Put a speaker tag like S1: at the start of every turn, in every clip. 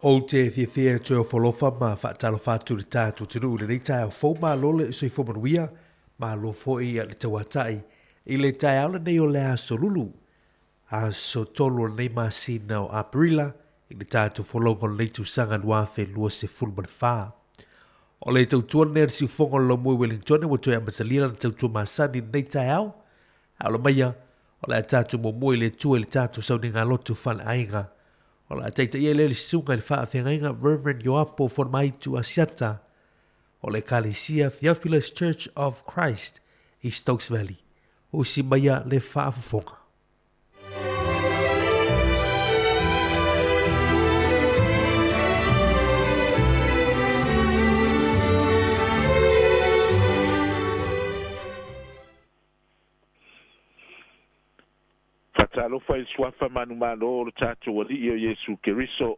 S1: Ou te fiafia e toe ofo alofa ma faatalofa atu i le tatou atunuu i lenei taeao fou. Malo le soifua manuia, malo foi le tauatai i le taeao lenei o le aso Lulu, aso 3 o lenei masina o Aperila i le tatou folauga o lenei tausaga 2024. O le tautua lenei a le siufofoga o le Laumua i Wellington ua toe amatalia lana tautua masani i lenei taeao. A ola maia, o le a tatou muamua i le Atua i le tatou sauniga lotu faaleaiga. O le a taitaia lea le susuga i le faafeagaiga Reverend Ioapo Fonomaitu Asiata o le Ekalesia Theophilus Church of Christ i Stokes Valley. Usi maia le faafofoga.
S2: Faatalofa i le suafa manumalo o le tatou Alii o Iesu Keriso,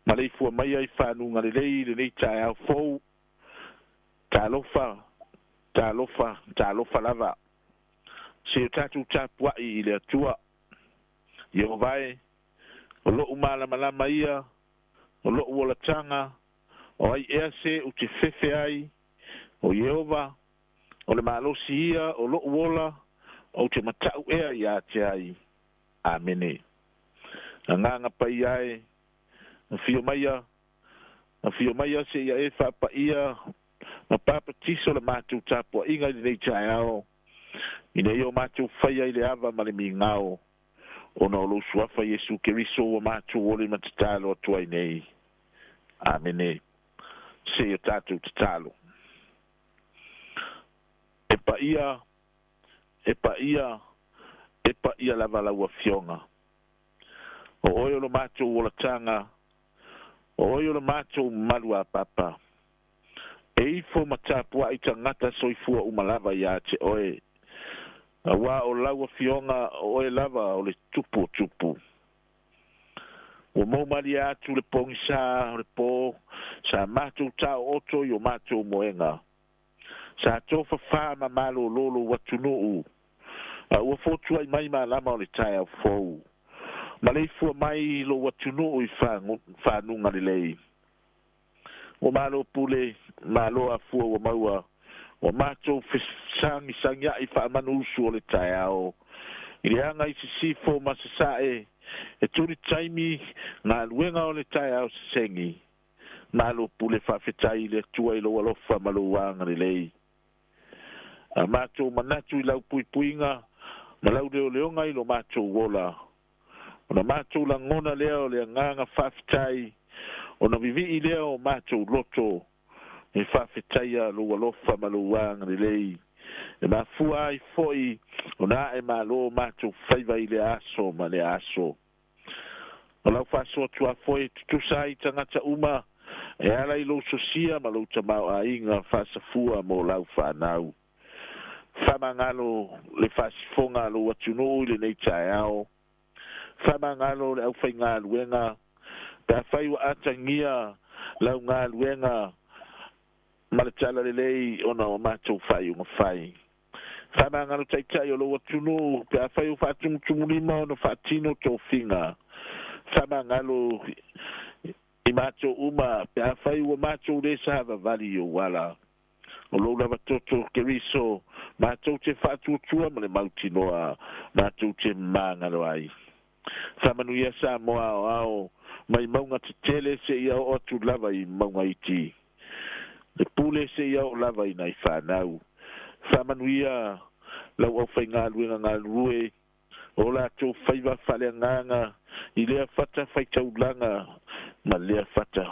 S2: maleifua maia i fanuga lelei i lenei taeao fou. Talofa, talofa, talofa lava. Se o tatou tapuai i le Atua. Ieova e, o lou malamalama ia, o lou olataga, o ai ea se ou te fefe ai, o Ieova, o le malosi ia o lou ola, ou te matau ea ia te ai. Amene. Agaga Paia e, afio maia, afio maia seia e faapaia ma papatiso le matou tapuaiga i lenei taeao, ina ia o matou faia i le ava ma le migao, ona o lou suafa Iesu Keriso ua matou ole ma tatalo atu ai nei. Amene. Seia tatou tatalo. E paia, e paia, e paia lava lau afioga. O oe o le matou olataga, o oe o le matou malu a papa. E ifo ma tapuai tagata soifua uma lava ia te oe. Auā o lau afioga o oe lava o le tupu o tupu. Ua mou malie atu le pogisā o le pō sa matou taooto i o matou moega. Sa tofafā ma malōlō lou atunuu, a ua fotuai mai malama o le taeao fou. Maleifua mai lou atunuu i fanuga lelei. Ua malo pule, malo afua ua maua, ua matou fesagisagiai faamanuusu o le taeao. I le aga i sisifo ma sasae, e tuli taimi galuega o le taeao sesegi. Malo pule faafetai i le Atua i lou alofa ma lou agalelei. A matou manatu i lau puipuiga ma lau leoleoga i lo matou ola. Ona matou lagona lea o le agaga faafetai, ona vivii lea o matou loto e faafetaia lou alofa ma lou agalelei. E mafua ai foi ona ae malo matou faiva i lea aso ma lea aso. O lau faasoa tuafoe e tutusa ai tagata uma e ala i lou sosia ma lou tamaoaiga faasafua mo lau fanau. Faamagalo le faasifoga a lou atunuu i lenei taeao. Faamagalo le aufaigaluega pe afai ua atagia lau galuega ma le talalelei ona o matou faaiuga fai. Faamagalo taitai o lou atunuu pe afai ua faatumutumulima ona faatino tofiga. Faamagalo i matou uma pe afai ua matou lē savavali i ou ala. O lou lava toto Keriso matou te faatuatua ma le mautinoa matou te magalo ai. Faamanuia Samoa aoao mai mauga tetele seia oo atu lava i mauga iti. Le pule seia oo lava i nai fanau. Faamanuia lau aufaigaluega galulue o latou faiva faaleagaga i lea fata faitaulaga ma lea fata.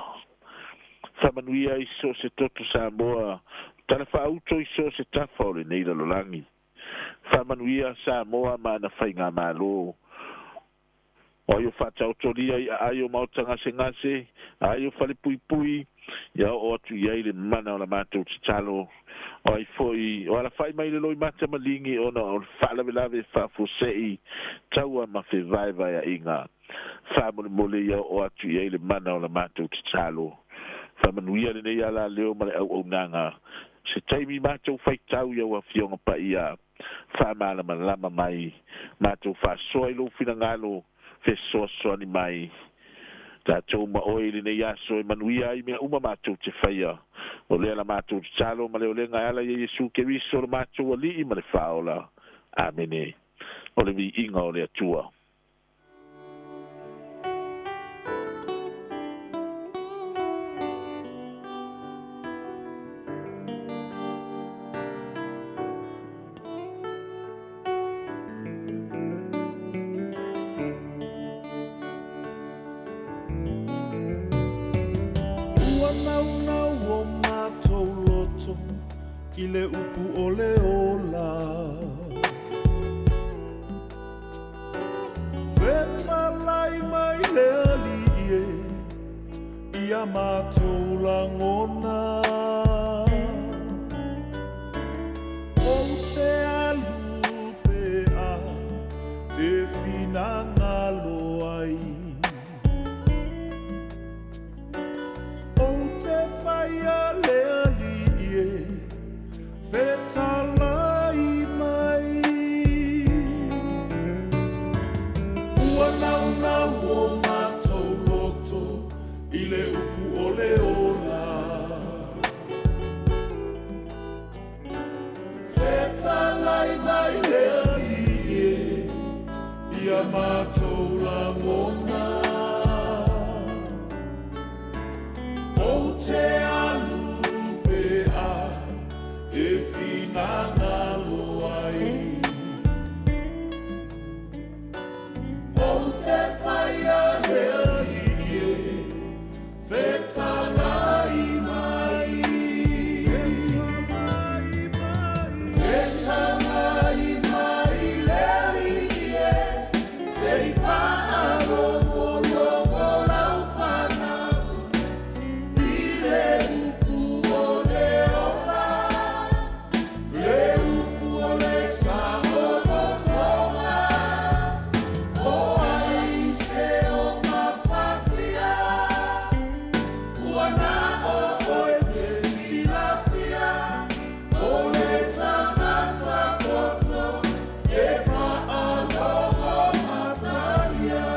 S2: Faamanuia i so o se toto Samoa tala faauto i so o se tafa o lenei lalolagi. Faamanuia Samoa ma ana faigamalo. O ai o faataotolia i aai o maota gasegase, aai o falepuipui, ia oo atu i ai le mana o la matou tatalo. O ai foi o alafai mai le loimata maligi ona o le faalavelave faafuasei taua ma fevaevaeaiga. Faamolemole ia oo atu i ai le mana o la matou tatalo. Faamanuia lenei alaleo ma le auaunaga. Se taimi matou faitau i au afioga paia, faamalamalama mai, matou faasoa i lou finagalo, fesoasoani mai. Tatou ma oe i lenei aso e manuia ai mea uma matou te faia. O lea la matou tatalo ma le olega e ala ia Iesu Keriso le matou Alii ma le Faaola. Amene. O le viiga o le Atua.
S3: Ua naunau o matou loto i le upu o le ola. Fetalai mai le Alii e ia matou lagona. Ou te alu pea e finagalo ai. Ou te whaia le Alii e fetalai mai. Ua naunau o matou loto i le upu o le ola. Fetalai mai le Alii e ia matou lagona. Ou te alu pea e finagalo ai. Ou te whaia le Alii e fetalai mai. Fetalai mai le Alii e se i faalogologo lau fanau i le upu o le ola, le upu o le saolotoga. O ai se o mafatia, ua na o oe te silafia, o le tagata poto e faalogo matalia.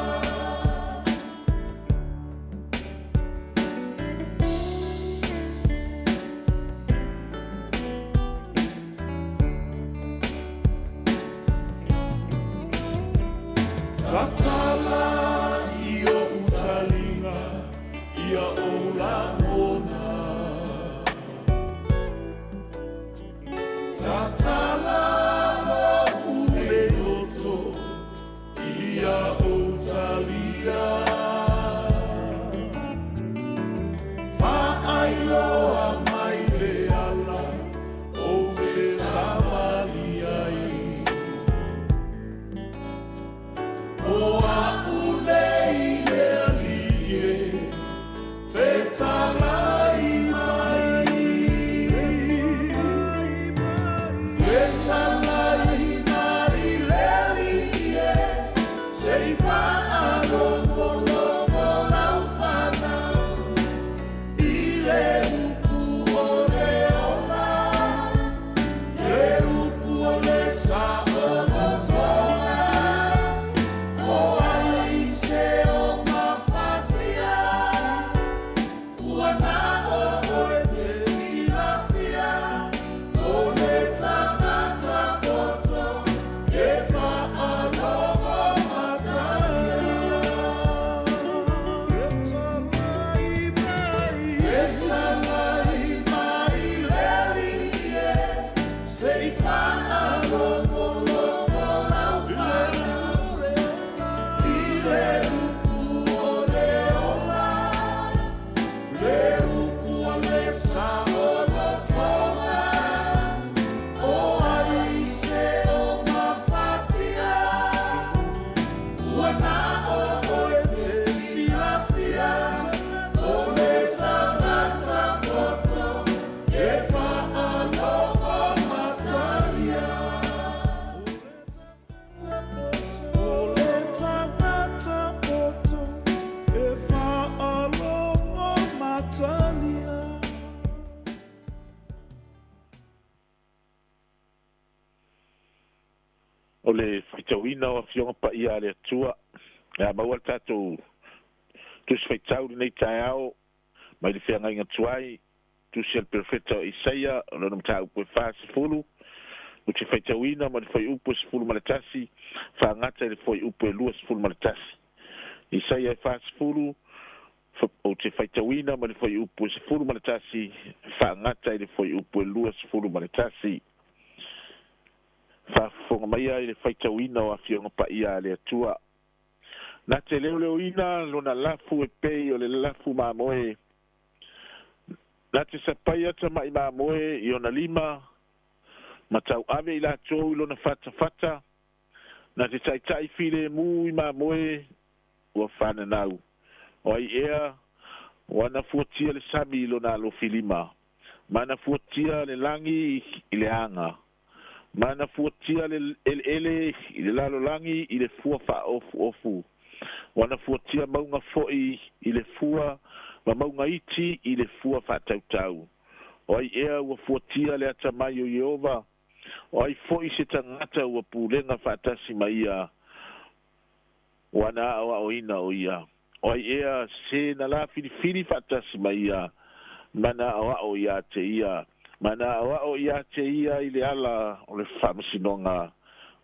S3: Tatala i o utaliga ia o lagona. Tatala mo ule loto ia o talia. Faailoa mai le ala o te savali ai. O a'u nei le Alii e fetalai mai. Fetalai mai le Alii e se i faalogologo lau fanau i le upu o le ola, le upu o le saolotoga. O ai se o mafatia, ua na o oe te silafia, o le tagata poto e faalogo matalia. Fetalai mai le Alii e se i faalogologo lau fanau i le upu o le ola, le upu o le saolotoga. O ai se o mafatia, ua na o oe te silafia, o le tagata poto e faalogo matalia. O le tagata poto e faalogo matalia.
S2: O le faitauina o afioga paia a le Atua. Ia maua le tatou Tusi faitau lenei taeao mai le feagaiga tuai, tusi a le perofeta o Isaia, o lona mataupu e 40, ou te faitauina ma le fuaiupu e 11, faagata i le fuaiupu e 21. Isaia e 40, ou te faitauina ma le fuaiupu e 11, faagata i le fuaiupu e 21. Faafofoga maia i le faitauina o afioga paia a le Atua. Na te leoleoina lona lafu e pei o le lafu mamoe. Na te sapaia tama'i mamoe i ona lima, ma tauave i latou i lona fatafata. Na te ta'ita'i filemu i mamoe ua fananau. O ai ea ua na fuatia le sami i lona alofilima, ma na fuatia le lagi i le aga, ma na fuatia le eleele i le lalolagi i le fua faaofuofu. Ua na fuatia mauga fo'i i le fua ma mauga iti i le fua faatautau. O ai ea ua fuatia le atamai o Ieova, o ai fo'i se tagata ua pulega faatasi ma ia, ua na aoaoina o ia. O ai ea se na lafilifili faatasi ma ia, ma na aoao iā te ia, ma na aoao iā te ia i le ala o le faamasinoga,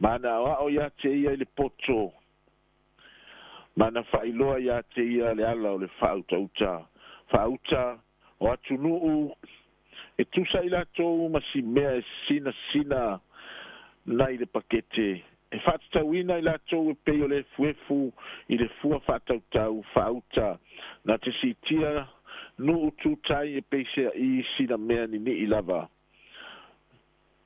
S2: ma na aoao iā te ia i le poto, ma na faailoa iā te ia le ala o le faautauta. Faauta o atunuu e tusa i latou ma si mea e sinasina nai le pakete. E faatatauina i latou e pei o le efuefu i le fua faatautau faauta. Na te siitia nuu tutai e peiseai sina mea nini'i lava.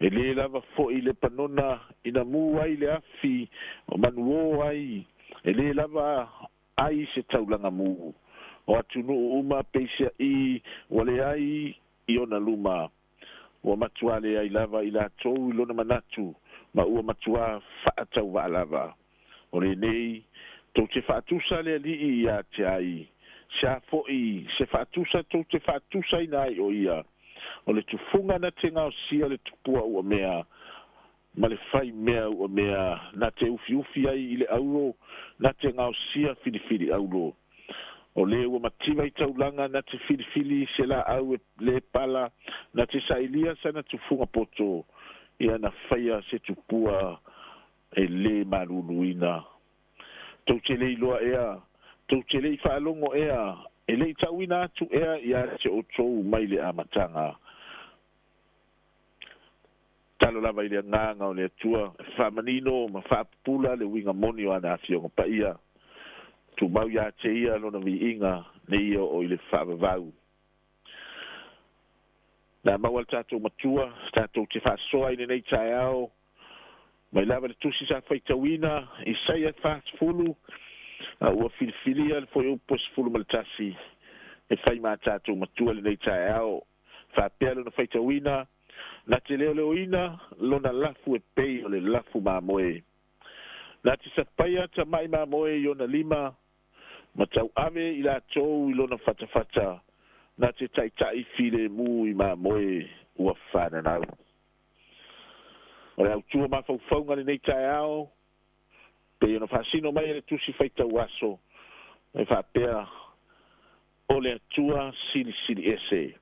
S2: E lē lava fo'i le panona ina mū ai le afi o manuō ai, e lē lava ai se taulaga mū. O atunuu uma peiseai ua leai i ona luma. Ua matuā leai lava i latou i lona manatu, ma ua matuā faatauvaa lava. O lenei, tou te faatusa le Alii ia te ai, se a fo'i se faatusa tou te faatusaina ai o ia. O le tufuga na te gaosia le tupua uamea, ma le fai mea uamea, na te ufiufi ai i le auro, na te gaosia filifili auro. O le ua mativa i taulaga na te filifili se laau e lē pala, na te sailia sana tufuga poto, ia na faia se tupua e lē maluluina. Tou te le iloa ea, tou te le'i faalogo ea, e le'i ta'uina atu ea iā te outou mai le amataga. Talo lava i le agaga o le Atua e faamanino ma faapupula le uiga moni o ana afioga paia. Tumau iā te ia lona viiga nei ia oo i le faavavau. Na maua le tatou matua, tatou te faasoa i lenei taeao, mai lava le tusi sa faitauina, Isaia 40, a ua filifilia le fuaiupu e 11 e fai ma tatou matua lenei taeao. Faapea lona faitauina, na te leoleoina lona lafu e pei o le lafu mamoe. Na te sapaia tama'i mamoe i ona lima, ma tauave i latou i lona fatafata, na te ta'ita'i filemu i mamoe ua fananau. O le autu o mafaufauga lenei taeao, pei ona faasino mai e le tusi faitau aso, e faapea, o le Atua silisili ese.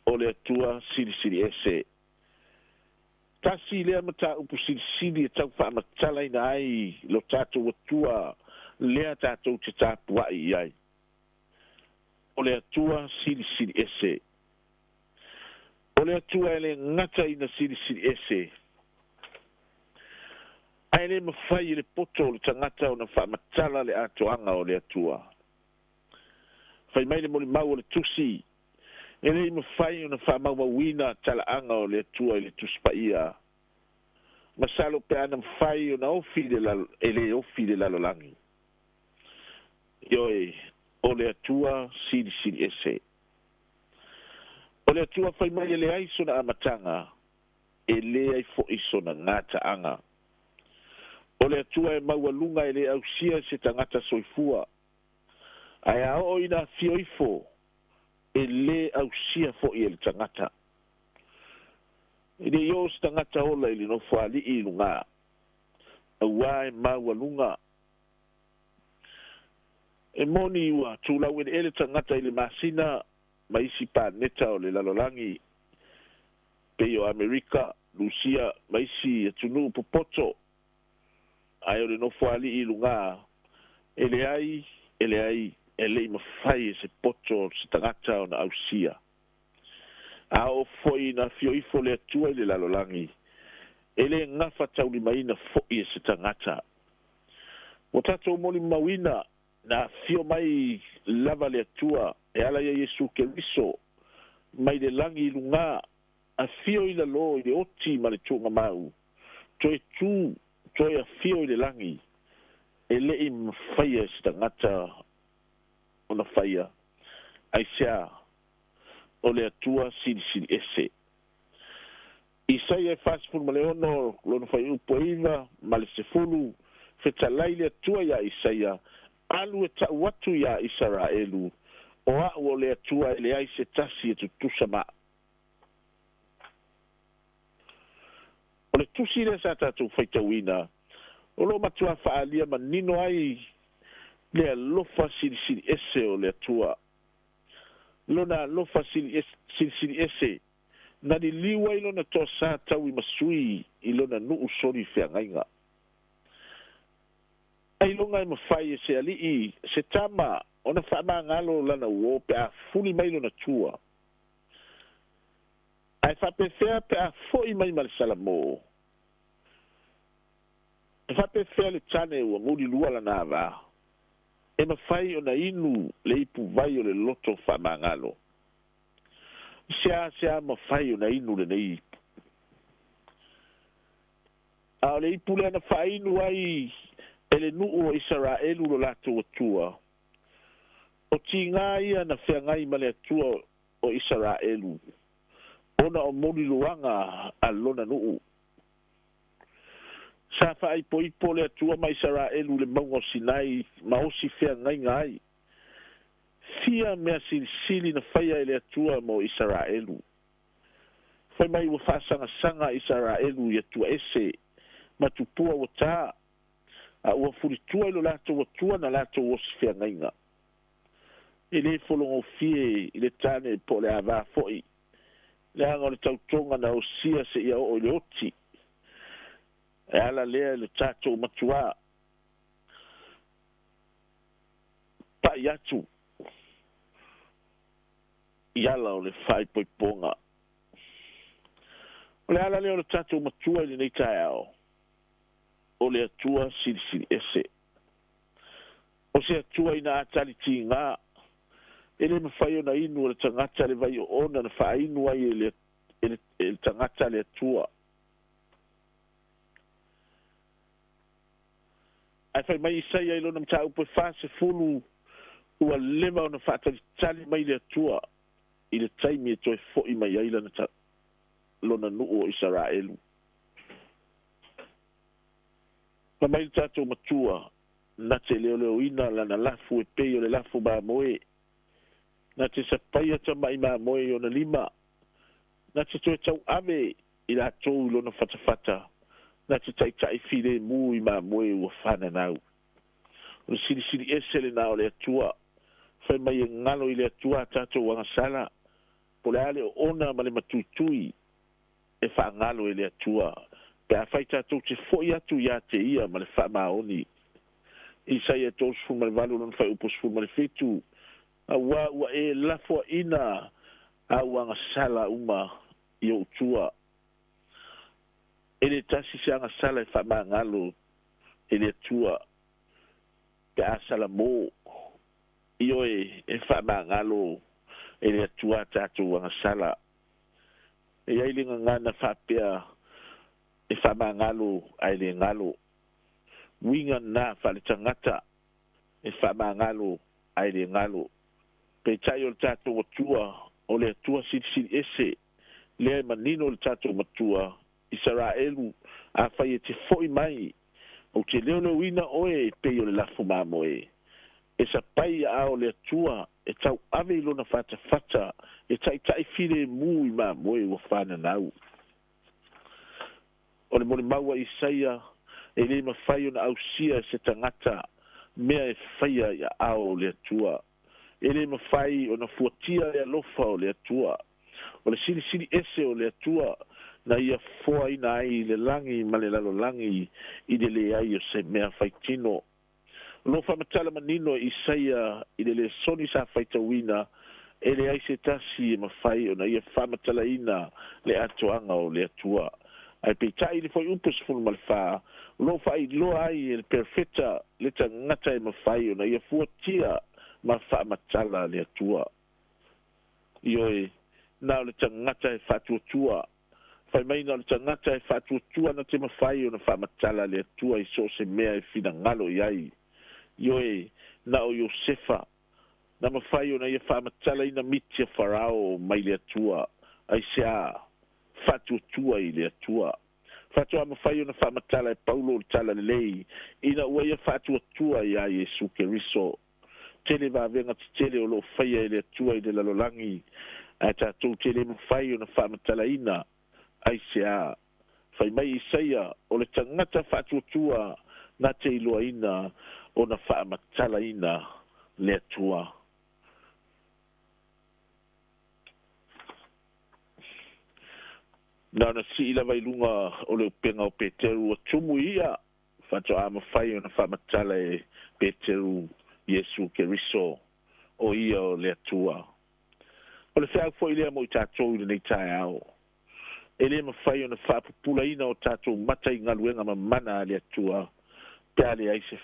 S2: O le Atua silisili ese. Tasi lea mataupu silisili e tau faamatalaina ai lo tatou Atua lea tatou te tapua'i i ai. O le Atua silisili ese. O le Atua e le gata ina silisili ese, ae le mafai e le poto o le tagata ona faamatala le atoaga o le Atua. Fai mai le molimau o le tusi, e le'i mafai ona faamaumauina talaaga o le Atua i le Tusi Paia. Masalo pe ana mafai ona ofi le lalo, e lē ofi le lalolagi. Ioe, o le Atua silisili ese. O le Atua fai mai e leai sona amataga, e leai fo'i sona gataaga. O le Atua e maualuga e lē ausia e se tagata soifua, ae a oo ina afio ifo, e lē ausia fo'i e le tagata. E le'i oo se tagata ola i le nofoalii i lugā, auā e maualuga. E moni ua tulaueleele tagata i le masina ma isi paneta o le lalolagi pei o Amerika, Lusia ma isi atunuu popoto, ae o le nofoalii i lugā e leai, e leai, e le'i mafai e se poto o se tagata ona ausia. A oo foi ina afio ifo le Atua i le lalolagi, e lē gafataulimaina fo'i e se tagata. Ua tatou molimauina na afio mai lava le Atua e ala ia Iesu Keriso mai le lagi i lugā, afio i lalō i le oti ma le tuugamau, toe tū, toe afio i le lagi, e le'i mafaia e se tagata ona faia, aisea? O le Atua Silisili Ese. Isaia e 46 lona fuaiupu e 9 ma le 10, fetalai le Atua iā Isaia, Alu e ta'u atu iā Isaraelu, o a'u o le Atua e leai se tasi e tutusa ma a'u. O le tusi lea sa tatou faitauina, o lo o matuā faaalia manino ai le alofa silisili ese o le Atua. Lona alofa silisili ese na liliu ai lona toasā tau i masui i lona nuu soli feagaiga. Ailoga e mafai e se alii, se tama, ona faamagalo lana uō pe a fuli mai lona tua. Ae faapefea pe a fo'i mai ma le salamō? E faapefea le tane ua gulilua lana avā? E mafai ona inu le ipuvai o le loto faamagalo? Seasea mafai ona inu lenei ipu? A o le ipu lea na faainu ai e le nuu o Isaraelu lo latou Atua, o tigā ia na feagai ma le Atua o Isaraelu, ona o moliluaga a lona nuu. Sa faaipoipo le Atua ma Isaraelu i le mauga o Sinai ma osi feagaiga ai. Fia mea silisili na faia e le Atua mo Isaraelu. Fai mai ua faasagasaga Isaraelu i Atua ese ma tupua ua tā, a ua fulitua i lo latou Atua na latou osi feagaiga. E lē fologofie i le tane po o le avā fo'i, leaga o le tautoga na osia seia oo i le oti. E ala lea i lo tatou matuā pa'i atu i ala o le faaipoipoga. O le ala lea o le tatou Matua i lenei taeao, o le Atua Silisili Ese. O se Atua ina a tali tigā, e lē mafai ona inu e le tagata le vai oona na faainu ai e le, e le, e le tagata le Atua. Ae fai mai Isaia i lona mataupu e 40, ua leva ona faatalitali mai le Atua i le taimi e toe fo'i mai ai lana ta, lona nuu o Isaraelu. Fai mai le tatou Matua, na te leoleoina lana lafu e pei o le lafu mamoe, na te sapaia tama'i mamoe i ona lima, na te toe tauave i latou i lona fatafata, na te taita'i filemu i mamoe ua fananau. O le silisili ese lenā o le Atua. Fai mai e galo i le Atua a tatou agasala, po o le a le oona ma le matuitui e faagalo e le Atua, pe afai tatou te fo'i atu iā te Ia ma le faamaoni. Isaia 38 lona fuaiupu 17, Auā ua e lafoaina āu agasala uma i ou tua. E le tasi se agasala e faamagalo e le Atua pe a salamō. Ioe, e faamagalo e le Atua a tatou agasala. E i ai le gagana faapea e faamagalo ae le galo. Uiga na faaletagata e faamagalo ae le galo. Peitai o le tatou Atua, o le Atua Silisili Ese, lea e manino le tatou Matua, Isaraelu, afai e te fo'i mai, ou te leoleoina oe e pei o le lafo mamoe. E sapai i aao o le Atua e tauave i lona fatafata e taita'i filemu i mamoe ua fananau. O le molimau a Isaia, e le mafai ona ausia e se tagata mea e faia i aao o le Atua. E lē mafai ona fuatia le alofa o le Atua. O le silisili ese o le Atua na ia foaina ai le lagi ma le lalolagi i le leai o se mea faitino. O loo faamatala manino e Isaia i le lesoni sa faitauina e leai se tasi e mafai ona ia faamatalaina le atoaga o le Atua. Ae peitai le fuaiupu 14 o loo faailoa ai e le perofeta le tagata e mafai ona ia fuatia ma faamatala le Atua. Ioe, na o le tagata e faatuatua. Fai mai na o le tagata e faatuatua na te mafai ona faamatala le Atua i so o se mea e finagalo i ai. Ioe, na o Iosefa na mafai ona ia faamatalaina miti a Farao mai le Atua. Aisea? Faatuatua i le Atua. Faatoa mafai ona faamatala e Paulo le tala lelei ina ua ia faatuatua iā Iesu Keriso. Tele vavega tetele o loo faia e le Atua i le lalolagi ae tatou te lē mafai ona faamatalaina. Aisea? Fai mai Isaia o le tagata faatuatua na te iloaina ona faamatalaina le Atua. Na ona sii lava i luga o le upega o Peteru ua tumu ia faatoa mafai ona faamatala e Peteru Iesu Keriso o ia o le Atua. O le feau foi lea mo i tatou i lenei taeao. E lē mafai ona faapupulaina o tatou mata i galuega mamana a le Atua pe a leai se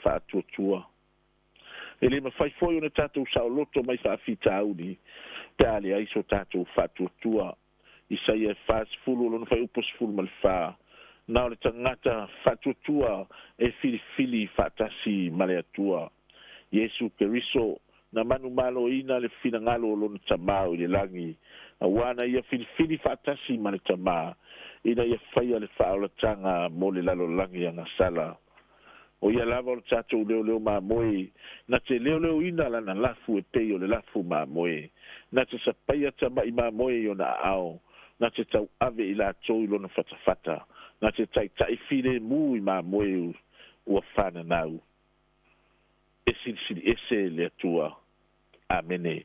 S2: faatuatua. E lē mafai foi ona tatou saoloto mai faafitauli pe a leai so tatou faatuatua. Isaia 40 o lona fuaiupu 14, na o le tagata faatuatua e filifili faatasi ma le Atua. Iesu Keriso na manumaloina le finagalo o lona Tamā o i le lagi, auā na ia filifili faatasi ma le Tamā ina ia faia le faaolataga mo le lalolagi agasala. O ia lava o le tatou leoleo mamoe, na te leoleoina lana lafu e pei o le lafu mamoe, na te sapaia tama'i mamoe i ona aao, na te tauave i latou i lona fatafata, na te taita'i filemu i mamoe ua fananau. E silisili ese le Atua. Amene.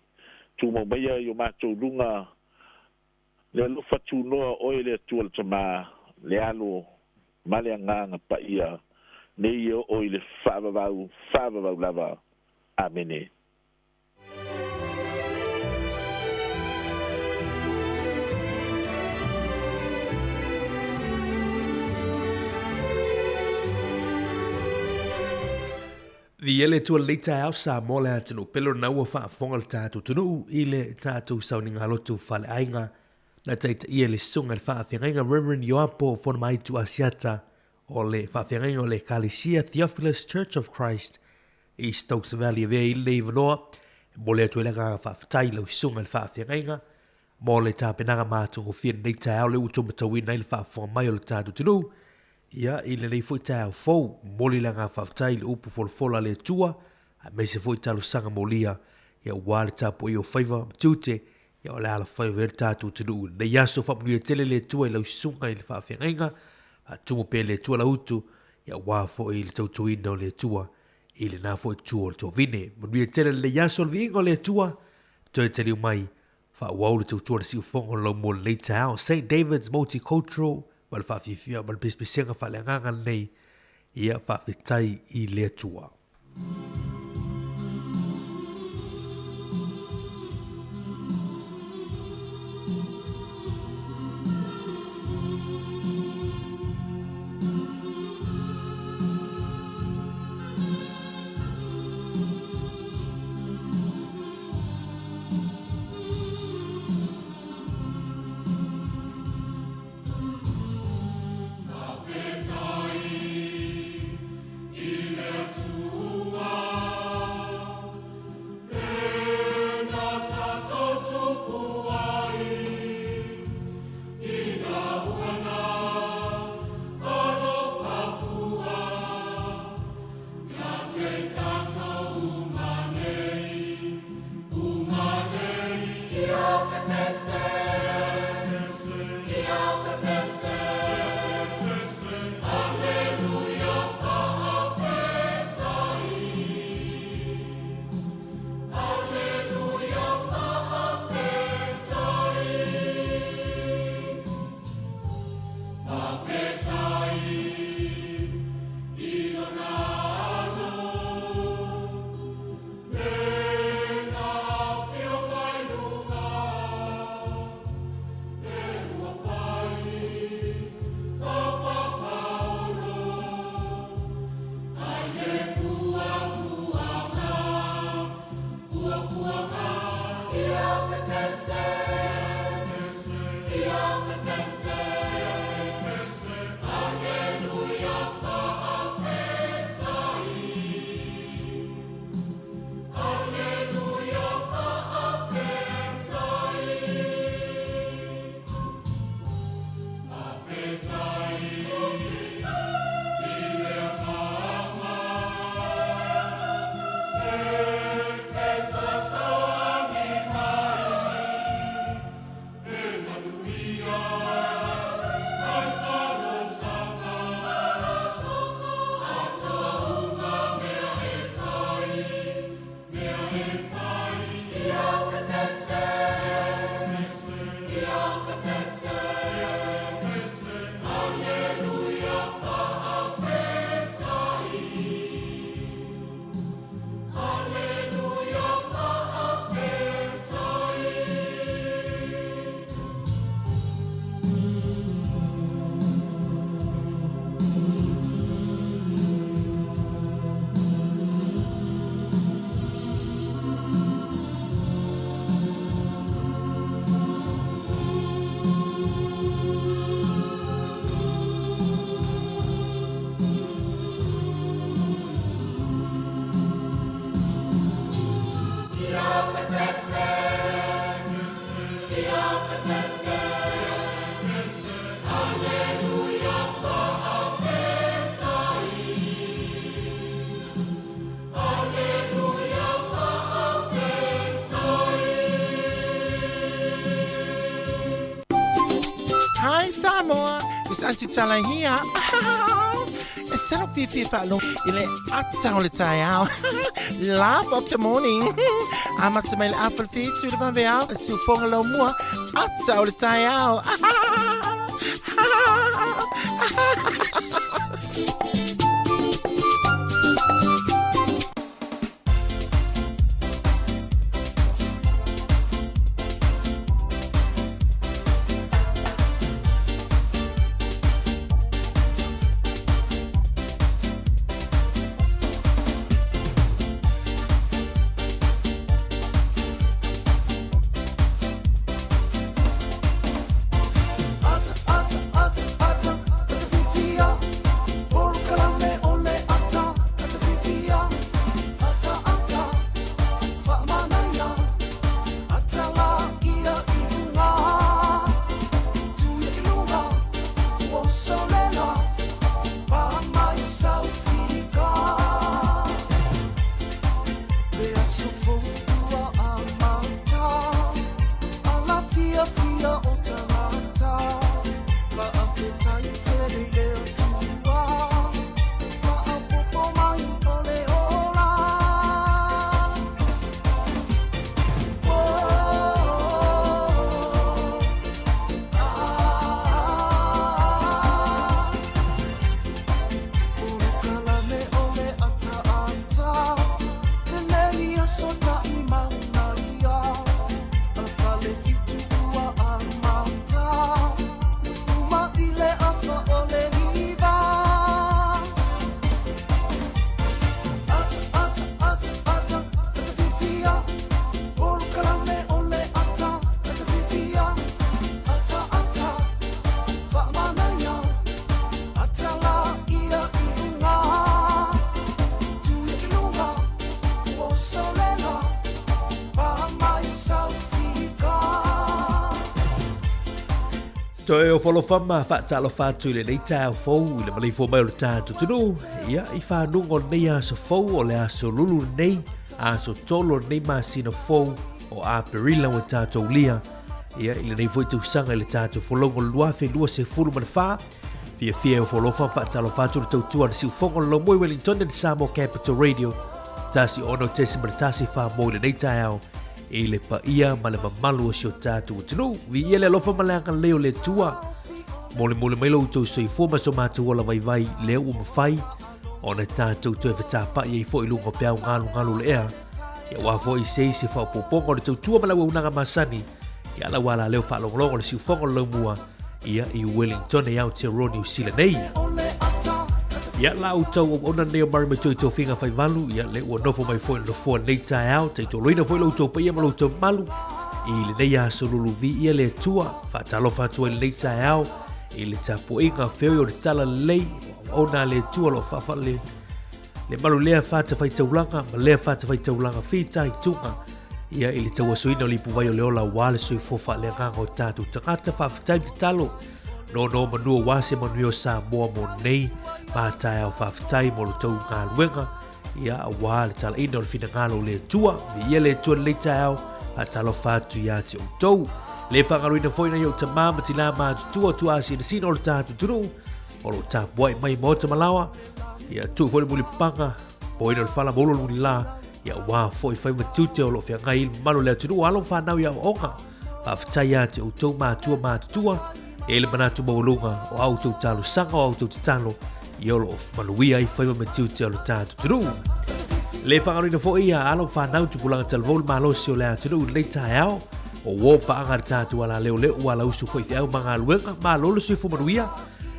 S2: Tumau maia i o matou luga le alofa tunoa o oe le Atua le Tamā, le Alo ma le Agaga Paia, nei e oo i le faavavau, faavavau lava. Amene.
S1: Viia le Atua i lenei taeao Samoa le atunuu pele o lena ua faafofoga le tatou atunuu i le tatou sauniga lotu faleaiga na taitaia e le Susuga i le Faafeagaiga Reverend Ioapo Fonomaitu Asiata o le Faafeagaiga o le Ekalesia Theophilus Church of Christ i Stokes Valley. Avea i lenei avanoa e momoli atu ai le agaga faafetai i lau Susuga i le Faafeagaiga mo le tapenaga matagofie i lenei taeao lea ua outou matauina ai le faafofoga mai o le tatou atunuu. Ia, i lenei foi taeao fou, momoli le agaga faafetai i le upu folafola a le Atua, aemaise foi talosaga molia, ia aua le tapuaia o faiva ma tiute, ia o le alafai o ai le tatou atunuu i lenei aso. Faamanuia tele le Atua i lau susuga i le faafeagaiga, faatumu pea le Atua lau utu, ia aua foi le tautuaina o le Atua i lena foi itu o le tovine. Manuia tele lenei aso, le viiga o le Atua, toe taliu mai Faaauau le tautua a le siufofoga o le laumua lenei taeao, Saint David's Multicultural ma le faafiafia ma le pesepesega faaleagaga lenei, ia faafetai i le Atua.
S3: Faafetai i le Atua.
S4: Samoa, it's Aunty Tala here. E sala fiafia faalogo i le ata o le taeao. Laugh of the morning. Amata mai le afa le fitu le vaveao, le siufoga laumua, ata o le taeao.
S1: Toe o Folofama faatalofa atu i lenei taeao fou i le maleifua mai o le tatou atunuu. Ia, i fanuga o lenei aso fou o le aso lulu lenei, aso tolu o lenei masina fou o Aperila ua tatou ulia. Ia, i lenei foi tausaga i le tatou folauga o le 2024. Fiafia e o Folofama faatalofa atu le tautua a le siufogo o le Laumoi Wellington and Samoa Capital Radio. 16.14 mo i lenei taeao i le paia ma le mamalu o si o tatou atunuu. Viia le alofa ma le agalelei o le Atua. Molemole mai lo outou soifua ma so matou ola vaivai lea ua mafai ona tatou toe fetapa'i ai foi i luga o peau galugalu o le ea. Ia aua foi se isi faaopoopoga o le tautua ma le auaunaga masani, ia lau ala leo faalogologo o le siufogo o le laumua, ia i Wellington e Aotearoa Niu Sila nei. Ia la outou auauna nei o Mary Matua i Tofiga Faivalu, ia le ua nofo mai foi le nofoa nei taeao, taitoloina foi lo outou paia ma lo outou malu i lenei aso luluvi ia le Atua, faatalofa atu ai lenei taeao i le tapuaiga feoi o le tala lelei, auauna a le Atua lo faafaale le malu lea fatafaitaulaga ma lea fatafaitaulaga fitaituga ia i le tauasoina o le ipuvai o le ola aua le soifua faaleagaga o tatou tagata. Faafetai le tatalo nono manua aua se manuia o Samoa mo nei ma taeao. Faafetai mo le tou galuega ia aua le talaina o le finagalo o le Atua. Viia le Atua lenei taeao, faatalofa atu ia te outou. Le faagaloina foi nai ou tamā ma tinā matutua tuaasinasina o le tatou atunuu o lo o tapuai mai maota malaoa. Ia tuu foi le mulipapaga, poina o le fala ma ulu o le mulila, ia aua foi fai ma tiute o lo o feagai i le mamalu o le atunuu, alo ma fanau i aoaoga. Faafetai ia te outou matua matutua, e i le manatu maualuga o a outou talosaga o a outou tatalo, ia o lo o manuia ai faiva ma tiute o le tatou atunuu. Le faagaloina foi ia alo ma fanau tupulaga talavou le malosi o le atunuu i lenei taeao, o uo paaga le tatou alaleo lea ua alausu foi i feau ma galuega, malo le soifua manuia.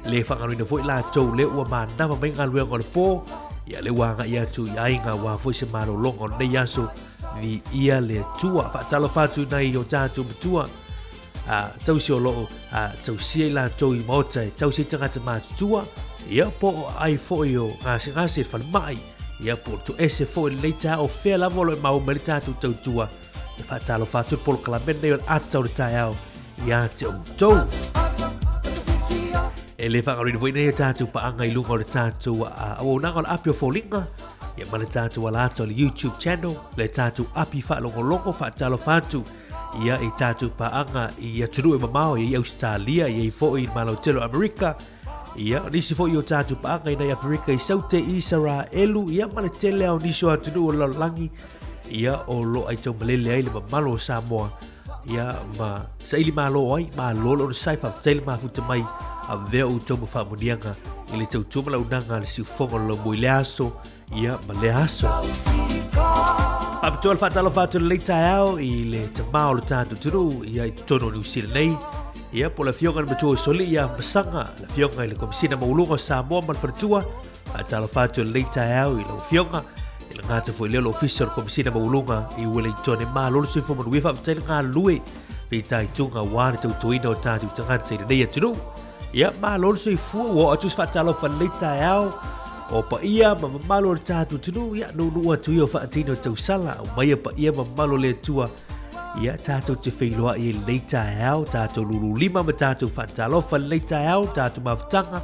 S1: Le faagaloina foi latou lea ua manava mai galuega o le po, ia lea ua agai atu i aiga aua foi se malologa o lenei aso. Viia le Atua. Faatalofa atu i nai o tatou matua a tausi o loo a tausia i latou i maota e tausi ai tagata matutua, ia po o ai foi o gasegase i le falemai, ia po o toese foi i lenei taeao o fea lava o lo o e maua mai le tatou tautua. E faatalofa atu le polokalame lenei o le ata o le taeao ia te outou. E le faagaloina foi nei a tatou paaga i luga o le tatou auaunaga o le api o foliga, ia ma le tatou ala ata o le YouTube channel, le tatou api faalogologo. Faatalofa atu Ia, i tatou paaga i atunuu e mamao, e i ai Ausetalia, e i ai foi i le Malo Tele o Amerika, ia, o nisi foi o tatou paaga i nai Aferika i Saute, Isaraelu, ia, ma le tele lava o nisi o atunuu o le lalolagi, ia, o lo o aitaumalele ai le mamalu o Samoa, ia, ma saili malo ai, malo le onosai, faafetai le mafuta mai, avea outou ma faamanuiaga i le tautua ma le auaunaga a le siufofoga o le laumua i lea aso, ia ma lea aso. Faapitoa le faatalofa atu i lenei taeao i le tamā o le tatou atunuu ia i totonu o Niu Sila nei. Ia po o le afioga i le matua o Soli ia Masaga, le afioga i le Komisina Maualuga o Samoa ma le Faletua. Faatalofa atu i lenei taeao i lau afioga i le gata foi lea o le Ofisa o le Komisina Maualuga i Wellington. E malo le soifua manuia, faafetai le galulue fitaituga aua le tautuaina o tatou tagata i lenei atunuu. Ia, malo le soifua, ua oo atu se faatalofa i lenei taeao o paia ma mamalu o le tatou atunuu. Ia, nuunuu atu ia o faatino o tausala, aumaia paia ma mamalu o le Atua. Ia, tatou te feiloai i lenei taeao, tatou lululima ma tatou faatalofa i lenei taeao, tatou mafutaga.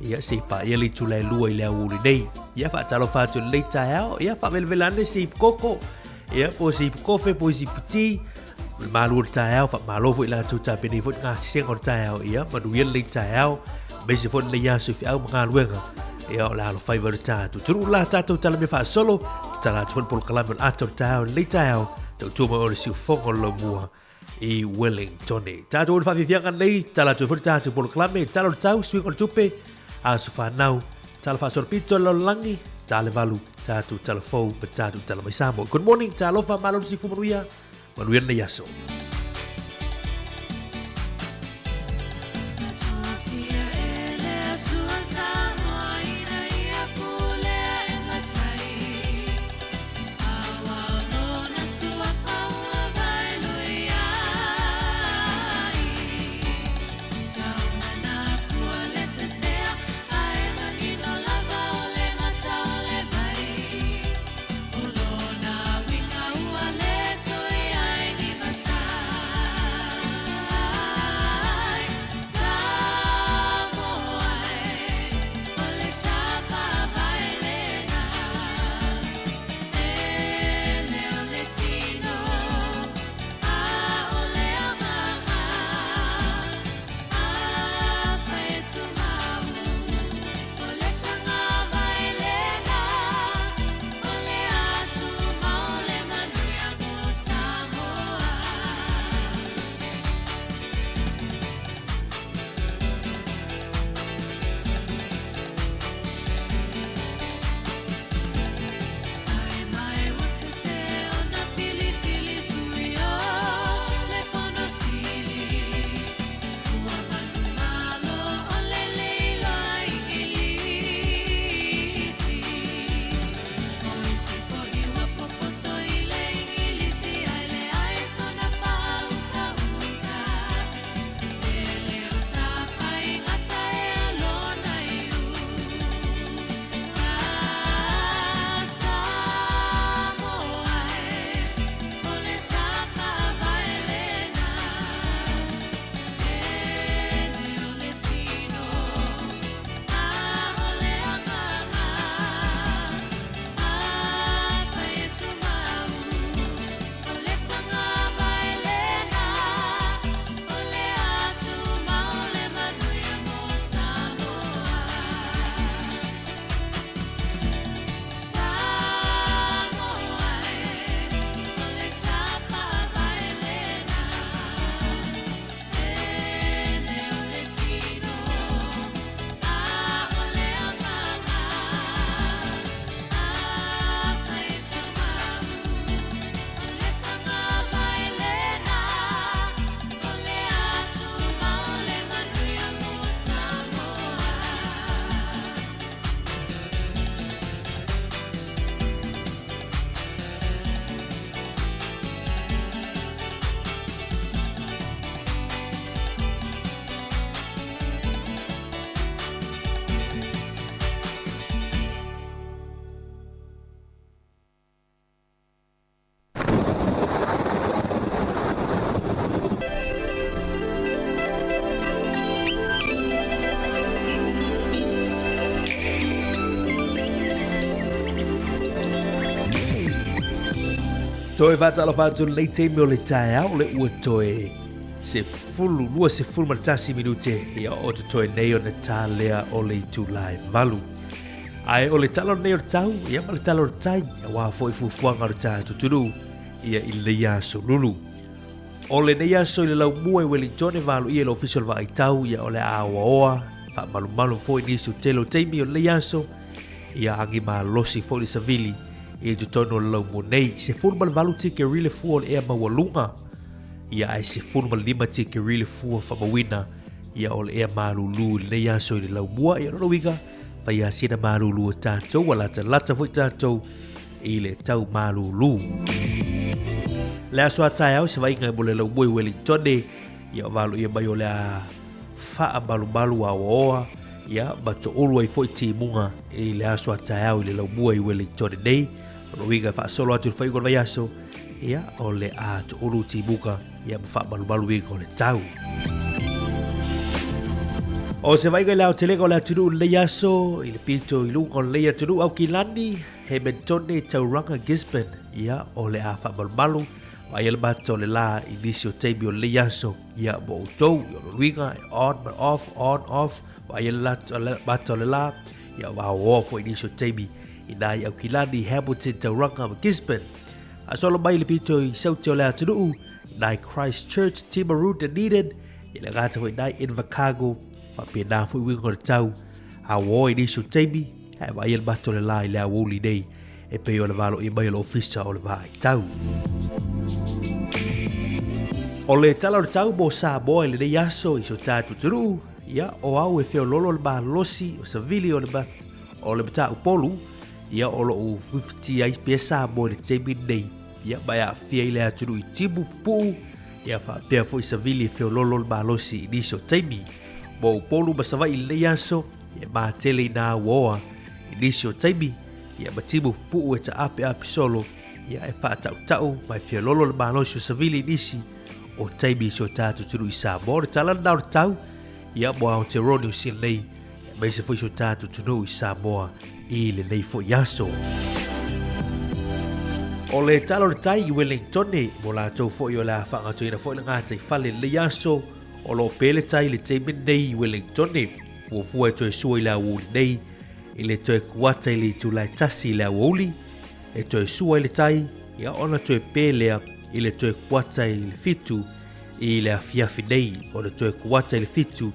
S1: Ia, se i paia le itula e 2 i le aoauli nei. Ia, faatalofa atu i lenei taeao. Ia, faavelavela ane se ipu koko. Ia, po o se ipu kofe, po o se ipu ti. Le malu o le taeao, faamalo foi i latou tapenei foi le gasesega o le taeao. Ia, manuia lenei taeao, aemaise foi lenei aso i feau ma galuega. Ia, o le alofaiva o le tatou atunuu la tatou talamea faasolo, tatala atu foi le polokalame o le ata o le taeao i lenei taeao, tautua mai o le siufofoga o le laumua i Wellington. Tatou o le faafiafiaga nei, tatala atu foi le tatou polokalame, tala o le tau, suiga o le tupe, aso fanau, tala faasolopito le lalolagi, tala valu, tatou tala fou ma tatou tala mai Samoa. Good morning, talofa, malo le soifua manuia. Manuia lenei aso. Toe faatalofa atu lenei taimi o le taeao le ua toe 10:21 minute ia o totoe nei ona ta lea o le itula e 8. Ae o le tala lenei o le tau, ia ma le tala o le tai, aua foi fuafuaga o le tatou atunuu ia i lenei aso lulu. O lenei aso i le laumua i Wellington e valoia i le Ofisa o le Vaai Tau, ia o le a oaoa, faamalumalu foi nisi o tele o taimi o lenei aso, ia agi malosi foi le savili i totonu o le laumua nei. 18 tikeri le fua o le ea maualuga, ia ae 15 tikeri le fua faamauina ia o le ea malulu i lenei aso i le laumua. Ia lona uiga, fai lava sina malulu o tatou, ua latalata foi tatou i le tau malulu. Le aso a taeao se vaiga mo le laumua i Wellington, ia o valoia mai o le a faamalumalu aoaoa, ia ma toulu ai foi timuga i le aso a taeao i le laumua i Wellington nei. O lona uiga e faasolo atu i le faaiuga o le vaiaso, ia o le a toulu timuga ia ma faamalumalu uiga o le tau. O se vaiga i le aotelega o le atunuu i lenei aso, i le pito i luga o lenei atunuu Aukilani, Hamiltone, Tauranga, Gisborne, ia o le a faamalumalu, vaai le mata o le la i nisi o taimi o lenei aso, ia mo outou, i o luiga, e on ma off, on, off, vaai le mata o le la, ia aoao foi i nisi o taimi i nā i Aukilani, Hamilton, Tauranga ma Gisborne. A solo mai le pito i saute o le atunuu, i nā i Christchurch, Timaru, Dunedin, i le gata foi nā i Invercargill, faapena foi uiga o le tau, aoao i nisi o taimi, ae vaai le mata o le la i le aoauli nei, e pei o le valoia mai o le ofisa o le vaai tau. O le tala o le tau mo Samoa i lenei aso i so tatou atunuu, ia, o au e feololo le malosi o savili o le, o le mataupolu, ia, o loo fifitia ai pea Samoa i le taimi lenei, ia, ma e aafia i le atunuu i timu pupuu, ia, faapea foi savili e feololo le malosi i nisi o taimi. Mo Upolu ma Savaii i lenei aso, e matele i nā uaoa i nisi o taimi, ia ma timu pupuu e taapeape solo, ia e faatautau ma e feololo le malosi o savili i nisi o taimi i si o tatou atunuu i Samoa. O le tala lena o le tau, ia mo Aotearoa Niu Sila nei, aemaise foi si o tatou atunuu i Samoa i lenei foi aso. O le tala o le tai i Wellington, mo latou foi o le a faagatoina foi le gataifale i lenei aso, o lo o pē le tai i le taimi lenei i Wellington, fuafua e toe sua i le aoauli nei, i le toe kuata i le itula e 1 i le aoauli, e toe sua ai le tai, ia ona toe pē lea i le toe kuata i le 7 i le afiafi nei, o le toe kuata i le 7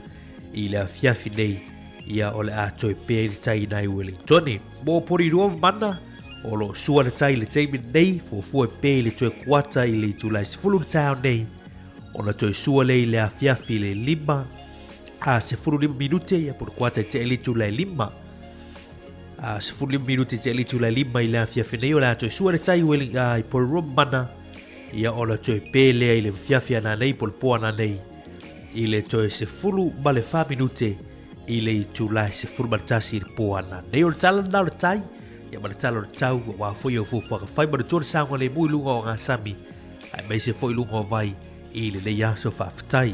S1: i le afiafi nei, ia o le a toe pē ai le tai i nai Wellington. Mo Porirua ma Mana, o lo o sua le tai i le taimi lenei, fuafua e pē i le toe kuata i le itula e 10 i le taeao nei, ona toe sua lea i le afiafi i le 5 a 15 minute, ia po o le kuata i te le itula e 5 a 15 minute i te le itula e 5 i le afiafi nei, o le a toe sua le tai i Porirua ma Mana, ia ona toe pē lea i le afiafi ana nei po o le po ana nei i le toe 14 minute i le itula e 11 i le po ana nei. O le tala lena o le tai, ia ma le tala o le tau, aua foi au fuafuaga fai manatua le saogalemu i luga o gasami, aemaise foi luga o vai i lenei aso. Faafetai.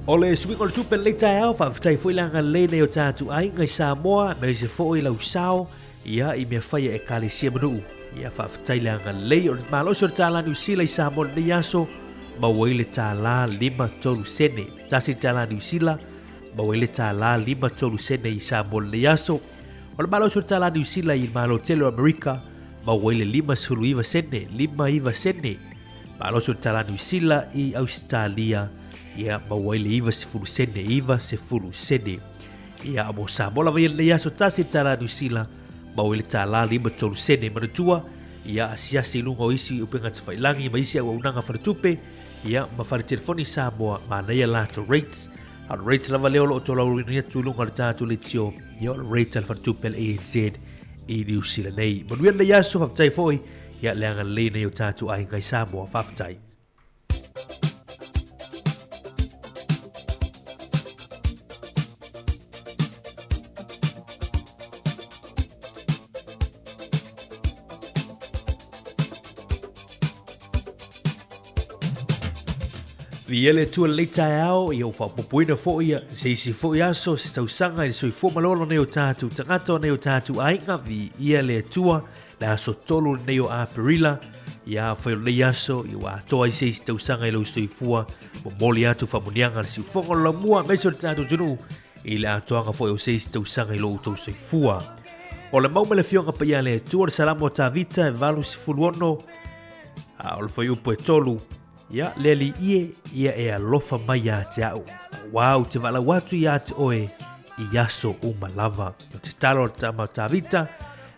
S1: O le suiga o le tupe lenei taeao, faafetai foi le agalelei nei o tatou aiga i Samoa, aemaise foi lau sao ia i mea fai a Ekalesia ma nuu. Ia faafetai le agalelei. O le malosi o le tālā Niu Sila i Samoa lenei aso, maua ai le tālā 53 sene. Tasi le tālā Niu Sila, maua ai le tālā 53 sene i Samoa lenei aso. O le malosi o le tālā Niu Sila i le Malo Tele o Amerika, maua ai le 59 sene, 59 sene. Malosi o le tālā Niu Sila i Ausetalia, ia maua ai le 90 sene, 90 sene. Ia, mo Samoa lava ia lenei aso, tasi le tālā Niu Sila, maua ai le tālā 53 sene. Manatua, ia asiasi i luga o isi upega tafailangi ma isi auaunaga faletupe, ia ma fale telefoni i Samoa, manaia latou rates. A o le rate lava lea o lo o tolaulauina atu i luga o le tatou leitio, ia o le rate a le faletupe a le ANZ i Niu Sila nei. Manuia lenei aso, faafetai foi ia le agalelei nei o tatou aiga i Samoa. Faafetai. Viia le Atua i lenei taeao, ia ua faaopoopoina foi ia se isi foi aso, se tausaga i le soifua ma le ola o nai o tatou tagata, o nai o tatou aiga. Viia le Atua, le aso 3 lenei o Aperila, ia afai o lenei aso, ia ua atoa ai se isi tausaga i lou soifua. Momoli atu faamanuiaga a le siufofoga o le laumua, aemaise o le tatou atunuu i le atoaga foi o se isi tausaga i lo outou soifua. O le mau ma le Afioga Paia a le Atua, le Salamo a Tavita e 86, a o le fuaiupu e 3, Ia, le Alii e, ia e alofa mai iā te a'u, auā ou te valaau atu iā te oe i aso uma lava. O te talo a le tama o Tavita,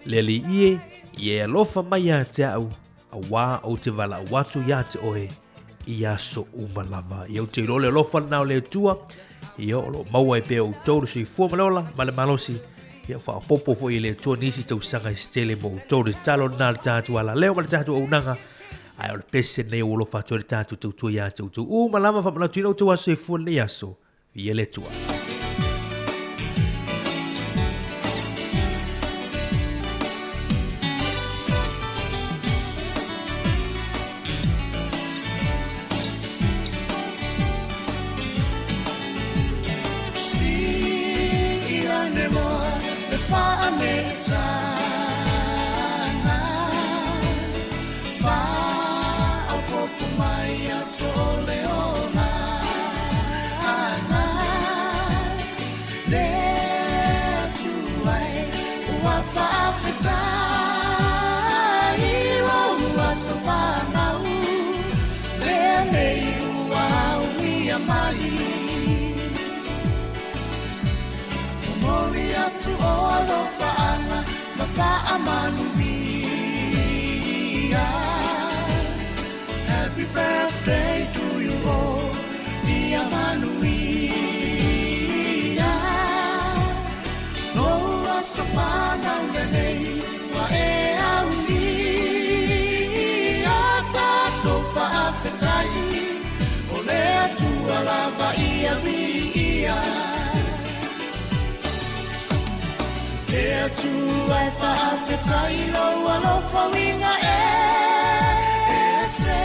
S1: le Alii e, ia e alofa mai iā te a'u, auā ou te valaau atu iā te oe i aso uma lava. Ia, ou te iloa le alofa lena o le Atua, ia, o lo o maua ai pea outou le soifua ma le ola ma le malosi, ia faaopoopo foi e le Atua nisi tausaga e se tele mo outou. Le tatalo lena a le tatou alaleo ma le tatou auaunaga, Ae o le pese lenei ua alofa atu ai le tatou tautua iā te outou uma lava faamanatuina outou aso soifua lenei aso. Viia le Atua.
S3: Faaopoopo mai aso o le ola ana le Atua e ua faafetai lou aso fanau lenei ua aulia mai. Momoli atu o alofaanga ma faamanuia. Happy birthday to you all, ia manuia. Lou aso fanau lenei ua e aulia. Tatou faafetai o le Atua lava ia viia. Le Atua e faafetai lou alofa uiga e ese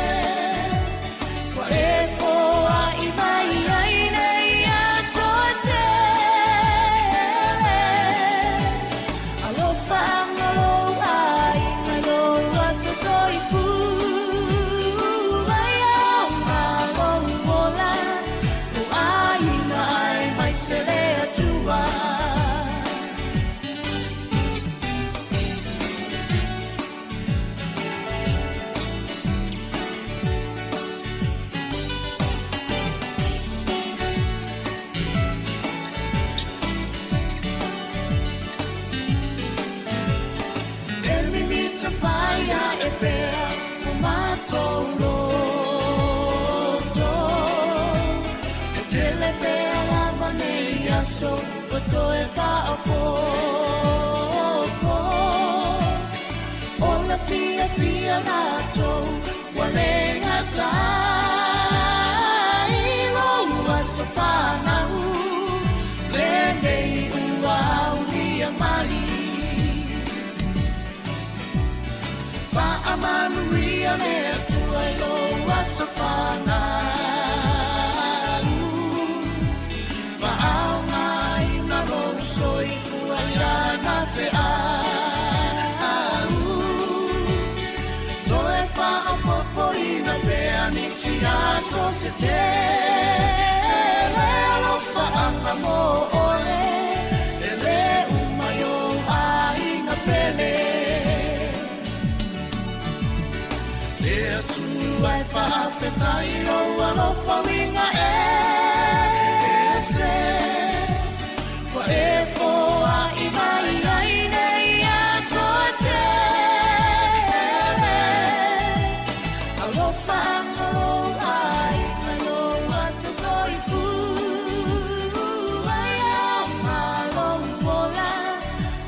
S3: ua e foai mai ai nei aso e tele. Alofa anga lou aiga lou aso soifua ia lou ola lou aiga aemaise le Atua. E mimita whaia e pea o mātou loto. E tele pea lava nei aso ua toe faaopoopo. O le fiafia latou ua le gatai lou aso fanau lenei ua aulia mai. Faamanuia le Atua i lou aso fanau. Faaaogaina lou soifua i lana feau. Toe faaopoopoina pea nisi aso se tele. Alofaanga mo oe e le uma i ou aiga pele. Le Atua e faafetai lou alofa uiga e ese ua e foai mai ai nei aso e tele. Alofaanga lou aiga lou aso soifua ia lou ola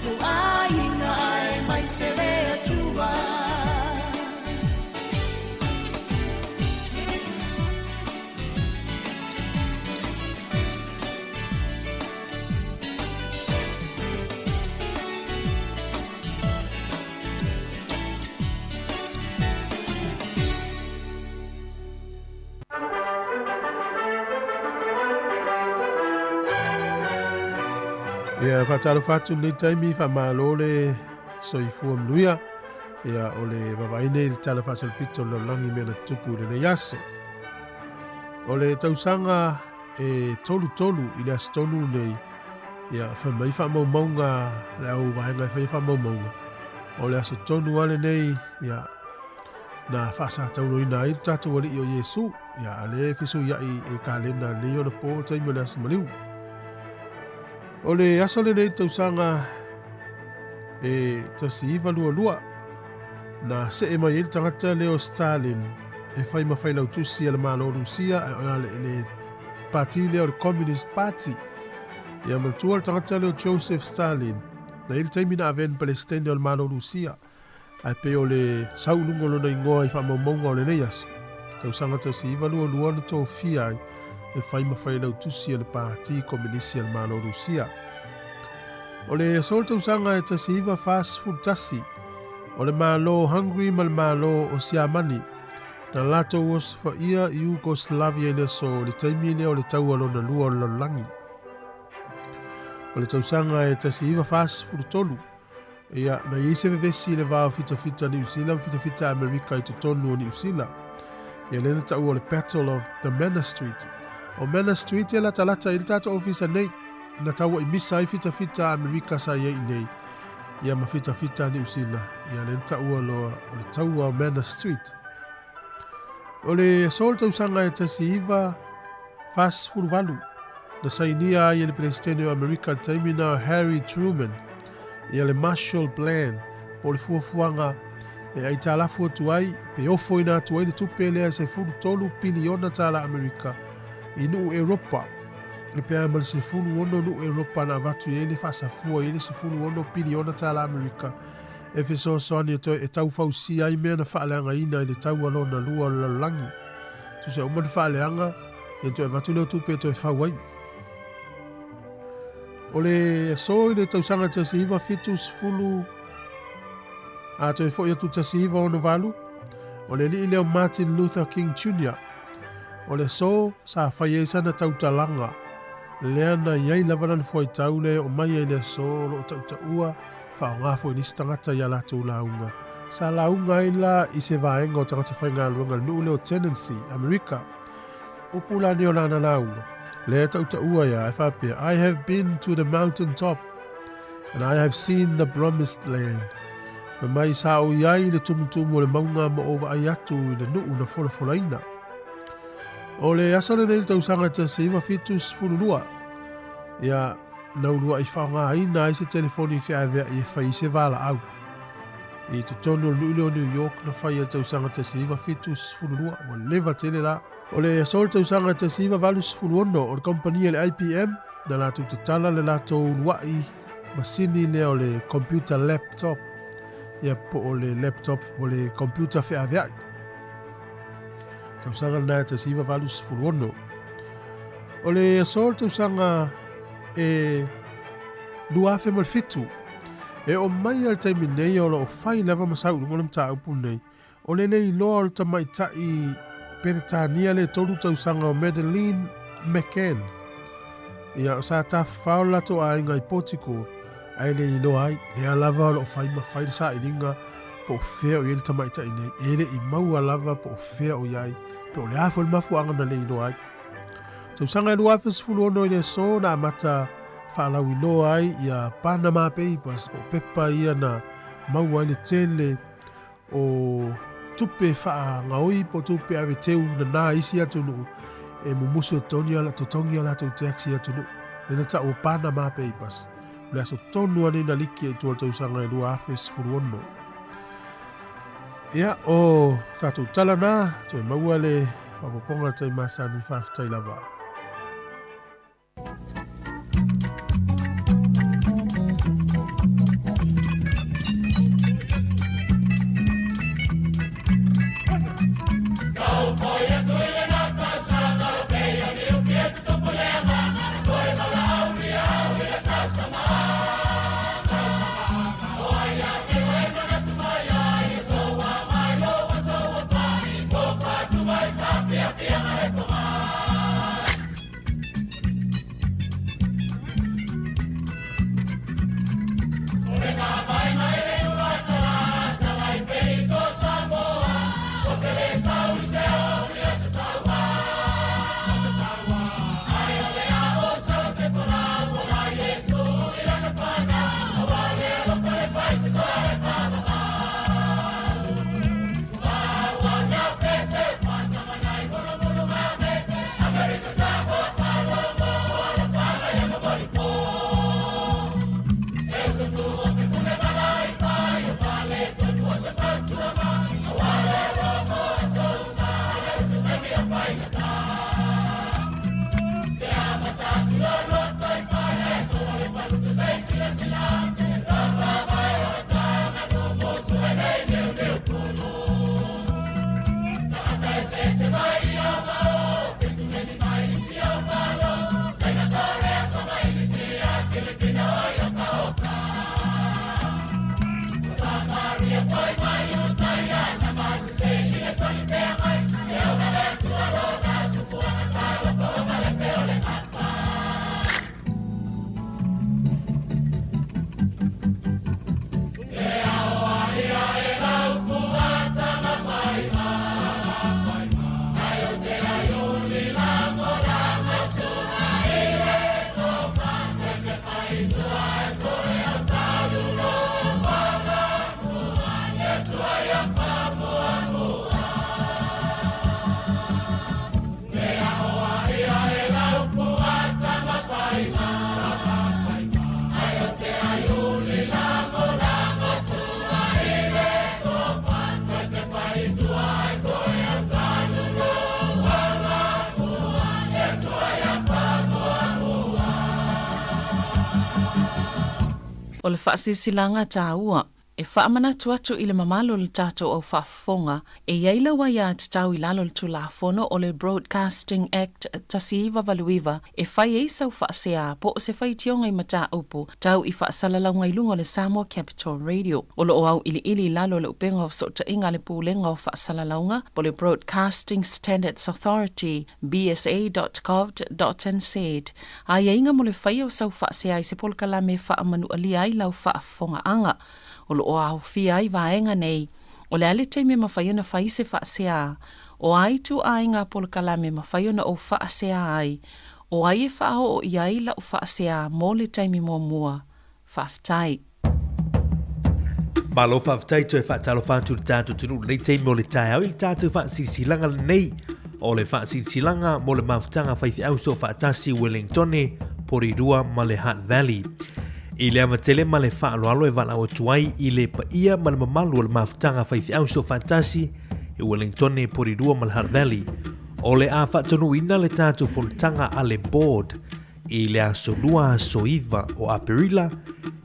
S3: lou aiga aemaise le Atua.
S5: Ia, faatalofa atu i lenei taimi, faamalo le soifua manuia. Ia, o le vaavaai nei i le Tala Faasolopito o le Lalolagi i mea na tutupu i lenei aso. O le tausaga e 33 i le aso tonu lenei, ia, fai mai faamaumauga a le au vaega e faia faamaumauga, o le aso tonu lava lenei, ia, na faasatauroina ai lo tatou Alii o Iesu, ia, a lea e fesuiai i le kalena nei ona po le taimi o le aso maliu. O le aso lenei i le tausaga e 1922, na see mai ai le tagata lea o Stalin e fai ma failautusi a le Malo o Rusia, a le, le pati lea o le Communist Party. Ia manatua le tagata lea o Joseph Stalin, na i ai le taimi na avea ni Pelesitene o le Malo o Rusia, ae pei o le sau i luga o lona igoa i faamaumauga o lenei aso, tausaga 1922 na tofia ai e fai ma failautusi a le Pati Kominisi a le Malo o Rusia. O le aso o le tausaga e 1941, o le Malo o Hungary ma le Malo o Siamani na latou osofaia Yugoslavia i le aso i le taimi lea o le Taua Lona Lua o le Lalolagi. O le tausaga e 1943, Ia, na i ai se vevesi i le va o fitafita Niu Sila ma fitafita Amerika i totonu o Niu Sila. Ia, lea na taua o le Battle of the Manor Street. O Manor Street e latalata i le tatou ofisa nei. Na taua'i misa ai fitafita Amerika sa i ai i nei, ia ma fitafita Niu Sila. Ia, lea na taua loa o le taua o Manor Street. O le aso o le tausaga e 1948, na sainia ai e le Peresetene o Amerika i le taimi na o Harry Truman ia le Marshall Plan, po o le fuafuaga e aitalafu atu ai pe ofoina atu ai le tupe lea e 13 piliona tala Amerika i nuu Europa, e pe a ma le 16 nuu Europa na avatu i ai le faasafua i ai le 16 piliona tala Amerika e fesoasoani e toe e tau fausia ai mea na faaleagaina i le taua lona lua o le lalolagi. Tusa uma na faaleaga, ia toe avatu lea o tupe e toe fau ai. O le aso i le tausaga 1970 a toe foi atu 1968, o le alii lea o Martin Luther King Jr. O le aso sa fai ai sana tautalaga, lea na i ai lava lana fuaitau lea e oo mai ai le aso o lo o tautaua faaaoga foi nisi tagata i a latou lauga. Sa lauga ai la i se vaega o tagata faigaluega i le nuu lea o Tennessee, Amerika. Upu la nei o lana lauga, lea e tautaua ia e faapea, I have been to the mountain top and I have seen the promised land. Fai mai sa ou i ai i le tumutumu o le mauga ma ou vaai atu i le nuu na folafolaina. O le aso lenei i le tausaga 1972, ia, na ulua'i faaaogaina ai se telefoni feavea'i e fai ai se valaau. I totonu o le nuu lea o New York na fai ai le tausaga 1972, ua leva tele la. O le aso o le tausaga 1986 o le kamupani a le IBM na latou tatala le latou ulua'i masini lea o le computer laptop, ia po o le laptop po o le computer feavea'i. Tausaga lena e 1986. O le aso o le tausaga e 2007, e oo mai lava i le taimi nei o lo o fai lava ma sau i luga o le mataupu lenei, o le le iloa o le tamaitai Peretania le 3 tausaga o Madeleine McCann. Ia, sa tafafao le latou aiga i Portugal, ae le iloa ai, lea lava o lo o fai ma fai le sailiga po o fea o i ai le tamaitai nei, e le i maua lava po o fea o i ai, pe o le a foi le mafuaaga na le iloa ai. Tausaga e 2016 i le aso na amata faalauiloa ai ia Panama Papers po o pepa ia na maua ai le tele o tupe faagaoi po o tupe ave teu nana isi atunuu e mumusu e totogi a totogi a latou tax i atunuu. Lea na tau o Panama Papers. O le aso tonu lava lenei na liki ai i tua o le tausaga e 2016. Ia, o tatou tala na, toe maua le faaopoopoga i le taimi masani, faafetai lava.
S6: O le faasilasilaga taua e faamanatu atu i le mamalu o le tatou au faafofoga e i ai lau aiatatau i lalo o le Tulafono o le Broadcasting Act 1989 e fai ai sau faasea po o se faitioga i mataupu tau i faasalalauga i luga o le Samoa Capital Radio. O lo o auiliili i lalo o le upega o fesootaiga a le Pulega o Faasalalauga po o le Broadcasting Standards Authority, bsa.govt.nz, aiaiga mo le faia o sau faasea i se polokalame e faamanualia ai lau faafofogaaga. O lo o aofia ai vaega nei, o le a le taimi e mafai ona fai se faasea, o a ituaiga polokalame e mafai ona ou faasea ai, o ai e faaoo i ai lau faasea mo le taimi muamua. Faafetai.
S1: Malo faafetai toe faatalofa atu i le tatou atunuu i lenei taimi o le taeao i le tatou faasilasilaga lenei o le faasilasilaga mo le mafutaga faifeau soofaatasi Wellingtone, Porirua ma le Hutt Valley. I le ava tele ma le faaaloalo e valaau atu ai i le paia ma le mamalu o le mafutaga faifeau soofaatasi i Wellingtone, Porirua ma le Hutt Valley, o le a faatonuina le tatou fonotaga a le Board I le aso 2 aso 9 o Aperila,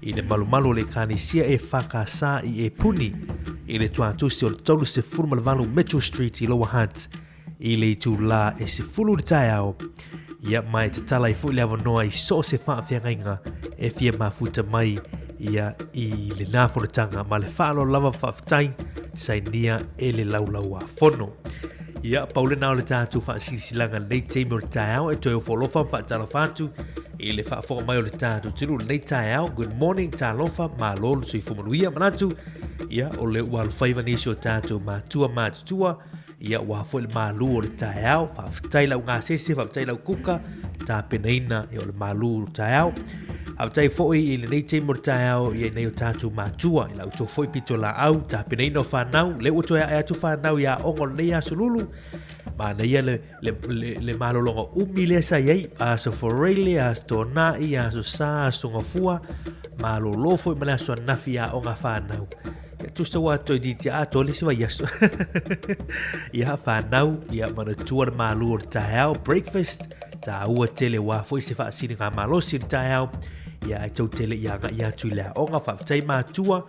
S1: i le malumalu o le Ekalesia EFKS i Epuni, i le tuatusi o le 38 Mitchell Street i Lower Hutt, i le itulā e 10 i le taeao, ia ma e tatala ai foi le avanoa i so o se faafeagaiga e fia mafuta mai ia i lenā fonotaga ma le faaaloalo lava faafetai sainia e le Laulau-a-Fono. Ia, pau lena o le tatou faasilasilaga lenei taimi o le taeao e toe ofo alofa ma faatalofa atu i le faafofoga mai o le tatou atunuu lenei taeao. Good morning, talofa, malo le soifua manuia. Manatu, ia, o le ua alofaiva nisi o tatou matua matutua, ia, ua foi le malu o le taeao. Faafetai lau gasese, faafetai lau kuka, tapenaina ia, o le malu o le taeao. Faafetai foi i lenei taimi o le taeao i nei o tatou matua, i la outou foi pitolaau, tapenaina o fanau, lea ua toe ae atu fanau i aoga o lenei aso lulu, manaia le, le, le, le malologa umi lea sa i ai, aso Foreile, aso Tona'i, aso Sa, aso Gafua, malolo foi ma le aso ananafi i aoga a fanau. Ia tusa ua toe titia atoa le isi vaiaso. Ia fanau, ia manatua le malu o le taeao, breakfast, Tāua tele wā foi se faasiliga malosi i le taeao, ia ai tou tele i agai atu i le aoga, faafetai matua,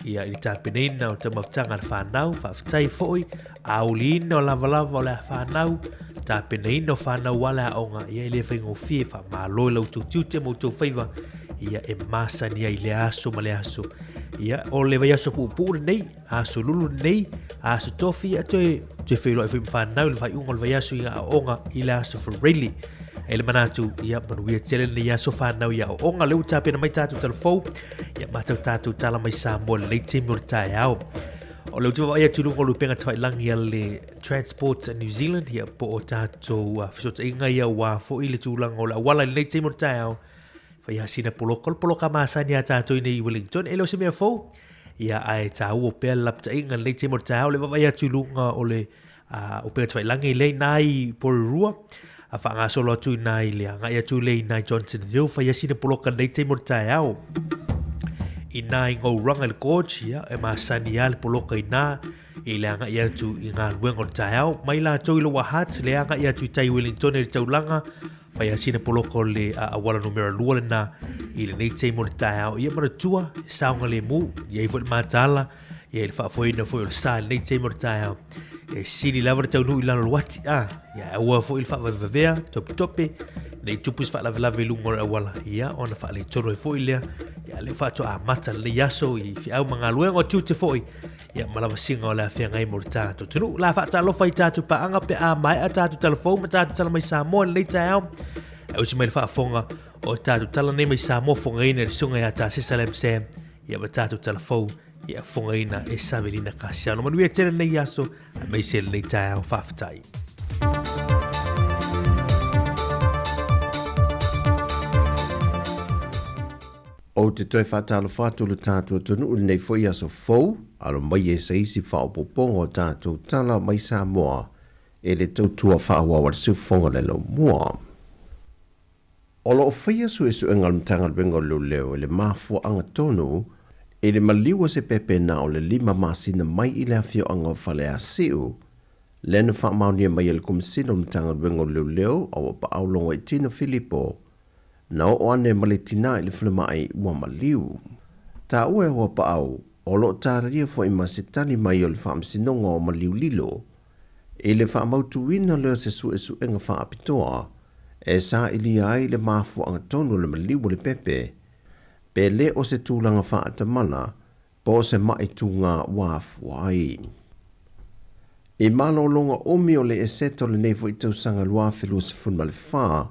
S1: ia i le tapenaina o le taumafataga a le whanau, faafetai foi, auliina o lavalava o le whanau, tapenaina o whanau a le aoga, ia e le faigofie, faamalo i la outou tiute ma outou faiva, ia e masani ai i le aso ma le aso. Ia, o le vaiaso puupuu lenei, aso lulu lenei, aso tofi, ia toe, toe feiloai foi ma whanau i le faaiuga o le vaiaso i ngā aoga i le aso Friday. E le manatu, ia manuia tele lenei aso whanau i aoga, lea ua tapena mai tātou talafou, ia mātau tātou tala mai Samoa lenei taimi o le taeao. O le utu vaavaai atu i luga o lupega tafailangi a le Transport New Zealand, ia po o tātou fesootaiga ia ua foi le tulaga o le auala i lenei taimi o le taeao, Whai hasina poloka, o le poloka masani a tātou i nei i Wellington, e le o se mea fou, ia ae tāua pea le lapataiga lenei taimi o le taeao, le vaavaai atu i luga o le upega tafailagi lea inā i Porirua, a faagasolo atu inā i le agai atu lea inā i Johnsonville, whai hasina poloka lenei taimi o le taeao. Inā i Ngauranga i le Gorge, ia, e masani a le poloka inā i le agai atu i galuega o le taeao. Mai lātou i Lower Hutt, le agai atu i tai Wellington i le taulaga, Whai a sina poloko le auala numera 2 lena i lenei taimi o le taeao. Ia manatua, e saoga le mu, ia i foi le matala, ia i le faafoeina foi o le sa i lenei taimi o le taeao. E sili lava le taunuu i lalo o le uati, a, ia aua foi le faavavevavea, topetope, nei tupu se faalavelave i luga o le auala, ia ona faaletonu ai foi lea, ia lea faatoa amata lenei aso i feau ma galuega o tiute foi, ia ma lavasiga o le a feagai mo le tatou atunuu. La faatalofa i tatou paaga pe a maea tatou talafou ma tatou tala mai Samoa i lenei taeao. E usi mai le faafofoga o tatou tala nei mai Samoa fofogaina i le susuga ia Tasesa Lam Sam, ia ma tatou talafou ia fofogaina e Savelina Kasiano. Manuia tele lenei aso, aemaise lenei taeao. Faafetai.
S7: Ou te toe faatalofa atu le tatou atunuu i lenei foi aso fou, alo mai e se isi faaopoopoga o tatou tala mai Samoa e le tautua faaauau a le siufofoga le laumua. O lo o faia suesuega a le Matagaluega o Leoleo i le mafuaaga tonu i le maliu o se pepe na o le 5 masina mai i le afioaga o Faleasiu, lea na faamaonia mai e le Komesina o le Matagaluega o Leoleo a ua paau logo i Tino Filipo Na oo ane ma le tina i le falemai ua maliu. Taua e Huapaau, o lo o talia foi ma se tali mai o le Faamasinoga o Maliu Lilo i le faamautuina lea o se suesuega faapitoa e sailia ai le mafuaaga tonu o le maliu o le pepe, pe le o se tulaga faatamala po o se ma'i tuga ua afua ai. I malologa umi o le Eseta o lenei foi tausaga 2024,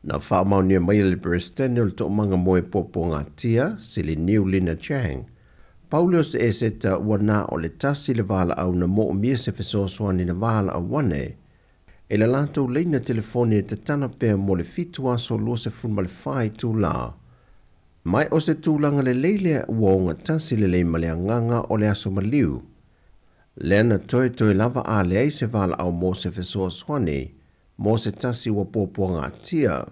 S7: na faamaonia mai e le Peresetene o le Toomaga Moe Puapuagatia, Siliniu Lina Chang, pau lea o se Eseta ua na o le tasi le valaau na moomia se fesoasoani na valaau ane e le latou laina telefoni e tatala pea mo le 7 aso 24 itulā. Ma o se tulaga lelei lea ua ogatasi lelei ma le agaga o le aso maliu, lea na toetoe lava a leai se valaau mo se fesoasoani mo se tasi ua puapuagatia.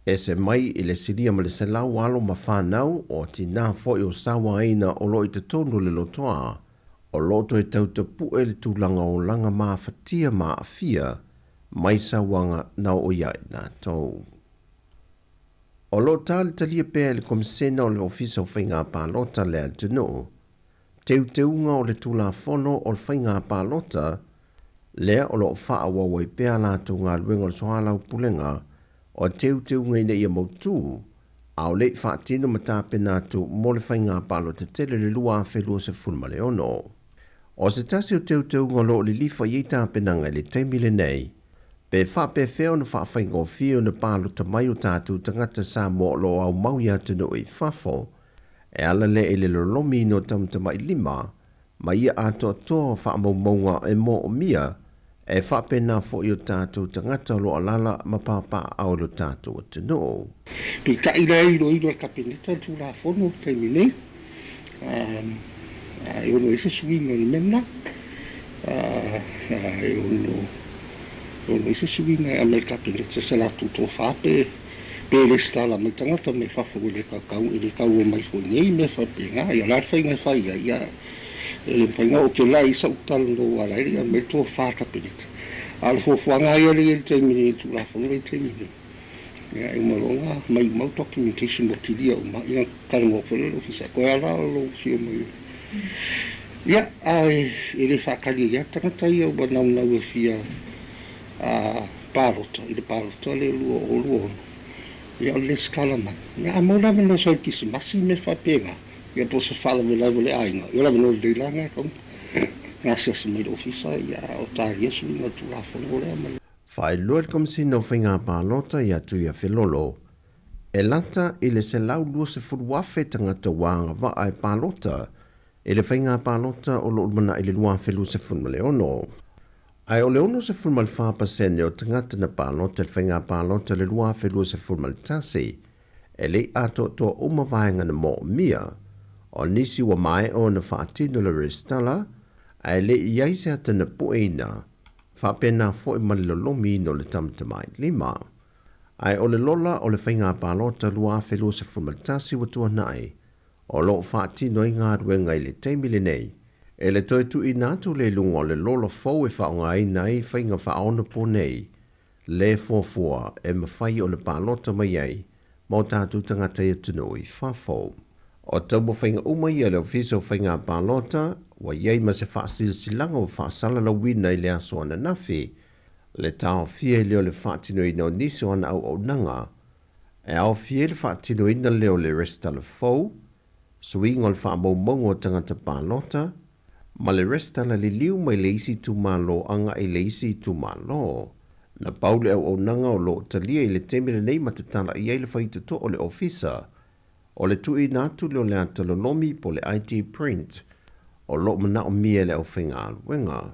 S7: Ese mai i le silia ma le 100 alo ma fanau o tinā foi o sauaina o lo o i totonu o le lotoa, o lo o toe tautapu'e le tulaga olaga mafatia ma aafia mai sauaga na oo iā i latou. O lo o talitalia pea e le Komisena o le Ofisa o Faiga Palota le atunuu, teuteuga o le Tulafono o le Faiga Palota, lea o lo o faaauau ai pea a latou galuega o le soalaupulega o teuteuga ina ia mautū, a o le i faatino ma tapena atu mo le faiga palota tele le 2026. O se tasi o teuteuga o lo o lilifa i ai tapenaga i le taimi lenei, pe faapefea ona faafaigofie ona palota mai o tatou tagata Samoa o lo o aumau i atunuu i fafo, e ala lea i le lolomiina o tamatamailima ma ia atoatoa o faamaumauga e moomia e faapena foi o tatou tagata o lo o alaala ma papaaao i lo tatou atunuu.
S8: Peitai la e iloilo e le Kapeneta le Tulafono i le taimi nei, e ono i ai se suiga i le mea lena, e ono i ai se suiga e aumai e le Kapeneta se latou tofa pe resitala mai tagata mai fafo e le kakau, e le kaua mai foi nei mea faapena. Ia o le a le faiga e fai ai, ia e le mafai ona oo atu la i sau talanoa ala ai le aumai le tofa a le Kapeneta. A o le fuafuaga lava ia lea e i ai i le taimi nei, i le Tulafono lea e i le taimi nei, ia e uma loa ona aumai uma au documentation ua kilia uma, ia ona talanoa atu foi lea i le Ofisa, toe a la lou afio mai. Ia, ae e le faatali ai lava tagata ia ua naunau e fia palota i le palota lea 2026, ia o le lesitala mai. Ia a maua le avanoa sau i le Kerisimasi ma mea faapena, ia po o se faalavelave o le aiga, ia o le avanoa lelei la lena e tatau ona asiasi mai i le Ofisa, ia a o talia suiga o le Tulafono lea ma le.
S7: Faailoa le Komesina o Faiga Palota ia Tuiafelolo, e lata i le 120,000 tagata ua agavaa e palota i le faiga palota o lo o lumanai i le 2026. Ae o le 64% o tagata na palota i le faiga palota i le 2021, e le i atoatoa uma vaega na moomia. O nisi ua maea ona faatino le resitala, ae le i i ai se ata na pueina, faapena foi ma le lolomiina o le tamatamailima. Ae o le lola o le faiga palota 2021 ua tuanai, o lo o faatino ai galuega i le taimi lenei, e le toe tuuina atu lea i luga o le lola fou e faaaogaina ai faiga faaonapo nei, le fuafua e mafai ona palota mai ai ma o tatou tagata i atunuu i fafo. O taumafaiga uma ia a le Ofisa o Faiga Palota, ua i ai ma se faasilasilaga ua faasalalauina i le aso ananafi, le taofia ai lea o le faatinoina o nisi o ana auaunaga, E aofia ai le faatinoina lea o le resitala fou, suiga o le faamaumauga o tagata palota, ma le resitala liliu mai le isi itumalo agai i le isi itumalo. Na pau le auaunaga o lo o talia i le taimi lenei ma tatala i ai le faitotoa o le ofisa, o le tuuina atu lea o le ata lolomi po o le ID print o lo o manaomia e le aufaigaluega.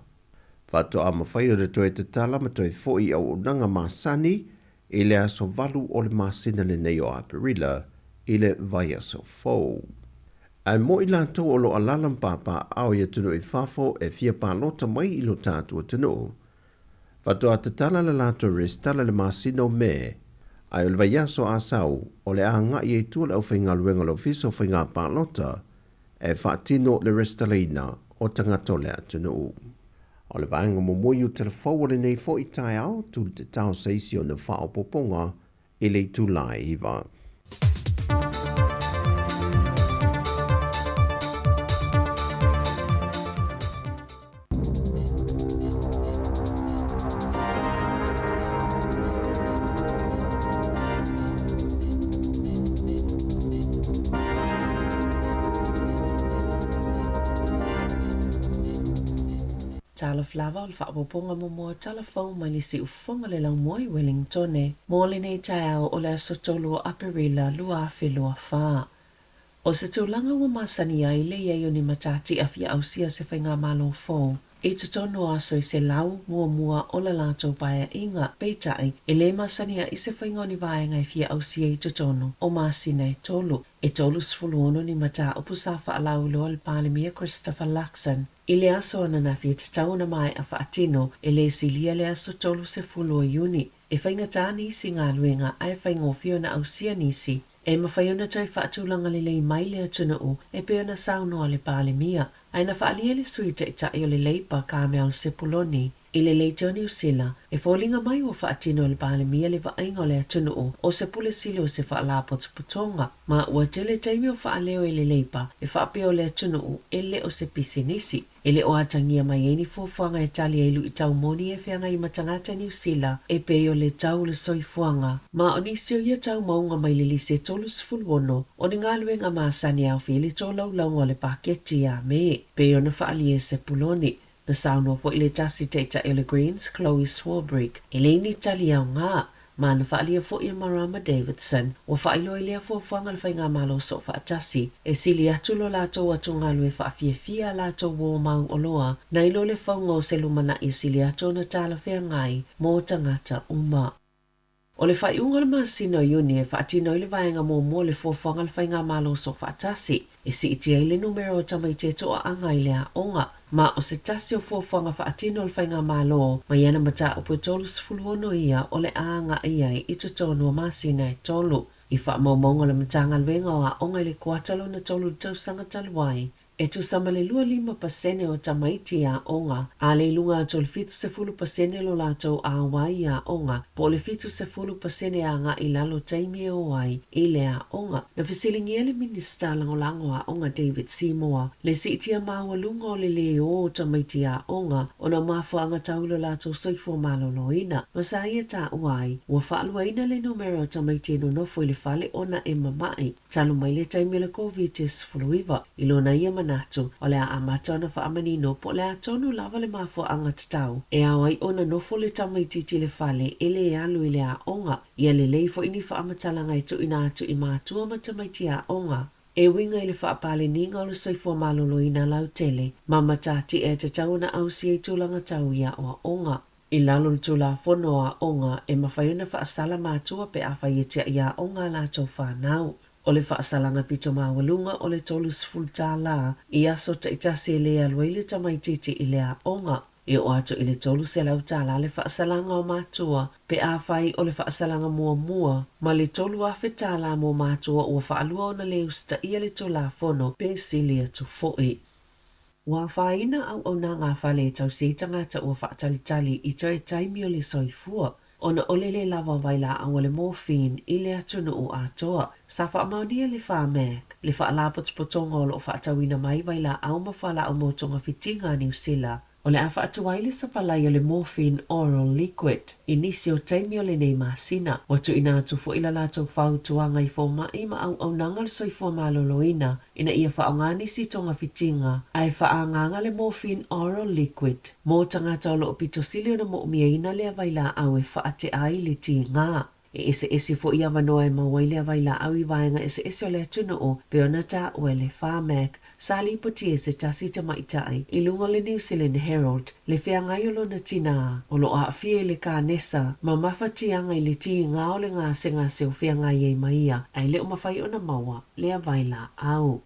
S7: Faatoa mafai ona toe tatala ma toe foi i auaunaga masani i le aso 8 o le masina lenei o Aperila i le vaiaso fou. Ae mo i latou o lo o alaala ma papaaao i atunuu i fafo e fia palota mai i lo tatou atunuu, faatoa tatala le latou resitala i le masina o Me, ae o le vaiaso Asau o le a agai ai tua le aufaigaluega o le Ofisa o Faiga Palota e faatino le resitalaina o tagata o le atunuu. O le vaega muamua i Utalafou o lenei foi taeao, tuli te tao se isi ona faaopoopoga i le itula e 9.
S6: Talofa lava o le faaopoopoga muamua o tala fou mai le siufofoga o le laumua i Wellingtone mo lenei taeao o le aso 3 o Aperila 2024. O se tulaga ua masani ai le i ai o ni matatia fia ausia se faigamalo fou i totonu o aso e 100 muamua o le latou paeaiga, peitai, e lē masani ai se faiga o ni vaega e fia ausia i totonu o masina e tolu. E 36 ni mataupu sa faalauiloa e le Palemia Christopher Luxon i le aso ananafi e tatau ona maea faatino e lē silia le aso 30 o Iuni. E faigata nisi galuega ae faigofie ona ausia nisi e mafai ona toe faatulaga lelei mai le atunuu e pei ona saunoa le Palemia. Ae na faaalia e le Sui Taitai o le Leipa Carmel Sepuloni i le Leitio Niu Sila e foliga mai ua faatino e le Palemia le vaaiga o le atunuu o se pule sili o se faalapotopotoga ma ua tele taimi o faaleo e le Leipa e faapea o le atunuu e le o se pisinisi. E le o atagia mai ai ni fuafuaga e tali ai luitau moni e feagai ma tagata Niu Sila e pei o le tau o le soifuaga. Ma o nisi o ia tau mauga mai le lisi e 36 o ni galuega masani e aofia i le tolaulauga o le paketi ia Me, pei ona faaalia e Sepuloni. Na saunoa foi le tasi taitai o le Greens, Chloe Swarbrick, e leai ni tali aoga, ma na faaalia foi e Marama Davidson, ua faailoa i lea fuafuaga le faigamalo soofaatasi e sili atu lo latou atugalu e faafiafia a latou uo mau oloa nai lo le fauga o se lumanai e sili atu ona talafeagai mo tagata uma. O le faaiuga o le masina o Iuni e faatino ai le vaega muamua o le fuafuaga a le Faigamalo Soofaatasi e siitia ai le numera o tamaiti e toaaga i le aoga, ma o se tasi o fuafuaga faatino a le Faigamalo mai ana mataupu e 36 ia o le a agai ai i totonu o masina e tolu. I faamaumauga a le Matagaluega o Aoga i le kuata lona tolu i le tausaga talu ai, E tusa ma le 25% o tamaiti aoga, a le i luga atu o le 70% lo latou auai i aoga, po o le 70% agai i lalo taimi e o ai i le aoga. Na fesiligia le Minisita Lagolago Aoga David Seymour le siitia maualuga o le lē o o tamaiti aoga ona o mafuaaga tau i lo latou soifua maloloina, ma sa ia taua ai ua faaluaina le numera o tamaiti e nonofo i le fale ona e mama'i. Talu mai le taimi o le Koviti-19, i lona ia manatu, o le a amata ona faamanino po o le a tonu lava le mafuaaga tatau e ao ai ona nofo le tamaitiiti i le fale e lē alu i le aoga. Ia lelei foi ni faamatalaga e tuuina atu i matua ma tamaiti aoga e uiga i le faapaleniga o le soifua maloloina lautele ma matatia e tatau ona ausia i tulaga tau i aoaoga. I lalo o le Tulafono o Aoga, e mafai ona faasala matua pe afai e tiai aoga a latou fanau. O le faasalaga pito maualuga o le $30 i aso taitasi e lē alu ai le tamaitiiti i le aoga. E oo atu i le $300 le faasalaga o matua pe afai o le faasalaga muamua, ma le $3,000 mo matua ua faalua ona lē usitaia le Tulafono pe sili atu foi. Ua afaina auaunaga a fale e tausi ai tagata ua faatalitali i toe taimi o le soifua ona o le lē lava o vailaau o le morphine i le atunuu atoa. Sa faamaonia e le Pharmac le faalapotopotoga o lo o faatauina mai vailaau ma fualaau mo togafitiga a Niu Sila o le a faatuai le sapalai o le morphine oral liquid i nisi o taimi o lenei masina. Ua tuuina atu foi la latou fautuaga i fomai ma auaunaga o le soifua maloloina ina ia faaaoga nisi togafitiga ae faaagaaga le morphine oral liquid mo tagata o lo o pito sili ona moomiaina lea vailaau e faatea ai le tiga. E eseese foi avanoa e maua ai lea vailaau i vaega eseese o le atunuu pei ona taua e le Pharmac sa lipoti e se tasi tamaitai i luga o le New Zealand Herald le feagai o lona tinā o lo o aafia i le kanesa ma mafatiaga i le tiga o le gasegase o feagai ai ma ia ae le o mafai ona maua lea vailaau.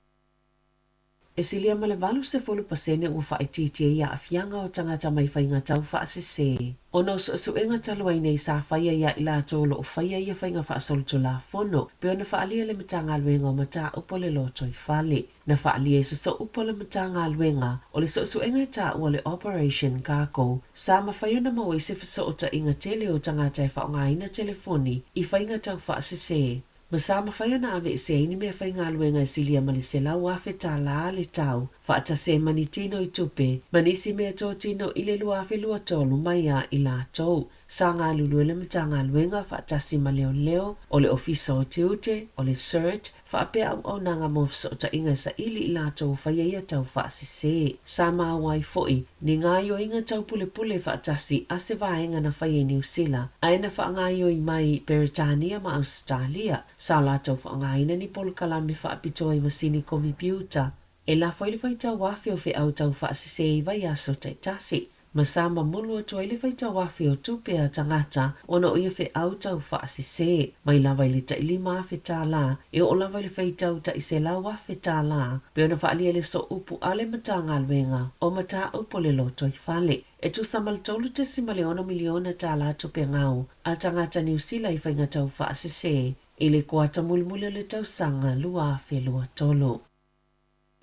S6: E silia ma le 80% ua faaitiitia ai aafiaga o tagata mai faiga tau faasese ona o suesuega talu ai nei sa faia iā i latou o lo o faia ia faiga faasolitulafono pei ona faaalia e le Matagaluega o Mataupu o le Lotoifale. Na faaalia i se sooupu a le Matagaluega o le suesuega e taua o le Operation Cargo sa mafai ona maua ai se fesootaiga tele o tagata e faaaogaina telefoni i faiga tau faasese ma sa mafai ona aveesea ai ni meafaigaluega e silia ma le $100,000 le tau, faatasi ai ma ni tino i tupe ma nisi mea totino i le 2023 mai a i latou.
S9: Sa galulue le Matagaluega faatasi ma leoleo, o le Ofisa o Tiute, o le CERT, faapea auaunaga mo fesootaiga e saili i latou ua faia ia tau faasese. Sa maua ai foi ni gaoioiga tau pulepule faatasi a se vaega na faia i Niu Sila, ae na faagaoioi mai i Peretania ma Ausetalia. Sa latou faaaogaina ni polokalame faapitoa i masini komipiuta e lafo ai le faitau afe o feau tau faasese i vaiaso taitasi, ma sa mamulu atu ai le faitau afe o tupe a tagata ona o ia feau tau faasese, mai lava i le tai $5,000 e oo lava i le faitau tai $100,000, pei ona faaalia i le sooupu a le Matagaluega o Mataupu o le Lotoifale. E tusa ma le $3.6 miliona tala tupe gau a tagata Niu Sila i faiga tau faasese i le kuata mulimuli o le tausaga 2023.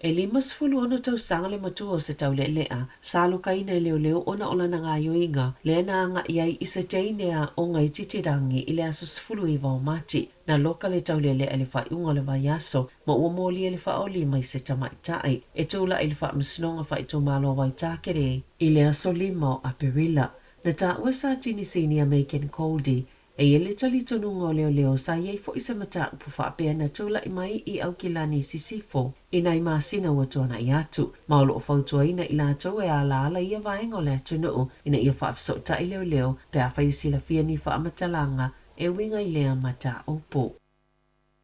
S9: E 56 tausaga le matua o se taulealea sa lukaina e leoleo ona o lana gaoioiga lea na agai ai i se teine aoga i Titirangi i le aso 19 o Mati. Na loka le taulealea i le faaiuga o le vaiaso ma ua molia i le faaolima i se tamaitai e tulai i le Faamasinoga Faaitumalo o Waitakere i le aso 5 o Aperila. Na taua e Satini Sinia Megan Goldie E i ai le talitonuga o leoleo sa i ai foi se mataupu faapea na tulai mai i Aukilani i Sisifo i nai masina ua tuanai atu, ma o lo o fautuaina i latou e alaala i ia vaega o le atunuu ina ia faafesootai leoleo pe afai e silafia ni faamatalaga e uiga i lea mataupu.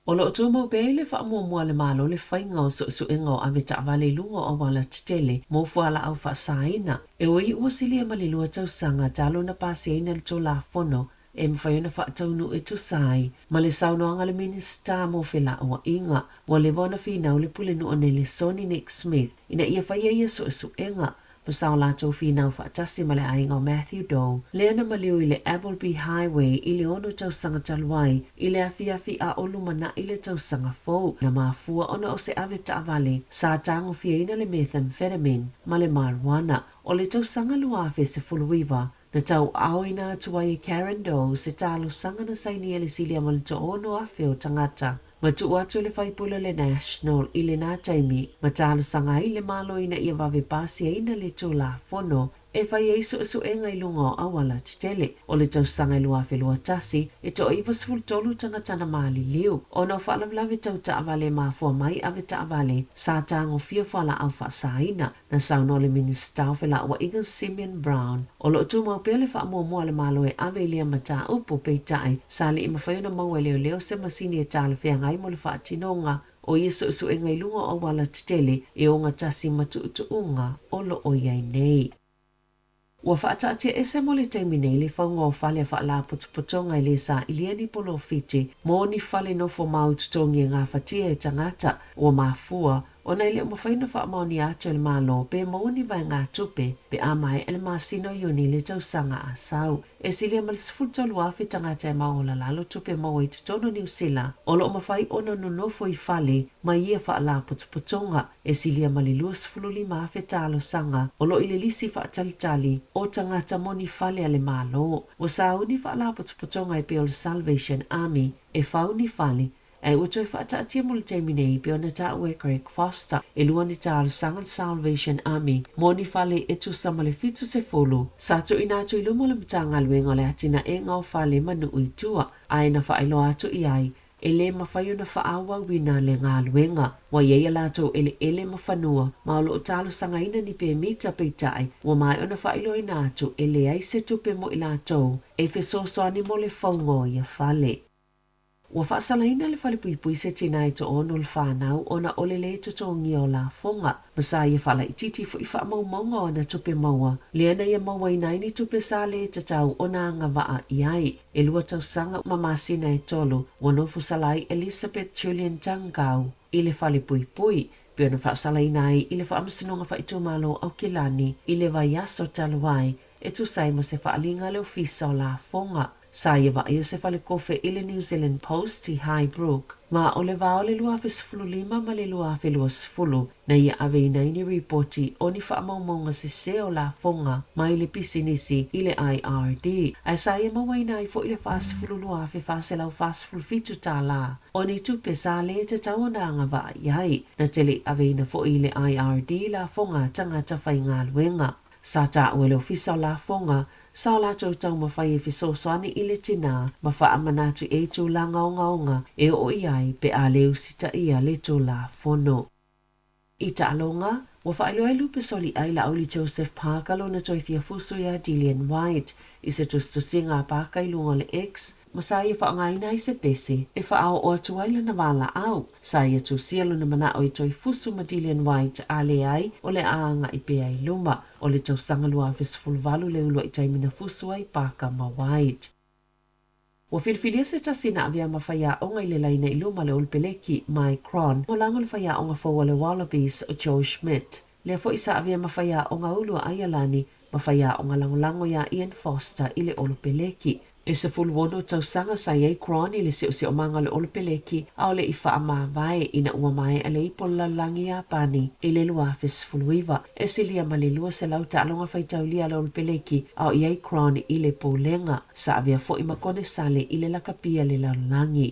S9: O lo o tumau pea i le faamuamua a le Malo le faiga o suesuega o ave taavale i luga o auala tetele mo fualaau faasaina. E ui ua silia ma le 2 tausaga talu ona pasiaina le Tulafono e mafai ona faataunuu e tusa ai ma le saunoaga a le Minisita mo Felauaiga, ua leva ona finau le Pulenuu o Nelesoni Nick Smith ina ia faia ia suesuega ma sa o latou finau faatasi ma le aiga o Matthew Doe, lea na maliu i le Appleby Highway i le 6 tausaga talu ai, i le afiafi a o lumanai le tausaga fou, na mafua ona o se ave taavale sa tagofiaina le methamphetamine ma le marijuana. O le tausaga 2019, na tauaaoina atu ai e Karen Doe se talosaga na sainia le silia ma le 6,000 o tagata ma tuu atu le faipule o le National i lena taimi ma talosaga ai le Malo ina ia vave pasiaina le Tulafono e fai ai suesuega i luga o auala tetele. O le tausaga e 2021, e toa 93 tagata na maliliu ona o faalavelave tau taavale e mafua mai ave taavale sa tagofia fualaau faasaina. Na saunoa le Minisita o Felauaiga Simeon Brown, o lo o tumau pea le faamuamua a le Malo e ave i lea mataupu, peitai, sa le i mafai ona maua e leoleo se masini e talafeagai mo le faatinoga o ia suesuega i luga o auala tetele e ogatasi ma tuutuuga o lo o i ai nei. Ua faataatiaese mo le taimi nei le fauga o fale a faalapotopotoga e lē sailia ni polofiti mo ni fale nofo mau totogi e gafatia e tagata. Ua mafua ona e le o mafai ona faamaonia atu e le Malo pe maua ni vaegatupe pe a maea le masina o Iuni le tausaga a sau. E silia ma le 13,000 tagata e maola lalo tupe maua i totonu o Niu Sila o lo o mafai ona nonofo i fale ma ia faalapotopotoga. E silia ma le 25,000 talosaga o lo o i le lisi faatalitali o tagata mo ni fale a le Malo. Ua sauni faalapotopotoga e pei o le Salvation Army e fau ni fale, ae ua toe faataatia mo le taimi nei pei ona taua e Greg Foster. E lua ni talosaga a le Salvation Army mo ni fale e tusa ma le 70 sa tuuina atu i luma o le Matagaluega o le Atinaega o Fale ma Nuu i tua, ae na faailoa atu i ai e lē mafai ona faaauauina le galuega. Ua i ai a latou eleele ma fanua, ma o lo o talosagaina ni pemita, peitai, ua maea ona faailoaina atu e leai se tupe mo i latou e fesoasoani mo le fauga o ia fale. Ua faasalaina le falepuipui se tina e toaono le fanau ona o le lē totogia o lafoga, ma sa ia faalaitiiti foi faamaumauga o ana tupe maua, lea na ia mauaina ai ni tupe sa lē tatau ona agavaa i ai. E 2 tausaga ma masina e 3 ua nofo sala ai Elizabeth Julian Tangau i le falepuipui, pei ona faasalaina ai i le Faamasinoga Faaitumalo o Aukilani i le vaiaso talu ai, e tusa ai ma se faaaliga a le Ofisa o Lafoga. Sa ia vaaia se falekofe i le New Zealand Post i Highbrook, ma o le vā o le 2015 ma le 2020 na ia aveina ai ni ripoti o ni faamaumauga sesē o lafoga mai le pisinisi i le IRD, ae sa ia mauaina ai foi le $42,447 o ni tupe sa lē tatau ona agavaa i ai. Na tele i aveina foi i le IRD lafoga a tagata faigaluega. Sa taua e le Ofisa o Lafoga Sa o latou taumafai e fesoasoani i le tinā ma faamanatu i ai tulaga ogaoga e oo i ai pe a le usitaia le Tulafono. I taaloga, ua faailoa e Lupe Soliai Laauli Joseph Parker lona toe fia fusu iā Dillian Whyte i se tusitusiga a Parker i luga o le X ma sa ia faaaogaina ai se pese e faaoo atu ai lana valaau. Sa ia tusia lona manao e toe fusu ma Dillian Whyte a leai o le a agai pea i luma. O le tausaga 2018 le uluai taimi na fusu ai Parker ma Whyte. Ua filifilia se tasi na avea ma faiaoga i le laina i luma le Olopeleki, Mike Cron, lagolago le faiaoga fou a le Wallabies o Joe Schmidt. Lea foi sa avea ma faiaoga ulu a Aialani ma faiaoga lagolago iā Ian Foster i le Olopeleki. E 16 tausaga sa i ai Cron i le seoseomaga o le Olopeleki a o le i faamavae ina ua maea le Ipo o le Lalolagi Iapani i le 2019. E silia ma le 200 taaloga faitaulia a le Olopeleki a o i ai Cron i le Pulega. Sa avea foi ma Konesale i le Lakapi a le Lalolagi.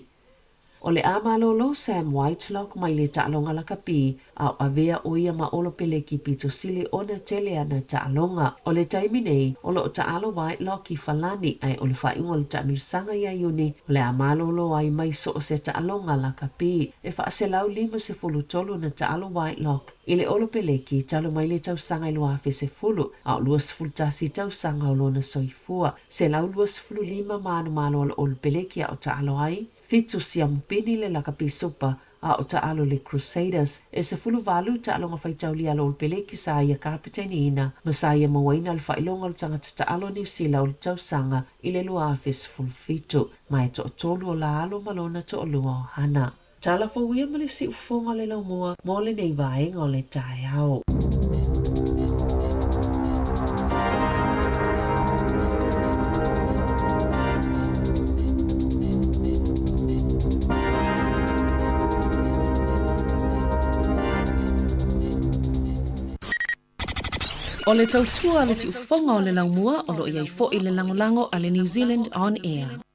S9: O le a malolo Sam Whitelock mai le taaloga lakapi, a o avea ʻo ia ma Olopeleki pito sili ona tele ana taaloga. O le taimi nei, o lo o taalo Whitelock i Falani, ae o le faaiuga o le taamilosaga ia Iuni, o le a malolo ai mai so o se taaloga lakapi. E 453 ona taalo Whitelock i le Olopeleki talu mai le tausaga i 2010, a o 21 tausaga o lona soifua. 125 manumalo a le Olopeleki a o taalo ai. Fitu siamupini le lakapi supa a o taalo le Crusaders. E 18 taaloga faitaulia a le Olopeleki sa ia kapiteniina ma sa ia mauaina le faailoga o le tagata taalo Niu Sila o le tausaga i le 2017. Ma e toatolu o la alo ma lona toalua o Hana. Tala fou ia ma le siufofoga o le laumua mo lenei vaega o le taeao. O le tautua a le siufofoga o le laumua o lo o i ai foi le lagolago a le New Zealand On Air.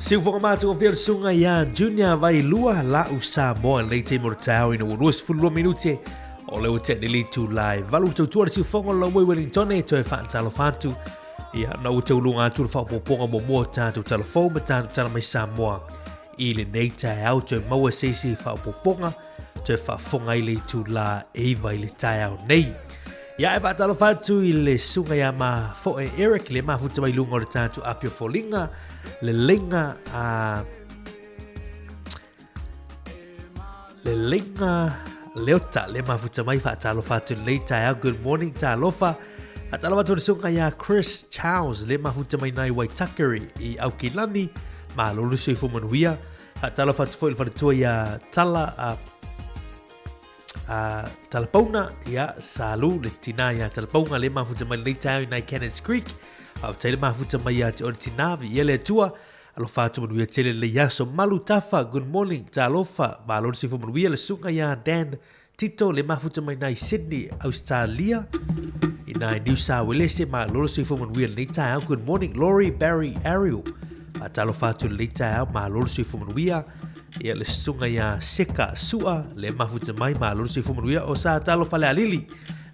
S1: Siufoga matagofie le susuga ia Junior Vailua La'u Samoa i lenei taimi o le taeao ina ua 22 minute o lea ua tea nei le itula e valu tautua le siufoga o le laumua i Wellington e toe faatalofa atu ia na ua tauluga atu le faaopoopoga muamua o tatou tala fou ma tatou tala mai Samoa i lenei taeao toe maua se isi faaopoopoga toe faafofoga ai le itula e 9 i le taeao nei. Ia e faatalofa atu i le susuga ia Mafoe Eric le mafuta mai luga o le tatou api o foliga, leleiga a leleiga Leota le mafuta mai faatalofa atu lenei taeao. Good morning, talofa. Faatalofa atu le susuga ia Chris Charles le mafuta mai nai Waitakere i Aukilani. Malo le soifua manuia. Faatalofa atu foi i le faletua ia Tala a a Talapauna, ia Salu, le tina ia Talapaunga, le mafuta mai lenei taeao i nai Cannons Creek. Faafetai le mafuta mai ia te oe le tina, viia le Atua. Alofa atu manuia tele lenei aso. Malu Tafa, good morning, talofa, malo le soifua manuia le susuga ia Dan Tito, le mafuta mai nai Sydney, Australia, i nai New South Wales, malo le soifua manuia lenei taeao. Good morning, Laurie Barry Ariel. Faatalofa atu lenei taeao, malo le soifua manuia. Ia le susuga ia Seka Sua, le mafuta mai, malo le soifua manuia. O sa talo Falealili,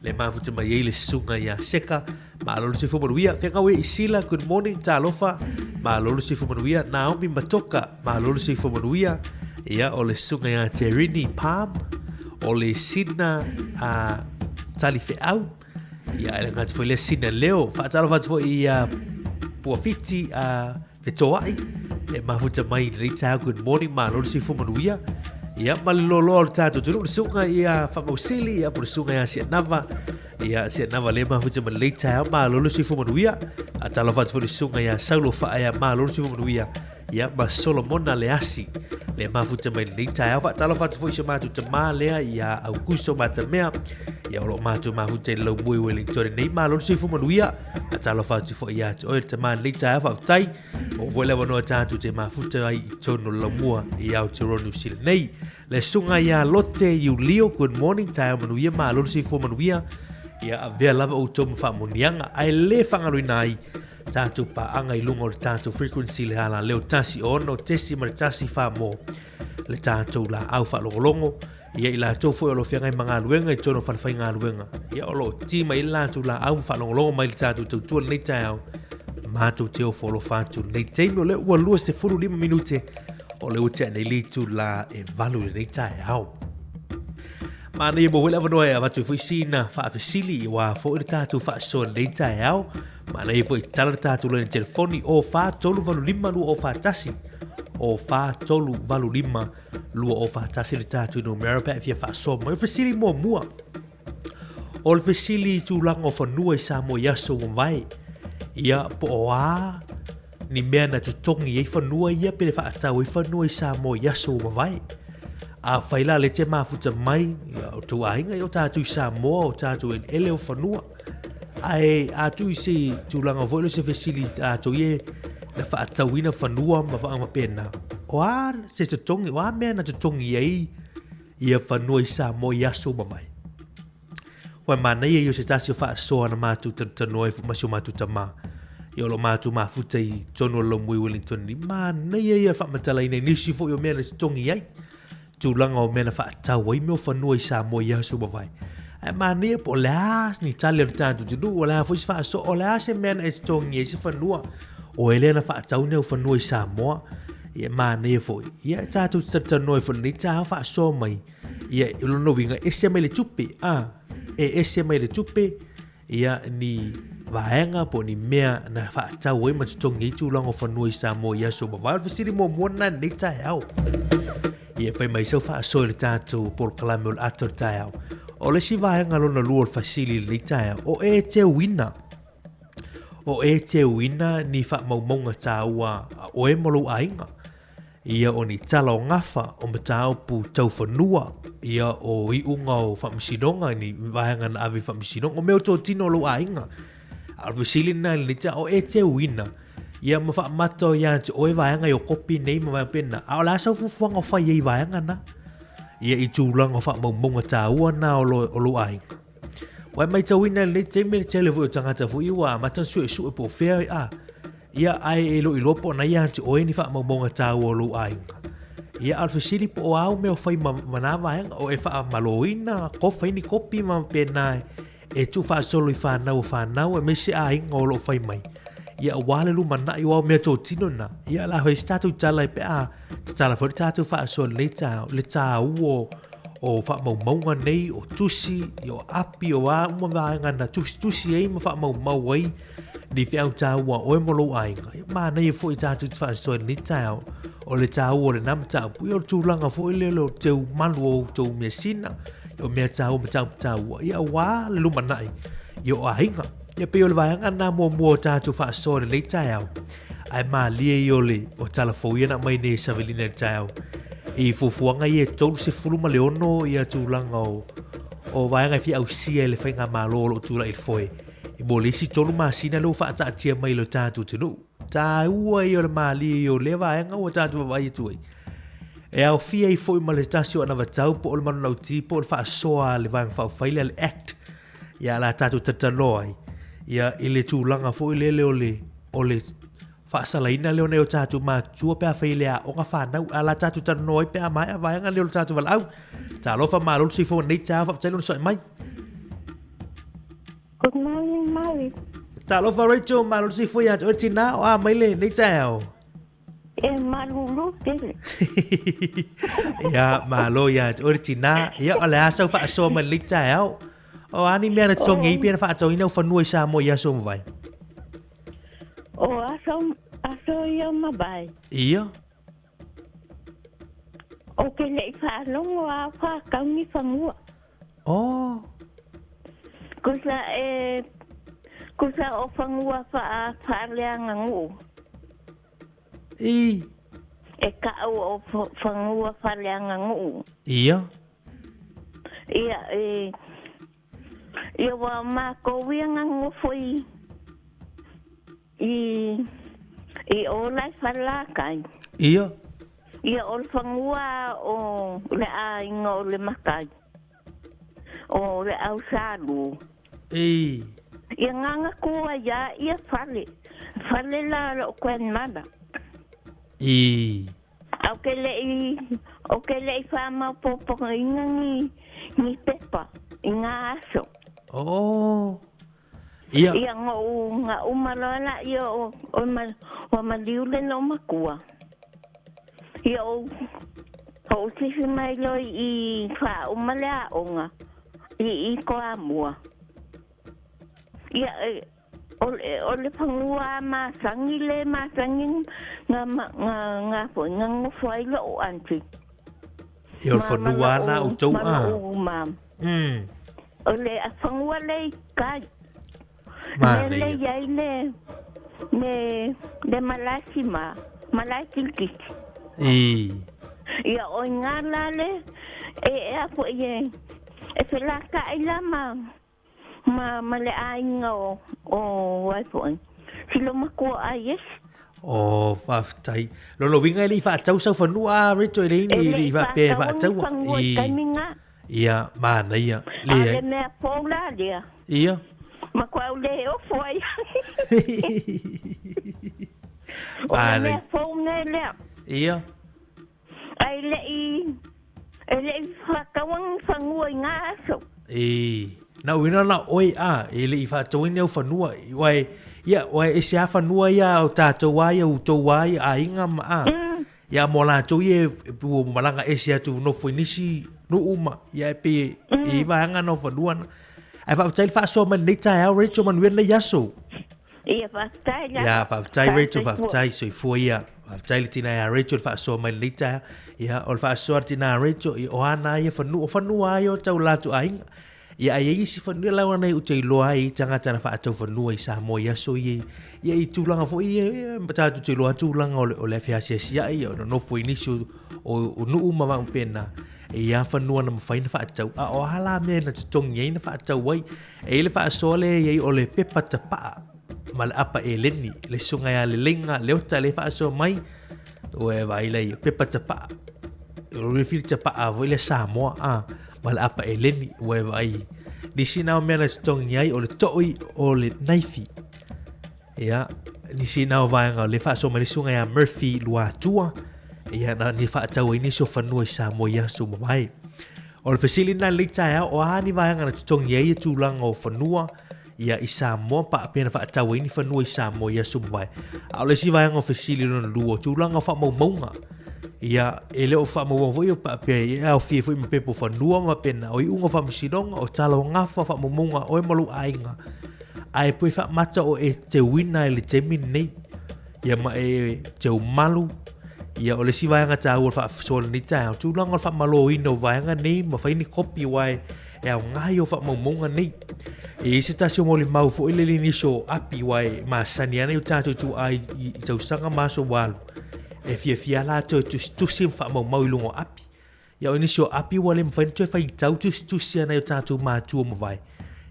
S1: le mafuta mai ai le susuga ia Seka, malo le soifua manuia. Feagau e Isila, good morning, talofa, malo le soifua manuia. Naomi Matoka, malo le soifua manuia. Ia, o le susuga ia Terini Palm, o le Sina a Talifeau, ia, e le gata foi lea Sina Leo. Faatalofa atu foi ia Puafiti a Fetoai, e mafuta mai i lenei taeao. Good morning, malo le soifua manuia. Ia, ma le loaloa o le tatou atunuu, le susuga ia Faamausili, ia, po le susuga ia Sianava. Ia, Sianava le mafuta mai lenei taeao, malo le soifua manuia. Faatalofa atu foi le susuga ia Saulo Faaea, malo le soifua manuia. Ia, ma Solomona Leasi, le mafuta mai lenei taeao. Faatalofa atu foi i si o matou tamā lea ia Aukuso Matamea. Ia, o lo o matou mafuta i le laumua i Wellington nei, malo le soifua manuia. Faatalofa atu foi ia te oe le tamā lenei taeao, faafetai. Maua foi le avanoa tatou te mafuta ai i totonu o le laumua i Aotearoa Niu Sila nei. Le susuga ia Lote Iulio, good morning, taeao manuia, malo le soifua manuia. Ia avea lava outou ma faamanuiaga, ae le faagaloina ai tatou paaga i luga o le tatou frequency le alaleo 16.1 mo le tatou laau faalogologo. Ia i latou foi o lo o feagai ma galuega i totonu o falefaigaluega, ia o lo o ti mai ai le latou laau ma faalogologo mai i le tatou tautua lenei taeao, matou te ofo alofa atu lenei taimi o lea ua 25 minute o lea ua tea nei le itula e 8 i lenei taeao. Manaia mo foi le avanoa e avatu ai foi sina faafesili aua foi le tatou faasoa lenei taeao. Manaia foi tala le tatou laina telefoni o 4385 2041 o 4385 2041 le tatou numera pe a fia faasoa mai. O le fesili muamua, o le fesili i tulaga o fanua i Samoa i aso ua mavae, ia po o a ni mea na totogi ai fanua ia pe le faatau ai fanua i Samoa i aso ua mavae. Afai la lea e te mafuta mai ia, o tou aiga ia o tatou i Samoa, o tatou eleele o fanua. Ae a tuu i se tulaga foi lea o se fesili tatou ia na faatauina fanua ma faapena, o a se totogi, o a mea na totogi ai ia fanua i Samoa i aso ua mavae? Ua manaia ia o se tasi o faasoa na matou talanoa ai ma si o matou tama. Ia o lo matou mafuta i totonu o le laumua i Wellington nei. Manaia ia faamatalaina i nisi foi o mea na totogi ai. Tulaga o mea na faatau ai mea o fanua i Samoa i aso ua mavae. Ae manaia po o le a ni tali a le tatou atunuu, o le a foi se faasoa, o le a se mea na e totogi ai se fanua, oe lea na faatau nei au fanua i Samoa. Ia manaia foi, ia e tatou te talatalanoa ai foi i lenei taeao faasoa mai, ia o lona uiga e ese mai le tupe, a, e ese mai le tupe, ia ni vaega po o ni mea na faatau ai ma totogi ai tulaga o fanua i Samoa i aso ua mavae. O le fesili muamua lena i lenei taeao. Ia fai mai sau faasoa i le tatou polokalame o le ata o le taeao. O le isi vaega lona lua o le fesili i lenei taeao, o e teuina, o e teuina ni faamaumauga taua a oe ma lou aiga. Ia o ni tala o gafa, o mataupu tau fanua, ia o iuga o faamasinoga, ni vaega na ave i faamasinoga, o mea o totino o lou aiga. A o le fesili lena i lenei taeao, o e teuina, ia ma faamata ia te oe vaega i o kopi nei ma vaega pena, a o le a sau fuafuaga o fai ai i vaega na? Ia i tulaga o faamaumauga taua na o lou aiga. Ua e matauina i lenei taimi le tele foi o tagata foi ua amata ona suesue po o fea, a. Ia, ae e le o iloa po o na ia te oe ni faamaumauga taua o lou aiga. Ia, a o le fesili po o a au mea o fai ma, ma nā vaega, o e faamaloina, kofa ai ni kopi ma pēnā e tuufaasolo i whānau o whānau, aemaise aiga o lo o fai mai. Ia, auā le lumanai o au mea totino na. Ia, la fai se tātou tala e pe a tatala foi le tātou faasoa i lenei taeao, le tāua o, o faamaumauga nei, o tusi, ia, o api, o a uma vaega na tusitusi ai ma faamaumau ai ni feau tāua a oe ma lou aiga. Ia, manaia foi tātou te faasoa i lenei taeao, o le tāua o lena mataupu, ia, o le tulaga foi lea o le teu malu o outou measina, ia, o mea tāua mataupu tāua, ia, auā le lumanai i o aiga. Ia, pei o le vaega lena muamua o tātou faasoa i lenei taeao, ae malie ia o le o tala fou ia na aumai nei e Savelina i le taeao. I fuafuaga ia e 36 ia tulaga o, o vaega e fia ausia e le faigamalo o lo o tulai i le foe. I mo le isi tolu masina lea ua faataatia mai i lo tatou atunuu. Taua ia o le malie ia o lea vaega ua tatou vaavaai atu ai. E aofia ai foi ma le tasi o anavatau po o le manulauti po o le faasoa a le Vaega Faaupufai lea le Act ia la tatou talatalanoa ai ia i le tulaga foi lele o le o le faasalaina lea o nai o tatou matutua pe afai e le aoga fanau a la tatou talanoa ai pe a maea vaega lea o le tatou valaau. Talofa malo le soifua nei taeao faafetai le onosai mai.
S10: Good morning, Mary.
S1: Talofa Rachel, malo le soifua ia te oe tinā o a mai le nei taeao.
S10: E malulu tele.
S1: Ia, malo ia te oe le tinā. Ia, o le a sau faasoa mai lenei taeao. O a ni mea na totogi ai pea na faatauina au fanua i Samoa i aso ua mavae?
S10: O aso, aso ia ua mavae.
S1: Ia.
S10: O ke leʻi faalogo a whakau ni fanua.
S1: Oh.
S10: Kusa e, kusa o fanua wha, whaaleanga ngu.
S1: I.
S10: E kau o fanua whaaleanga ngu.
S1: Ia.
S10: Ia, e, ia wa mākou ia ngā ngofo i, i, i o lai whalākai.
S1: Ia.
S10: Ia o le fagua o le aiga o le matai, o le au salu.
S1: I.
S10: Ia nganga kua ia ia fale, fale la lo grandmother.
S1: I.
S10: Au ke lei, o ke lei whaamaopopoina ni, ni pepa i ngā aso.
S1: Oh. Ia.
S10: Ia ngou nga uma loa la ia o o ma ua maliu le lou makua. Ia ou ou sifi mai loa i faauma le aoga i i Toamua. Ia e o le o le fanua a masangi le masangi nga nga nga foi nga nofo ai lou aunty.
S1: Ia o le fanua na outou a.
S10: Ma lou mum. O le fanua le i kai.
S1: Manaia.
S10: Le le iai le le le malae sima, malae kilikiti.
S1: I.
S10: Ia o i ngā la le e e a foi e e felakaʻi la ma ma ma le aiga o o ai foi. Silo makua ai esi.
S1: Oh, faafetai. Lona uiga e le i faatau sau fanua a Rachel e le i
S10: E le
S1: i
S10: i
S1: faapea e
S10: faataua ni
S1: faataua.
S10: fanua i
S1: I.
S10: taimi ngā.
S1: Ia, manaia.
S10: A
S1: Leai.
S10: le mea fou la lea.
S1: Ia.
S10: Ma koe au le ofo ai. O le mea fou nei lea.
S1: Ia.
S10: Ai le i, e le i whakawa ni whanua i ngā aso.
S1: I, na uina na oe a, e le i whaatauina au whanua, i wae, ia, wae e se a whanua ia o tātou a ia, u tou a ia, a inga ma a. Ia mo latou ia e ua malaga ese atu nofo i nisi nuu ma ia e pei e i vaega na o fanua na. Ae faafetai le faasoa mai lenei taeao Rachel manuia lenei aso.
S10: Ia faafetai lava.
S1: Ia faafetai Rachel faafetai soifua ia. Faafetai le tina ia Rachel le faasoa mai lenei taeao. Ia o le faasoa a le tina Rachel ia o ana ia fanua o fanua lava ia o tau latou aiga. Ia ai ai isi fanua lau ana ou te iloa ai i tagata na faatau fanua i Samoa i aso ia ia i tulaga foi ia ia tatou te iloa tulaga o le o le feasiasiai o nonofo i nisi o o, o nuu ma faapena e ia fanua na mafai na faatau a o a la mea na totogi ai na faatau ai e i le faasoa lea i ai o le pepa tapaa ma le apa eleni le susuga ia Leleiga Leota le faasoa mai Ua e vaai lea i pepa tapaa. O le fili tapaa foi lea Samoa a ma le apa eleni ua e vaai. Nisi na o mea na totogi ai o le toi o le naifi. Ia, nisi na o vaega o le faasoa mai le susuga ia Murphy Luatua, ia na ni faatau ai nisi o fanua i Samoa i aso ua mavae. O le fesili lena i lenei taeao, o a ni vaega na totogi ai ia tulaga o fanua ia i Samoa pa pea na faatau ai ni fanua i Samoa i aso ua mavae. A o le isi vaega o fesili lona lua, o tulaga o faamaumauga. Ia, e le o faamaumau foi o pa pea e aofia ai foi ma pepa o fanua ma pena, o iuga o faamasinoga, o tala o gafa, o faamaumauga a oe ma lou aiga. Ae pei faamata o e teuina ai le taimi lenei. Ia ma e teumalu, ia o le isi vaega taua o le faasoa lenei taeao, tulaga o le faamaloina o vaega nei ma fai ni kopi aua e e aoga ia o faamaumauga nei. E i ai se tasi o molimau foi lele i nisi o api aua e masani ana i o tatou ituaa i, i, i tausaga ma aso ua alu. E fiafia latou e tusitusi ma faamaumau i luga o api. Ia o nisi o api ua le mafai ona toe faitau tusitusi ana i o tatou matua ua mavae.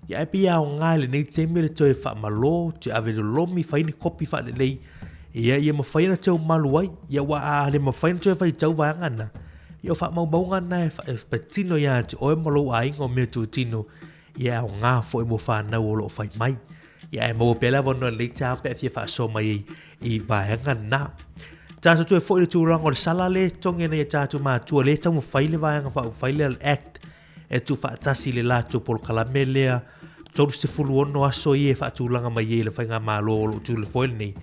S1: Ia ae pei e aoga i lenei taimi le toe faamalo, toe ave lolomi, fai ni kopi faalelei, ia ia mafai ona teumalu ai. Ia aua a le mafai ona toe faitau vaega na, ia o faamaumauga na e, e patino ia te oe ma lou aiga o mea tutino, ia e aoga foi mo fanau o lo o fai mai. Ia ae maua pea le avanoa i lenei taeao pe a fia faasoa mai ai i vaega na. Tatou toe foi i le tulaga o le sala lea e totogi e nai a tatou matua lea e taumafai le vaega faaupufai lea le Act e tuufaatasi i le latou polokalame lea 36 aso ia e faatulaga mai ai e le faigamalo o lo o tu i le foe lenei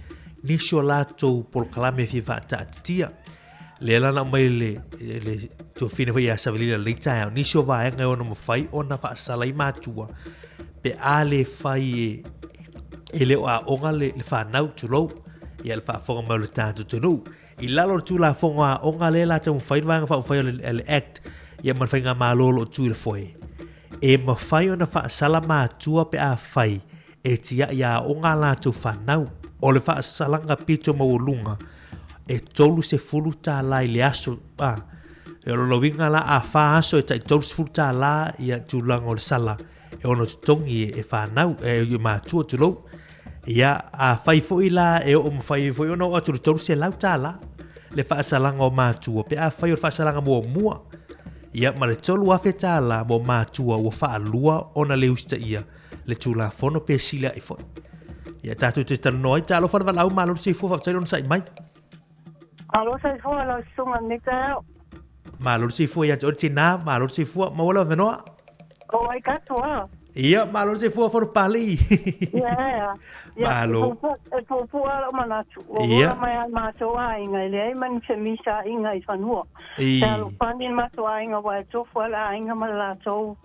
S1: nisi o latou polokalame e fia faataatitia. Lea la na aumai le, le tuafine foi ia Savelila lenei taeao, nisi o vaega e ono mafai ona faasala ai matua pe a le fai e, e le o aoga le, le fanau, tulou, ia le faafofoga mai o le tatou atunuu. I lalo o le Tulafono Aoga lea la taumafai le Vaega Faaupufai o le, le Act ia ma le Faigamalo o lo o tu i le foe, e mafai ona faasala matua pe a fai e tiai aoga a latou fanau. O le faasalaga pito maualuga e $30 i le aso, a, o lona uiga la a fa aso e tai $30 ia tulaga o le sala e ono totogi e fanau, e matua tulou. Ia, afai foi la e oo mafai ai foi ona oo atu i le $300 le faasalaga o matua pe afai o le faasalaga muamua, ia ma le $3,000 mo matua ua faalua ona le usitaia le Tulafono pe sili ae foi. Ia tatou te talanoa ai. Talofa le valaau, malo le soifua, faafetai le onosai mai.
S11: Malo soifua lau susuga i lenei taeao.
S1: Malo le soifua ia te oe le tinā, malo le soifua, maua le avanoa.
S11: O Waikato a.
S1: Ia, malo le soifua Fono Papalii.
S11: Ia, ea. Ia,
S1: Malo.
S11: E puupuu lava lou manatu. Ua ola mai lava le matou aiga, e leai ma ni femisaiga i fanua. E alofani le matou aiga aua e tofu lava le aiga ma le latou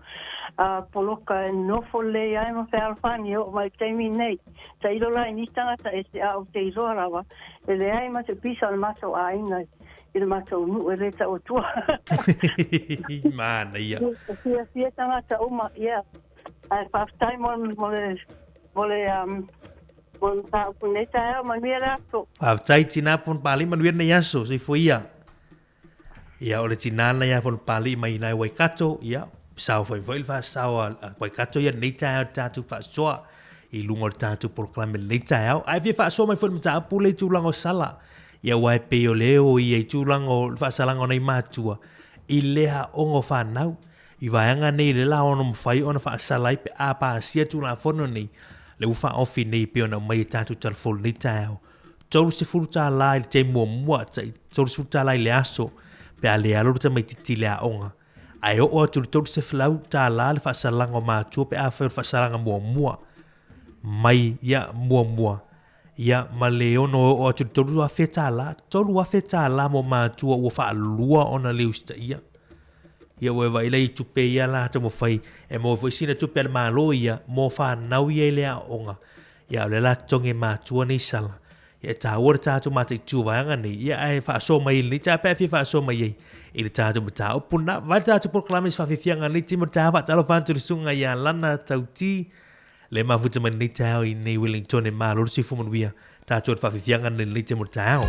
S11: poloka e nofo lelei ai ma fealofani e oo mai i le taimi lenei. Tailo la i nisi tagata ese, a ou te iloa lava, e leai ma se pisa o le matou aiga i le matou nuu e le tau atua.
S1: Manaia.
S11: E fiafia tagata uma, ia. Ae faafetai mo mo le mo le mo le mataupu i lenei taeao. Manuia le aso.
S1: Faafetai tina Ponipalii, manuia lenei aso. Soifua ia. Ia, o le tina lena ia Fonopalii mai ina i Waikato, ia, sao foi foi le faasao a Waikato ia lenei taeao i le tatou faasoa i luga o le tatou polokalame lenei taeao. Ae fia faasoa mai foi le mataupu lea i tulaga o sala. Ia, aua e pei o le o ia i tulaga o le faasalaga o nai matua i le aoga o fanau. I vaega nei le la ono mafai ona faasala ai pe a pasia Tulafono nei, le ua faaofi nei pei ona aumai e tatou talafou lenei taeao. $30 i le taimi muamua, tai $30 i le aso pe a le alu le tamaitiiti i le aoga. Ae oo atu i le $300 le faasalaga o matua pe afai o le faasalaga muamua mai ia muamua ia ma le ono oo atu i le $3,000, $3,000 mo matua ua faalua ona le usitaia. Ia ua e vaai la i tupe ia la taumafai e maua foi sina tupe a le Malo ia mo fanau ia i le aoga. Ia o lea la totogi e matua nei sala. Ia e taua le tatou mataitu o vaega nei, ia ae faasoa mai i lenei taeao pe a fia faasoa mai ai i le tatou mataupu lena. Vaai le tatou polokalame i se faafiafiaga i lenei taimi o le taeao faatalofa atu i le susuga ia Lana Tauti le mafuta mai lenei taeao i nei Wellington e malo le soifua manuia tatou i le faafiafiaga nei lenei taimi o le taeao.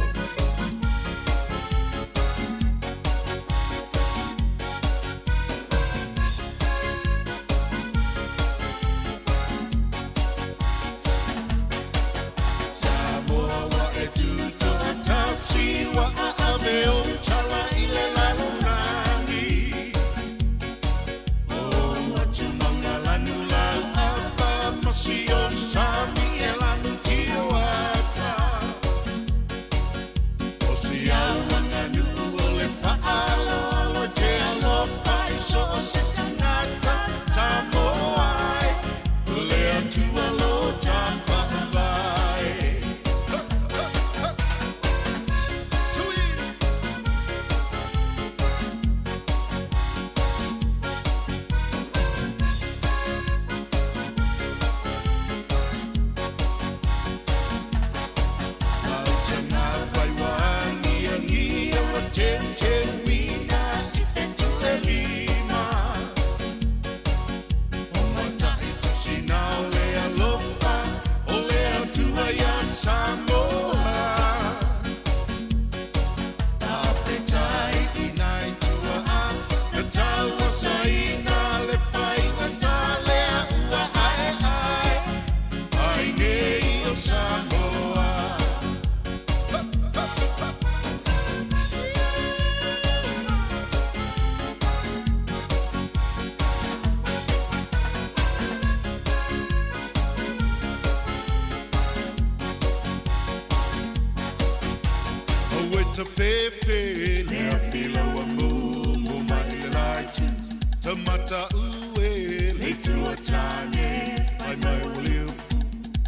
S3: Tamata ue Le tua tane Fai mai o le upu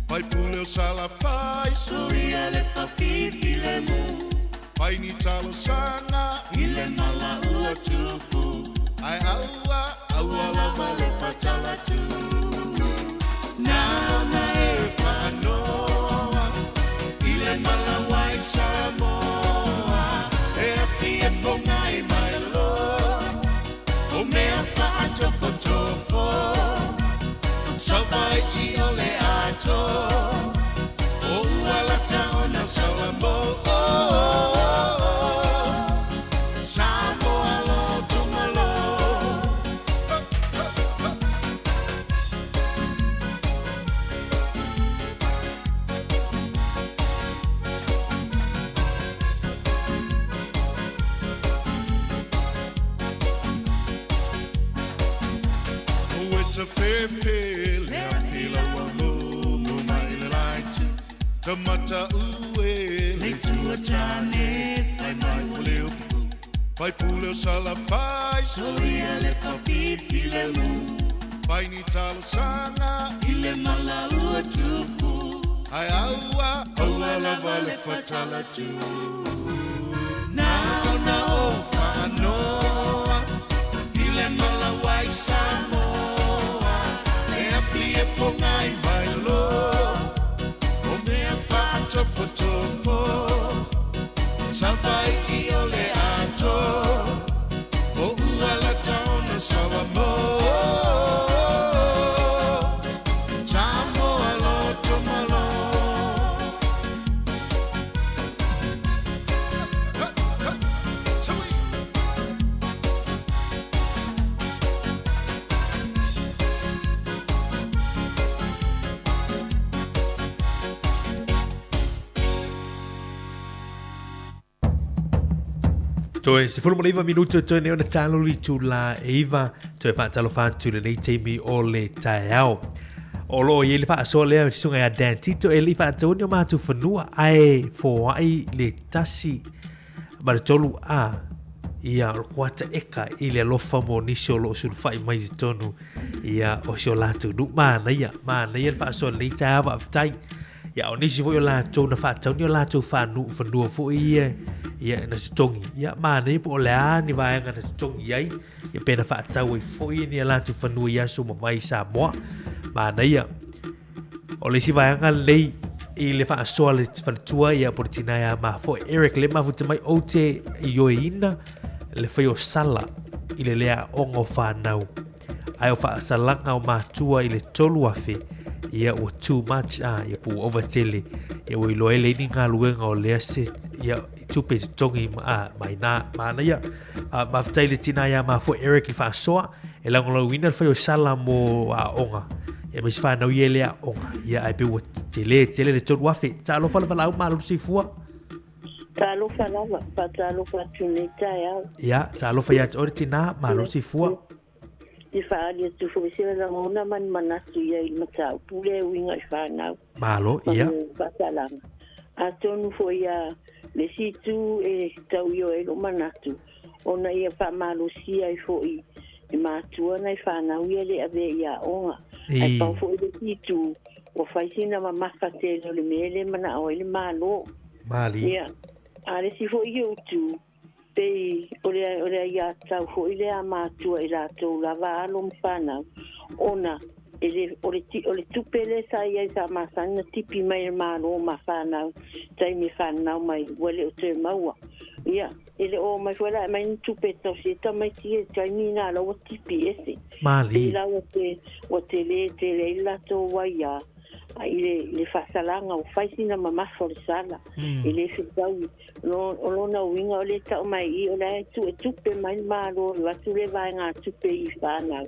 S3: Fai pule o sala fai Soia le whafifi le mu Fai ni talo sana I le mala ua tupu Ai aua, aua lava le fatala tu Nana e whaanoa I le mala wai Samoa E afi e pongai mai lo O mea whaatofotofo Sauvai i o le ato O ualata ona sawa mo Samoa lo tumalo O e te fefe le a fila ua mumu mai le laiti Tamata ue Le tua tane Fai mai o le upu Fai pule o sala fai Soia le whafifi le mu Fai ni talo sana I le mala ua tupu Ai aua, aua lava le fatala tu Na o whaanoa I le mala wai Samoa E afi e pongai mai lo O mea whaatofotofo Savai i o le ato O ualata ona sawa mo Samoa lo tumalo
S1: Toe 19 minuto toe nei ona talo li tula e iva toe whaatalofa atu lenei taimi o le taeao. O loo i le whaasoa lea susunga ia Dan Tito e li whaatauni o mātou whanua ae fōai le tasi ma le tolu a ia o le kuata eka i le alofa mo nisi o loo sulufai mai i totonu ia o si o latou nuu. Manaia, manaia le faasoa lenei taeao faafetai. Ia o nisi foi o latou na faatauni o latou whanuu whanua foi ia ia na totogi. Ia manaia po o le a ni vaega na totogi ai ia pe na faatau ai foi ni a latou whanua i aso mavae i Samoa. Manaia. O le isi vaega lenei i le faasoa le faletua ia po le tina ia mafoe Eric le mafuta mai ou te ioeina le fai o sala i le le aoga o whanau. Ae o faasalaga o matua i le 3,000 ia ua too much a ia po ua ova tele ia ua iloa ai le ini galuega o lea se ia tupe totogi a mai nā manaia. A mafatai le tina ia mafoe Eric i faasoa e lagolagina le fai o sala mo aoga ia ma isi whanau ia le aoga ia ae pe ua tele tele le 3,000. Talofa le valaau malo le soifua.
S10: Talofa lava, faatalofa atu nei taeao.
S1: Ia, talofa ia te oe le tina, malo le soifua.
S10: I whaali atu foi se lagona ma ni manatu ia i le mataupu lea e uiga i whanau.
S1: Malo, ia.
S10: Ma le faasalaga. Atonu foi ia le isi itu e tau i oe ai lou manatu, ona ia faamalosia ai foi i matua nai whanau ia le avea i aoga. Ae pau foi le isi itu, ua fai sina mamafa tele o le mea le manao ai le malo.
S1: Mali.
S10: Ia, a le isi foi o itu, pei o le o le aiātau foi lea a matua i latou lava alo ma whanau, ona e le, o le, o le tupe le sa iai sa masani na tipi mai e le malo ma whanau, taimi e whanau mai, ua le o toe maua. Ia, e le o mai foi la e mai ni tupe tausi e tamaiti e taimi nā la ua tipi ese.
S1: Mali.
S10: Pei la ua te, ua tele tele ai le latou aiā, a i le, i le faasalaga ua fai sina mamafa o le sala. E le fetaui. No, o lona uiga o le tau mai i o le a e tuu e tupe mai le malo e avatu le vaegatupe i whanau.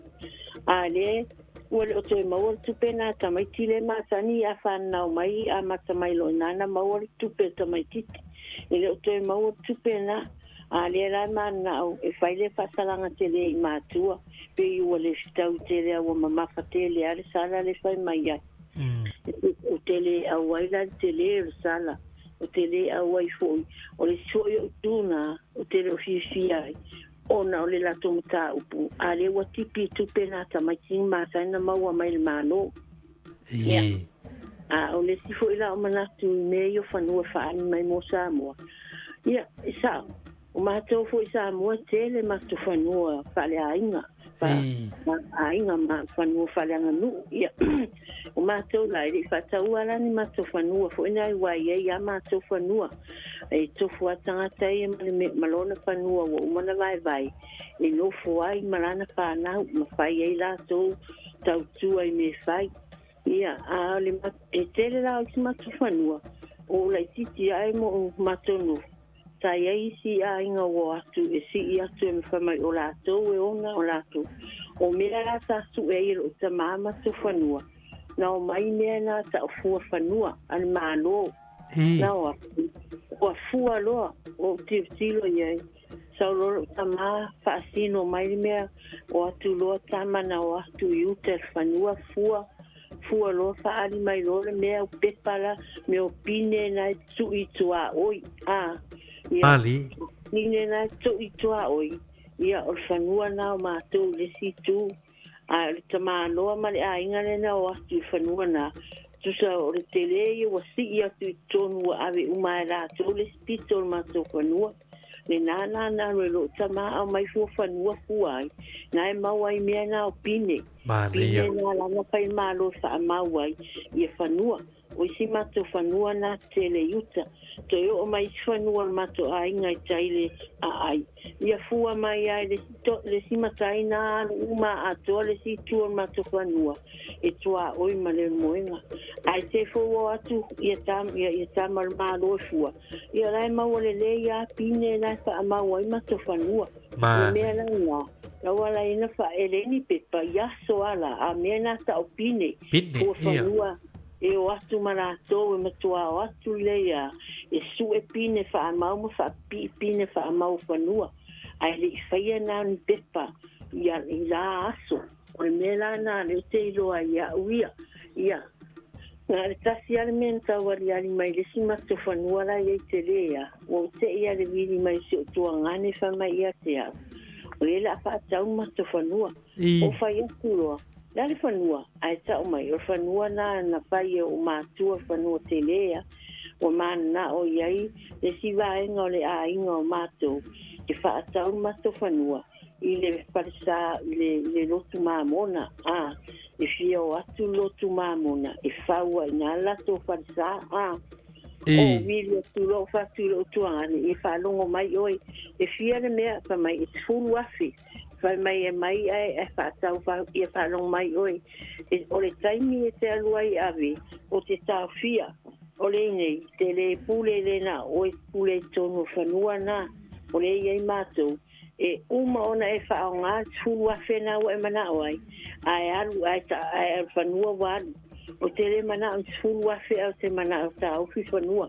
S10: A le, ua le o toe maua le tupe nā tamaiti le masani a whanau mai a mata mai loa i nā na maua le tupe o tamaititi. E le o toe maua le tupe nā. A lea la e manao e fai le faasalaga tele i matua, pei ua le fetau tele a ua mamafa tele a le sala le fai mai ai. O te le au ai la le tele o le sala, o te le au ai foi, o le isi foi o itu nā, o te le o fiafia ai. Ona o le latou mataupu, a lea ua tipi i tupe nā tamaiti na masani na maua mai le Malo. Ia. A o le isi foi la o manatu i mea ia o fanua e faaali mai mo Samoa, ia, e sao, o matou foi i Samoa e tele matou fanua faaleaiga, aiga ma fanua faaleaganuu. Ia, o matou la, e le i faataua la ni matou fanua foi na aua e i ai lava matou fanua. E tofu lava tagata ia ma le ma lona fanua ua uma ona vaevae e nofo ai ma lana fanau ma fai ai latou tautua i mea e fai. Ia, a o le e tele la o isi matou fanua, o laitiiti ae mo matou nofo. Sa i ai isi aiga ua o atu e sii atu e fai mai o latou e ona o latou. O mea la sa sue ai e lou tamā matou fanua, na omai mea na tau fua fanua a le Malo. Na o atu, ua fua loa, ua ou tilotilo i ai. Sau loa lou tamā faasino mai le mea, o atu loa tama na o atu i uta i le fanua, fua, fua loa faaali mai loa le mea o pepa la, mea o pine na e tui i tuaoi, a, ia,
S1: Mali.
S10: pine na e tui i tuaoi, ia, o le fanua na o matou i le isi itu. A o le tamaloa ma le aiga lea na o atu i le fanua na, tusa o le tele ia ua sii atu i totonu ua ave uma e latou le isi pito o le matou fanua. Le nānā na alu e lou tama aumai fua fanua fua ai, na e maua ai mea na o pine.
S1: Manaia.
S10: Pine na lana fai malo e faamau ai ia fanua. O isi matou fanua na tele i uta. Toe oo mai isi fanua o le matou aiga i tai le aai. Ia fua mai ai le isi to, le isi matai na alu uma atoa le isi itu o le matou fanua e tuaoi ma le moega. Ae te fou o atu ia tam, ia, ia tama o le Malo e fua. Ia la e maua lelei a pine la e faamau ai matou fanua. O le mea la lena, lau ala ai na faaele ai ni pepa i aso ala, a mea na tau pine,
S1: Pine,
S10: fua
S1: ia.
S10: fanua e o atu ma latou e matua o atu lelei a e sue pine faamau ma faapipii pine faamau o fanua, ae le i faia na o ni pepa ia i la aso. O le mea la na lea ou te iloa ai iaʻu ia, ia, na o le tasi lava le mea na tau aliali mai i le isi matou fanua la i ai tele a, ua ou tei lava i le vili mai o si ou tuagane fai mai ia te au, o lea o le a faatau le matou fanua. Ou fai atu loa, le a le fanua? Ae tau mai, o le fanua na na fai e ou matua, le fanua tele a, ua mananao i ai le isi vaega o le aiga o matou e faatau le matou fanua i le falesa i le, i le lotu mamona, a, e fia o atu le lotu mamona e fau ai ina le latou falesa, a. O vili atu loa ou fai atu i lou tuagane, ia faalogo mai oe, e fia le mea? Fai mai, e 10,000. Fai mai e mai ae e faatau fa, ia faalogo mai oe, e, o le taimi e te alu ai e ave, o te taofia, o le nei, te le pule le na o oe pule i totonu o fanua na, o le i ai matou, E uma ona e faaaoga le 10,000 na ua e manao ai, ae alu ae ta ae alu fanua ua alu. Ou te le manao i le 10,000 ae ou te manao e taofi fanua.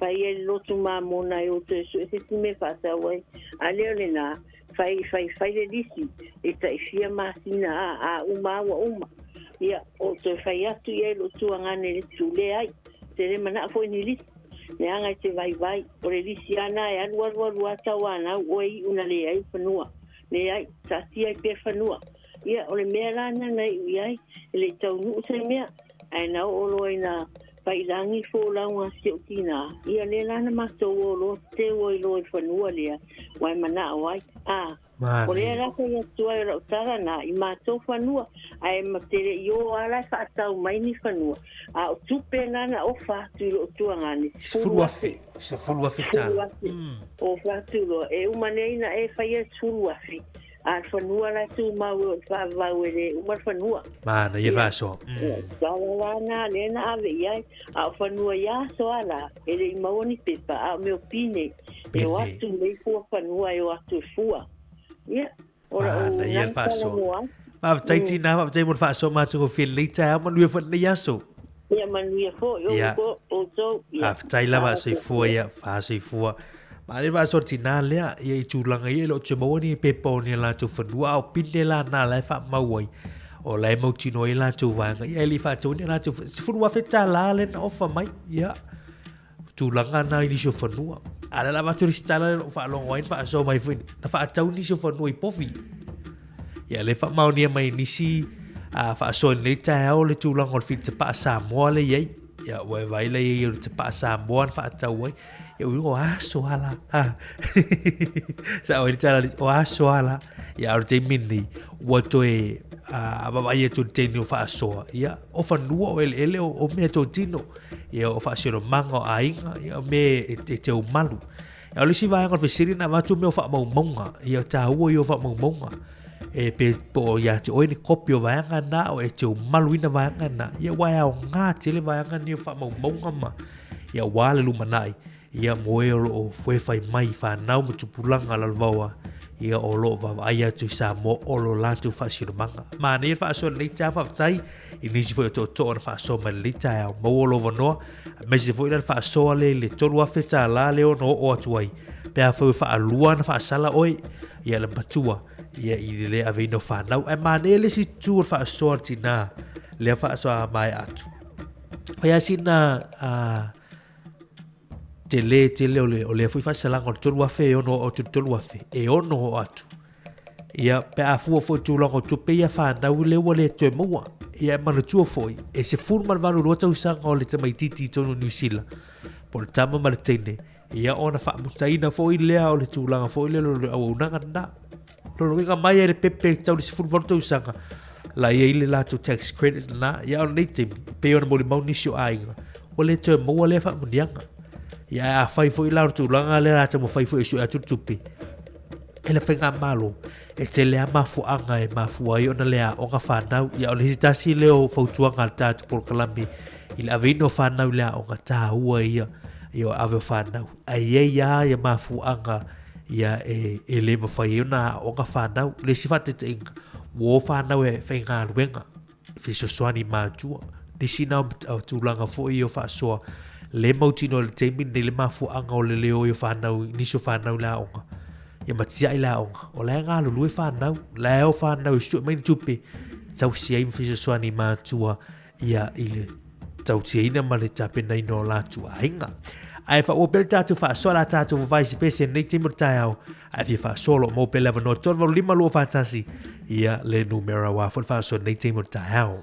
S10: Fai ai le lotu mamona e o toe sue se isi mea e faatau ai. A le o lena, fai fai fai le lisi e tai fia masina a a uma a ua uma. Ia, ou toe fai atu i ai lou tuagane i le tu, leai, ou te le manao foi ni lisi. Leaga e te vaivai, o le lisi lava na e alu alu alu lava tauanau oe iu na leai le fanua. Leai, taatia ai pea fanua. Ia, o le mea la na na iu i ai, e le i taunuu se mea, ae na oo loa ina pailagi folauga a si ou tinā, ia lea la na matou o loa teu ai loa i le fanua lea, ua e manao ai. A, O lea
S1: Manaia.
S10: la fai atu ai o lau tala na i matou fanua, ae ma te le i o a la e faatau mai ni fanua, a o tupe na na ofa atu i lou tuagane,
S1: 10,000.
S10: 10,000.
S1: 10,000 tala.
S10: 10,000. Ofa atu loa, e uma nei na e faia le 10,000, a le fanua la e tumau e o le faavavau e le uma le fanua.
S1: Manaia le
S10: Ia,
S1: faasoa.
S10: tala la na lea na ave i ai, a o fanua i aso a la, e le i maua ni pepa, a o mea o pine, e o
S1: Pine.
S10: atu nei fua fanua e o atu e fua. Ia, o lau
S1: Manaia le
S10: nai tala
S1: faasoa.
S10: mo au.
S1: Faafetai tinā, faafetai mo le faasoa matagofie lenei taeao, manuia foi lenei aso.
S10: Ia manuia foi
S1: Ia.
S10: outou. Ia.
S1: Faafetai lava,
S10: Faasoa.
S1: soifua ia, faasoifua. Manaia le faasoa a le tinā lea, ia i tulaga ia e le o toe maua ni pepa o ni a latou fanua, a o pine la na la e faamau ai, o la e mautinoa ai latou vaega, ia e le i faataua ni a latou $10,000 lea na ofa mai, ia. Tulaga na i nisi o fanua. A lea la avatu le isi tala lea na ou faalogo ai na faasoa mai foi na faatau nisi o fanua i povi. Ia lea faamaonia mai e nisi a faasoa i lenei taeao le tulaga o le fili tapaa Samoa lea e i ai. Ia ua e vaai la i ai o le tapaa Samoa na faatau ai. Ia ui o aso ala. Sa o le tala o aso ala. Ia o le taimi lenei ua toe a vaavaai atu i le taimi o faasoa. Ia o fanua o eleele o mea totino. Ia o faasilomaga o aiga, ia o mea e teumalu. Ia o le isi vaega o le fesili na avatu mea o faamaumauga, ia o taua ia o faamaumauga. E pe po o ia te oe ni kopi o vaega na o e teumaluina vaega na, ia ua e aoga tele vaega nei o faamaumauga ma ia aua le lumanai. Ia mo e o lo o foe fai mai i fanau ma tupulaga lalovaoa, ia o lo o vaavaai atu i Samoa o lo latou faasilomaga. Manaia le faasoa i lenei taeao, faafetai i nisi foi o tootoo na faasoa mai i lenei taeao. Maua lou avanoa, aemaise foi la le faasoa lea i le $3,000 lea ono oo atu ai pe afai ua faalua ona faasala oe, ia le matua, ia i le le aveina o fanau. Ae manaia le isi itu o le faasoa a le tina lea faasoa a maea atu. Fai lava sina tele tele o le o lea foi faasalaga o le 3,000 e 6 oo atu i le 3,000 e 6 oo atu. Ia, pe a fua foi i tulaga o tupe ia fanau lea ua le toe maua. Ia e manatua foi, e 18 loa tausaga o le tamaitiiti i totonu o Niu Sila, po o le tama ma le teine, ia ona faamutaina foi lea o le tulaga foi lea o le auaunaga lena. Loloina mai ai le pepe tau le 18 tausaga, la i ai le latou tax credit lena. Ia a o lenei taimi, e pei ona molimau nisi o aiga, ua le toe maua lea faamanuiaga. Ia ae afai foi la o le tulaga lea o le a taumafai foi e sue atu le tupe, e le faigamalo, e tele lava mafuaaga e mafua ai ona le aoga fanau. Ia o le isi tasi lea o fautuaga a le tatou polokalame i le aveina o fanau i le aoga, taua ia ia o ave o fanau. Ae i ai lava ia mafuaaga ia e, e le mafai ai ona aoga fanau. Le isi faataitaiga, ua o fanau e faigaluega, e fesoasoani i matua. Nisi na o tulaga foi ia o faasoa, le mautinoa i le taimi lenei le mafuaaga o le le o ai o fanau, nisi o fanau i le aoga. Ia ma tiai le aoga. O la e galulue fanau, la e o fanau e sue mai ni tupe, tausi ai ma fesoasoani i matua ia i le tautiaina ma le tapenaina o latou aiga. Ae faaauau pea le tatou faasoa la tatou vavae se pese nei taimi o le taeao. Ae fia faasoa o lo o maua pea le avanoa 385 241 ia le numera aua foi le faasoa nei taimi o le taeao.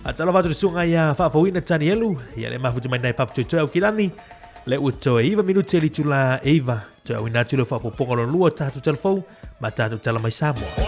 S1: Faatalofa atu le susuga ia Faafouina Tanielu, ia le mafuta mai nai Papa Toetoe Aukilani, le ua toe 9 minute i le itula e 9, toe auina atu le faaopoopoga lona lua o tatou tala fou ma tatou tala mai Samoa.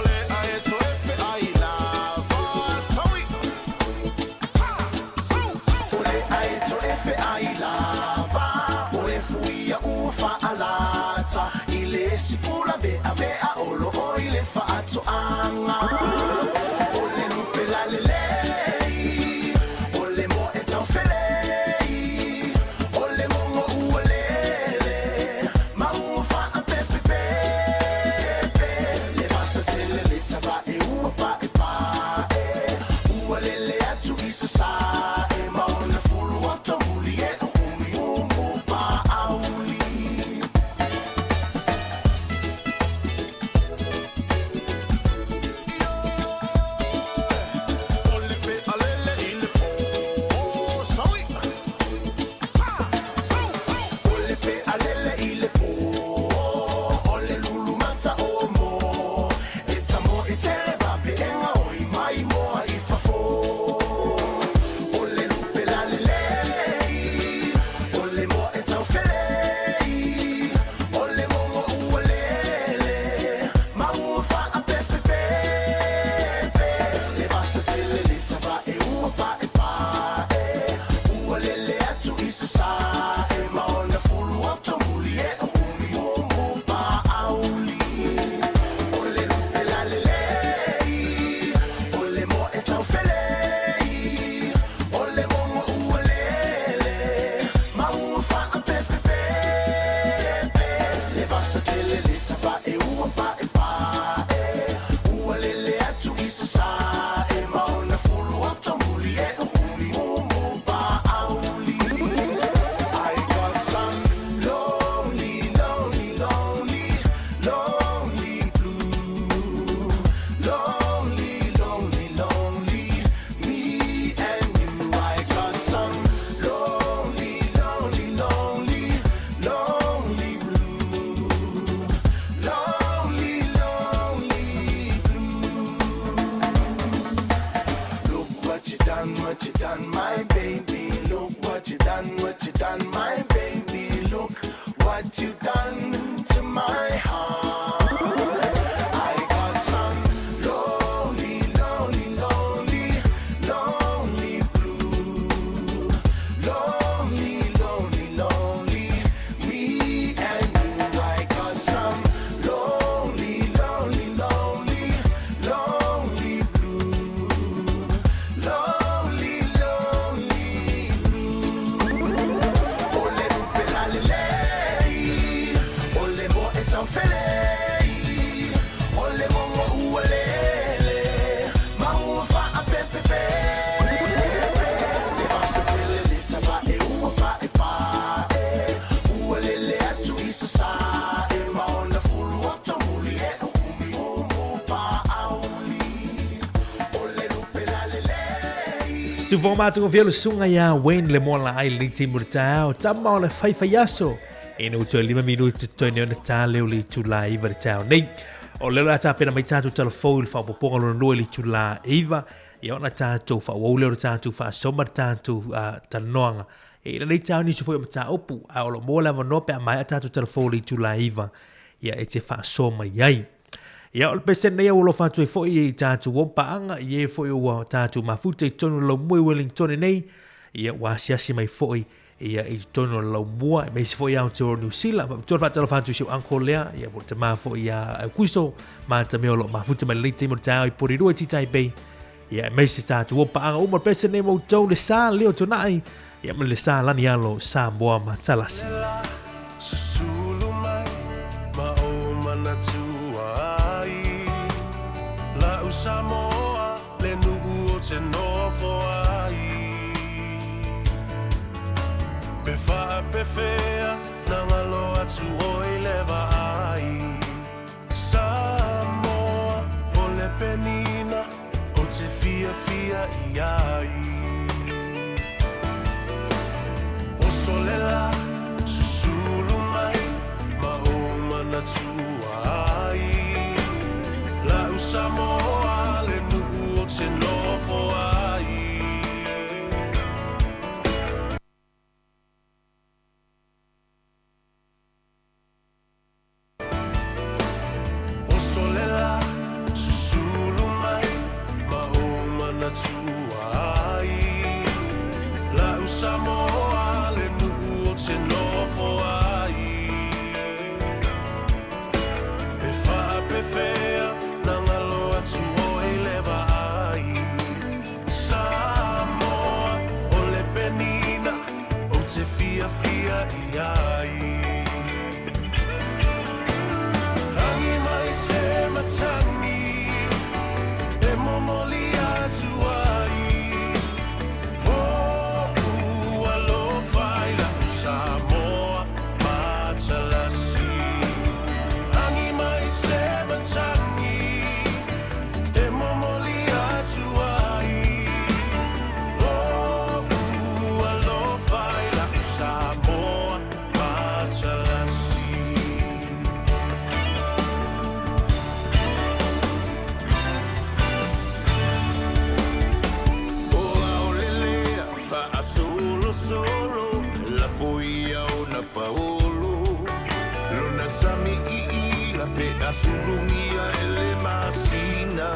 S1: Siufoga matagofie le susuga ia Wayne le Moalaai i lenei taimi o le taeao, tama o le faifaiaso ina ua toe 5 minute totoe nei ona ta lea o le itula 9 i le taeao nei. O lea o le a tapena mai tatou talafou i le faaopoopoga lona lua i le itula 9, ia ona tatou faaauau lea o le tatou faasoa ma le tatou talanoaga i lenei taeao i nisi foi o mataupu, a o lo o maua le avanoa pe a maea tatou talafou i le itula 9, ia e te faasoa mai ai. Ia, o le pese lenei ua alofa atu ai foi i tatou uo paaga, i e foi ua tatou mafuta i totonu o le laumua i Wellington nei, ia ua asiasi mai foi ia i totonu o le laumua, aemaise foi Aotearoa Niu Sila. Faapitoa le faatalofa atu i si ou uncle lea, ia po o le tama foi ia Aukuso, ma ta mea o lo o mafuta mai lenei taimi o le taeao i Porirua i Titai Bay. Ia aemaise tatou uo paaga uma, o le pese lenei mo outou le sa leo tuanai, ia ma le sa lani alo Samoa ma Talasi.
S3: Susulu mai ma ou manatua ai La'u Samoa le nu'u o te nofo ai Pe faapefea na ngalo atu oi le vaai Samoa o le penina o te fiafia i ai Oso le la susulu mai ma ou manatua ai La'u Samoa le nu'u o te nofo ai. Oso le la susulu mai ma ou manatua ai La'u Samoa le nu'u o te nofo ai Pe faapefea na ngalo atu oi le vaai Samoa o le penina ou te fiafia i ai Rangi mai se matangi e momoli atu ai Ho'u alofa i la'u Samoa matalasi Rangi mai se matangi e momoli atu ai Ho'u alofa i la'u Samoa matalasi. O aolelea faasolosolo lafo ia ona paolo lona sami iila pe asulugia e le masina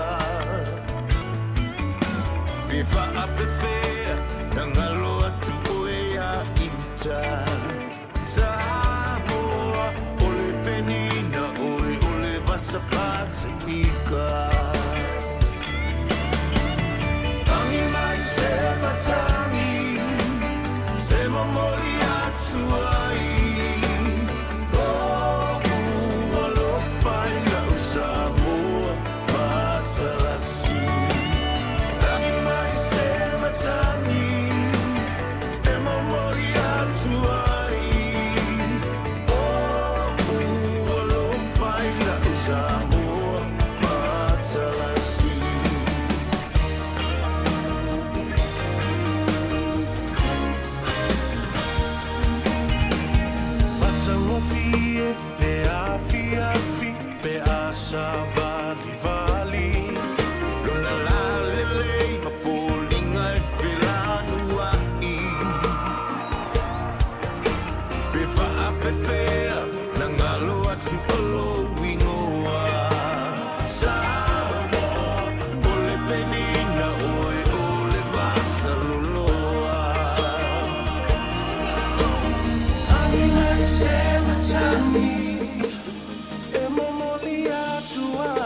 S3: pe faapefea na galo atu oe ia ita Samoa o le penina oe o le vasa Pasifika Tangi mai se matangi e momoli atu ai O'u alofa i la'u Samoa matalasi Tangi mai se matangi e momoli atu ai O'u alofa i la'u Samoa matalasi. Matagofie le afiafi pe a savalivali Lona lalelei ma foliga e felanua'i Pe faapefea na galo atu o lou igoa Samoa o le penina oe o le vasaloloa Tangi mai se matangi e momoli atu ai.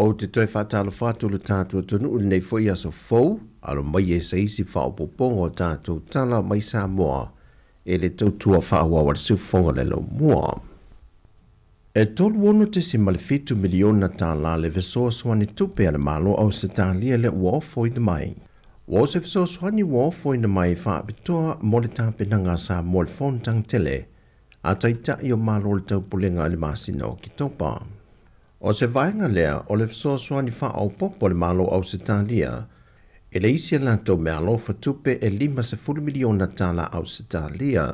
S7: Ou te toe faatalofa atu i le tatou atunuu i lenei foi aso fou, alo mai e se isi faaopoopoga o tatou tala mai Samoa e le tautua faaauau a le siufofoga le laumua. E 36.7 miliona tālā le fesoasoani tupe a le Malo o Ausetalia lea ua ofoina mai. Ua o se fesoasoani ua ofoina mai faapitoa mo le tapenaga a Samoa i le Fonotaga tele a Taitai o Malo o le Taupulega i le masina o Oketopa. O se vaega lea o le fesoasoani faaopoopo a le Malo o Ausetalia i le isi a latou meaalofa tupe e $50 miliona tālā Ausetalia,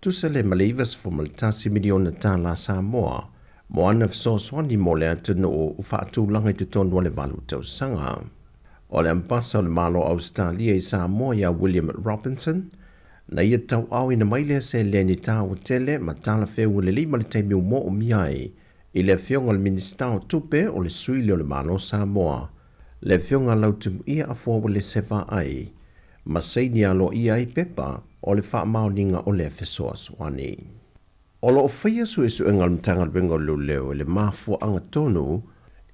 S7: tusa lea ma le $91 miliona tālā Samoa, mo ana fesoasoani mo le atunuu ua faatulaga i totonu o le valu tausaga. O le Ambasa o le Malo o Ausetalia i Samoa ia William Robinson, na ia tauaaoina mai lea seleni taua tele ma talafeauga lelei ma le taimi ua moomia ai i le Afioga i le Minisita o Tupe o le Sui lea o le Malo o Samoa, le Afioga Lautimuia Afuawalese Vaai, ma saini aloaia ai pepa o le faamaoniga o lea fesoasoani. O lo o faia suesuega a le Matagaluega o Leoleo i le mafuaaga tonu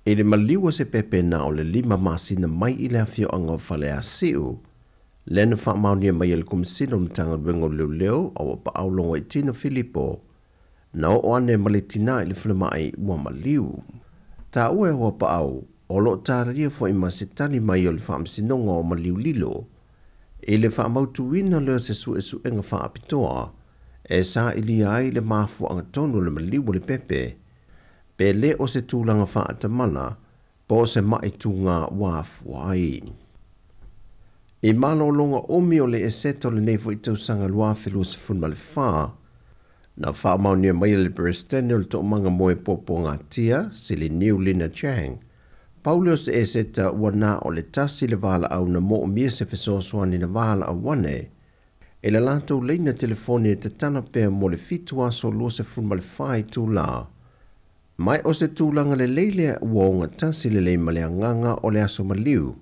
S7: i le maliu o se pepe na o le 5 masina mai i le afioaga o Faleasiu, lea na faamaonia mai e le Komesina o le Matagaluega o Leoleo a ua paau Logoitino Filipo na oo ane ma le tinā i le falemai ua maliu. Taua e ua paau, o lo o talia foi ma se tali mai o le faamasinoga o maliu lilo, i le faamautuina lea o se suesuega faapitoa e sailia ai le mafuaaga tonu o le maliu o le pepe, pe le o se tulaga faatamala po o se mai tūgā ua afua ai. I malologa umi o le Eseta o lenei foi tausaga 2024, na faamaonia mai e le Peresetene o le Toomaga Moe Puapuagatia, Siliniu Lina Chang, pau lea o se eseta ua na o le tasi le valaau na moomia se fesoasoani na valaau ane e le latou laina telefoni e tatala pea mo le 7 aso 24 itulā. Mai o se tulaga lelei lea ua ogatasi lelei ma le agaga o le aso maliu,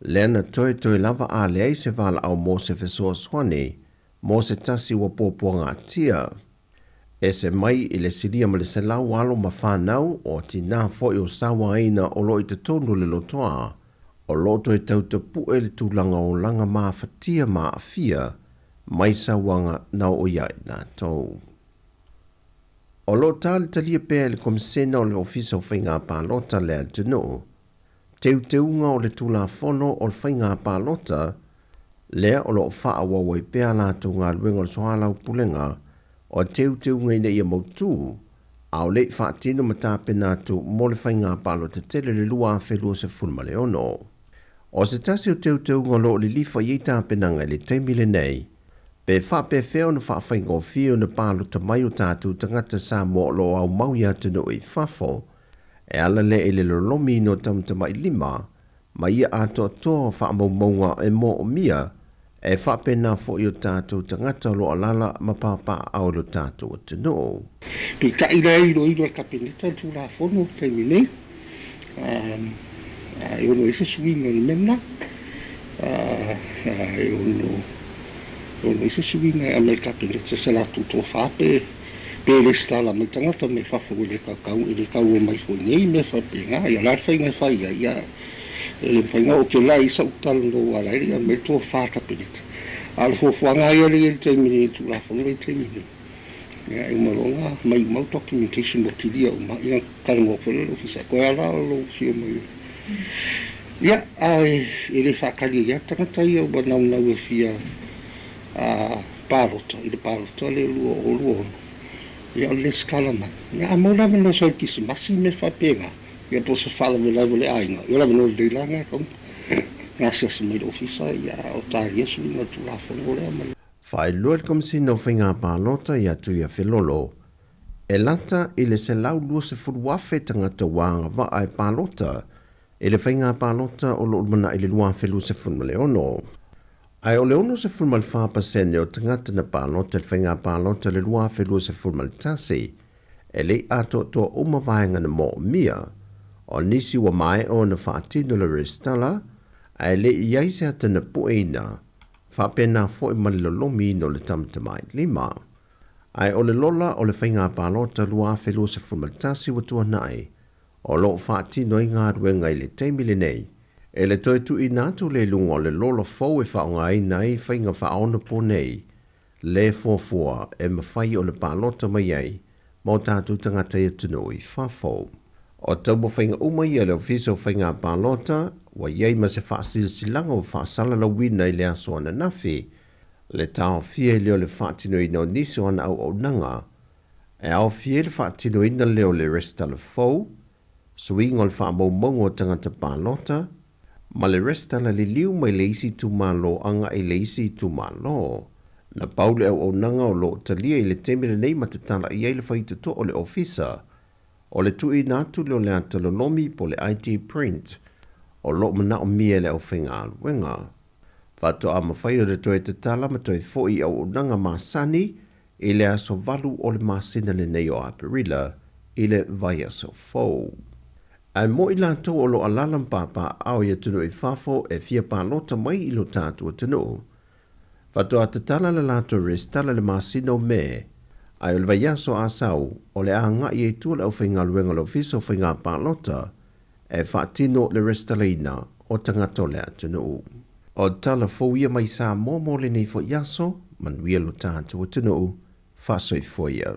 S7: lea na toetoe lava a leai se valaau mo se fesoasoani mo se tasi ua puapuagatia. Ese mai i le silia ma le 100 alo ma whanau o tinā foi o sauaina o lo i totonu le lotoa, o lo toe tautapu'e le tulaga o laga mafatia ma aafia mai sauaga na oo ia i latou. O lo o talitalia pea e le Komisena o le Ofisa o Faiga Palota le atunuu, teuteuga o le Tulafono o le Faiga Palota, lea o lo o faaauau ai pea a latou galuega o le soalaupulega o teuteuga ina ia mautū, a o le i faatino ma tapena atu mo le faiga palota tele le 2026. O se tasi o teuteuga o lo o lilifa i ai tapenaga i le taimi lenei, pe faapefea ona faafaigofie ona palota mai o tatou tagata Samoa o lo o aumau i atunuu i fafo, e ala lea i le lolomiina o tamatamailima ma ia atoatoa o faamaumauga e moomia e faapena foi o tatou tagata o lo o alaala ma papaaao i lo tatou atunuu.
S8: Peitai lea e iloilo e le Kapeneta le Tulafono i le taimi nei, e ono i ai se suiga i le mea lena, e ono i ai se suiga e aumai e le Kapeneta se latou tofa pe resitala mai tagata mai fafo ua le kaukau e le kaua mai foi nei mea faapena. Ia o le a le faiga e fai ai, ia e le mafai ona oo tele ai sau talanoa ala ai le aumai le tofa a le Kapeneta. A o le fuafuaga lava ia lea e i ai i le taimi nei, le Tulafono lea e i le taimi nei, ia e uma loa ona aumai uma au documentation ua kilia uma, ia ona talanoa foi lea i le Ofisa. E toe ala lou afio mai. Ia, ae e le faatali ai lava tagata ia ua naunau e fia palota i le palota lea 2026. Ia o le lesitala mai. Ia a maua le avanoa sau i le Kerisimasi ma mea faapena, ia po o se faalavelave o le aiga, ia o le avanoa lelei la lena e tatau ona asiasi mai i le Ofisa, ia a o talia suiga o le Tulafono lea ma le.
S7: Faailoa le Komesina o Faiga Palota ia Tuiafelolo, e lata i le 120,000 tagata ua agavaa e palota i le faiga palota o lo o lumanai i le 2026. Ae o le 64% o tagata na palota i le faiga palota i le 2021, e le i atoatoa uma vaega na moomia. O nisi ua maea ona faatino le resitala, ae le i ai se ata na pueina, faapena foi ma le lolomiina o le tamatamailima. Ae o le lola o le faiga palota 2021 ua tuanai, o lo o faatino ai galuega i le taimi lenei e le toe tuuina atu lea i luga o le lola fou e faaaogaina ai faiga faaonaponei le fuafua e mafai ona palota mai ai ma o tatou tagata i atunuu i fafo. O taumafaiga uma ia a le Ofisa o Faiga Palota ua i ai ma se faasilasilaga ua faasalalauina i le aso ananafi le taofia ai lea o le faatinoina o nisi o ana auaunaga e aofia ai le faatinoina lea o le resitala fou, suiga o le faamaumauga o tagata palota, ma le resitala liliu mai le isi itumalo agai i le isi itumalo. Na pau le auaunaga o lo o talia i le taimi lenei ma tatala i ai le faitotoa o le ofisa o le tuuina atu lea o le ata lolomi po o le ID print o lo o manaomia e le aufaigaluega. Faatoa mafai ona toe tatala ma toe foi i auaunaga masani i le aso 8 o le masina lenei o Aperila i le vaiaso fou. Ae mo i latou o lo o alaala ma papaaao i atunuu i fafo e fia palota mai i lo tatou atunuu, faatoa tatala le latou resitala i le masina o Me, ae o le vaiaso Asau o le a agai ai tua le aufaigaluega o le Ofisa o Faiga Palota e faatino le resitalaina o tagata o le atunuu. O tala fou ia mai Samoa mo lenei foi aso, manuia lo tatou atunuu, faasoifua ia.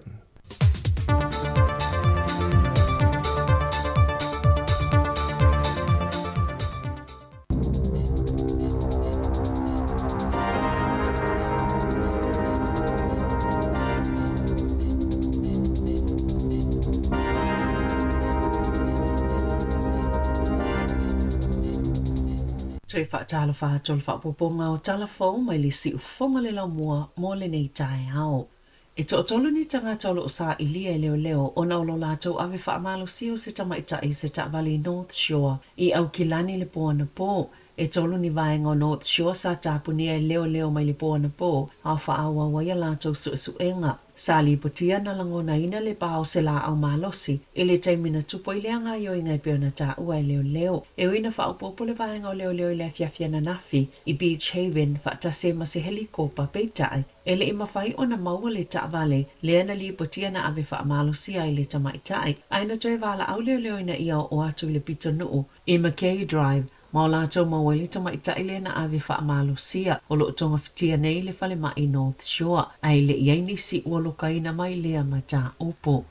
S9: Toe faatalofa atu o le faaopoopoga o tala fou mai le siufofoga le laumua mo lenei taeao. E toatolu ni tagata o lo o sailia e leoleo ona o lo latou ave faamalosia o se tamaitai i se taavale i North Shore i Aukilani i le po anapo. E tolu ni vaega o North Shore sa tapunia e leoleo mai le po anapo a o faaauau ai a latou suesuega. Sa lipotia na lagonaina le pa o se laau malosi i le taimi na tupu ai lea gaoioiga e pei ona taua e leoleo. E ui na faaopoopo le vaega o leoleo i le afiafi ananafi i Beach Haven faatasi ai ma se helikopa, peitai, e le i mafai ona maua le taavale lea na lipotia na ave faamalosia ai le tamaitai, ae na toe valaau leoleo ina ia oo atu i le pitonuu i Mackay Drive ma o latou maua ai le tamaitai lea na ave faamalosia o lo o togafitia nei i le falemai North Shore, ae le i ai nisi ua lokaina mai lea mataupu.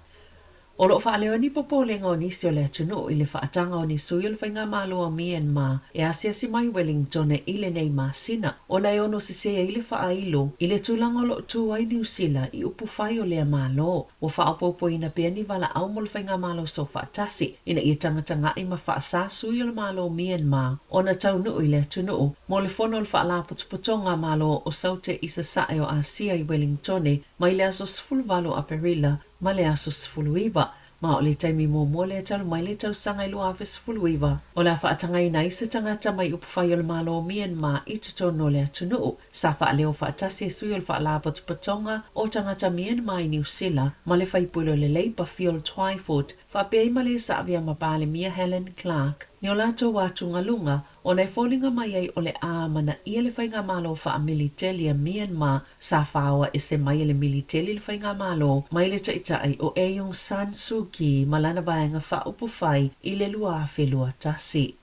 S9: O lo o faaleo ni popolega o nisi o le atunuu i le faataga o ni sui o le Faigamalo a Myanmar e asiasi mai Wellingtone i lenei masina, ona e ono sesē ai le faailo i le tulaga o lo o tu ai Niu Sila i upufai o lea Malo. Ua faaopoopoina pea ni valaau mo le Faigamalo Soofaatasi ina ia tagataga'i ma faasā sui o le Malo o Myanmar ona taunuu i le atunuu mo le fono o le Faalapotopotoga a Malo o Saute i Sasae o Asia i Wellingtone mai le aso 18 o Aperila ma le aso 19, ma o le taimi muamua lea talu mai le tausaga e 2019 o le a faatagaina ai se tagata mai upufai o le Malo o Myanmar i totonu o le atunuu. Sa faaleo faatasi e sui o le Faalapotopotoga o Tagata Myanmar i Niu Sila ma le faipule o le Labour Phil Twyford faapea ai ma le saavia ma Palemia Helen Clark ni o latou atugaluga ona e foliga mai ai o le a amanaia le faigamalo faamiliteli a Myanmar sa faoa ese mai e le militeli le faigamalo mai le taitai o Aung San Suu Kyi ma lana vaega faaupufai i le 2021.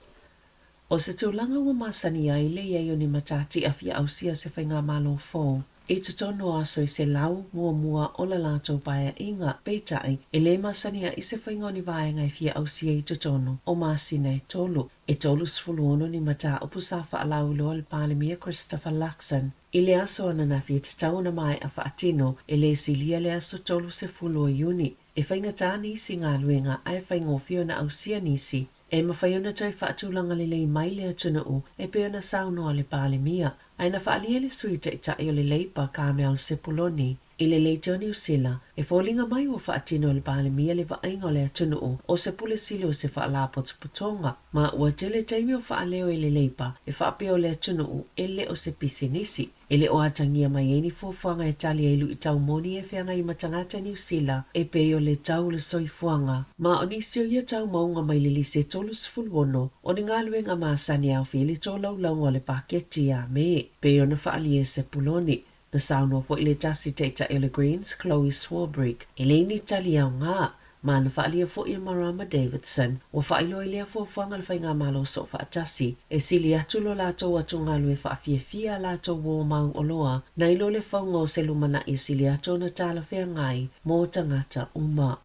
S9: O se tulaga ua masani ai le i ai o ni matatia fia ausia se faigamalo fou i totonu o aso e selau muamua o la latou paeaiga, peitai, e lē masani ai se faiga o ni vaega e fia ausia i totonu o masina e tolu. E 36 ni mataupu sa faalauiloa e le Palemia Christopher Luxon i le aso ananafi e tatau ona maea faatino e lē silia le aso 30 o Iuni. E faigata nisi galuega ae faigofie ona ausia nisi e mafai ona toe faatulaga lelei mai le atunuu e pei ona saunoa le Palemia. Ae na faaalia le Sui Taitai o le Leipa Carmel Sepuloni i le Leitio Niu Sila, e foliga mai ua faatino e le Palemia le vaaiga o le atunuu o se pule sili o se faalapotopotoga, ma ua tele taimi o faaleo i le Leipa e faapea o le atunuu e le o se pisinisi. E le o atagia mai ai ni fuafuaga e tali ai luitau moni e feagai ma tagata Niu Sila e pei o le tau o le soifuaga, ma o nisi o ia tau mauga mai le lisi e 36 o ni galuega masani e aofia i le tolaulauga o le paketi ia Me, pei ona faaalia e Sepuloni. Na saunoa foi le tasi taitai o le Greens, Chloe Swarbrick, e leai ni tali aoga. Ma na faaalia foi e Marama Davidson, ua faailoa i lea fuafuaga a le Faigamalo Soofaatasi, e sili atu lo latou atugalu e faafiafia a latou uō mau oloa nai lo le fauga o se lumanai e sili atu ona talafeagai mo tagata uma.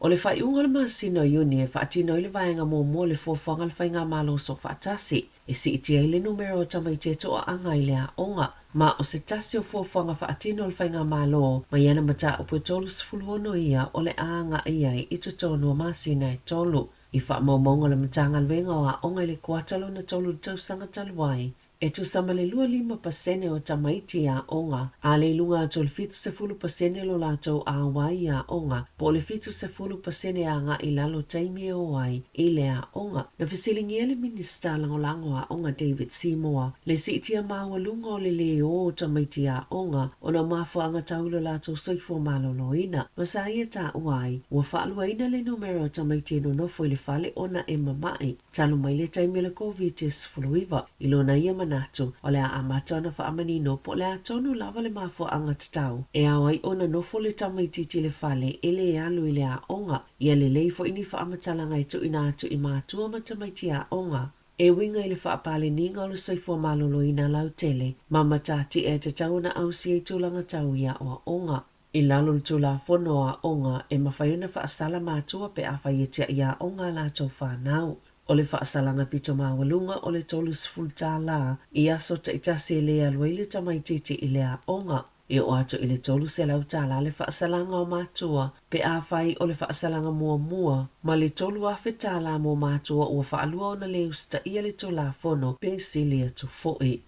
S9: O le faaiuga o le masina o Iuni e faatino ai le vaega muamua o le fuafuaga a le Faigamalo Soofaatasi e siitia ai le numera o tamaiti e toaaga i le aoga. Ma o se tasi o fuafuaga faatino a le Faigamalo mai ana mataupu e 36 ia o le a agai ai i totonu o masina e tolu. I faamaumauga a le Matagaluega o Aoga i le kuata lona tolu i le tausaga talu ai, E tusa ma le 25% o tamaiti i aoga, a le i luga atu o le 70% lo latou auai i aoga, po o le 70% agai i lalo taimi e o ai i le aoga. Na fesiligia le Minisita Lagolago Aoga David Seymour le siitia maualuga o le lē ō o tamaiti i aoga ona o mafuaaga tau i lo latou soifua maloloina, ma sa ia taua ai, ua faaluaina le numera o tamaiti e nonofo i le fale ona e mama'i. Talu mai le taimi o le Koviti-19, i lona ia manatu, o le a amata ona faamanino po o le a tonu lava le mafuaaga tatau e ao ai ona nofo le tamaitiiti i le fale e lē alu i le aoga. Ia lelei foi ni faamatalaga e tuuina atu i matua ma tamaiti aoga e uiga i le faapaleniga o le soifua maloloina lautele ma matatia e tatau ona ausia i tulaga tau i aoaoga. I lalo o le Tulafono o Aoga, e mafai ona faasala matua pe afai e tiai aoga a latou fanau. O le faasalaga pito maualuga o le $30 i aso taitasi e lē alu ai le tamaitiiti i le aoga. E oo atu i le $300 le faasalaga o matua pe afai o le faasalaga muamua, ma le $3,000 mo matua ua faalua ona lē usitaia le Tulafono pe sili atu foi.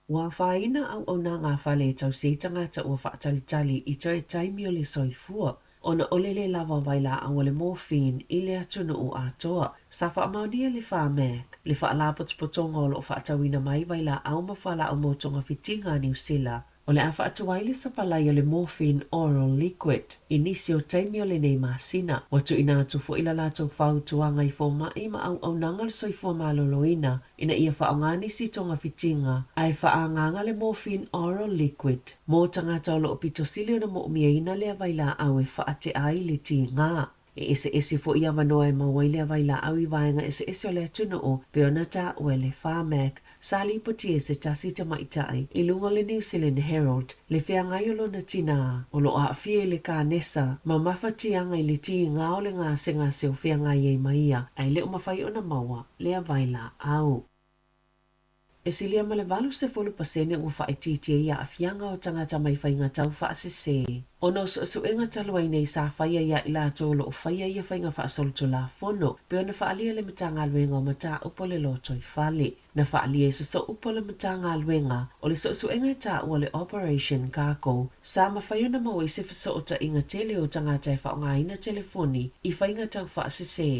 S9: Ua afaina auaunaga a fale e tausi ai tagata ua faatalitali i toe taimi o le soifua ona o le lē lava o vailaau o le morphine i le atunuu atoa. Sa faamaonia e le Pharmac le faalapotopotoga o lo o faatauina mai vailaau ma fualaau mo togafitiga a Niu Sila O le a faatuai le sapalai o le morphine oral liquid i nisi o taimi o lenei masina. Ua tuuina atu foi la latou fautuaga i fomai ma auaunaga o le soifua maloloina ina ia faaaoga nisi togafitiga ae faaagaaga le morphine oral liquid mo tagata o lo o pito sili ona moomiaina lea vailaau e faatea ai le tiga. E eseese foi avanoa e maua ai lea vailaau i vaega eseese o le atunuu pei ona taua e le Pharmac sa lipoti e se tasi tamaitai i luga o le New Zealand Herald le feagai o lona tinā o lo o aafia i le kanesa ma mafatiaga i le tiga o le gasegase o feagai ai ma ia ae le o mafai ona maua lea vailaau. E silia ma le 80% ua faaitiitia ai aafiaga o tagata mai faiga tau faasese ona o suesuega talu ai nei sa faia ia i latou o lo o faia ia faiga faasolitulafono pei ona faaalia e le Matagaluega o Mataupu o le Lotoifale. Na faaalia i se sooupu a le Matagaluega o le suesuega e taua le Operation Cargo sa mafai ona maua ai se fesootaiga tele o tagata e faaaogaina telefoni i faiga tau faasese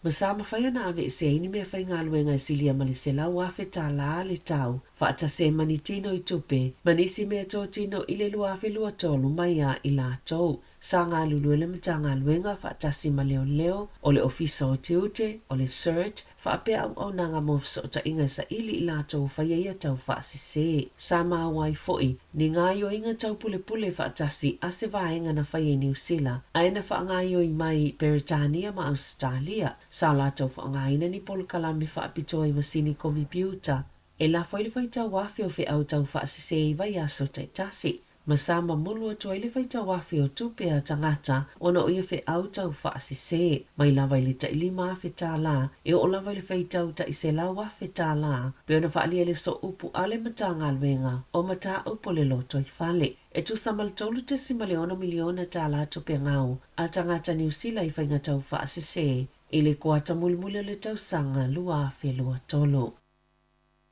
S9: Ma sa mafai ona aveese ai ni meafaigaluega e silia ma le $100,000 le tau, faatasi ai ma ni tino i tupe, ma nisi mea totino i le 2023 mai a i latou. Sa galulue le Matagaluega faatasi ma leoleo, o le Ofisa o Tiute, o le CERT, faapea auaunaga mo fesootaiga e saili i latou o faia ia tau faasese. Sa maua ai foi ni gaoioiga tau pulepule faatasi a se vaega na faia i Niu Sila, ae na faagaoioi mai i Peretania ma Ausetalia. Sa latou faaaogaina ni polokalame faapitoa i masini komipiuta e lafo ai le faitau afe o feau tau faasese i vaiaso taitasi, ma sa mamulu atu ai le faitau afe o tupe a tagata ona o ia feau tau faasese, mai lava i le tai $5,000 e oo lava i le faitau tai $100,000, pei ona faaalia e le sooupu a le Matagaluega o Mataupu o le Lotoifale. E tusa ma le $3.6 miliona tupe gau a tagata Niu Sila i faiga tau faasese i le kuata mulimuli o le tausaga 2023.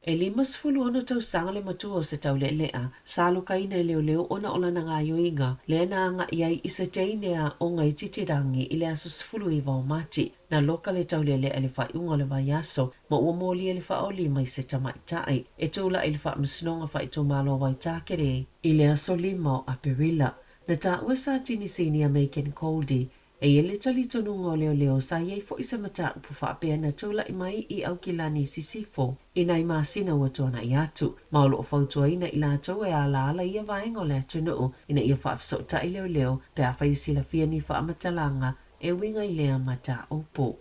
S9: E 56 tausaga le matua o se taulealea sa alokaina e leoleo ona o lana gaoioiga lea na agai ai i se teine aoga i Titirangi i le aso 19 o Mati. Na loka le taulealea i le faaiuga o le vaiaso ma ua molia le faaolima i se tamaitai e tulai i le Faamasinoga Faaitumalo o Waitākere i le aso 5 o Aperila. Na taua e Satini Sinia Megan Goldie E i ai le talitonuga o leoleo sa i ai foi se mataupu faapea na tulai mai i Aukilani Sisifo i nai masina ua tuanai atu, ma o lo o fautuaina i latou e alaala i ia vaega o le atunuu ina ia faafesootai leoleo pe afai e silafia ni faamatalaga e uiga i lea mataupu.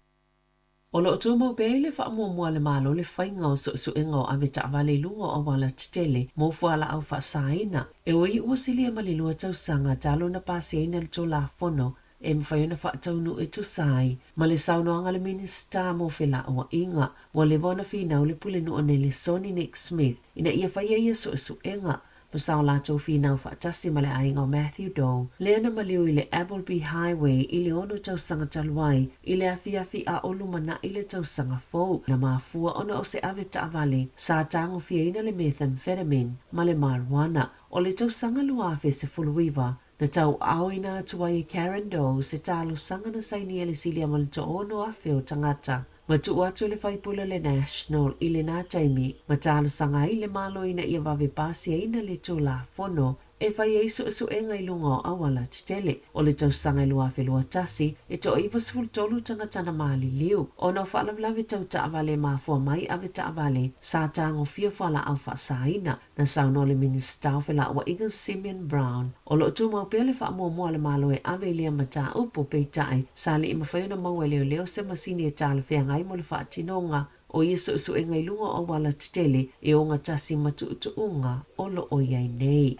S9: O lo o tumau pea i le faamuamua a le Malo le faiga o suesuega o avetaavale i luga o auala tetele mo fualaau faasaina. E ui ua silia ma le 2 tausaga talu ona pasiaina le Tulafono e mafai ona faataunuu e tusa ai ma le saunoaga a le Minisita mo Felauaiga, ua leva ona finau le Pulenuu o Nelesoni Nick Smith ina ia faia ia suesuega ma sa o latou finau faatasi ma le aiga o Matthew Doe, lea na maliu i le Appleby Highway i le 6 tausaga talu ai, i le afiafi a o lumanai le tausaga fou, na mafua ona o se ave taavale sa tagofiaina le methamphetamine ma le marijuana. O le tausaga 2019, na tauaaoina atu ai e Karen Doe se talosaga na sainia le silia ma le 6,000 o tagata ma tuu atu i le faipule o le National i lena taimi ma talosaga ai le Malo ina ia vave pasiaina le Tulafono e fai ai suesuega i luga o auala tetele. O le tausaga e 2021, e toa-93 tagata na maliliu ona o faalavelave tau taavale e mafua mai avetaavale sa tagofia fualaau faasaina. Na saunoa le Minisita o Felauaiga Simeon Brown, o lo o tumau pea le faamuamua a le Malo e ave i lea mataupu, peitai, sa le i mafai ona maua e leoleo se masini e talafeagai mo le faatinoga o ia suesuega i luga o auala tetele e ogatasi ma tuutuuga o lo o i ai nei.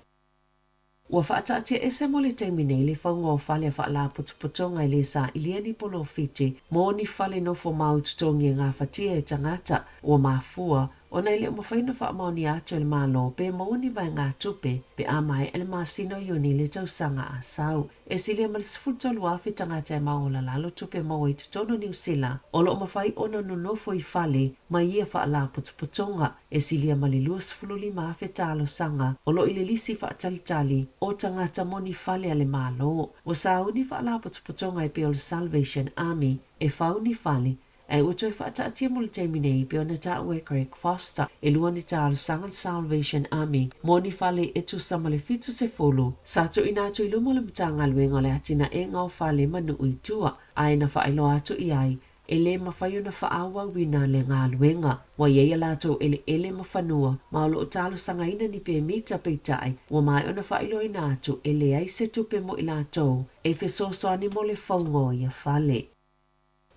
S9: Ua faataatiaese mo le taimi nei le fauga o fale a faalapotopotoga e le sailia ni polofiti mo ni fale nofo mau totogi e gafatia e tagata. Ua mafua ona e le o mafai ona faamaonia atu e le Malo pe maua ni vaegatupe pe a maea le masina o Iuni le tausaga a sau. E silia ma le 13,000 tagata e maolalalo tupe maua i totonu o Niu Sila o lo o mafai ona nonofo i fale ma ia faalapotopotoga. E silia ma le 25,000 talosaga o lo o i le lisi faatalitali o tagata mo ni fale a le Malo. Ua sauni faalapotopotoga e pei o le Salvation Army e fau ni fale ae ua toe faataatia mo le taimi nei pei ona taua e Greg Foster. E lua ni talosaga a le Salvation Army mo ni fale e tusa ma le 70 sa tuuina atu i luma o le Matagaluega o le Atinaega o Fale ma Nuu i Tua ae na faailoa atu i ai e lē mafai ona faaauauina le galuega. Ua i ai a latou eleele ma fanua ma o lo o talosagaina ni pemita peitai ua maea ona faailoaina atu e leai se tupe mo i latou e fesoasoani mo le fauga o ia fale.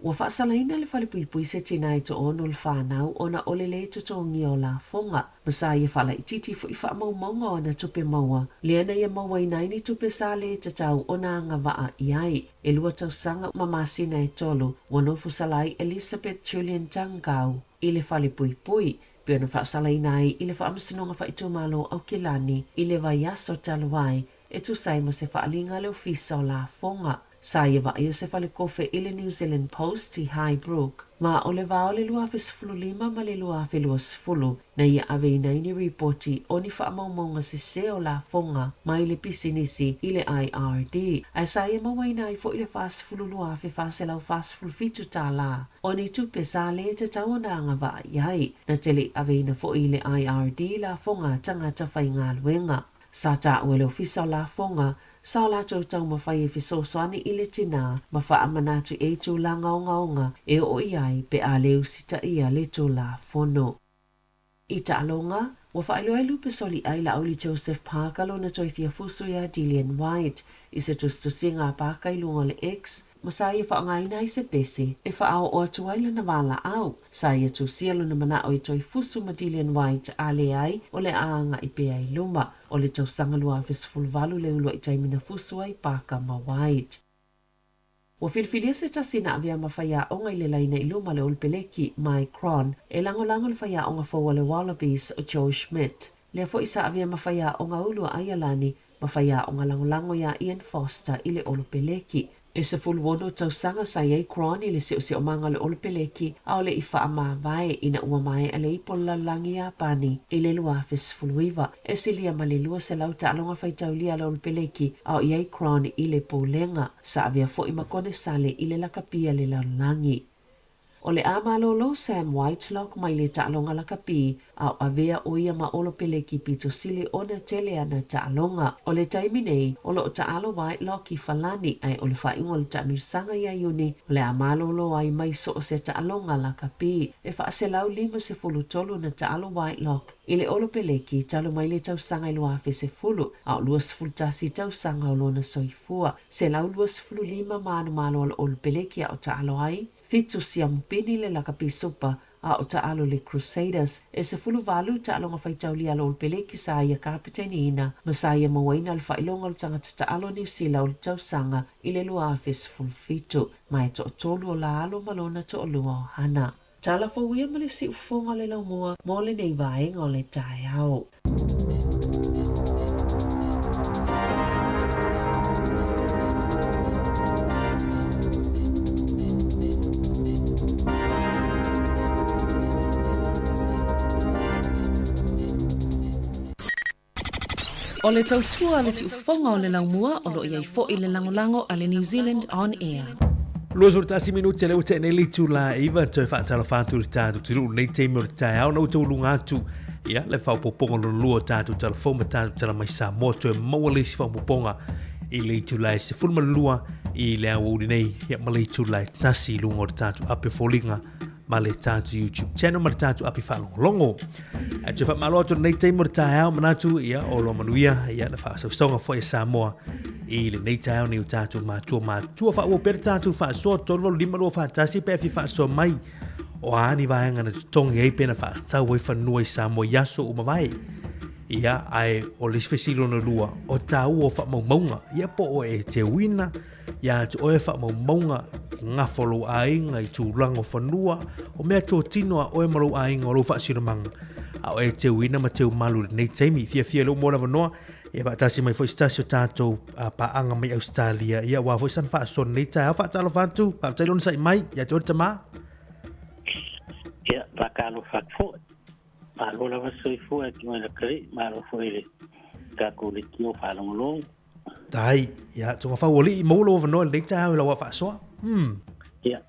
S9: Ua faasalaina le falepuipui se tina e toaono le fanau ona o le lē totogia o lafoga ma sa ia faalaitiiti foi faamaumauga o ana tupe maua lea na ia mauaina ai ni tupe sa lē tatau ona agavaa i ai. E 2 tausaga ma masina e 3 ua nofo sala ai Elizabeth Julian Tangau i le falepuipui pei ona faasalaina ai i le Faamasinoga Faaitumalo o Aukilani i le vaiaso talu ai e tusa ai ma se faaaliga a le Ofisa o Lafoga. Sa ia vaaia se falekofe i le New Zealand Post i Highbrook ma o le vā o le 2015 ma le 2020 na ia aveina ai ni ripoti o ni faamaumauga sesē o lafoga mai le pisinisi i le IRD ae sa ia mauaina ai foi le $42,447 o ni tupe sa lē tatau ona agavaa i ai. Na tele i aveina foi i le IRD lafoga a tagata faigaluega. Sa taua e le Ofisa o Lafoga sa o latou taumafai e fesoasoani i le tinā ma faamanatu i ai tulaga ogaoga e oo i ai pe a le usitaia le Tulafono. I taaloga, ua faailoa e Lupe Soliai Laauli Joseph Parker lona toe fia fusu iā Dillian Whyte i se tusitusiga a Parker i luga o le X ma sa ia faaaogaina ai se pese e faaoo atu ai lana valaau. Sa ia tusia lona manao e toe fusu ma Dillian Whyte a leai o le a agai pea i luma. O le tausaga 2018 le uluai taimi na fusu ai Parker ma Whyte. Ua filifilia se tasi na avea ma faiaoga i le laina i luma le Olopeleki, Mike Cron, e lagolago le faiaoga fou a le Wallabies o Joe Schmidt. Lea foi sa avea ma faiaoga ulu a Aialani ma faiaoga lagolago iā Ian Foster i le Olopeleki. E 16 tausaga sa i ai Cron i le seoseomaga o le Olopeleki a o le i faamavae ina ua maea le ipo o le lalolagi Iapani i le 2019. E silia ma le 200 taaloga faitaulia a le Olopeleki a o i ai Cron i le pulega. Sa avea foi ma konesale i le lakapi a le lalolagi. O le a malōlō Sam Whitelock mai le taaloga lakapi, a o avea ʻo ia ma ʻOlopeleki pito sili ona tele ana taaloga. O le taimi nei, o lo o taalo Whitelock i Falani, ae o le faaiuga o le taamilosaga ia Iuni, o le a malōlō ai mai so o se taaloga lakapi. E 453 na taalo Whitelock i le ʻOlopeleki talu mai le tausaga i 2010, a o 21 tausaga o lona soifua. 125 manumalo a le ʻOlopeleki a o taalo ai, Fitu siamupini le lakapi supa a o taalo le Crusaders. E 18 taaloga faitaulia a le ʻOlopeleki sa ia kapiteniina ma sa ia mauaina le faailoga o le tagata taalo Niu Sila o le tausaga i le 2017. Ma e toatolu o la alo ma lona toalua o Hana. Tala fou ia ma le siufofoga o le laumua mo lenei vaega o le taeao. O le tautua a le siufofoga o le laumua o lo o i ai foi le lagolago a le New Zealand On Air.
S1: 21 minute lea ua tea nei le itula e 9 toe faatalofa atu i le tatou atunuu i lenei taimi o le taeao na ua taualuga atu ia le faaopoopoga lona lua o tatou tala fou ma tatou tala mai Samoa toe maua le isi faaopoopoga i le itula e 12 i le aoauli nei ia ma le itula e 1 i luga o le tatou ape foliga ma le tatou YouTube channel ma le tatou api faalogologo. Ae toe faamalo atu lenei taimi o le taeao manatu ia o loa manuia ia le faasausaunga foi a Samoa i lenei taeao nei o tatou matua matua faaauau pea le tatou faasoa 385 241 pe a fia faasoa mai o a ni vaega na totogi ai pe na faatatau ai fanua i Samoa i aso ua mavae. Ia, ae o le isi fesili lona lua, o taua o faamaumauga, ia po o e teuina, Ia te oe faamaumauga i gafa o lou aiga, i tulaga o fanua, o mea totino a oe ma lou aiga o lou faasinomanga, a o e teuina ma teumalu i lenei taimi. Fiafia lea ua maua le avanoa, ia faatasi mai foi se tasi o tatou paaga mai Ausetalia, ia aua foi sana faasoa i lenei taeao. Faatalofa atu, faafetai le onosai mai, ia te oe le tama.
S12: Ia, faatalofa atu foi. Malo lava le soifua e te oe Lakalii, malo foi i le tatou leitio faalogologo.
S1: Tai, ia, tonga faualii, maua lou avanoa i lenei taeao i lau faasoa.
S12: Ia,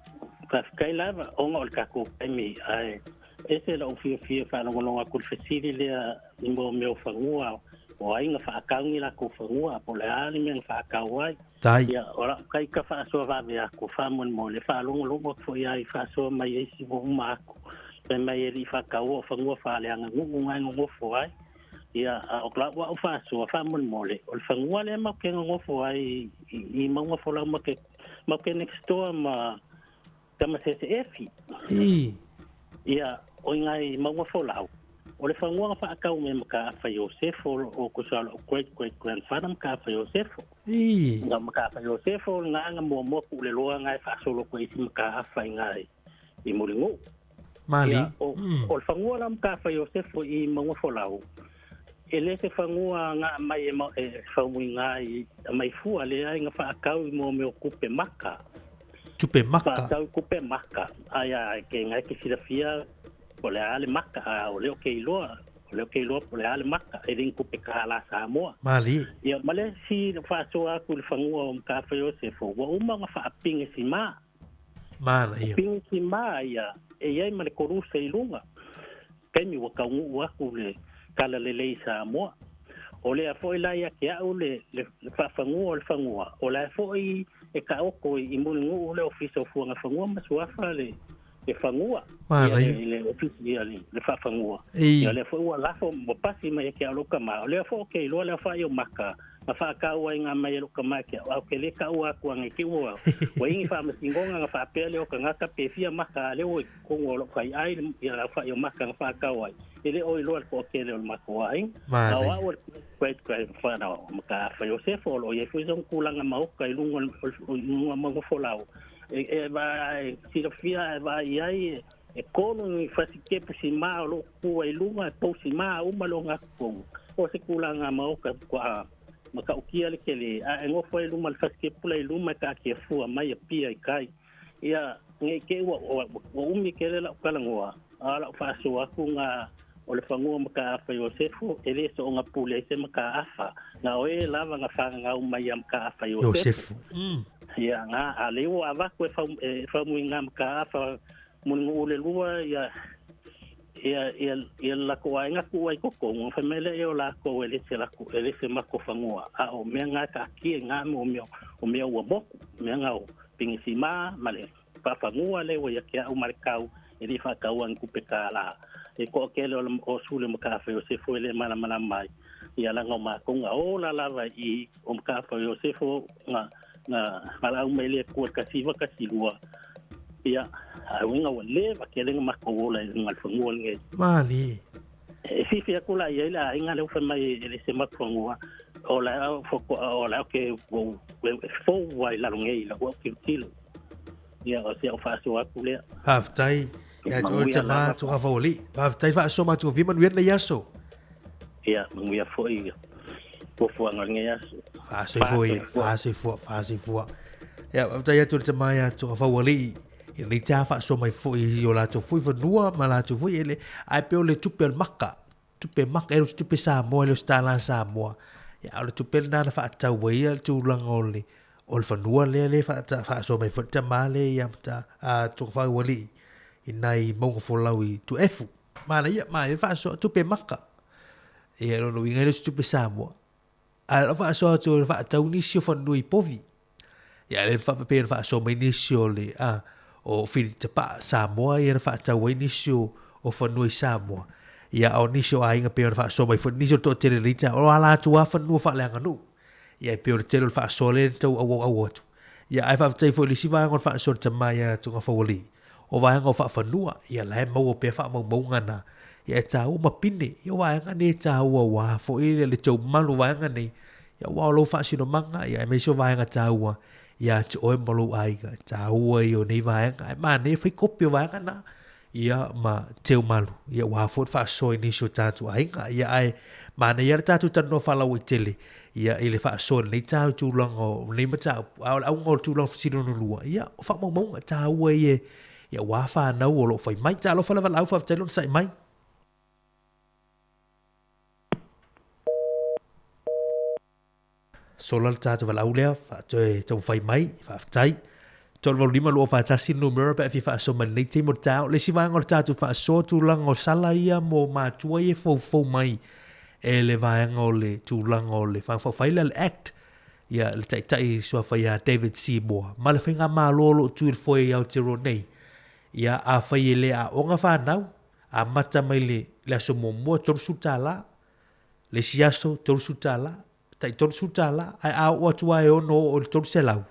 S12: faafetai lava, ona o le tatou taimi, ae ese lou fiafia e faalogologo atu i le fesili lea i mo mea o fanua, o ai na faatau ni latou fanua, po o le a le mea na faatau ai.
S1: Tai.
S12: Ia, o lau taita faasoa vave atu, faamolemole, faalogologo atu foi lava i faasoa mai ai isi ua uma atu, fai mai e le i faataua o fanua faaleaganuu na e nonofo ai. Ia, a o lau au faasoa, faamolemole, o le fanua lea matou te nonofo ai i Mauga Folau ma ke, matou te next door ma Tamasese Efi.
S1: I.
S12: Ia, o i ngai Mauga Folau, o le fanua na faatau mai e Mataafa Iosefo, o tusa o lou great great grandfather Mataafa Iosefo.
S1: I.
S12: Na Mataafa Iosefo, o lena na muamua Puuleloa na e faasolo atu ai isi Mataafa i ngai i Mulinuu.
S1: Mali.
S12: Ia, o, o le fanua la Mataafa Iosefo i Mauga Folau, e le se fanua na aumai e, e faumuiga i aumai fua, leai na faatau i mo mea o tupe maka.
S1: Tupe maka.
S12: Faatau i tupe maka. Ai a ke ngai ke silafia po o le a le maka, a o lea ou te iloa, o lea ou te iloa po o le a le maka, e le ni tupe kālā Samoa.
S1: Mali.
S12: Ia, ma le isi faasoa atu i le fanua o Mataafa Iosefo, ua uma ona faapine simā.
S1: Manaia.
S12: O pinisi mā ia e i ai ma le koluse i luga. Taimi ua taunuu atu le talalelei i Samoa. O lea foi la ia te au le, le, le faafanua o le fanua, o la e foi e taoto i, i Mulinuu le Ofisa o Fuaga Fanua ma Suafa le, le fanua. Ia le, le ofisa, ia le, le faafanua.
S1: Ei.
S12: Ia lea foi ua lafo, ua pasi mai ia te au lou tama. O lea foi ou te iloa le aofai o maka, Na faataua ai ngā mai e lou tama e ke au, ke le taua atu ange ke ua ua ingi faamasinoga na faapea lea o tagata pe fia maka a lea ua i totonu o lou faiai ia le aofai o maka na faatau ai e le o iloa le toatele o le matou aiga. A o au o le great grandfather o Mataafa Iosefo o lo o i ai foi sona tulaga maota i luga o luga o Maugafolau e e silafia e vaai ai e tolu ni fasikepu simā o lo o tutu ai i luga, e pou simā uma le ogatotonu. O se tulaga maota faatoa matautia le tele, a e nofo ai i luma o le fasikepu la i luma e taatia fua mai Apia i tai. Ia, ne i te i ua, ua, ua umi tele lau talanoa, a o lau faasoa atu na o le fanua Mataafa Iosefo, e le soona pule ai se Mataafa, na o e lava na fananau mai ia Mataafa Iosefo.
S1: Iosefo.
S12: Ia, na, a lea ua avatu e, fau, e faumuiga Mataafa. Mulinuʻu le lua ia ia ia ia lako aiga kuʻu ai kokogu fai mai lea o lakou e le se lako e le se mako fagua a o mea ga taatia i gā mo mea o mea ua moku mea ga o pigisima ma le faafagua le ua ia ke a'u ma le kau e lī faataua ni tupe kālā e toʻatele o o sule ma Matafa Iosefo e lē malamalama ai ia laga o matou ga ola lava i o Matafa Iosefo ga ga valaau mai le Atua i le 1912 ia ae uiga ua leva tele na matou ola i luga o le fanua lenei.
S1: Malie.
S12: E fifi atu la i ai le aiga lea ua fai mai e le se matou fanua o la faatoa o la ke ua e fou ai i lalo nei i lau au tilotilo. Ia o si au faasoa atu lea.
S1: Faafetai ia te oe
S12: Manuia
S1: tama
S12: lava.
S1: Togafaualii. Faafetai faasoa matagofie manuia lenei aso.
S12: Ia manuia foi fuafuaga o lenei aso.
S1: Faasoifua ia, faasoifua, faasoifua. Ia faafetai atu i le tama ia Togafaualii i lenei taeao faasoa mai foi i o latou foi fanua ma latou foi ele ae pei o le tupe o le maka. Tupe maka, e le o se tupe Samoa, e le o se tālā Samoa. Ia, a o le tupe lena na faatau ai le tulaga o le, o le fanua lea le faasoa mai foi le tama lea ia Mata, a Togafaualii i nai mauga folau i Tuaefu. Manaia, manaia le faasoa, tupe maka. Ia, lona uiga e le o se tupe Samoa. A o lau faasoa atu o le faatau nisi o fanua i povi. Ia, lea pei ona faasoa mai nisi o le, a, o Fili Tapaa Samoa ia na faatau ai nisi o, o fanua i Samoa. Ia, a o nisi o aiga pei ona faasoa mai foi nisi o le toatele o lenei taeao, o a latou lava fanua faaleaganuu. Ia, e pei o le tele o le faasoa lea na tau auauau atu. Ia, ae faafetai foi i le isi vaega o le faasoa a le tama ia Togafaualii, o vaega o faafanua, ia la e maua pea faamaumauga na, ia e tāua ma pine, ia o vaega nei e tāua aua foi le tou malu o vaega nei, ia aua o lou faasinomaga, ia aemaise o vaega tāua ia te oe ma lou aiga, e tāua ia o nei vaega, ae manaia fai kopi o vaega na, ia ma teu malu, ia aua foi le faasoa i nisi o tatou aiga, ia ae manaia le tatou talanoa faalauaitele, ia i le faasoa i lenei taeao i tulaga o lenei mataupu, a o le auga o le tulaga fesili lona lua, ia o faamaumauga taua ia ia aua fanau o lo o fai mai. Talofa lava Laau, faafetai le onosai mai. Sola le tatou valaau lea, faatoe taumafai mai, faafetai. 385 241 le numera pe a fia faasoa mai lenei taimi o le taeao. Le isi vaega o le tatou faasoa tulaga o sala ia mo matua ia e foufou mai e le vaega o le tulaga o le Faafaufai lea le Act ia le taitai suafa ia David Seymour ma le faigamalo o lo o tu i le foe i Aotearoa nei. Ia afai e le aoga fanau, amata mai le, le aso muamua $30, le isi aso $30, tai $30, ae a oo atu lava e ono oo i le 300,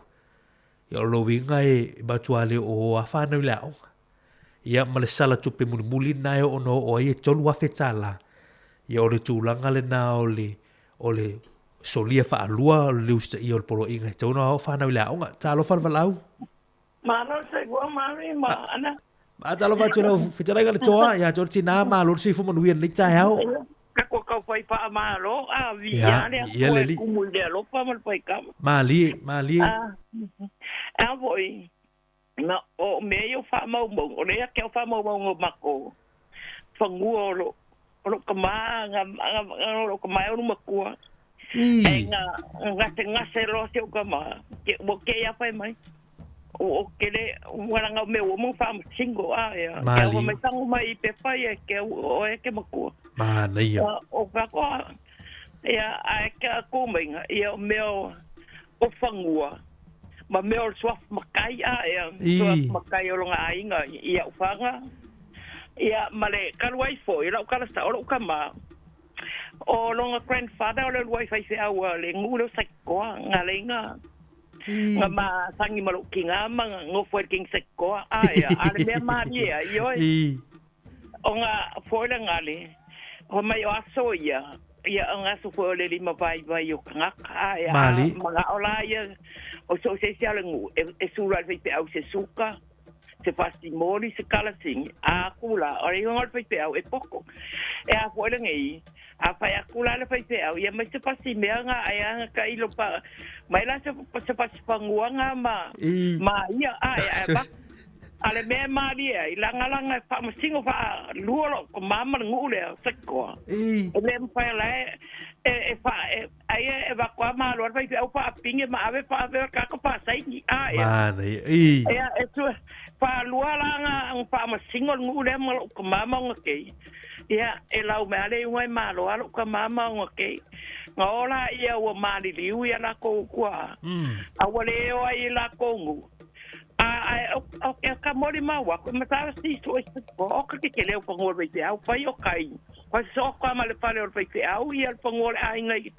S1: ia o lona uiga e matua le oo lava fanau i le aoga. Ia ma le sala tupe mulimuli lena e oo ona oo ai e $3,000. Ia o le tulaga lena o le o le solia faalua o le usitaia o le poloaiga e tatau ona oo fanau i le aoga. Talofa le valaau.
S13: Malo le soifua Mary ma Ana.
S1: Faatalofa atu i lau fetalaiga le toa ia te oe le tina, malo le soifua manuia i lenei taeao.
S13: Ka kua kau fai faamalo a viia le
S1: Atua
S13: e tumu i le alofa ma le faikama.
S1: Malie, malie.
S13: A foi, na o mea ia o faamaumauga, o lea ke o faamaumauga o makou fanua o lo o lo tama nga nga lo tama e o matua. E nga gasegase loa si ou tama, ke ua ke ia fai mai. O ke le ua langa o mea ua mo faamasino a ia. Ke au mai tango mai i pepa ia ke au o e ke matua.
S1: Manaia.
S13: O ka koa ia ae ke aku mainga ia o mea o o fanua ma mea o le suafa makai a ia suafa makai o longa aiga i au fanga ia ma le talu ai foi lau tala sao lou tama o longa grandfather o le uluai faifeau a le nuu lea o Saikoa nga leiga nga masagi ma lou tina ma nofo ai le king Saikoa a ia a le mea malie ai ioe O nga foi le gale, fai mai o aso ia, ia o nga aso foi o le lima vaivai o tagata, a e a manao la ia o so o se isi a le nuu e, e sula i le faifeau se suka, se fasimoli, se kalasini, a aku la, o le igoga o le faifeau e poko. E a foi lenei, a fai aku la le faifeau, ia mai se pasi mea nga ai a nga ka ilo pa, mai la se, se pasi fagua nga ma, ma ia, a e a ba. A le mea e mālie ai, lagalaga e faamasino faalua lou tama ma le nuu lea o Saikoa. E le mafai o la e. E e fa e ai e va kwa ma lo fai au fa pinge ma ave fa ave ka ko fa saini a e.
S1: Mana ia. I.
S13: Ia e tu fa lua la nga ang fa ma singo ngu le ma lo ka mama nga ke. Ia e lau me ale unga ma lo alo ka mama nga ke. Nga ola ia ua mali liu ia la ko kua. A ua le o ai la ko ngu. A a o o ke ka mori ma wa ko ma sa si so e ko o ka ke ke leo pa ngor te au pai o kai. Ko so ko ma le pale o le te au ia le pangua le aiga i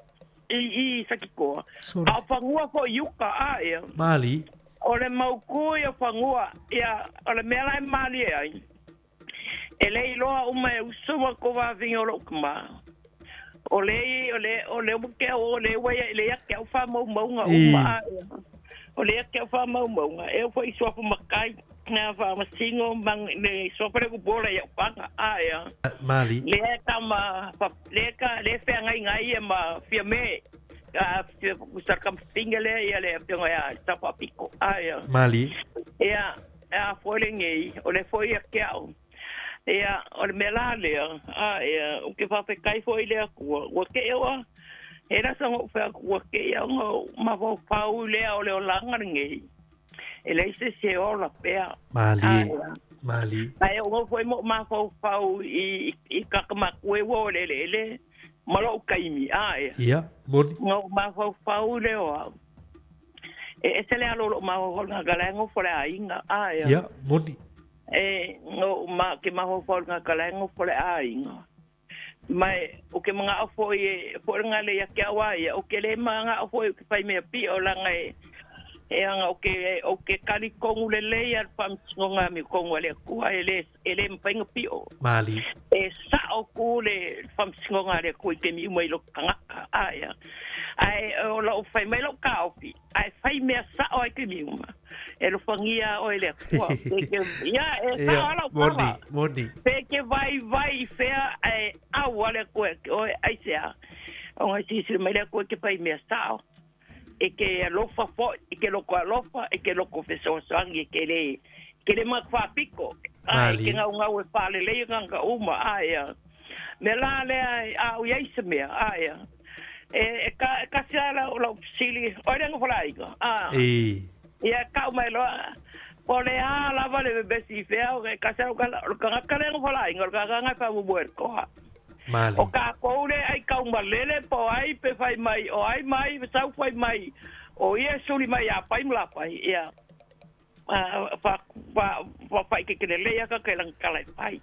S13: i i Sakikoa.
S1: Sorry.
S13: A o fagua foi i uka a ia.
S1: Mali.
S13: O le maukū ia fagua ia o le mea la e malie ai. E le iloa uma e uso ma ko vavinga o lou tama. O le o le o le uma ke o le ua ia le ia ke au faamaumauga uma a ia. O le ia ke au faamaumauga e foi i suafa makai na faamasino ma le suafa le kubola ia upanga a ia.
S1: Mali.
S13: Le tama fa le ka le feagaiga ia ma Fiame a sa ka finga le ia le afioga ia Tapa Piko a ia.
S1: Mali.
S13: Ia a foi lenei o le foi ia ke au. Ia, o le mea la lea, a ia, o ke faafetai foi i le Atua, ua te ua, he rasa ngo'u fai atu, ua te ia ona ou mafaufau i lea o le olaga lenei, e leai se isi e ola pea.
S1: Malie, malie.
S13: Ae ou nofo ai ma ou mafaufau i, i kaka matua e ua o le eleele ma lo'u taimi, a ia.
S1: Ia, moni.
S13: Na ou mafaufau i lea o au. E ese le alo o lo'u mafaufau i le tagata la e nofo i le aiga, a ia.
S1: Ia, moni.
S13: E no ma ke mafaufau le tagata la e nofo le aiga. Ma e, o ke mana'o foi e foi le gale ia te au a ia, o ke le mana'o foi o ke fai mea pi'o laga e, e aga o ke, o ke talitonu lelei a le faamasinoga amiotonu a le Atua e le, e le mafai ona pi'o.
S1: Malie.
S13: E sa'o ku le faamasinoga a le Atua i taimi uma i lota tagata, a ia. Ae o lo'u fai mai lo'u taofi, Ae fai mea sa'o ai taimi uma. E alofagia oe e le Atua. Pe ke, ia, e sa'o a lau
S1: Moni, moni.
S13: Pe ke vaivai i fea, ae au a le Atua ia te oe, aisea? Ona e silasila mai le Atua e ke fai mea sa'o, e ke alofa foi, e ke loko alofa, e ke loko fesoasoani, e ke le, ke le manatu faapito, a e ke gaugau e faalelei tagata uma, a ia. Mea la lea, a o i ai se mea, a ia. E, e, ka, e kasi a lau, lau fesili, oi le nofo laiga, a.
S1: E.
S13: Ia, kau mai loa, po le a lava le vevesi i fea, o ke kasi a lau kala, o le tagata le nofo laiga, o le tagata ngai whamumu e le koha.
S1: Mali.
S13: O kākou le ai kau malele, po ai pe whai mai, o ai mai, sau whai mai, o ia suli mai a pai ma la pai, ia. Faaikekelelei aka ke lagikala e fai.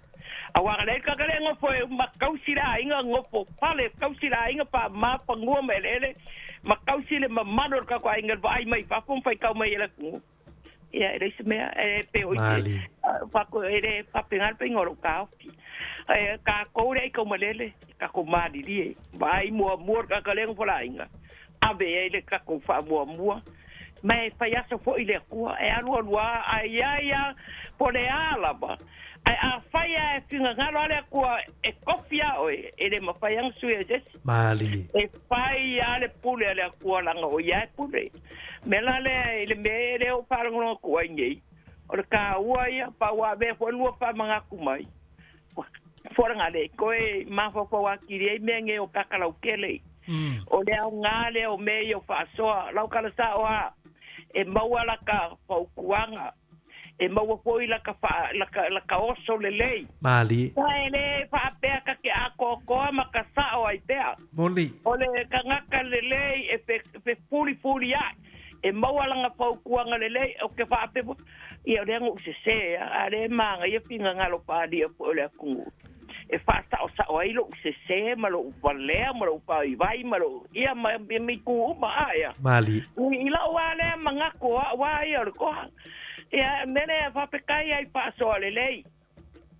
S13: Auā le ka le ngofo e ma kausi le aiga ngofo pale kausi le aiga paamā pagua ma eleele ma kausi le mamalu o le tatou aiga i le vaai mai fafo ma faitau mai e le atunuu. Ia e leai se mea e pe o i te faako e le faapena le faiga o lou taofi. Ae tatou le aitaumalele tatou malilie vaai muamua le tagata lea e nofo le aiga ave ai le tatou faamuamua ma e fai aso foi le Atua e alualu a ae ia ia po le a lava ae afai a e finagalo a le Atua e kofi a oe e le mafai a na sui e se isi
S1: Malie.
S13: e fai a le pule a le Atua laga o ia e pule mea la lea i le mea e le o faalogologo atu ai nei o le taua ia pau a avea foi lua faamanatu mai Folaga le toe mafaufau atili ai mea nei o kakalaukele. O le aoga lea o mea ia o faasoa. Lau tala sa'o a, e maua laka fautuaga, e maua foi laka faa, laka, laka oso lelei.
S1: Malie.
S13: Sa e le faapea ka ke atoatoa ma ka sa'o ai pea.
S1: Moni.
S13: O le tagata lelei e fe, fefulifulia'i, e maua lana fautuaga lelei, o ke faapea foi, ia o lea na ou sesē a, a o lea e magaia finagalo faaalia foi o le atunuu e faasaosao ai lo'u sesē ma lo'u valea ma lo'u faivai ma lo'u ia ma ma itu uma a ia.
S1: Malie.
S13: I lo'u a lea manatu o a'u a ia o le koha. Ia mea lea faafetai ai faasoa lelei.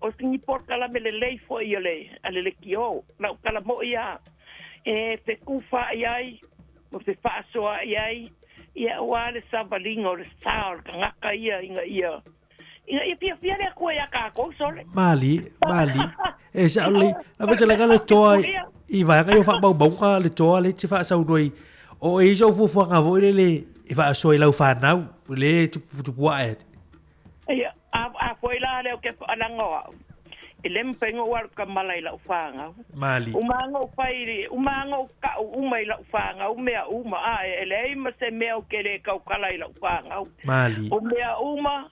S13: O sini polokalame lelei foi o le a le lekiō. Lau tala mo'i a e fetufaai ai ma fefaasoaai ai, ia aua le savaliga o le sa o le tagata ia ina ia ina ia fiafia le Atua iā kākou sole.
S1: Malie, malie. E sa'o lelei, lava tala le toa i vaega ia o faamaumauga le toa lea e te faasaunoa i o e i ai sou fuafuaga foi lele e faasoa i lau fanau lea e tuputupuae atu.
S13: Ia, a, a foi la lea o ke alaga o au. E le mafai ona ou alu kamala i lau fanau.
S1: Mali.
S13: Uma lava ona ou fai, uma lava ona ou kau uma i lau fanau mea uma, a e leai ma se mea ou te le tautala i lau fanau.
S1: Mali.
S13: O mea uma,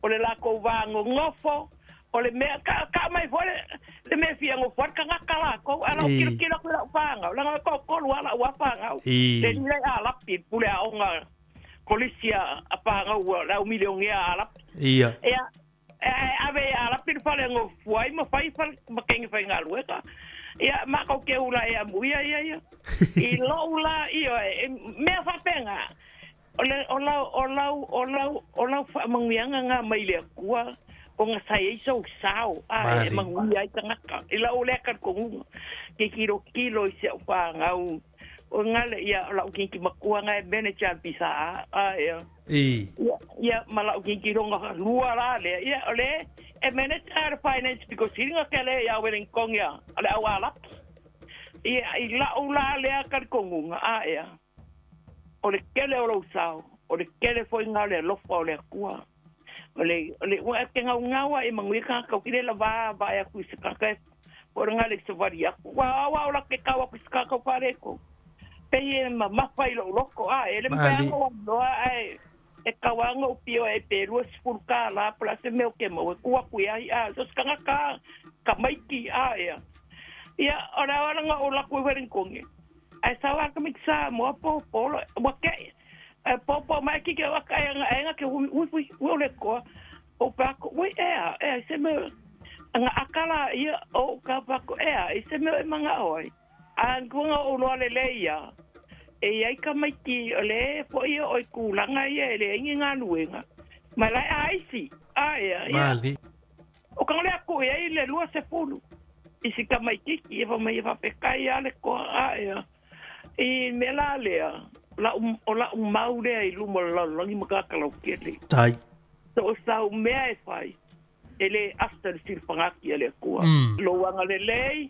S13: o le latou va nonofo, o le mea, ka, ka aumai foi le, le mea e fia nofo ai le tagata latou, ae lau tilotilo atu i lau fanau, leaga e toatolu lava lau lava fanau. Le alii la e Alapi i le pule aoga kolisi a, a fanau le au milionea a Alapi.
S1: Ia.
S13: Ia, Ae ave e Alapi le fale gofua ai ma fai fale ma kenge faigaluega. Ia, matou te ula e amuia ia ia. I lou la ia, e, mea faapena, o le, o lau, o lau, o lau, o lau faamanuiaga na mai le Atua, ona sa i ai sou sao, a e manuia ai tagata. I lau lea talitonuga, ke tilotilo i si au fanau, O ngale ia o lau keiki matua nga e manager le pisa a ia.
S1: I.
S13: Ia, ia ma lau keiki longa lua la lea. Ia o le e manager le finance because hiringa ke le ia Wellington ia o le au alaki. Ia i lau la lea talitonunga a ia. O le tele o lou sao, o le tele foi nga o le alofa o le Atua. O le, o le, ua e te gaugau a e manuia tagata o kile la va vae atu i se tagata e po o le ngale i se vali atu. Ua au au la ke kau atu i se tagata o faaleko. Pei e mamafa i lou loko, a e le mafai
S1: Maali.
S13: lava ona ou iloa ae e kau lava ona ou pio e pe 20 kālā po o le a se mea ou te maua e kū atu i ai, a so se tagata lava tamaiti a ea. Ia, o le ao ala na ou alu atu i Wellington, ae sau lava le tamaiti Samoa pōpō loa, ua teʻi. E popo mai ki ke waka e nga enga ke hui hui hui hui o le koa. O pa ko ui e a e se me nga akala ia o ka pa ko e a i se me e manga oi. A ngunga o loa le le ia. E ia ka mai ki o le po ia o ku langa ia e le ingi ngā nuenga. Ma lai a isi. A ia ia.
S1: Mali.
S13: O ka le aku ia i le 20. I si ka mai kiki e fa mai e fa pekai a le koa a ia. I mea la lea, la'u, o la'u mau lea i luma o le lalolagi ma ka kalaukele.
S1: Tai.
S13: So o sau mea e fai, e lē asa le silafagaki a le Atua. Lou agalelei,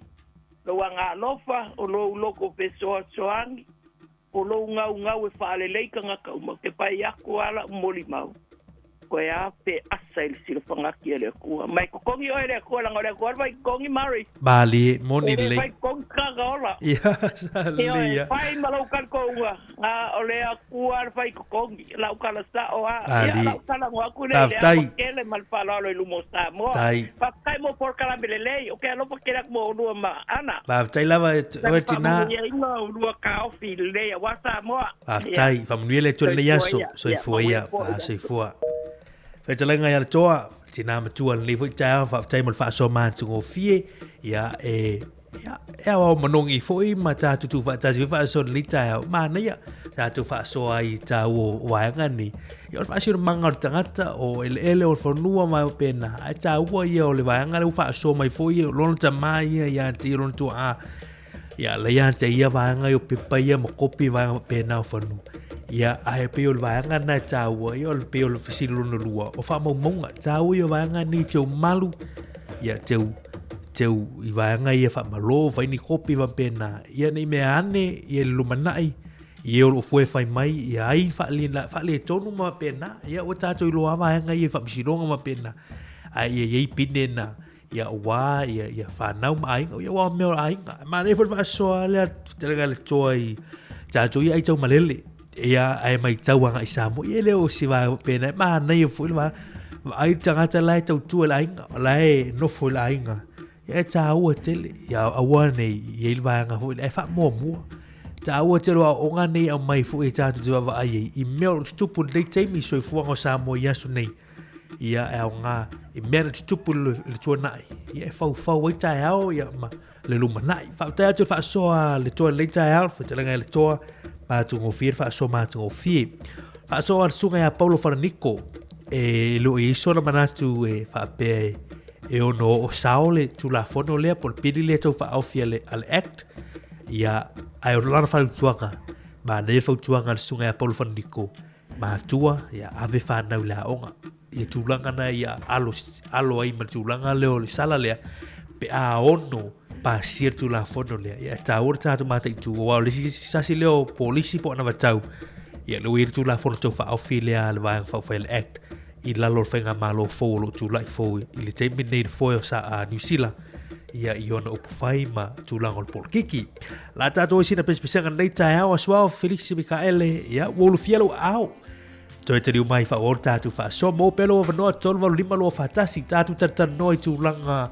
S13: lou agaalofa, o lou loko fesoasoani, o lou gaugau e faalelei tagata uma, ou te fai aku lava la'u molimau, Koe a pe asa i le silafagaki a le Atua. Ma e totogi oe e le Atua, leaga o le Atua le fai totogi, Murray.
S1: Malie, moni
S13: E le
S1: lelei.
S13: fai totogi tagata ola.
S1: Ia,
S13: Ioe,
S1: lelei a.
S13: fai ma lou talitonuga, a o le Atua le fai totogi, lau tala sao a. Ia,
S1: Malie.
S13: lau tala noa atu lea i le
S1: Faafetai.
S13: ava tele ma le faaaloalo i luma o Samoa.
S1: Tai.
S13: Faafetai mo polokalame lelei, ou te alofa tele atu mo oulua ma Ana.
S1: Faafetai lava e
S13: Lana
S1: oe tina.
S13: faamanuiaina o oulua taofi lelei aua Samoa. Ia.
S1: Faafetai, faamanuia le Atua i lenei
S13: Soifua
S1: aso.
S13: ia. Ia,
S1: Soifua
S13: manuia
S1: ia,
S13: foi.
S1: faasoifua. Fetalaiga ia le toa, tina matua lenei foi taeao, faafetai mo le faasoa matagofie. Ia, e, ia, e aoao manogi foi ma tatou tuufaatasi foi faasoa lenei taeao. Manaia, tatou faasoa ai i tāua o vaega nei. Ia, o le faasionomaga o le tagata, o eleele, o le fanua ma pena. Ae tāua ia o le vaega lea ua faasoa mai foi, o lona tamā ia ia te ia lona tuaa. Ia, la ia te ia vaega i o pepa ia ma kopi vaega faapena o fanua. Ia, ae pei o le vaega na e tāua, ia o le pei o le fesili lona lua, o faamaumauga, tāua ia vaega nei teu malu, ia teu, teu i vaega ia faamalo, fai ni kopi faapena, ia nei mea ane, ia le lumanai, ia o loo foe fai mai, ia ai whaale, whaale tonu ma faapena, ia ua tātou iloa vaega ia i faamasinoga ma faapena, ae ia i ai pine na, Ia wā, ia, ia whānau ma aiga, ia wā mea o aiga. Manaia foi le faasoa lea, fetalaiga le toa i tātou ia ai tau malele. Ia, ae mai tau aga i Samoa. Ia e le o se vaega faapena, e manaia foi le vaega. Vaai le tagata la e tautua i le aiga, o la e nofo i le aiga. Ia e tāua tele, ia aua nei i ai le vaega foi lea, ae faamuamua. Tāua tele o aoaoga nei e aumai foi e tātou te vaavaai ai i mea o lo o tutupu i lenei taimi i soifuaga o Samoa i aso nei. Ia e aoga i mea na tutupu i le tuanai, ia e faufau ai taeao ia ma le lumanai. Faafetai atu i le faasoa a le toa i lenei taeao, le fetalaiga i le toa, matagofie le faasoa matagofie. Faasoa a le susuga ia Paulo Falaniko, e le o i ai sona manatu e faapea e, e ono oo sao le Tulafono lea po o le pili lea tau faaofi a le, a le Act, ia, ae o lana fautuaga, manaia le fautuaga a le susuga ia Paulo Falaniko, Matua, ia ave whanau i le aoga. Ia tulaga na ia alo, alo ai ma le tulaga lea o le sala lea, pe a ono pasia le Tulafono lea. Ia e tāua le tātou mataitu, aua o le isi sasi lea o polisi po o anavatau, ia lea ua i ai le Tulafono Tau Faaofi lea a le Vaega Faaupufai a le Act. i lalo o le faigamalo fou o lo o tulai fou i le taimi lenei i le foe o sa a Niu Sila ia i ona upu fai ma tulaga o le polokiki. La tatou ai sina pesepesega lenei taeao Asuao Felix Mikaele, ia ua ulufia lou aao. Toe taliu mai faaauau le tatou faasoa mo pea lou avanoa 385 241 tatou talatalanoa i tulaga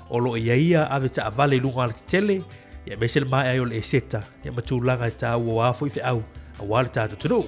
S1: o lo o i ai ia ave taavale i luga o alatetele, ia aemaise le maea ai o le eseta, ia ma tulaga e taua o a foi feau aua le tatou atunuu.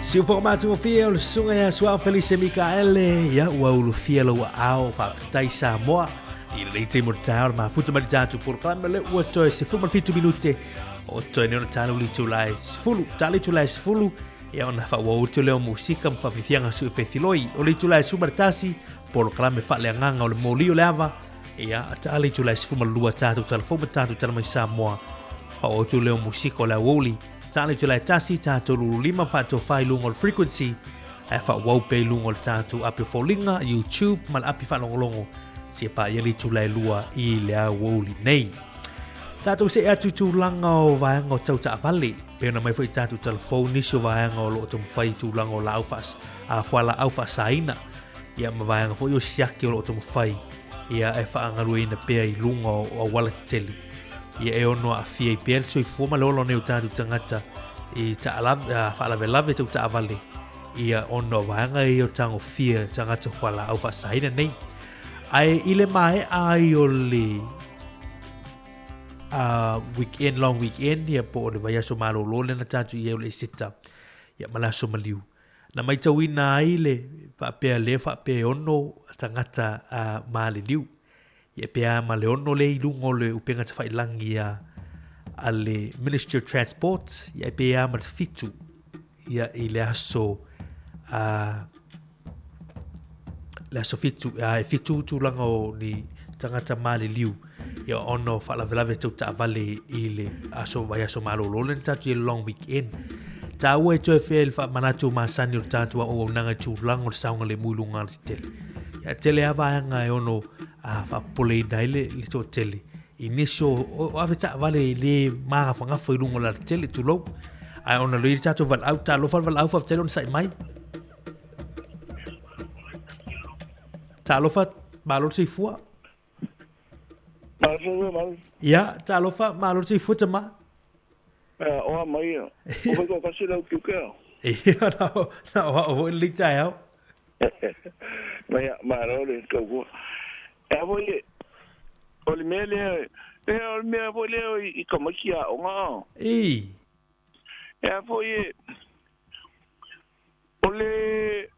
S1: Siufoga matagofie o le susuga ia Suao Felice Mikaele, ia ua ulufia lou aao faafetai Samoa i lenei taimi o le taeao le mafuta mai le tatou polokalame le ua toe 17 minute o toe nei ona talo le itula e 10 talo itula e 10 ia ona faaauau atu lea o musika ma faafiafiaga sui fefiloi o le itula e 11 polokalame faaleagaga o le moli o le ava ia talo itula e 12 tatou talafou ma tatou tala mai Samoa faaauau atu lea o musika o le aoauli talo itula e 1 tatou lulu 5 faatoa 4 i luga o le frequency ae faaauau pea i luga o le tatou api o foliga YouTube ma le api faalogologo sia paia le itula e 2 i le aoauli nei. Tatou see atu i tulaga o vaega o tau taavale, pei ona mai foi i tatou talafou nisi o vaega o lo o taumafai i tulaga o laau faas, a fualaau faasaina, ia ma vaega foi o siaki o lo o taumafai ia e faagalueina pea i luga o auala tetele. Ia e ono aafia ai pea le soifua ma le ola o nei o tatou tagata i taalave, a, faalavelave tau taavale ia ona o vaega ia o tagofia tagata fualaau faasaina nei. Ae i le maea ai o le weekend, long weekend, ia po o le vaiaso malolo lea na tatou i ai o le Iseta, ia ma le aso maliu. Na maitauina ai le faapea lea faapea e ono tagata maliliu. Ia pe a ma le ono lea i luga o le upega tafailangi a le Ministry of Transport, ia e pe a ma le 7 ia i le aso le aso 7, e 7 tulaga o ni tagata maliliu. Ia ona o faalavelave tau taavale i le aso vaiaso malolo lea na tatou i ai le long weekend. Taua e toe fea i le faamanatu masani o le tatou auaunaga i tulaga o le saogalemu i luga alatetele. Ia tele lava vaega e ono faapopoleina ai le toatele i nisi o, o ave taavale e le magafagafa i luga o le alatetele, tulou. Ae ona lea i le tatou valaau, talofa le valaau faafetai le onosai mai. Talofa, malo le soifua. Ia, talofa, malo le soifua tama.
S14: Oa mai, o fai ko kasi lau kiuke au.
S1: Ia, na o, na o au foi le taeao.
S14: Mai, malo le taukua. E a foi e, o le mea lea, e o le mea foi lea i tamaiti aoga.
S1: I.
S14: E a foi e, o le,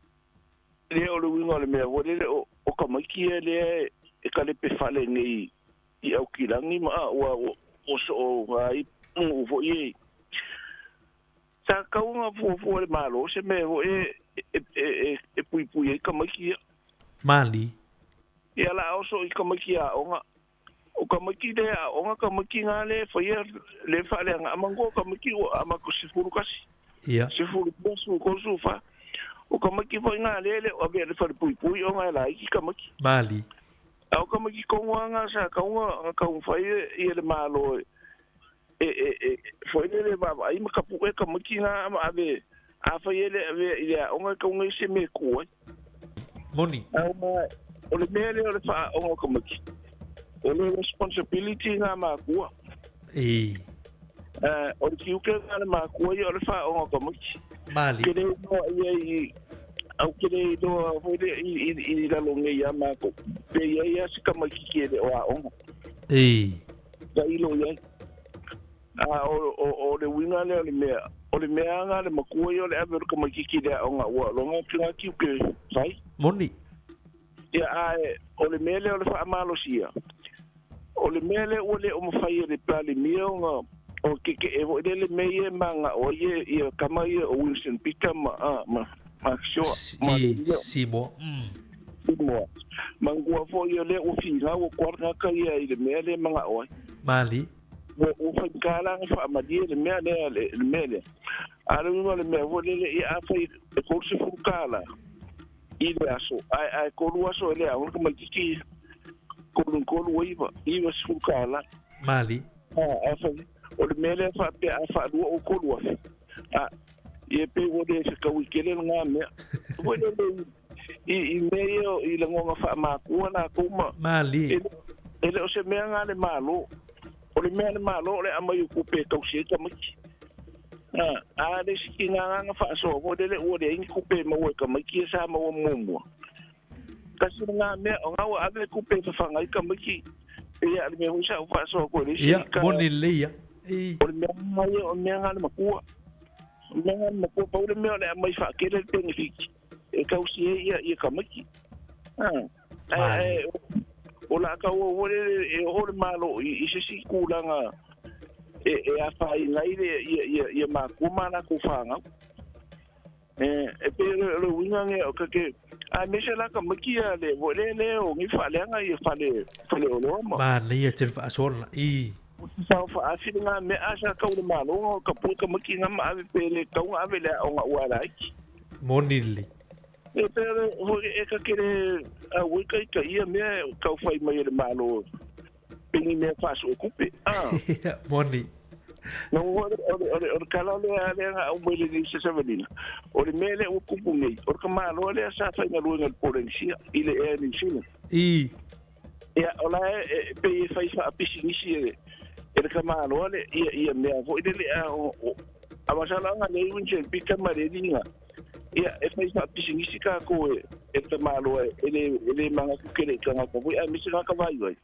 S14: lea o le uiga o le mea foi lele, o tamaiti ia lea e kalepe fale nei i Aukilagi ma a ua o soo ai nuu foi e. Sa tatau ona fuafua e le Malo se mea foi e puipui ai tamaiti ia.
S1: Mali.
S14: Ia la oso i tamaiti aoga. O tamaiti le aoga tamaiti na le faia le faaleaga manatua o tamaiti ua amata 11.
S1: Ia.
S14: 12, 13, 14. O tamaiti foi na le le o avea i le fale puipui ona e laiti tamaiti.
S1: Mali.
S14: A o tamaiti tonu lava na sa tatau ona taumafai ia le Malo e foi lele vaavaai ma tapu'e tamaiti na ma ave afai e le avea i le aoga e tatau ona i ai se mea e tu ai.
S1: Moni.
S14: A o le mea lea o le faaaoga o tamaiti, o le responsibility na makua.
S1: I.
S14: O le tiute na le makua ia o le faaaoga o tamaiti.
S1: Mali.
S14: Ke le iloa ia i au ke le iloa foi le i lalo nei ia mākou. Pe i ai a se tamaititi e le o aoga.
S1: I.
S14: Ka ilo i ai. A o le uiga lea o le mea, o le mea lava le matua ia o le ave o le tamaititi i le aoga ua loga atu ngā tiute fai.
S1: Moni.
S14: Ia ae o le mea lea o le faamalosia, o le mea lea ua le o mafai e le Palemia ona o keke'e foi lele mea ia e maga'o ai ia tama ia o Winston Peter ma ma ma Sioa ma
S1: le ia Simoa.
S14: Simoa. Manatua foi o lea ua finau ua koa le tagata ia i le mea lea e maga'o ai.
S1: Mali.
S14: Ua faigata la ona faamalie le mea lea le mea lea. A o le uiga o le mea foi lele ia afai e $30 i le aso ae 3 aso e le aoga le tamaititi 3 3 9 $90.
S1: Mali.
S14: Afai o le mea lea faapea a faalua ou 3,000 a ia pei ua le fetaui tele lena mea. Foi lele i mea ia i lagona faamatua latou ma
S1: Mali.
S14: E le o se mea na le Malo. O le mea a le Malo o le aumai o tupe e tausi ai tamaiti. A le isi tiga na faasoa foi lele ua leai ni tupe e maua e tamaiti ia sa maua muamua. Tasi lena mea o na ua ave tupe e fafaga ai tamaiti ia o le mea foi sa ou faasoa atu ai le isi.
S1: Ia, moni lelei ia.
S14: O le mea na ia o le mea na le matua. O le mea na le matua pau le mea o le aumai faatele le penefiti e tausi ai ia ia tamaiti. Ae o la taua foi lele e oo le Malo i se isi tulaga e afaina ai ia matua ma latou fanau. E pei o le uiga lea o ke aemaise la tamaiti ia le foi lea le o nei faaleaga ia fale faleoloa ma.
S1: Manaia tele faasoa i.
S14: Sa faafi lena mea a sa tau le Malo ona tapue tamaiti na ma ave pe le tatau ona ave i le aoga ua laiti.
S1: Moni lelei.
S14: E pei o le e ta te le auai ta ita ia mea e tau fai mai e le Malo pe ni mea faasue tupe.
S1: Moni.
S14: No o le tala lea lea na aumai i le Savalina, o le mea lea ua tupu nei, o le tamaloa lea sa faigaluega i le Polenisia i le Air New Zealand.
S1: I.
S14: Ia, o la e pei e fai faapisinisi e le tamaloa le ia mea foi lele a o a masalo aga lea i Winston Peter ma le liga. Ia, e fai faapisinisi tatou e le tamaloa e le manatu tele i tagata foi aemaise tagata vaivai.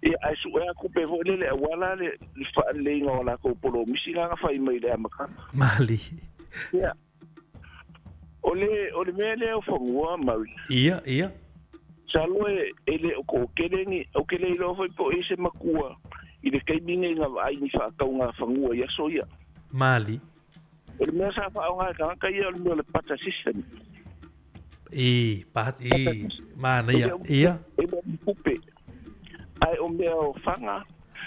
S14: Ia, ae sue atu pe foi lele aua la le faaleleiga o latou polomisi na na fai mai i le amataga.
S1: Mali.
S14: Ia, o le mea lea o fanua, Murray.
S1: Ia, ia.
S14: Masalo e le o toatele ni, ou te le iloa foi po o i ai se matua i le taimi nei na vaai ni faatauga fanua i aso ia.
S1: Mali.
S14: O le mea sa faaaoga e tagata ia o le mea o le barter system.
S1: I, bat, i, manaia, ia.
S14: E le o ni tupe. Ae o mea o faga,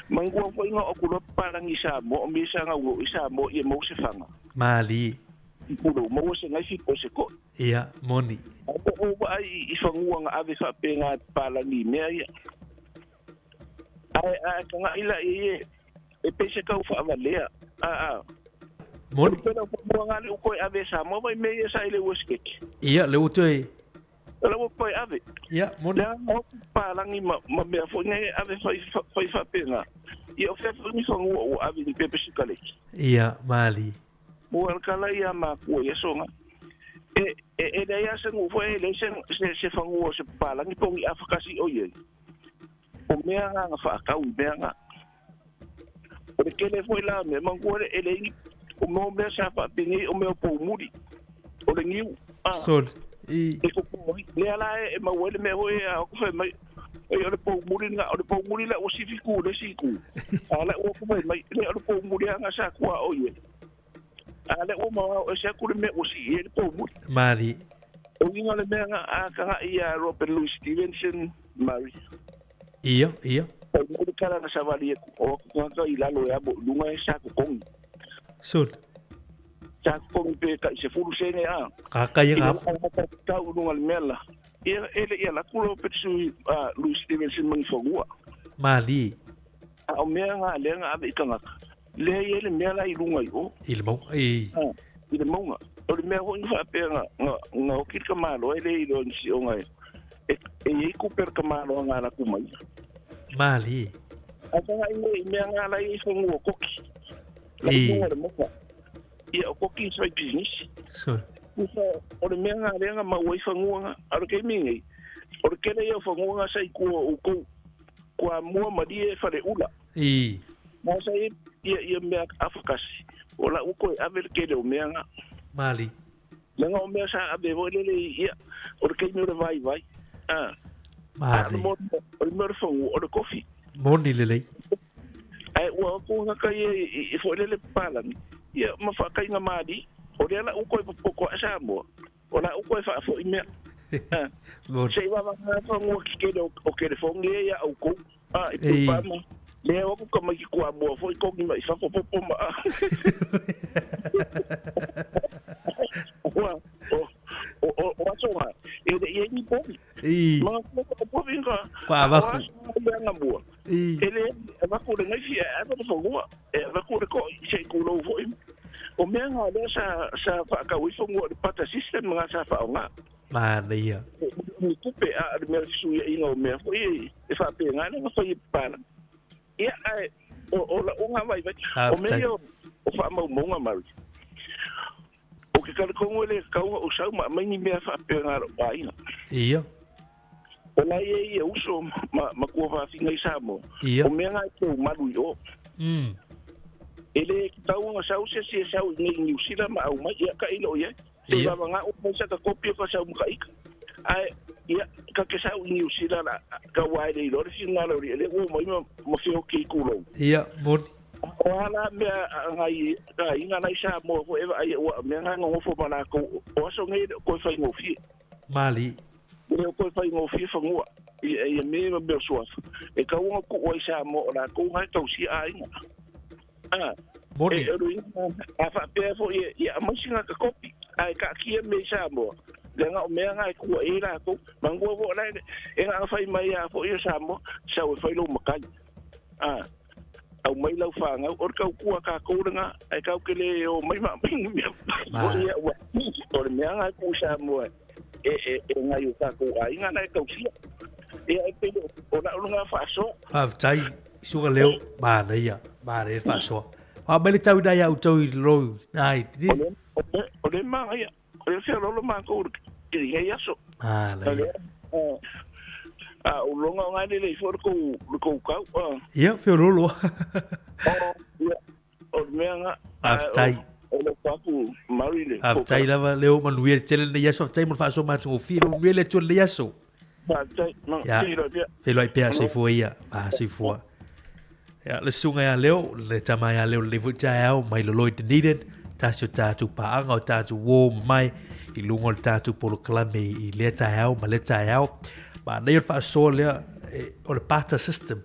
S14: manatua foi na oo atu loa papalagi i Samoa, o mea sa gaulo'u i Samoa ia maua se faga.
S1: Malie.
S14: I pulou, maua se gaifi po o se ko'i.
S1: Ia, moni.
S14: Ae po o ou vaai i fanua na ave faapena e papalagi i mea ia. Ae a e taga'i la i ai e, e pei se tau faavalea. A, a.
S1: Moni.
S14: O le pele o fanua na alii ua toe ave e Samoa vai mea ia sa i le Uesetete.
S1: Ia, lea ua toe.
S14: O lea ua toe ave.
S1: Ia, moni.
S14: Leaga o papalagi ma, ma mea foi nei e ave fai, fai faapena. Ia o fea foi ni fanua ua ave i ni pepa sikaleki.
S1: Ia, malie.
S14: Ua alakala ia makua i aso na. E, e, e leai lava se nuu foi e leai se, se, se fanua o se papalagi po o ni afa kasi o i ai. O mea na na faatau i mea na. O le tele foi la o mea, manatua le, e leai ni, o mea o mea sa faapenei o mea o poumuli, o le niu, a.
S1: Sole, i.
S14: E popo ai. Lea la e, e maua ai le mea foi a oko fai mai, Oi, o le poumuli lena, o le poumuli la ua sifi ku i le isi itu. A o lea ua oko fai mai, le o le poumuli lava na sa tuaoi ai. A lea ua mamao ese atu le mea ua sii ai le poumuli.
S1: Malie.
S14: O uiga o le mea na a taga'i ia Robert Louis Stevenson Murray.
S1: Ia, ia.
S14: Fai mai le tala na savali atu, o aku tagata i lalo e amo i luga e sa totogi.
S1: Sole.
S14: Sa totogi pe tai 10 sene a.
S1: Ka ia
S14: I
S1: ngā.
S14: le amata tau i luga le mea la. Ia, e le i ala atu Robert Louis Stevenson ma ni fanua.
S1: Malie.
S14: A o mea nga lea na ave i tagata, lea e i ai le mea la i luga i o.
S1: I le mauga, i.
S14: A, i le mauga. O le mea foi na faapea na, na, na oki le tamaloa e le iloa i ni sioga e, e, e i ai tupe a le tamaloa na alu atu mai.
S1: Malie.
S14: Ae tagai nei i mea nga la i ai fanua o koki. La i luga o le mauga. Ia, o koki i fai pisinisi.
S1: Sure.
S14: Usa, o le mea nga lea na maua ai fanua nga, a o le taimi lenei, o le tele ia o fanua nga sa i tua o outou, Kuamua malie e Faleula.
S1: I.
S14: Na sa i ia ia mea afakasi, o la ua toe ave le tele o mea nga.
S1: Mali.
S14: Leaga o mea sa ave foi lele i ia, o le taimi o le vaivai. A.
S1: Mali.
S14: A o le mea o le fanua, o le kofi.
S1: Moni lelei.
S14: Ae ua atu gata ia i foi lele papalagi, ia ma faakaiga mali, o lea la ua toe popoto ae Samoa, o la ua toe faafoi mea.
S1: Moni.
S14: Se i vavanga fanua ki kele o telefoni ia ia outou, a i puipa ma lea o atu tamaiti Kuamua foi togi mai fafo popo ma a. Ua, o, o, o, o aso nga, e le i ai ni povi.
S1: I.
S14: Ma o povi nga,
S1: Kua
S14: a o
S1: avaku.
S14: aso nga nga mua.
S1: I.
S14: E le avaku le ngaifi e ave le fanua, e avaku le ko'i se i kulou foi. O mea nga lea sa, sa whaakau i fanua o le pata system nga sa whaonga.
S1: Manaia.
S14: Ni tupe a le mea fesuiaiga o mea foi e, e faapena ana na fai e papalagi. Ia, ae, o, o la'u nga vaivai, o mea
S1: Faafetai.
S14: ia o, o faamaumauga Mary. O ke talitonu e le tatau ona ou sau ma aumai ni mea faapena a lo'u aiga.
S1: Ia.
S14: O la e i ai ia uso ma, ma tuafafina i Samoa,
S1: Ia.
S14: o mea nga e tou malu i o. E le tatau ona sau se isi e sau i nei i Niu Sila ma aumai, ia ka i loo i ai. Te
S1: Ia.
S14: vavanga o mai sa ka kopi o ka sau ma ka ika. Ae, ia, ka ke sau i Niu Sila la, ka ua e le iloa le finagalo o le ele ua mai ma, ma feoki i kulou.
S1: Ia, moni.
S14: O a la mea a ngai aiga la i Samoa foi e vaai ua mea nga nonofo ma lakou. O aso nei e le o toe faigofie.
S1: Mali.
S14: E le o toe faigofie fanua. Ia, ia me ma mea o suafa. E tau ona tuu ai Samoa o lakou nga e tausia aiga. A,
S1: Moni.
S14: e, o le uiga, a faapea foi e, ia aumai sina ka kopi, ae kaatia mea i Samoa. Leaga o mea nga e tua i ai lakou. Manatua foi o la e, e na fai mai lava foi o Samoa, sau e fai lou matai. A, aumai lau fanau, o le tautua a tatou lena, ae tatou te le omai ma aumai ni mea.
S1: Ma.
S14: Foi ia ua, o le mea nga e tuu i Samoa e, e, e nai o tatou aiga na e tausia. Ia e pei o lau lena faasoa.
S1: Faafetai, suka leo, manaia, manaia le faasoa. Faa mai le tau ina ia outou i lou, ai,
S14: O le, o le, o le manaia, o le feoloolo matou i lenei aso.
S1: Manaia.
S14: A, o loga o ngai lelei foi le kou, le kou kau. A.
S1: Ia, feoloolo.
S14: O, ia, o le mea nga,
S1: Faafetai.
S14: o, o le papu Mary le.
S1: Faafetai lava, leo manuia le tele lenei aso, faafetai mo le faasoa matagofie, manuia le Atua i lenei aso.
S14: Faafetai, ma,
S1: Ia,
S14: feiloai pea.
S1: feiloai pea, soifua ia, faasoifua. Ia, le susuga ia Leo, le tama ia Leo lenei foi taeao mai lolo i Dunedin, tasi o tatou paaga o tatou uo mamae i luga o le tatou polokalame i lea taeao ma lea taeao. Manaia o le faasoa lea o le barter system,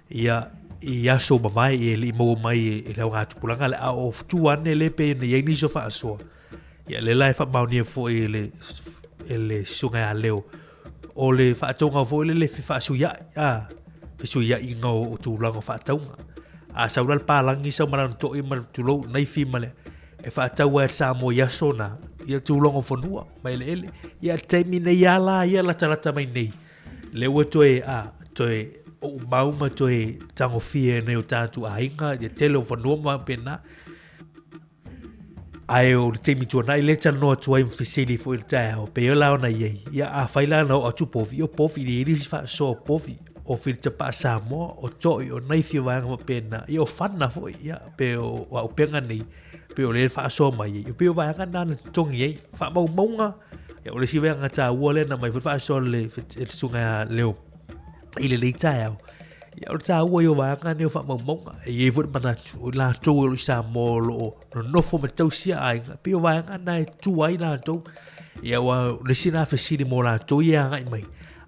S1: ia, i aso ua mavae e le i maua mai e le augatupulaga le a o tua ane le pei ona i ai nisi o faasoa. Ia lea la e faamaonia foi e le e le susuga ia Leo o le faatauga foi lele fefaasuiai a fesuiaiga o tulaga o faatauga. A sau la le palagi sau ma lana toi ma le tulou naifi ma le e faatau ai le Samoa i aso na ia tulaga o fanua ma eleele. Ia le taimi nei a la ia latalata mai nei lea ua toe a toe ou mau ma toe tagofia e nai o tatou aiga ia tele o fanua ma faapena. Ae o le taimi tuanai lea e talanoa atu ai ma fesili foi i le taeao, pei la ona i ai, ia afai la na oo atu povi, o povi e leai nisi faasoa o povi, o filita paa-Samoa, o toi, o naifi o vaega faapena, ia o fana foi, ia pe o auupega nei, pei o lea e faasoa mai ai, pei o vaega na na totogi ai. Faamaumauga, ia o le isi vaega taua lea na aumai foi le faasoa a le susuga ia Leo i lenei taeao. Ia, o le taua ia o vaega nei o faamaumauga. E i ai foi le manatu, o i latou o lo o i Samoa o lo o nonofo ma tausia aiga, pei o vaega na e tua ai latou. Ia, aua o le isi lena fesili mo latou ia e agai mai.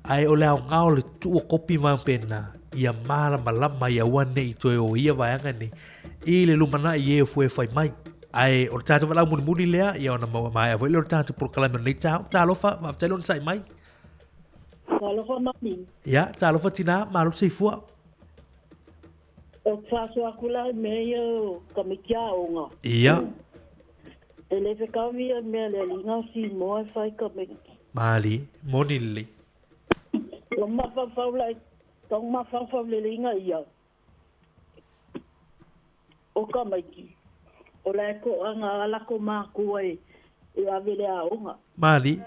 S1: Ae o le aoga o le tuu o kopi ma faapena, ia malamalama ia aua ne i toe o ia vaega nei i le lumanai i e o fue fai mai. Ae o le tatou valaau mulimuli lea, ia ona maea foi lea o le tatou polokalame o lenei taeao. Talofa, faafetai le onosai mai.
S15: Talofa mami.
S1: Ia, talofa tina, malo le soifua.
S15: Ou te faasoa atu la i mea ia o tamaiti aoga.
S1: Ia.
S15: E le fetaui ia mea le alii o Simoa e fai tamaiti.
S1: Malie, moni lelei.
S15: Ua mafaufau la tau mafaufau lelei na ia. O tamaiti, o la e toaga a latou matua e ave i le aoga.
S1: Malie.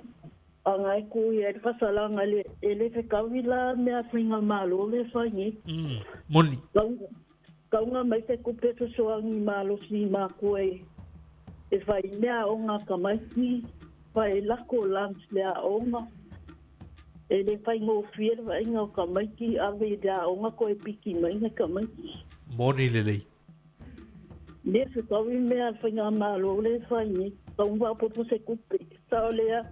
S15: Aga e ku ia i le fasalaga e le fetaui la mea faigamalo le fai nei.
S1: Moni.
S15: Kauga mai se tupe fesoasoani malosi i matua e fai mea aoga a tamaiti, fai lako lunch le aoga. E le faigofie le vaaiga o tamaiti ave i le aoga toe piki mai nai tamaiti.
S1: Moni lelei.
S15: Le fetaui mea a le faigamalo le fai nei, tau faaopoopo se tupe. Sao lea,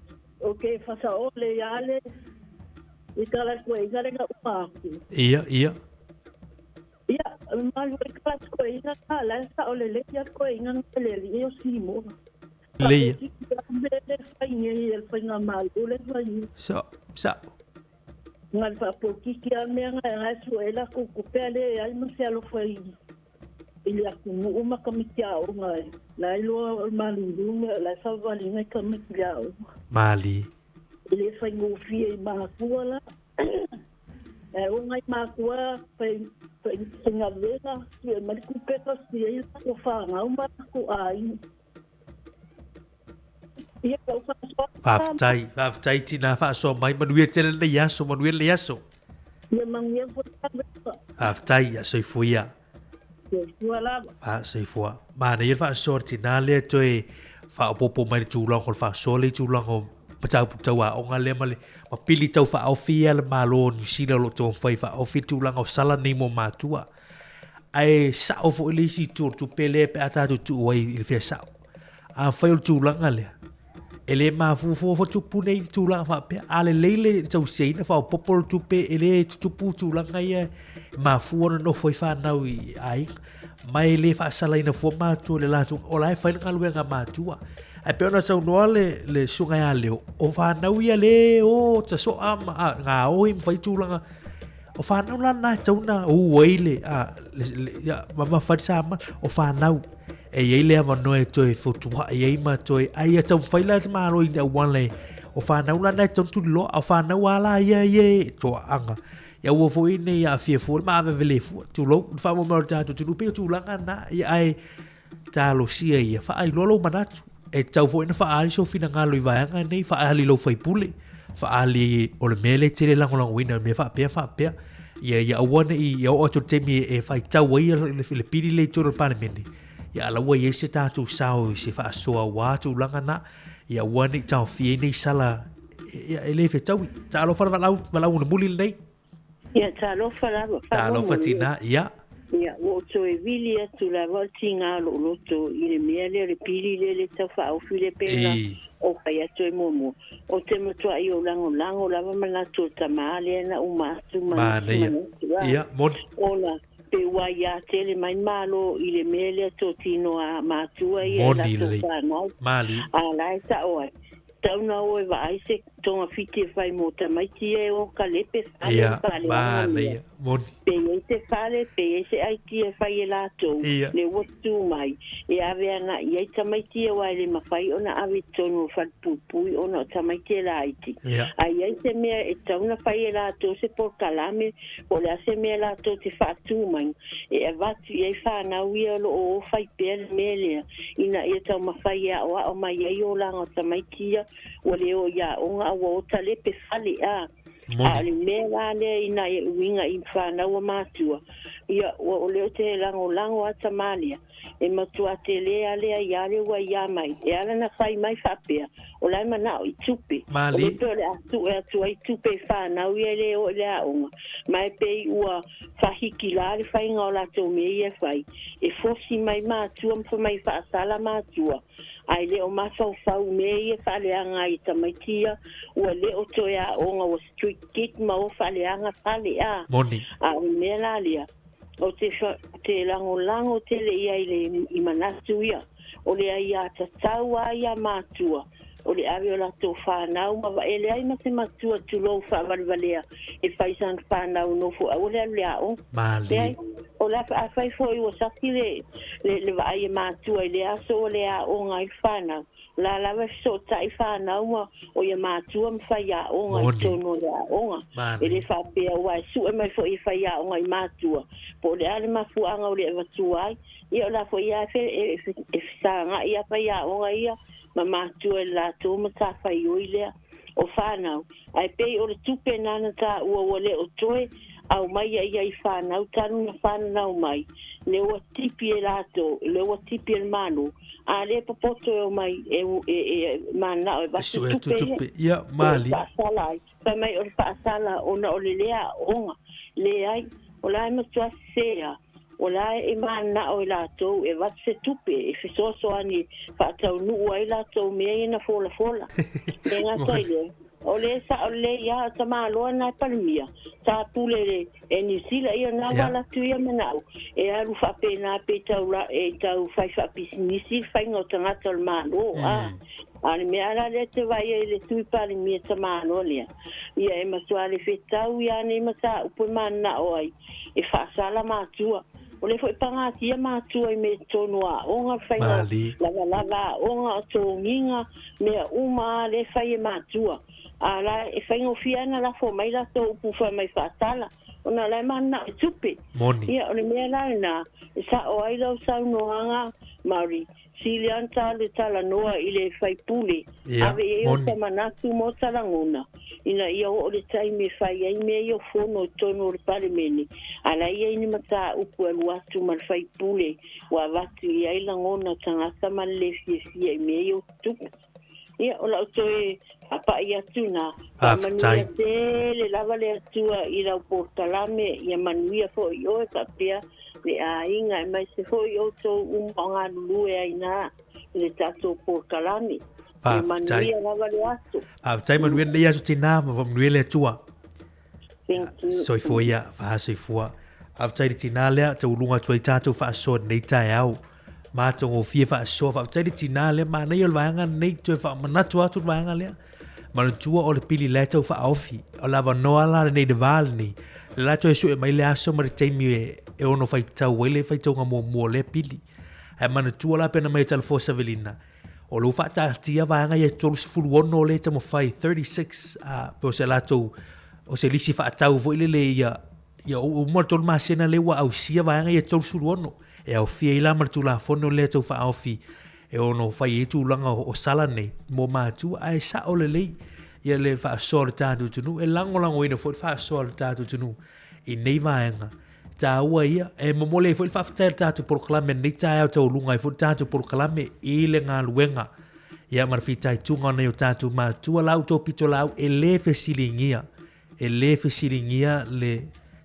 S15: o ke fasaole ia le i tala koe le na uma atu.
S1: Ia, ia.
S15: Ia, malu e kala koe ina ka la sa ole le ia koe ina le le o simo.
S1: Lelei.
S15: Le fai nei el faigamalo le fai nei.
S1: Sa, sa.
S15: Ngal faapokiki a mea ngai ngai su e la ku ku pea le ai ma se alofa i i le atunuu ma tamaiti aoga e la e loa o le malulu ma la e savavali ngai tamaiti aoga.
S1: Malie.
S15: E le faigofie i matua la. E o ngai matua fai fai faigaluega sue mai le tupe tausi ai latou fanau ma latou aiga. Ia lau faasoa.
S1: Faafetai, faafetai tina faasoa mai manuia tele lenei aso, manuia lenei aso.
S15: Ia manuia foi la.
S1: Faafetai, ia soifua ia.
S15: Soifua lava.
S1: Fa soifua. Manaia le faasoa le tina lea toe faaopoopo mai le tulaga o le faasoa le tulaga o mataupu tau aoga lea ma le ma pili tau faaofi ia le Malo o Niu Sila o lo o taumafai faaofi le tulaga o sala nei mo matua. Ae sao foi le isi itu o le tupe lea pe a tatou tuu ai i le fea sao. Afai o le tulaga lea, e le mafuafua foi tupu nei tulaga faapea. A lelei le tausiaina faaopoopo le tupe, e le tutupu tulaga ia e mafua ona nofo ai fanau i aiga. Ma e le faasalaina fua matua i le latou, o la e fai le galuega a matua. Ae pei ona saunoa le, le susuga ia Leo, o fanau ia le o tasoa ma a, gaoi ma fai tulaga O fanau la na e tatau ona ū ai le, a, le, le, ia, ma ma fai le sama, o fanau e i ai le avanoa e toe fotuaʻi ai ma toe, a ia taumafai la le Malo i ni auala e, o fanau la na e tatau ona tuliloa, a o fanau lava la ia ia e toaaga, ia aua foi ne i aafia fua le maaveve le fua, tulou, le faamoemoe o le tatou atunuu, pei o tulaga na, ia ae talosia ia, faailoa lou manatu. E tatau foi ona faaali sou finagalo i vaega nei, faaali i lou faipule, faaali o le mea lea e tele lagolagoina, o le mea faapea faapea. Ia, ia aua ne i, ia oo atu i le taimi e faitau ai le pili lea i totonu o le Palemene, ia a la ua i ai se tatou sao i se faasoa aua tulaga na, ia aua ne i taofia ai nei sala, ia, e le fetaui. Talofa le valaau, valaau mulimuli lenei.
S15: Ia, talofa lava.
S1: Talofa tina, ia.
S15: Ia, ua ou toe vili atu lava o le tiga o lou loto i le mea lea o le pili lea le tau faaofi le pela.
S10: O fai atu ai muamua, o te matuaʻi o lagolago lava manatu o le tamā lea na uma atu ma nisi
S1: Manaia.
S10: manatu, a.
S1: Ia, moni.
S10: Ona, pe ua aiā tele mai le Malo i le mea lea totino a matua ia e
S1: Moni
S10: latou
S1: lelei.
S10: whānau.
S1: Mali.
S10: A la e sa'o ai, tau na o e vaai se togafiti e fai mo tamaiti ia e o kalepe fale
S1: Ia,
S10: ma faaleaga mea.
S1: manaia. Moni.
S10: Pe i ai se fale, pe i ai se idea e fai e latou,
S1: Ia.
S10: le ua tu mai, e ave ana i ai tamaiti ia aua e le mafai ona ave i totonu o falepuipui ona o tamaiti e laiti.
S1: Ia.
S10: A i ai se mea e tatau ona fai e latou se polokalame, po o le a se mea latou te faatu mai, e avatu i ai fanau ia o lo o o fai pea le mea lea, ina ia taumafai e aoao mai ai olaga o tamaiti ia ua le o i aoga a ua o talepe fale a. A o
S1: Moni.
S10: le mea la lea ina ia uiga i fanau a matua, ia ua o lea ou te lagolago lava tamā lea, e matua tele lava le aiā lea ua iā mai. E ala ona fai mai faapea, o la e manao i tupe. O le
S1: Mali.
S10: pe o le a sue atu ai tupe i fanau ia e le oo i le aoga, ma e pei ua fahikilā le faiga o latou mea ia e fai, e fosi mai matua ma fai mai faasala matua, ae le o mafaufau i mea ia e faaleaga ai i tamaiti ia ua le o toe aoga ua street kid ma o faaleaga fale a.
S1: Moni.
S10: A o le mea la lea, o te, te lagolago tele ia i le i manatu ia, o le aiā tatau lava ia matua, o le ave o latou whānau ma vaele ai ma se matua tulou faavalevalea e fai sana whānau nofo aua le alu le aoga.
S1: Mali.
S10: Leai, o la afai foi ua saki le, le, le vaai e matua i le aso o le aoga ai le whānau. La lava e fesootai whānau ma o ia matua ma fai aoga i
S1: Moni.
S10: totonu o le aoga. E le
S1: Manaia.
S10: faapea ua e sue mai foi e fai aoga i matua. Po o le a le mafuaaga o le avatua ai. Ia o la foi ia e, e, e, e fesagai a fai aoga ia ma matua i le latou matafaioi lea o whānau. Ai pei o le tupe nana tā ua ua le o toe, au mai ia ia i whānau, tanu na whānau mai. Le ua tipi e lātou, le ua tipi e le Malo. A le popoto e o mai e, e, e, manao e
S1: E
S10: vasu
S1: sue atu
S10: tupe ia.
S1: tupe. Ia,
S10: O le
S1: mali.
S10: faasala ai. Fai mai o le faasala ona o le lea aoga. Leai, o la e matua sesē o la e manao e latou e avatu se tupe e fesoasoani faataunuu ai latou mea ia na folafola. E gata i
S1: Moni.
S10: lea, o le sa'o lelei lava o tamāloa na e palemia, sa pule le e Niusila ia na
S1: Ia.
S10: ua atu ia mana'o e alu faapenā pe tau la e tau fai faapisinisi le faiga o tagata o le Malo a. A le mea la lea te vaai ai i le tui palemia tamāloa lea. Ia e matuā le fetau ia nei matāupu e manana'o ai e faasala matua. O le foi pagatia matua i me totonu aoga le faiga o
S1: Mali.
S10: lavalava aoga o togiga mea uma a le fai e matua. A la e faigofie ana lafo mai latou upu fai mai faasala ona o la e mananao i tupe.
S1: Moni.
S10: Ia o le mea la lenā e sa'o ai lau saunoaga Maori. Sili ana tā le talanoa i le faipule.
S1: Ia,
S10: Ave i ai o
S1: moni.
S10: ta manatu mo talagona. Ina ia oo le taimi e fai ai mea ia o fono i totonu o le palemene. A la ia i ni matāupu e alu atu ma le faipule ua avatu i ai lagona o tagata ma le lē fiafia i mea ia o tutupu. Ia o lau toe faapa'i atu na.
S1: Faafetai.
S10: Faamanuia tele lava le Atua i lau polokalame ia manuia fo'i oe faapea le aiga e mai se fo'i outou uma o galulue ai nā i le tatou polokalame. Ia
S1: Faafetai.
S10: manuia lava le aso.
S1: Faafetai manuia lenei aso tinā ma faamanuia le Atua.
S10: Thank you.
S1: Soifua ia, faasoifua. Faafetai le tinā lea, tauluga atu ai tātou faasoa lenei taeao. Matagofie faasoa, faafetai le tinā lea, manaia o le vaega lenei, toe faamanatu atu le vaega lea. Manatua o le pili la e tau faaofi. O le avanoa la lenei le vā lenei. Le la toe sue mai le aso ma le taimi e, e ono faitau ai le faitauga muamua o lea pili. Ae manatua la pena mai e talafua Savelina. O lou faataatia vaega ia e 36 o le taumafai 36 pe o se latou o se lisi faatau foi lele ia ia uma le tolu masina lea ua ausia vaega ia 36 e aofia ai la ma le tulafono lea tau faaofi e ono fai ai tulaga o sala nei mo matua ae sa'o lelei ia le faasoa o le tatou atunuu e lagolagoina foi le faasoa o le tatou atunuu i nei vaega tāua ia e momoli ai foi le faafetai a le tatou polokalame lenei taeao taualuga ai foi le tatou polokalame i le galuega ia ma le fitaituga o nai o tatou matua lau outou pitolaau e lē fesiligia e lē fesiligia le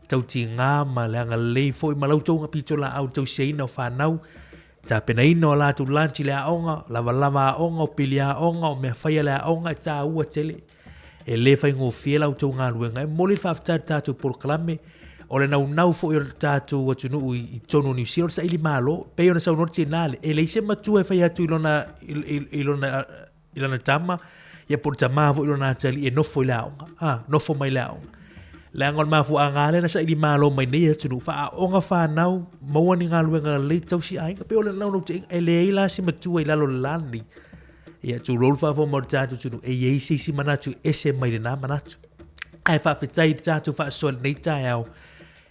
S1: tautigā ma le agalelei foi ma lau outou pitolaau tausiaina o fanau. Tapenaina o latou lunch i le aoga, lavalava aoga, o pili aoga, o mea fai a le aoga, e taua tele. E le faigofie la outou galuega. E momoli le faafetai i le tatou polokalame, o le naunau foi o le tatou atunuu i totonu o Niu Sila, o le saili malo. E pei ona saunoa le tina lea, e leai se matua e fai atu i lona, i, i lona, i lana tama, ia po o le tama foi i lona atalii e nofo i le aoga, a, nofo mai i le aoga. Leaga o le mafuaaga lea na saili malo mai nei atunuu, faaaoga fanau, maua ni galuega lelei, tausi aiga. Pei o le naunautaiga, e leai la se matua i lalo o le la lenei. Ia, tulou le faafofoga mai o le tatou atunuu, e i ai se isi manatu e ese mai lena manatu. Ae faafetai i le tatou faasoa i lenei taeao,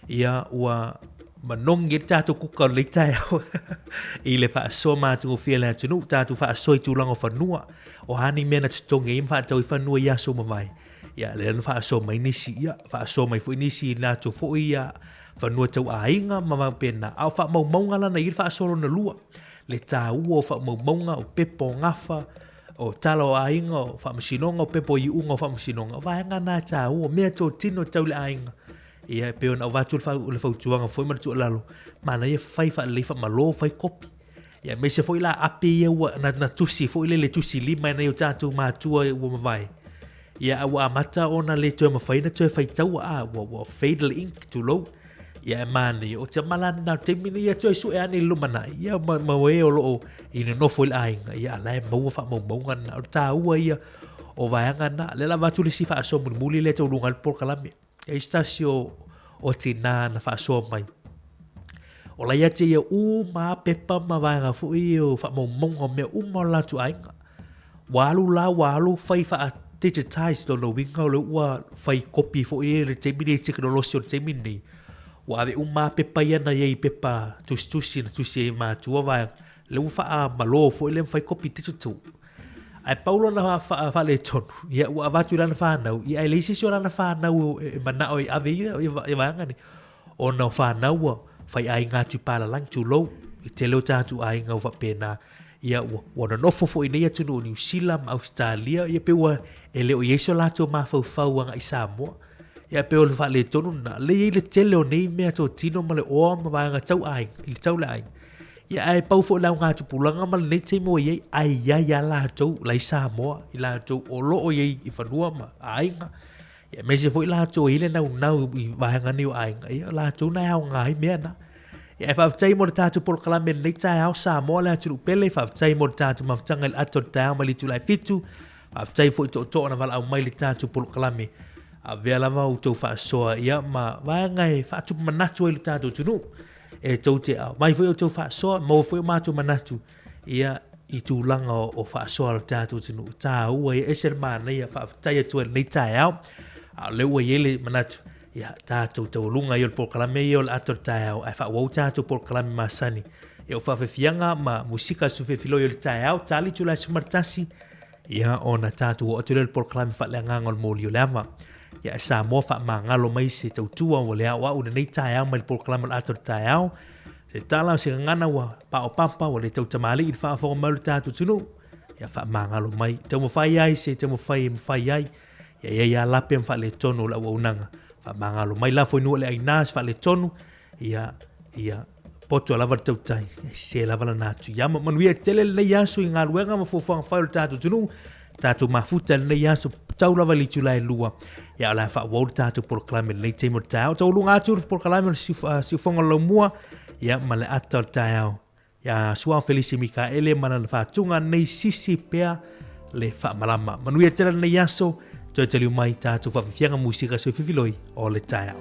S1: ia ua manogi ai le tatou kuka o lenei taeao i le faasoa matagofie a le atunuu, tatou faasoa i tulaga o fanua, o a ni mea na totogi ai ma faatau ai fanua i aso ua mavae. Ia, lea na faasoa mai nisi, ia, faasoa mai foi nisi i latou foi ia fanua tau aiga ma faapena. A o faamaumauga la na i ai le faasoa lona lua. Le taua o faamaumauga, o pepa o gafa, o tala o aiga, o faamasinoga, o pepa o iuga o faamasinoga, o vaega na e taua, mea totino tau le aiga. Ia, e pei ona avatu le fautuaga foi ma le tuualalo, manaia fai faalelei faamalo, fai kopi. Ia, aemaise foi la ape ia ua na, na tusi foi lele tusi lima e nai o tatou matua ua mavae. Ia, a ua amata ona le toe mafai ona toe faitaua, a, ua, ua fade le ink, tulou. Ia e manaia, o te mala na taimi nei ia toe sue ane i le lumanai, ia ma, ma e o loo i nonofo i le aiga, ia a la e maua faamaumauga na. O le taua ia o vaega na. Lea la avatu le isi faasoa mulimuli lea e taualuga ai le polokalame. E i ai se tasi o, o tinā na faasoa mai. O la ia te ia uma lava pepa ma vaega foi ia o faamaumauga o mea uma o le latou aiga. Ua alu la ua alu fai faa digitize lona uiga o lea ua fai kopi foi lea i le taimi lenei i tekonolosi o le taimi lenei. Ua ave uma lava pepa ia na i ai i pepa tusitusi na tusi ai e matua vaega, lea ua faamalo foi lea ma fai kopi digital. Ae pau lona faaletonu, ia ua avatu i lana fanau, ia ae leai se isi o lana fanau e manao e ave ia vaega nei. Ona o fanau ua faiaiga atu i palalagi, tulou, i tele o tatou aiga ua faapena. Ia, ua, ua nonofo foi i nei atunuu o Niu Sila ma Ausetalia, ia pei ua e le o i ai so latou mafaufau agai i Samoa. Ia pei o le faaletonu lena, lea e i ai le tele o nei meatotino ma le oa ma vaega tau aiga, i le tau le aiga. Ia ae pau foi le augatupulaga ma lenei taimi ua i ai, ae i ai lava latou la i Samoa, i latou o lo o i ai i fanua ma aiga, Ia aemaise foi latou e i ai le naunau i vaega nei o aiga, ia o latou na e aoga ai mea na. Ia ae faafetai mo le tatou polokalame i lenei taeao, Samoa le atunuu pele, faafetai mo le tatou mafutaga i le ata o le taeao mai le itula e 7, faafetai foi i tootoo na valaau mai i le tatou polokalame. Avea lava outou faasoa ia ma vaega e faatupu manatu ai le tatou atunuu. E tou te aumai foi outou faasoa, maua foi o matou manatu ia i tulaga o faasoa a le tatou atunuu. Taua ia, ese le manaia, faafetai atu ai i lenei taeao. A o lea ua i ai le manatu, ia tatou taualuga ia o le polokalame ia o le ata o le taeao, ae faaauau tatou polokalame masani. Ia o faafiafiaga ma musika sufefiloi o le taeao, tali itula e 11, ia ona tatou oo atu lea i le polokalame faaleagaga o le moli o le ava. Ia e Samoa faamagalo mai se tautua ua le aoao i lenei taeao mai le polokalame o le ata o le taeao. Se tala o se gagana ua paopapa ua le tautamalii i le faafofoga mai o le tatou atunuu, ia faamagalo mai. Taumafai ai se taumafai e mafai ai, ia i ai lava lape ma faaletonu o le auaunaga. Faamagalo mai lafo i nuu o le aina se faaletonu, ia, ia poto lava le tautai, e sese lava lana atu. Ia manuia tele lenei aso i galuega ma fuafuaga fai o le tatou atunuu, tatou mafuta i lenei aso, tau lava i le itula e 2. Ia o le a faaauau le tatou polokalame i lenei taimi o le taeao. Taualuga atu le polokalame o le siufofoga o le laumua, ia ma le ata o le taeao. Ia Suao Felisi Mikaele ma lana faatuga nei sisi pea le faamalama. Manuia tele lenei aso, toe taliu mai tatou faafiafiaga musika soififiloi o le taeao.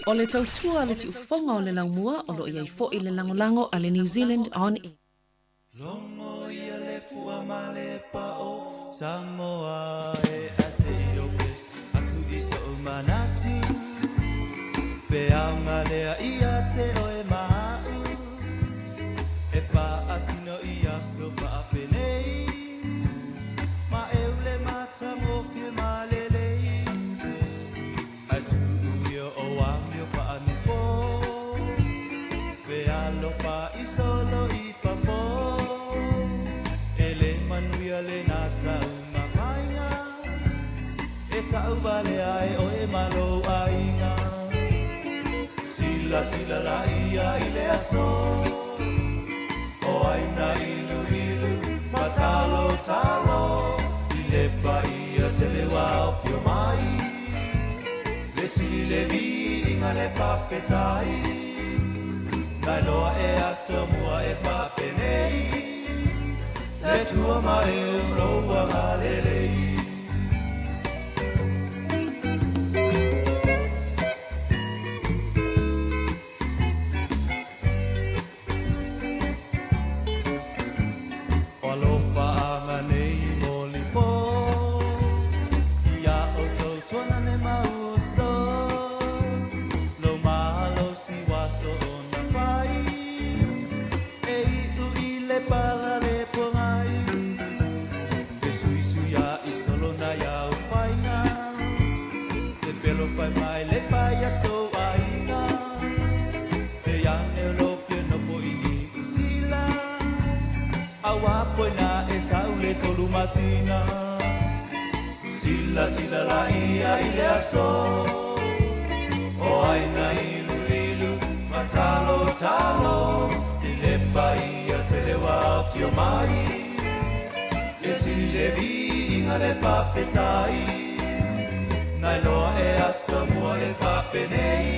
S6: O le tautua a le siufofoga o le laumua o lo o i ai foi le lagolago a le New Zealand On Air.
S16: Logo ia le fua ma le pao Samoa e ase i o pes atu i so'u manatu Pe aoga lea ia te oe ma a'u E faasino i aso faapenei Ma e ule matagofie ma lelei Ae tuu ia o amio faaanupo Pe alofa i solo i fafo E le manuia lena taumafaiga E tauvalea ai oe ma lou aiga Silasila laia i le aso O aina iluilu ma talotalo I le paia tele ua afio mai Le sili le viiga le faafetai Na iloa e aso mua e faapenei Le Atua ma e o lou agalelei. O alofaaga nei molipo Ia outou tuanane ma uso Lou malosi ua soona fai E iu i le pala le pogai Fesuisuia'i solo nai au faiga Pepelo fai mai le paia sou aiga Te ane o lou fia nofo i Niu Sila Aua foi na e sau le 3 masina Silasila laia i le aso O aina iluilu ma talotalo I le paia tele ua afio mai Le sili le viiga le faafetai Na iloa e aso mua e faapenei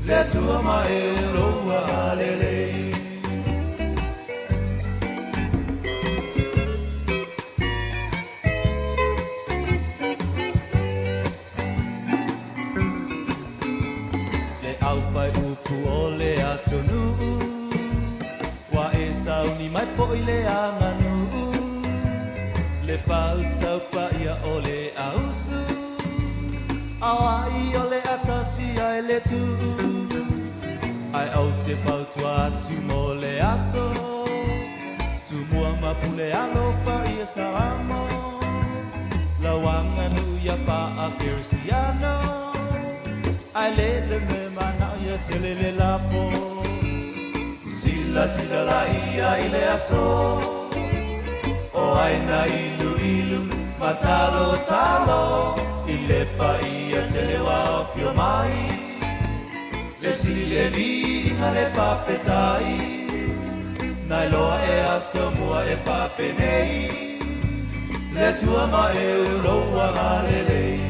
S16: Le Atua ma e o lou agalelei. Le aufai upu o le atunuu Ua e sauni mai foi le aganuu Le pautau paia o le ausu Auai o le atasi ai le tuu Ae ou te fautua atu mo le aso Tumua ma pule alofa ia Saamo Lau aganuu ia faa-Kerisiano Ae le le mea manao ia tele le lafo Silasila laia i le aso O aina iluilu ma talotalo I le paia tele ua afio mai Le sili le viiga le faafetai Na iloa e aso mua e faapenei Le Atua ma e o lou agalelei.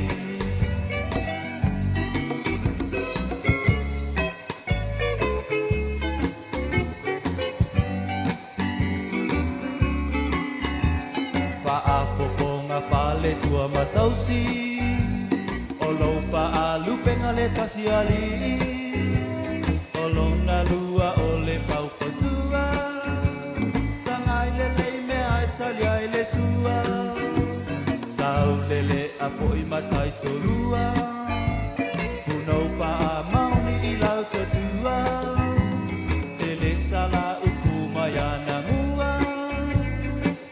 S16: Faafofoga faletua ma tausi O lou faalupega le tasi alii O lona lua o le faufautua Tagai lelei mea e tali ai le sua Taulelea foi ma taitolua Punou faamaoni i lau tautua E le sala upu mai ana mua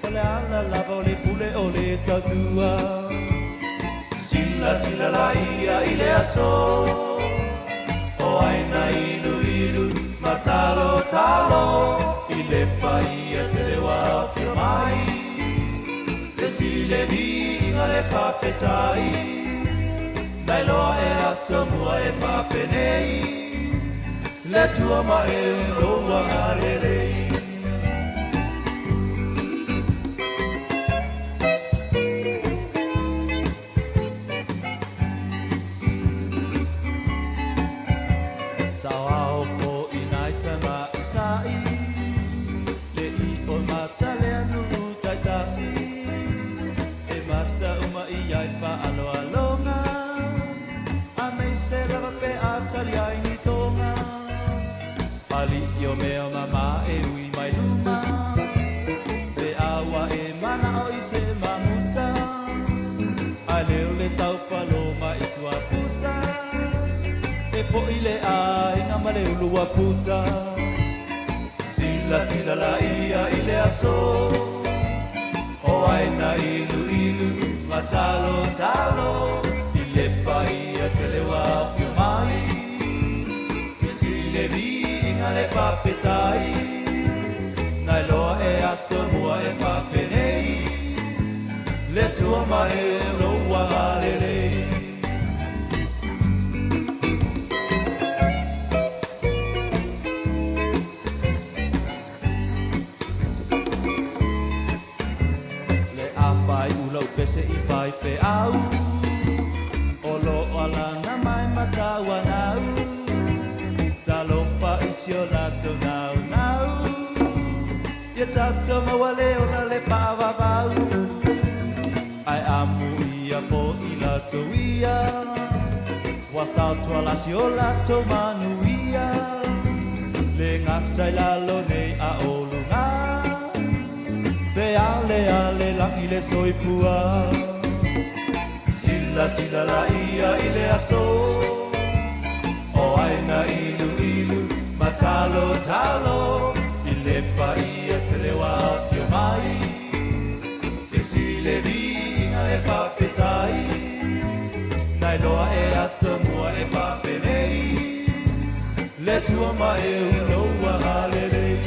S16: O le ala lava o le pule o le tautua Silasila laia i le aso O aina iluilu ma talotalo I le paia tele ua afio mai Le sili le viiga le faafetai Na iloa e aso mua e faapenei Le Atua ma e o lou agalelei. Saoao foi nai tamaitai Le i o matalea nuu taitasi E mata uma i ai faaaloaloga Aemaise lava pe Ali i o mea mama e ui mai luma. Pe awa e mana o i se mamusa. A leo le tau paloma i tua pusa. E po i le ai ngā male ulua puta. Sila sila la ia i le aso. O aina ilu ilu ma talo talo. I le pa ia te lewa whio mai. I sile vinga le papetai. Nai loa e aso mua e papenei. Le tua mai o loa alelei. Le a whai ulau pese i whai whe au. O lo alanga mai mataua nau. Talopa isi o lato nau nau. Ia tato mawale o la le paavavau. Ai amu ia po i lato ia. Wasautua lasi o lato manu ia. Le ngatai lalo nei a olunga. Pe ale ale langi le soifua. Sila sila la ia i le aso. O aina ilu ilu matalo talo. I le pa ia te lewa fio mai. E sile vinga le papetai. Nai loa e aso mua e papenei. Le tua mai e uloa alelei.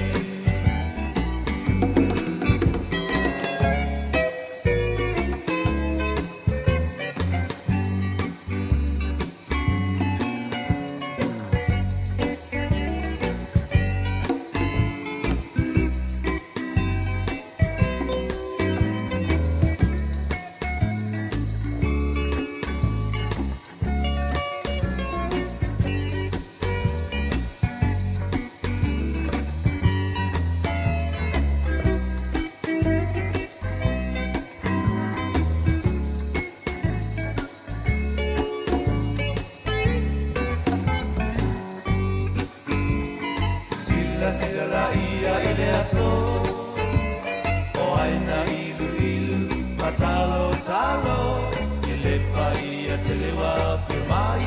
S16: Sila sila la ia i le aso. O aina ilu ilu matalo talo. I le pa ia te lewa whio mai.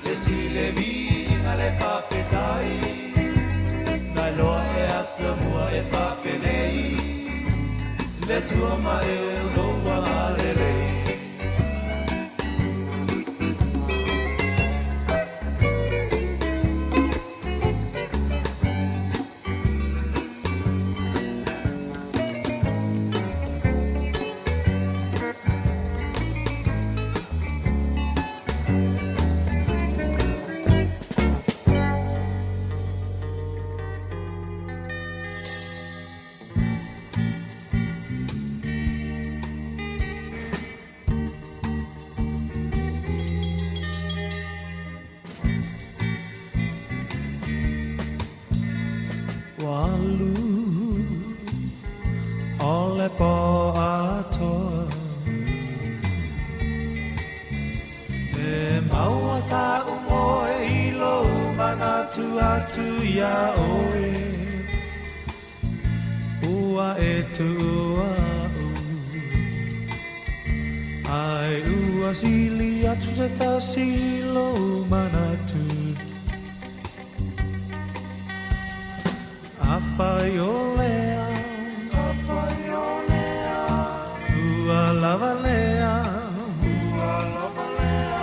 S16: Le sile vinga le papetai. Nai loa e asa mua e papenei. Le tua mai e loa alelei.
S3: Walu o le po atoa. E maua sa umoe i lo manatu atu ia oe. Ua e tua u. Ai ua sili atu se tasi lo manatu. Awhai o lea, awhai o lea, ua lava lea, ua lava lea.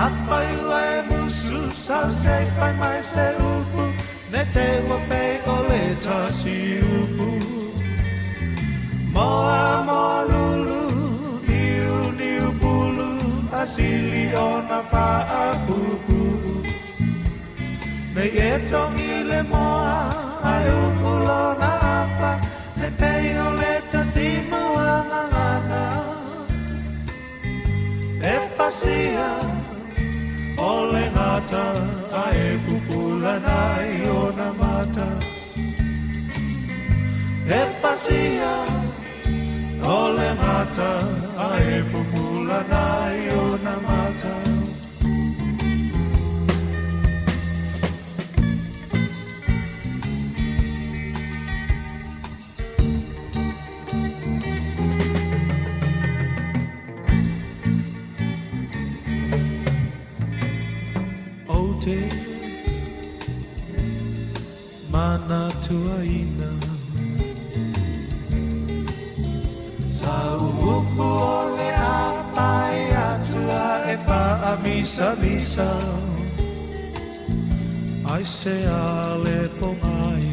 S3: Awhai ua e musu sau se whai mai se upu, ne te ua pe o le tasi upu. Moa moa lulu, niu niu pulu, asili o na whaapupu. Nei e tongi le moa, ai ukulo na apa, ne pei o le tasi mua ngangana. E pasia o le ngata, a e pupula nai o na mata. E pasia o le ngata, a e pupula nai o na mata.
S16: Manatuaina Sa uupu o le apai atua e whaamisamisa Ai se ale pongai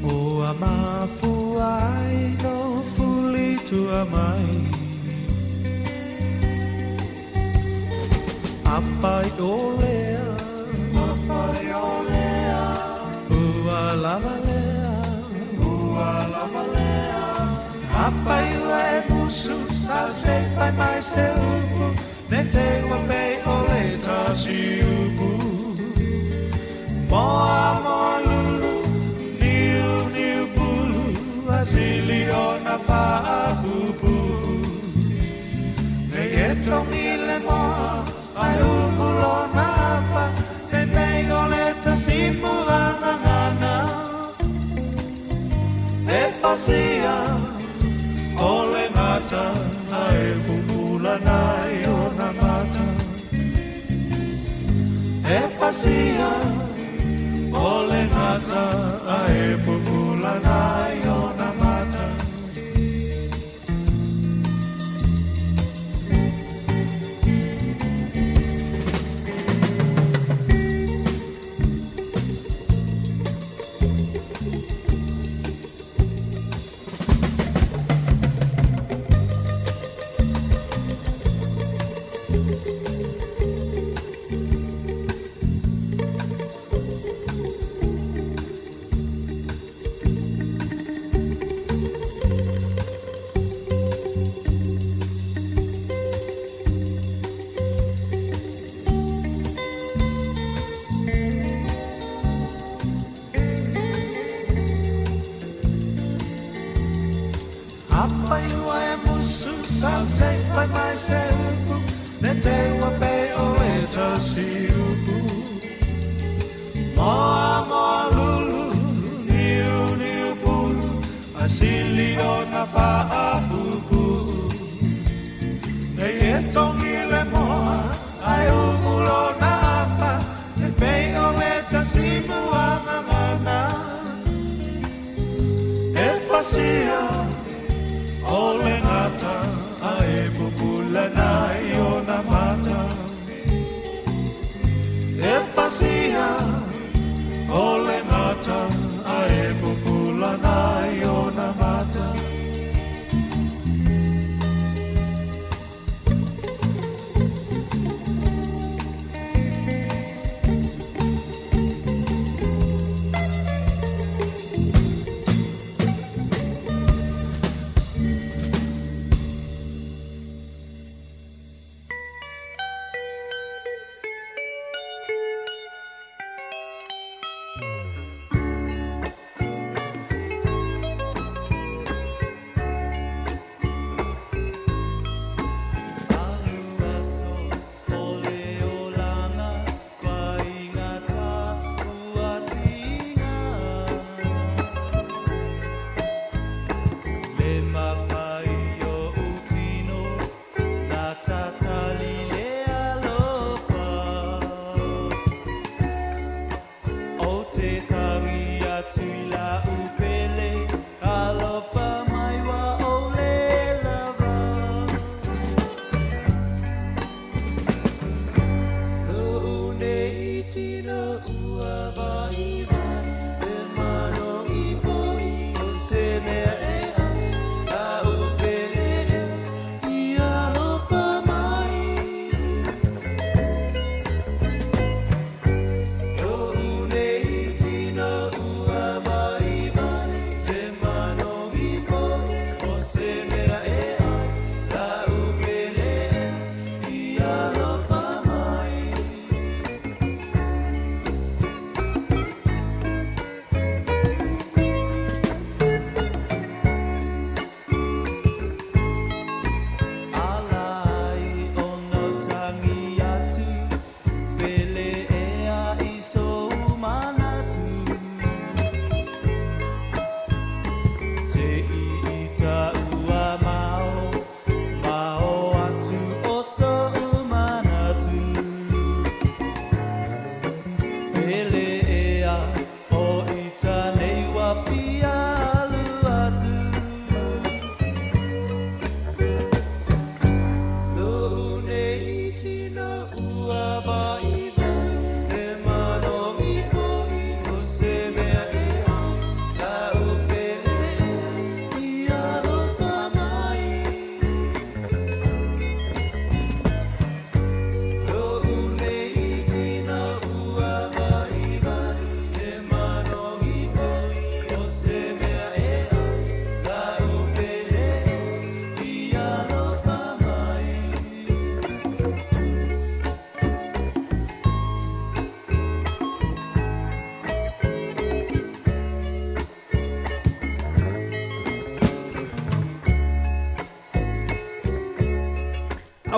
S16: Ua mafu ai no fuli tua mai. Apai olea Apai olea Ua lava lea Ua lava lea. Apai ua e musu Sa se pai mai se upu Ne te ua pe ole tasi upu. Moa moa lulu Niu niu pulu Asili o na paapupu Nei e tongi le moa Ai upu lona apa Ne mei o le tasimu angangana E pasia o le ngata Ae pupula nai o na mata. E pasia o le ngata Ae pupula nai o na mata.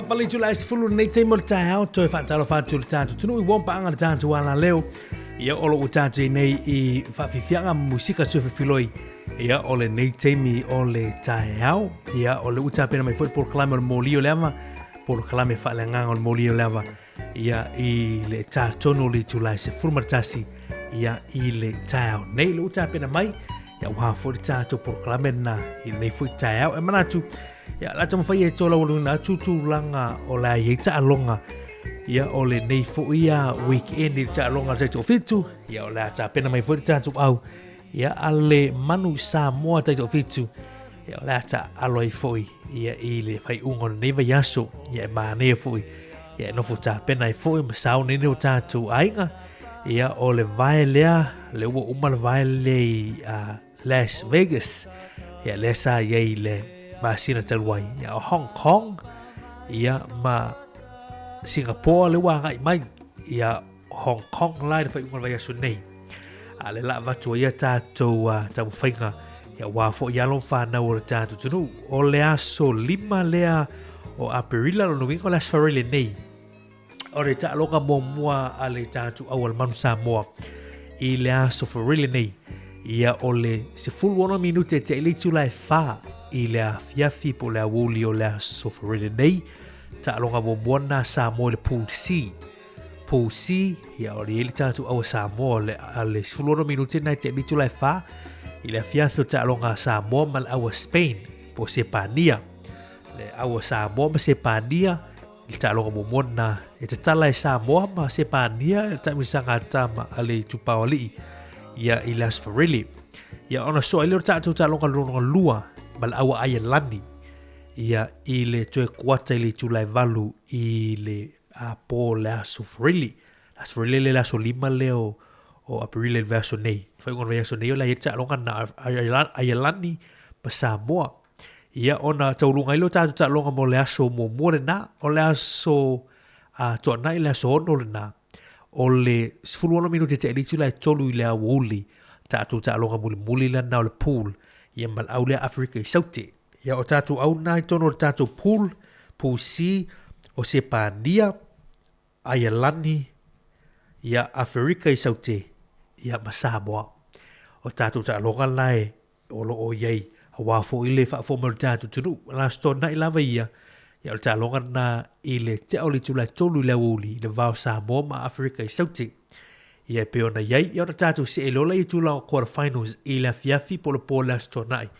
S1: fale itula e 10 lenei taimi o le taeao, toe faatalofa atu i le tatou atunuu i ua paaga le tatou alaleo. Ia, o lo o tatou i nei i faafiafiaga ma musika suefefiloi. Ia, o lenei taimi o le taeao. Ia, o le ua tapena mai foi le polokalame o le moli o le ava, polokalame faaleagaga o le moli o le ava. Ia, i le tatonu o le itula e 11, ia, i le taeao nei. Le ua tapena mai, ia, ua foi le tatou polokalame na i lenei foi taeao. E manatu, ia, la taumafai e tolaulauina atu tulaga o le a i ai taaloga. Ia, o lenei foi a weekend i le taaloga a le Taitoafitu. Ia, o le a tapena mai foi le tatou au. Ia, a le Manu Samoa Taitoafitu. Ia, o le a taalo ai foi ia i le faaiuga o lenei vaiaso. Ia, e manaia foi. Ia, e nofo tapena ai foi ma sauni nei o tatou aiga. Ia, o le vae lea, le ua uma le vae lea i Las Vegas. Ia, lea sa i ai le masina talu ai. Ia, o Hong Kong, ia, ma Singapore le ua agai mai. Ia, Hong Kong la i le faaiuga o le vaiaso nei. A le la avatu ai ia tatou taumafaiga, ia aua foi alo ma fanau o le tatou atunuu. O le aso 5 lea o Aperila, lona uiga o le aso Faraile nei, o le taaloga muamua a le tatou au a le Manu Samoa i le aso Faraile nei. Ia o le 16 minute te i le itula e 4 i le afiafi po o le aoauli o le aso Faraile nei. Taaloga muamua na Samoa i le Pool C. Pool C, ia o le i ai le tatou au a Samoa le, a le 16 minute na te i le itula e 4 i le afiafi o taaloga a Samoa ma le au a Spain po o Sepania. Le au a Samoa ma Sepania i le taaloga muamua lena e tatala e Samoa ma Sepania e le taamilosaga a tama a le itupa o alii ia i le Aso Faraile. Ia ona soa ai lea o le tatou taaloga lona lua ma le au a Aialani ia i le toe kuata i le itula e 8 i le po le Aso Faraile. Aso Faraile le aso 5 lea o Aperila i le vaiaso nei. Faaiuga o le vaiaso nei o le a i ai le taaloga na Aialani ma Samoa. Ia, ona taualuga ai lea o tatou taaloga mo le aso muamua lena, o le aso Toanai, le aso 6 lena, o le 16 minute te le itula e 3 i le aoauli, tatou taaloga mulimuli lena o le pool, ia ma le au lea Aferika i Saute. Ia, o tatou au na i totonu o le tatou pool, pool C, o Sepania, Aialani, ia, Aferika i Saute, ia, ma Samoa. O tatou taaloga la e o lo o i ai, aua foi le faafofoga mai o le tatou atunuu. O le Aso Toonai lava ia, ia o le taaloga lena i le tea o le itula e 3 i le aoauli i le va o Samoa ma Aferika i Saute. Ia e pei ona i ai, ia ona tatou see loa lea i tulaga o quarter finals i le afiafi po o le po o le Aso Toonai.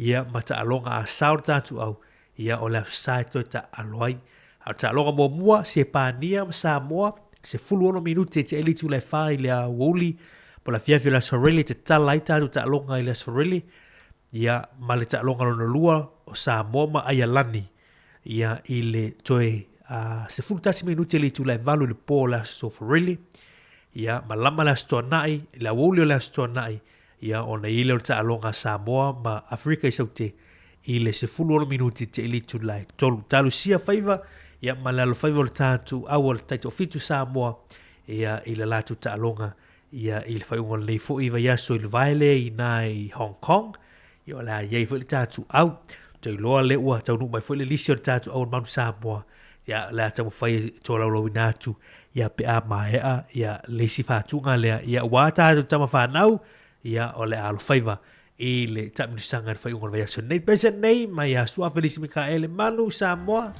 S1: Ia ma taaloga a sao le tatou au, ia o le Aso Sa e toe taaalo ai. A o le taaloga muamua, Sepania ma Samoa, 16 minute e tea i le itula e 4 i le aoauli, po o le afiafi o le Aso Faraile, tatala ai tatou taaloga i le Aso Faraile, ia ma le taaloga lona lua o Samoa ma Aialani, ia i le toe 11 minute i le itula e 8 i le po o le Aso Faraile, ia ma lama le Aso Toonai, i le aoauli o le Aso Toonai, Ia, ona i ai lea o le taaloga a Samoa ma Aferika i Saute i le 16 minuti te i le itula e 3. Talosia faiva, ia, ma le alofaiva o le tatou au a le Taitoafitu Samoa, ia, i le latou taaloga, ia, i le faaiuga o lenei foi vaiaso i le vae lea i ina i Hong Kong, ia, o le a i ai foi le tatou au. Ou te iloa lea ua taunuu mai foi le lisi o le tatou au a le Manu Samoa, ia, o le a taumafai e tolaulauina atu, ia, pe a maea, ia, le isi faatuga lea, ia, ua tatou tama fanau, ia, o le a alofaiva i le taamilosaga i le faaiuga o le vaiaso nei. Pese nei mai ia Sua Felisi Mikaele Manu Samoa,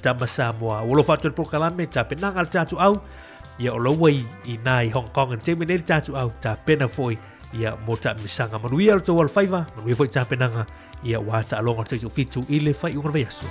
S1: tama Samoa. Ua alofa atu i le polokalame, tapenaga a le tatou au, ia, o la ua i, i nā i Hong Kong i le taimi nei le tatou au, tapena foi, ia, mo taamilosaga. Manuia lo tou alofaiva, manuia foi tapenaga, ia ua taaloga o le Taitoafitu i le faaiuga o le vaiaso.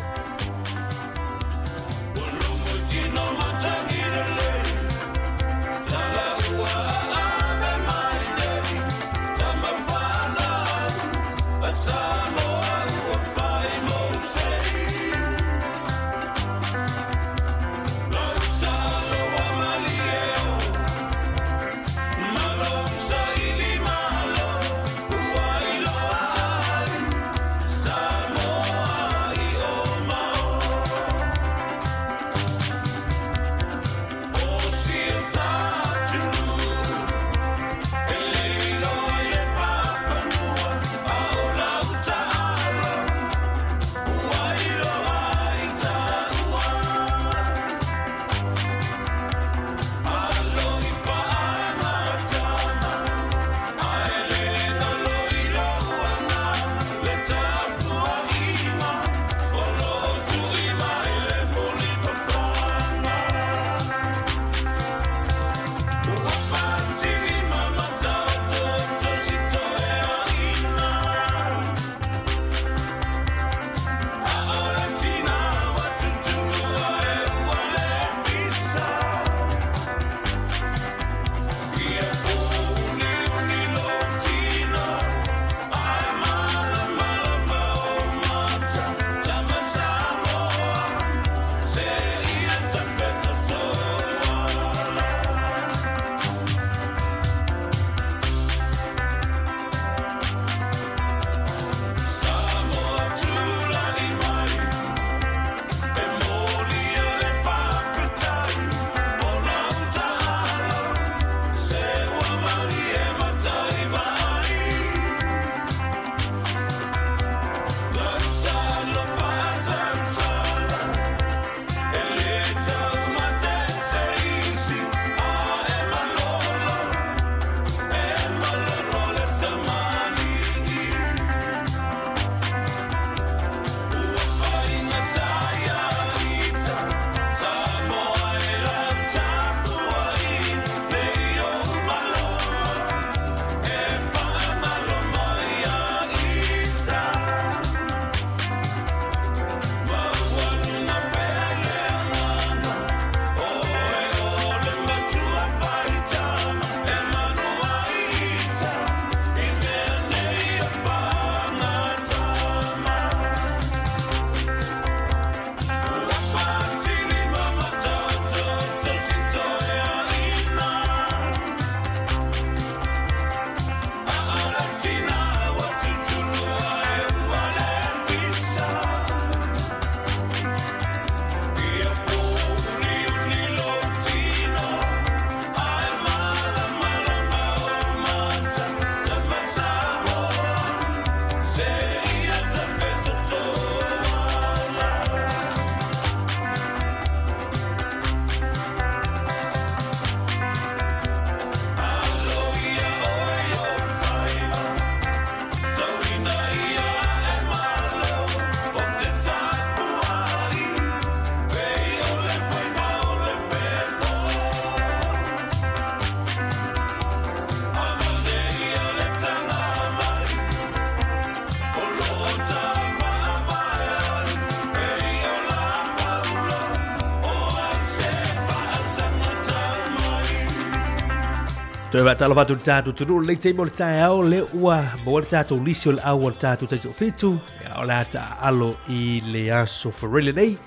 S1: Toe faatalofa atu i le tatou atunuu lenei taimi o le taeao le ua maua le tatou lisi o le au o le tatou taitoafitu ia o le a taaalo i le aso Faraile lenei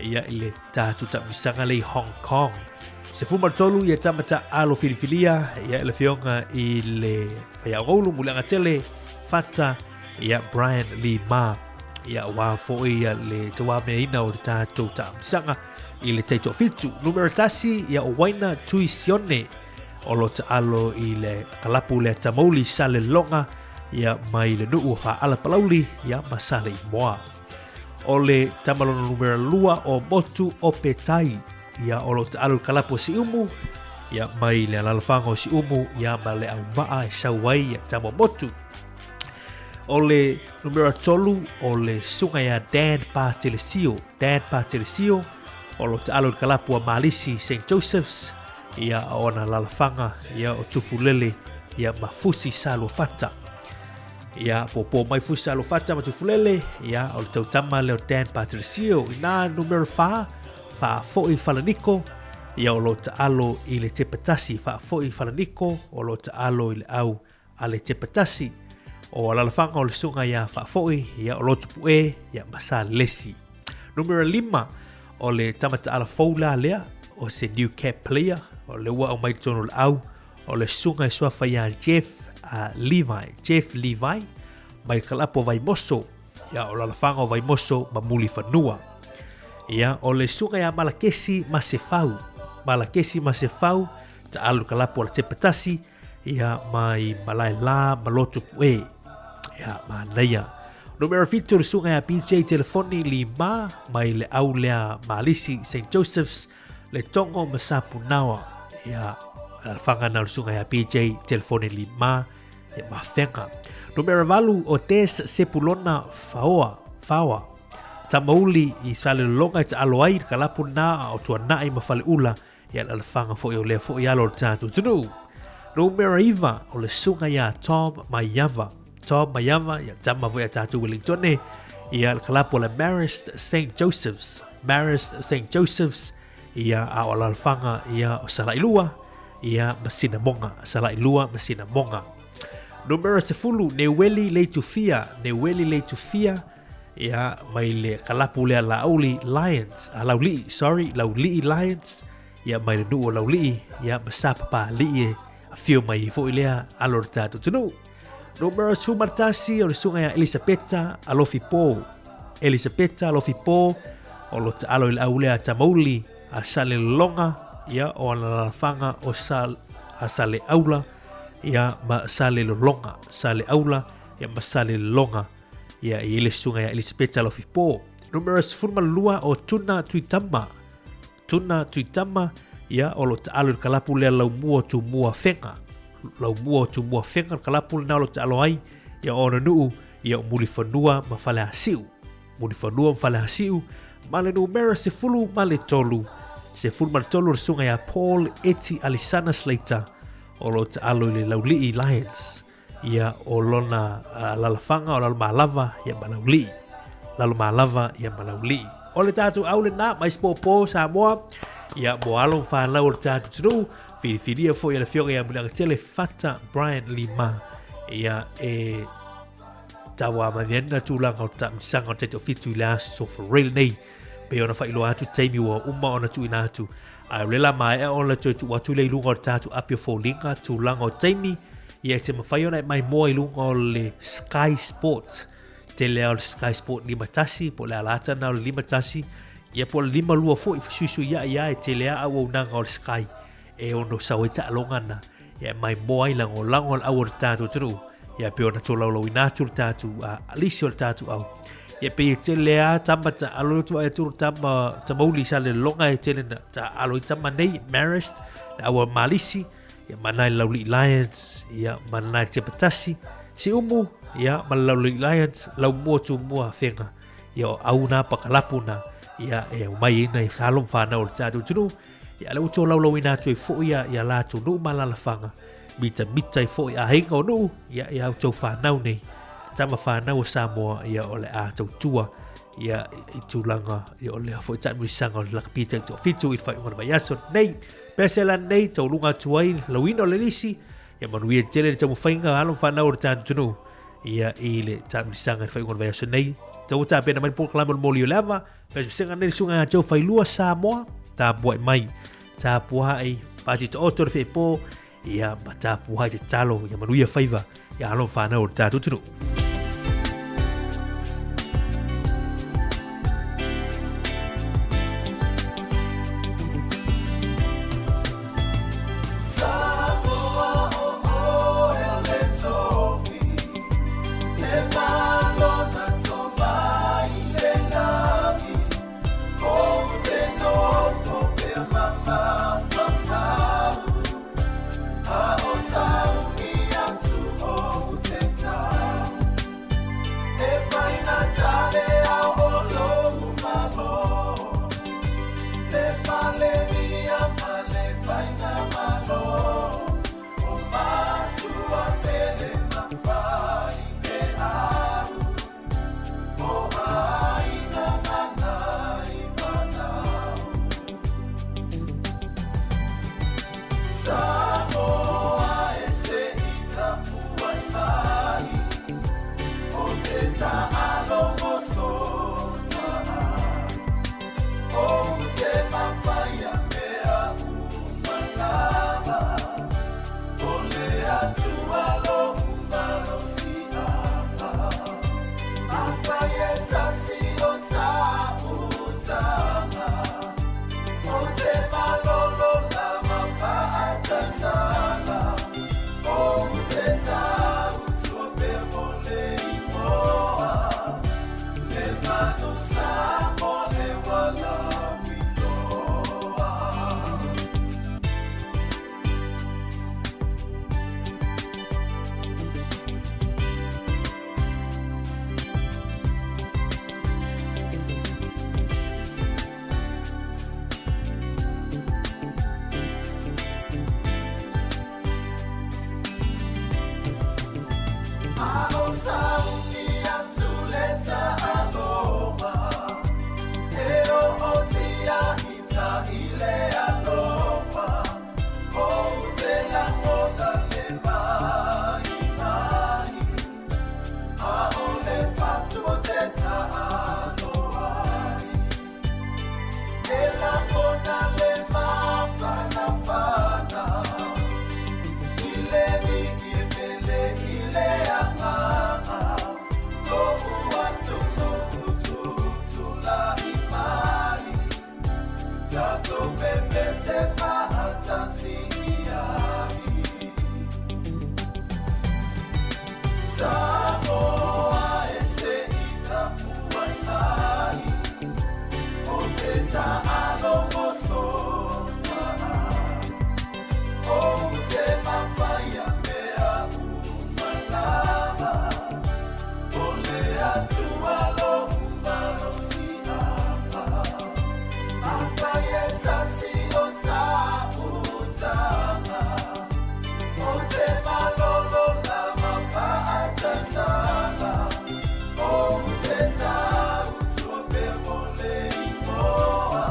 S1: ia i le tatou taamilosaga lea i Hong Kong. 13 ia tama taaalo filifilia ia i le afioga i le Faiaogaulu Muliagatele Fata ia Brian Lee Ma ia aua foi ia le tauameaina o le tatou taamilosaga i le taitoafitu. Numera 1 ia o Waina Tui Sione o lo taalo i le kalapu le Tamauli Saleloga ia mai le nuu o Faaala Palauli ia ma Saleimoa. O le tamalona numera 2 o Motu o Petai ia o lo taalo i le kalapu o Siumu ia mai le alalafaga o Siumu ia ma le aumaa e sau ai ia tama motu. O le numera 3 o le suga ia Dan Patelesio, Dan Patelesio o lo taalo i le kalapu a Malisi St. Joseph's ia o ana lalafaga ia o Tufulele ia ma Fusi Saluafata. Ia pōpō mai Fusi Saluafata ma Tufulele ia o le tautama lea o Dan Patricio i nā numera 4 Faafoi Falaniko ia o lo taalo i le tepatasi Faafoi Falaniko o lo taalo i le au a le tepatasi o alalafaga o le suga ia Faafoi ia o Lotupu'e ia ma Salesi. Numera 5 o le tama taala fou la lea o se new cap player o le ua aumai totonu o le au o le suga e suafa ia Jeff Levi Jeff Levi mai le kalapu o Vaimoso ia o lalafaga o Vaimoso ma Mulifanua. Ia o le suga ia Malakesi Masefau Malakesi Masefau taalu kalapu o le tepatasi ia mai malae la ma lotu pu'e ia manaia. Numera 7 le suga ia BJ Telefoni Lima mai le au lea Malisi St. Joseph's le Tongo ma Sapunaoa ia alafanga na le suga ia BJ Telefoni Lima ia mafenga. Numera 8 o Des Sepulona Faoa Faoa Tamauli i Salelologa i taalo ai le kalapu na o Tuanai ma Faleula Ia le alafaga foi o lea foi alo o le tatou atunuu. Numera 9 o le suga ia Tom Maiava. Tom Maiava, ia tama foi a tatou Wellingtone, ia le kalapu o le Marist St. Joseph's. Marist St. Joseph's, ia a o alalafaga ia o Salailua, ia ma Sinamoga. Salailua ma Sinamoga. Numera 10, Neueli Leitufia. Neueli Leitufia, Ia, mai le kalapu lea Laauli Lions, a Laulii, sorry, Laulii Lions, ia mai le nuu o Laulii, ia ma sa papalii e afio mai ai foi lea alo o le tatou atunuu. Numera 11 o le susuga ia Elisapeta Alofi Po. Elisapeta Alofi Po o lo taalo i le au lea Tamauli a Salelologa, ia o ana lalafaga o Sal, a Saleaula, ia ma Salelologa, Saleaula ia ma Salelologa ia e i ai le susuga ia Elisapeta Alofipo. Numera 12 o Tuna Tuitama. Tuna Tuitama ia o lo o taalo i le kalapu lea Laumua o Tumua Fega. Laumua o Tumua Fega le kalapu lena o lo o taalo ai ia o ona nuu ia o Mulifanua ma Faleasiu. Mulifanua ma Faleasiu ma le numera 13. 13 o le susuga ia Paul Eti Alisana Slater o lo o taalo i le Laulii Lions. Ia o lona alalafaga o Lalomalava ia ma Laulii. Lalomalava ia ma Laulii. O le tatou au lena mai Spōpō Samoa ia mo alo ma fanau o le tatou atunuu filifilia foi e le afioga ia Muliagatele Fata Brian Lima ia e tauamaniana tulaga o le taamisaga o le taitoafitu i le aso Faraile nei pei ona faailoa atu taimi ua uma ona tuuina atu ae o le la maea ona toe tuu atu lea i luga o le tatou api o foliga tulaga o taimi ia e te mafai ona e maimoa i luga o le Sky Sport tele o le Sky Sport 51 po o le alata na o le 51 ia po o le 52 foi fesuisuiai ia e tele a auaunaga o le Sky e ono sau ai taaloga na ia e maimoa ai lagolago le au o le tatou atunuu ia pei ona tolaulauina atu le tatou alisi o le tatou au ia pei e tele a tama taalo atu ai atu tama tamauli sa le loga e tele na taalo i tama nei Marist le au malisi ia mana i Laulii Lions ia mana i te patasi si umu ia ma le Laulii Lions lau mua tu mua fenga ia o au na pakalapu na ia e mai ina i whalom whanau o le tatou atunuu Ia le ua tolaulauina atu ai foi ia, ia latou nuu ma alaalafaga, mitamita ai foi aiga o nuu, ia, ia outou fanau nei, tama fanau o Samoa, ia o le a tautua, ia, i tulaga, ia o lea foi taamilosaga o le lakapi taitoafitu i le faaiuga o le vaiaso nei. Pese la nei, tauluga atu ai, lauina o le lisi, ia manuia tele le taumafaiga a alo ma fanau o le tatou atunuu, ia i le taamilosaga i le faaiuga o le vaiaso nei. Tau tapena mai le polokalame o le moli o le ava, Pesepesega nei le susuga ia Joe Failua Samoa, tapuai mai, tapuai, pati taoto le feepo, ia ma tapuai te talo, ia manuia faiva, ia alo ma whanau o le tatou atunuu.
S16: Samoa e se i tapuai mai O te taalo mo sota O te mawhaia mea umalama O le atua lo umalosi apa Afai e sasi o sa utanga O te malolo la mawhaatausanga O te tau tua pe mo le imoa.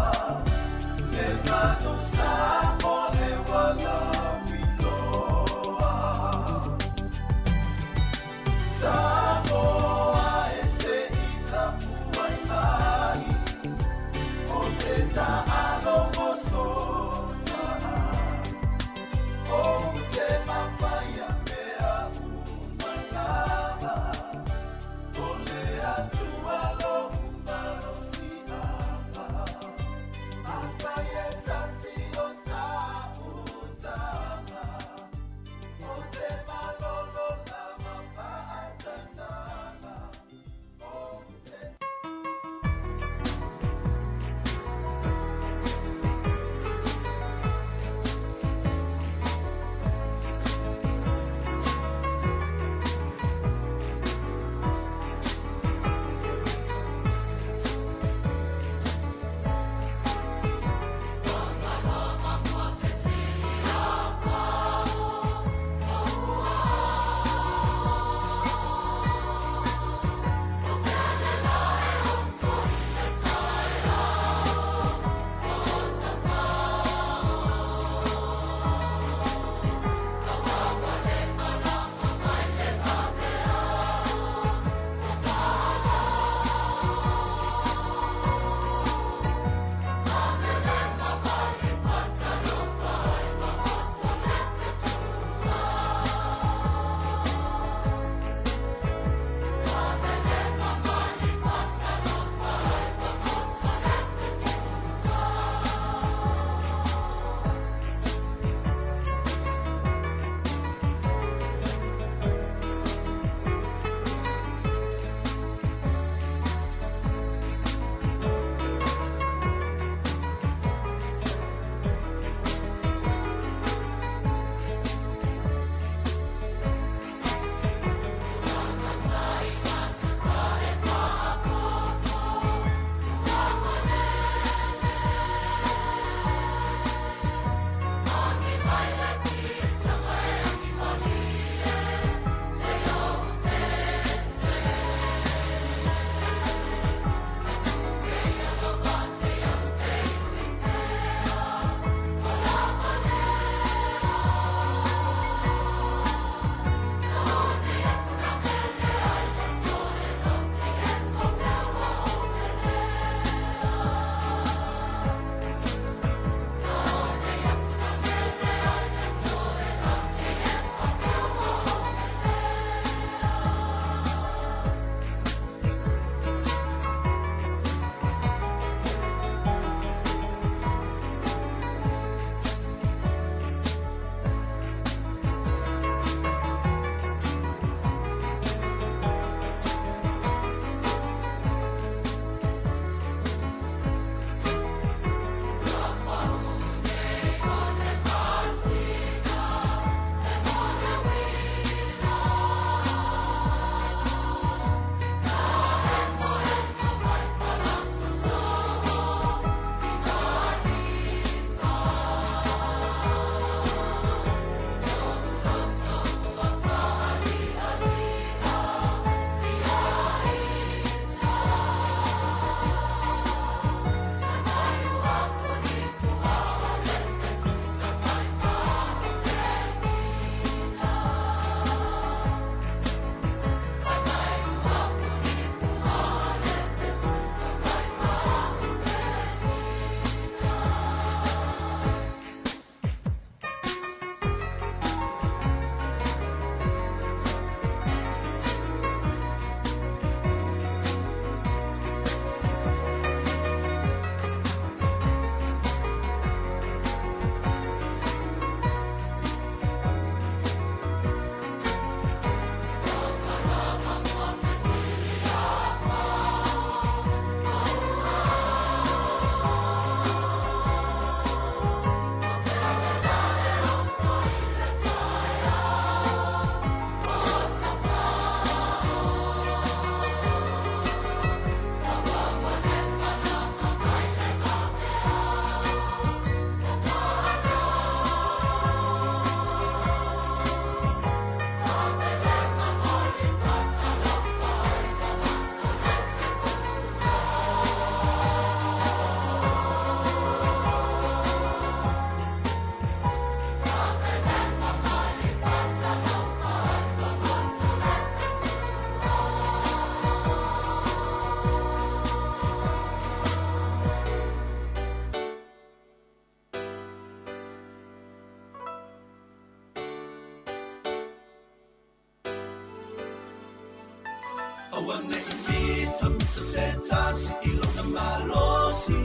S16: Aua nei mita mita se tasi i lona malosi.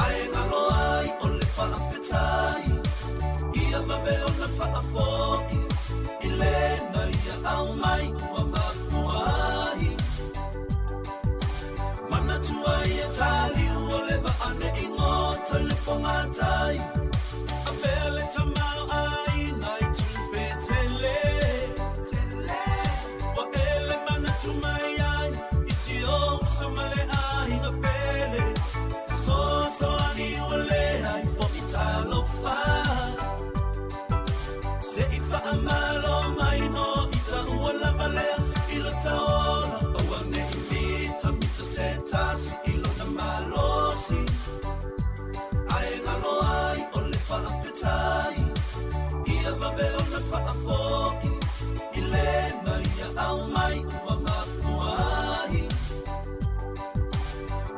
S16: Ae galo ai o le faafetai, ia vave ona faafoi i lena ia au mai ua mafua ai. Manatua ia taliu o le vaane i gota i le fogatai. A pea le tamao aiga i tupe tele. Ua ele manatu mai ai i si ou uso ma le aiga pele. Fesoasoani ua leai fo'i talofa. Se i faamalo mai no i taua lava lea i lo taola. Aua nei mita mita se tasi i lona malosi. Ae galo ai o le faafetai, ia vave ona faafoi i lena ia au mai ua mafua ai.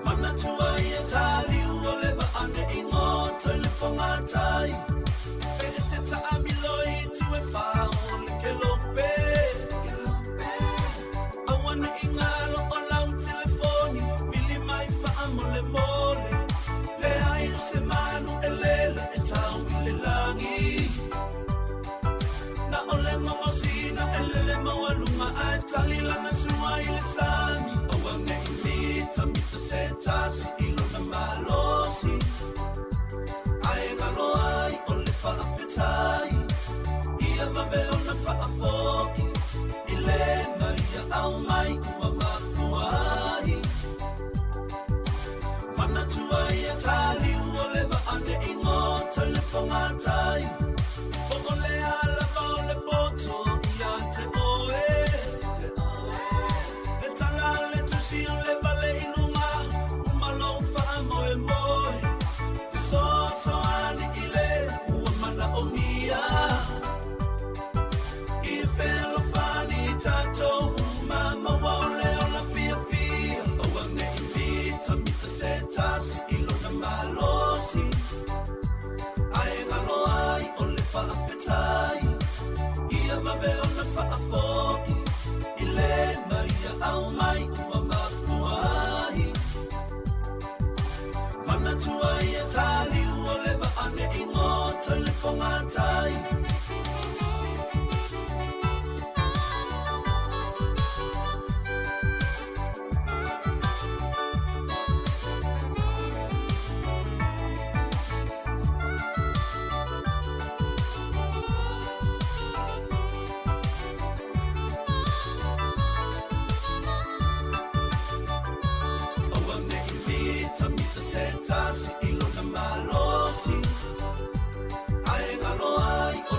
S16: Manatua ia taliu o le vaane i gota i le fogatai. Pe e te taamilo i tu e fao le kelope. Aua nei galo o lau telefoni, vili mai faamolemole. Leai o se manu e lele e tau i le lagi. Na o le gogosina e lele maualuga ae tali lana sua i le sami. Aua nei mita mita se tasi i lona malosi. Ae galo ai o le faafetai, ia vave ona faafoi i lena ia au mai ua mafua ai. Manatua ia taliu o le vaane i gota i le fogatai. Po o le a lava o le poto ia te oe. Le tala le tusi o le vale i luga, uma lou faamoemoe. Fesoasoani i le ua manaomia. I fealofani tatou uma maua o le ola fiafia. Aua nei mita mita se tasi i lona malosi. Ae galo ai o le faafetai, ia vave ona faafoi i lena ia au mai ua mafua ai. Manatua ia taliu o le vaane i gota i le fogatai. Aua nei mita mita se tasi i lona malosi. Ae galo ai o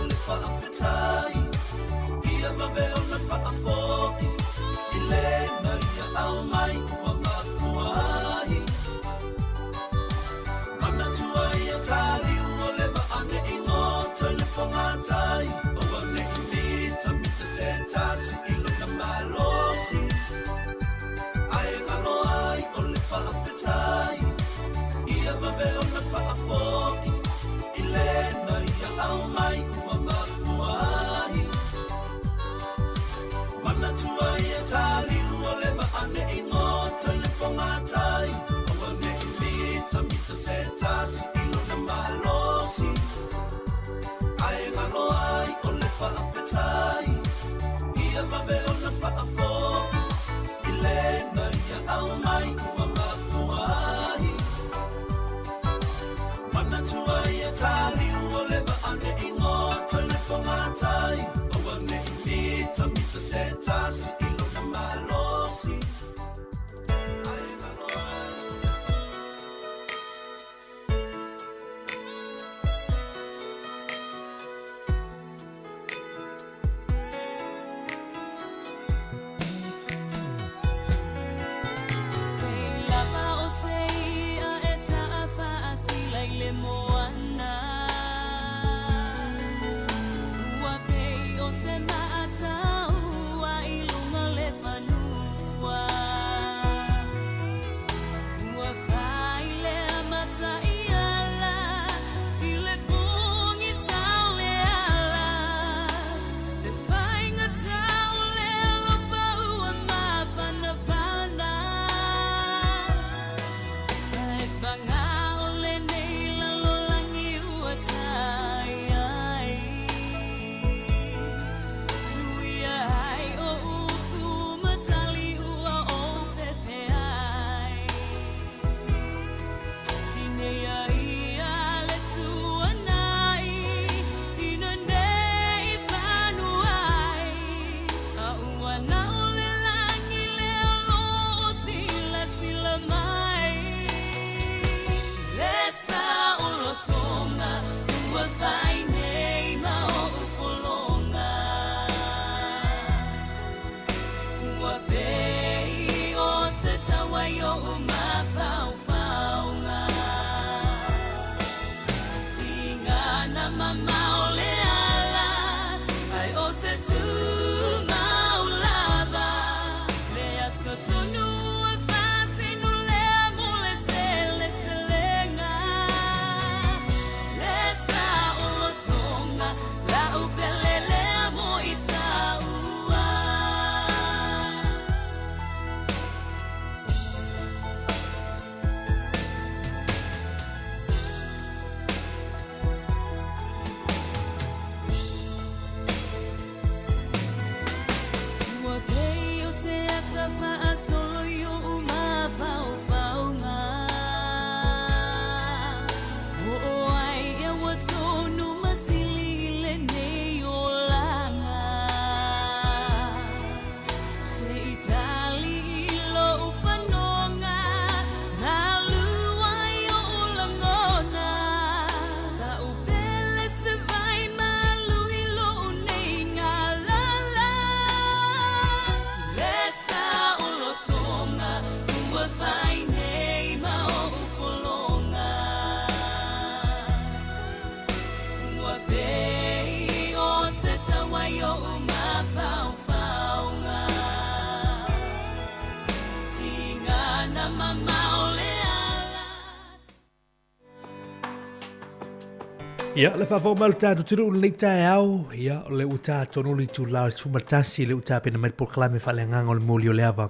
S1: Ia, le faafou mai o le tatou atunuu i lenei taeao, ia, o lea ua ta tonu le itula o le 11, lea ua tapena mai le polokalame faaleagaga o le moli o le ava.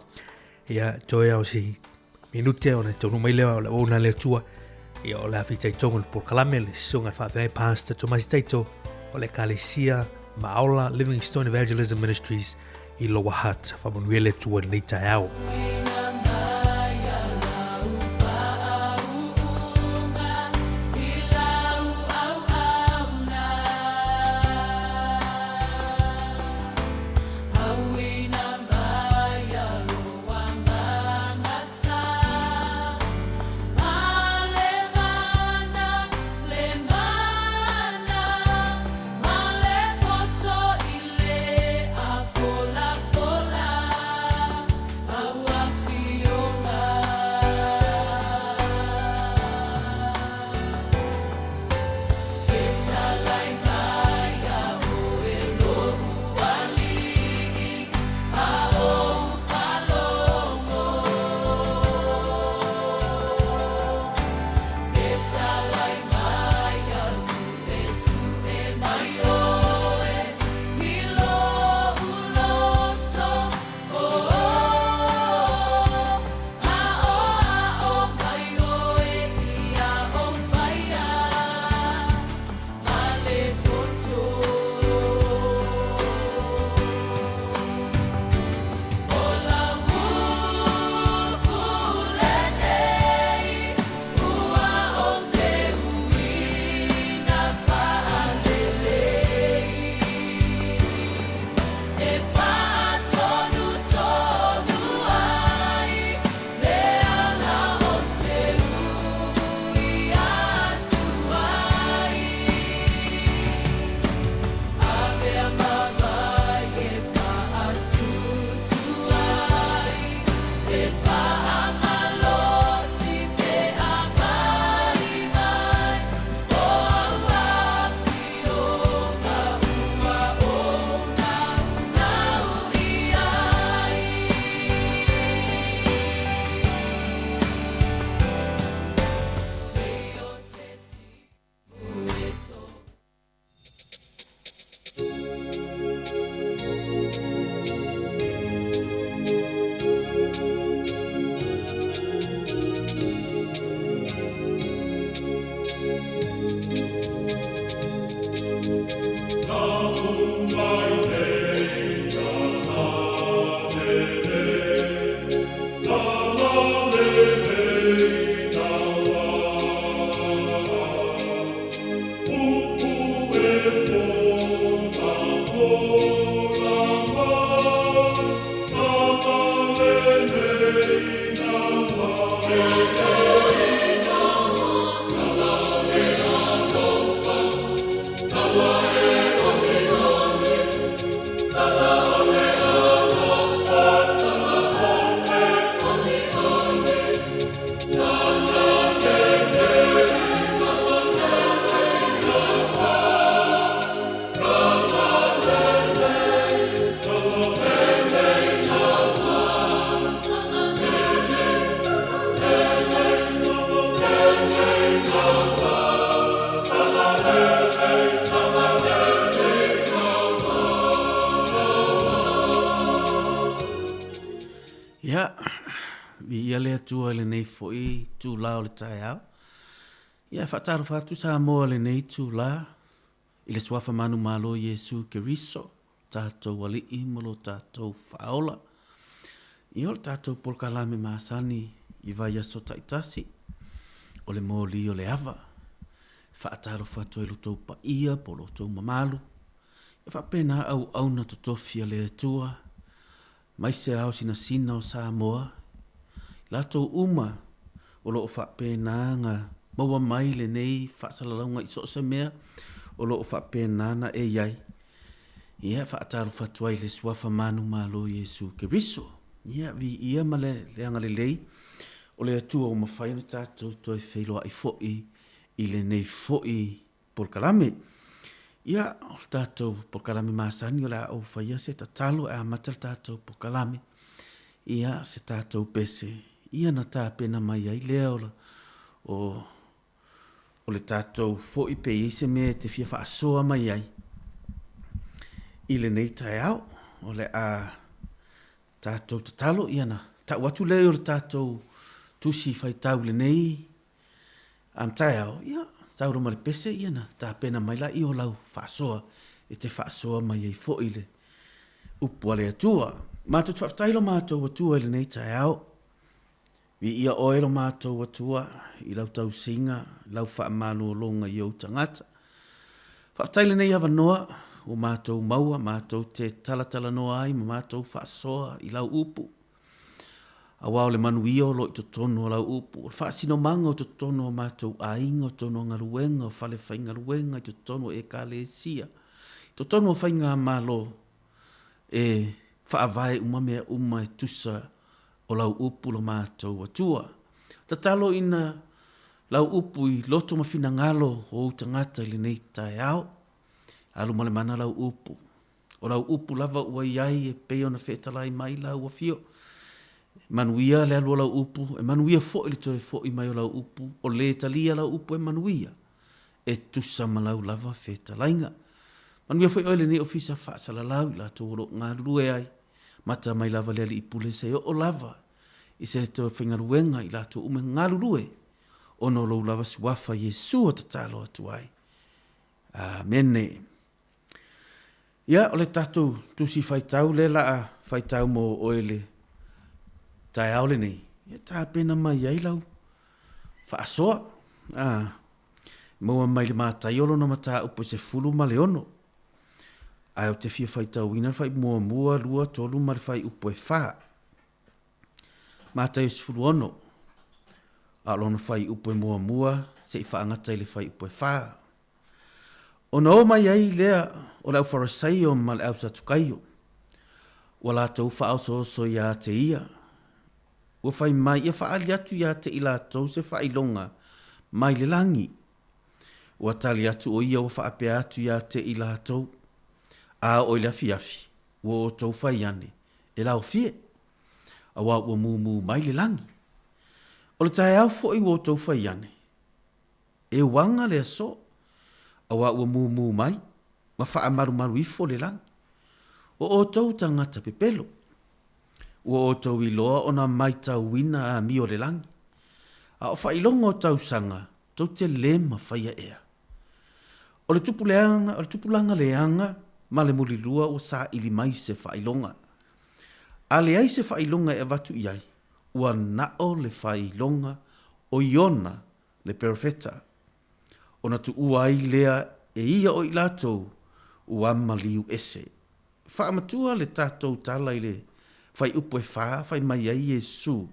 S1: Ia, toe lava o se minute ona taunuu mai lea o le auauna a le Atua. Ia, o le a fitaitoga le polokalame le susuga i le faafeagai Pastor Tomasi Taito o le Ekalesia Maaola Livingstone Evangelism Ministries i Lower Hutt. Faamanuia le Atua i lenei taeao.
S4: Ia, viia le Atua i lenei foi itula o le taeao. Ia, e faatalofa atu Samoa i lenei itula i le Suafa manumalo o Iesu Keriso, tatou Alii ma lo tatou Faaola. Ia, o le tatou polokalame masani i vaiaso taitasi, o le moli o le ava. E faatalofa atu ai lo outou paia po o lo outou mamalu. E faapena auauna totofi a le Atua mai se ao sinasina o Samoa, i latou uma o lo o faapena ona maua mai lenei faasalalauga i so o se mea o lo o faapena ona e i ai. Ia, e faatalofa atu ai i le Suafa manumalo o Iesu Keriso. Ia, viia ma le agalelei o le Atua ua mafai ona tatou toe feiloai foi i lenei foi polokalame. Ia, o le tatou polokalame masani o le a ou faia se tatalo e amata le tatou polokalame. Ia, se tatou pese, ia na tapena mai ai lea o, o, O le tatou foi pe i ai se mea e te fia faasoa mai ai i lenei taeao. O le a tatou tatalo ia na tau atu lea o le tatou tusi faitau i lenei taeao, ia tau ma le pese ia na tapena mai laia o lau faasoa e te faasoa mai ai foi le upu a le Atua. Matou te faafetai lo matou Atua i lenei taeao. Viia oe lo matou Atua i lau tausiga, lau faamalologa i ou tagata. Faafetai lenei avanoa ua matou maua, matou te talatalanoa ai ma matou faasoa i lau upu. Aua o le manuia o lo o i totonu o lau upu, o le faasinomaga o totonu o matou aiga, o totonu o galuega, o falefaigaluega, i totonu o Ekalesia, i totonu o faigamalo, e faavae uma mea uma e tusa o lau upu lo matou Atua. Tatalo ina lau upu i loto ma finagalo o ou tagata i lenei taeao. Alu ma le mana lau upu. O lau upu lava ua i ai e pei ona fetalai mai lau afio. E manuia le alu o lau upu, e manuia foi le toe foi mai o lau upu, o le talia lau upu e manuia, e tusa ma lau lava fetalaiga. Manuia foi oe lenei ofisa faasalalau i latou o lo o galulue ai, mata mai lava le Alii Pule se oo lava i se toe faigaluega i latou uma e galulue ona o lou lava suafa Iesu a tatalo atu ai. Amene. Ia, o le tatou tusi faitau lea la a faitau mo oe le taeao lenei, ia tapena mai ai lau faasoa. A, maua mai le Mataio lona mataupu e 16. Ae ou te fia faitauina le fuaiupu muamua, lua, tolu ma le fuaiupu e fa. Mataio 16, a o lona fuaiupu e muamua se i faagata i le fuaiupu e fa. Ona o mai ai lea o le au Farisaio ma le au Satukaio, ua latou faaosooso iā te ia, ua fai mai ia faaali atu iā te i latou se faailoga mai le lagi. Ua tali atu o ia ua faapea atu iā te i latou, A oo i le afiafi, ua outou fai ane, e laofie, auā ua mūmū mai le lagi. O le taeao foi ua outou fai ane, E uaga le aso, auā ua mūmū mai, ma faamalumalu ifo le lagi. O outou tagata pepelo, ua outou iloa ona maitauina amio le lagi, a o faailoga o tausaga tou te lē mafaia ea. O le tupu leaga, o le tupulaga leaga ma le mulilua ua saili mai se faailoga. A leai se faailoga e avatu i ai, ua nao le faailoga o Iona le perofeta, ona tuua ai lea e ia o i latou ua maliu ese. Faamatua le tatou tala i le fuaiupu e fa fai mai ai Iesu,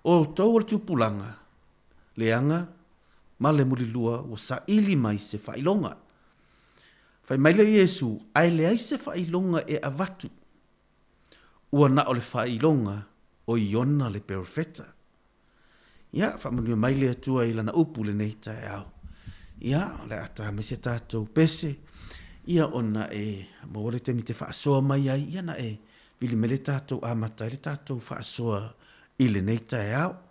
S4: O outou o le tupulaga leaga ma le mulilua ua saili mai se faailoga. Fai mai lea Iesu, Ae leai se faailoga e avatu, ua na o le faailoga o Iona le perofeta. Ia, faamanuia mai le Atua i Lana upu lenei taeao. Ia, o le a ta mai se tatou pese, ia ona e maua le taimi te faasoa mai ai, ia na e vili mai le tatou amata ai le tatou faasoa i lenei taeao.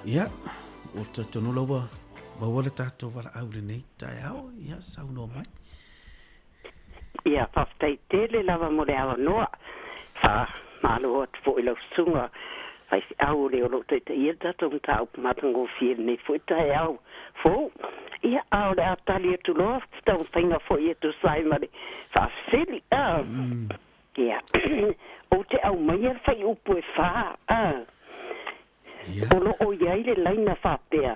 S4: Ia, ua talitonu la ua maua le tatou valaau i lenei taeao, ia saunoa mai.
S17: Ia, faafetai tele lava mo le avanoa. Faamalo atu foi i lau susuga faifeau o le o lo o taitaia le tatou mataupu matagofie i lenei foi taeao fou. Ia, a o le a tali atu loa se taumafaiga foi e tusa ai ma le faafesili. A, ia, ou te aumaia le faiupu e fa, a, O lo o i ai le laina faapea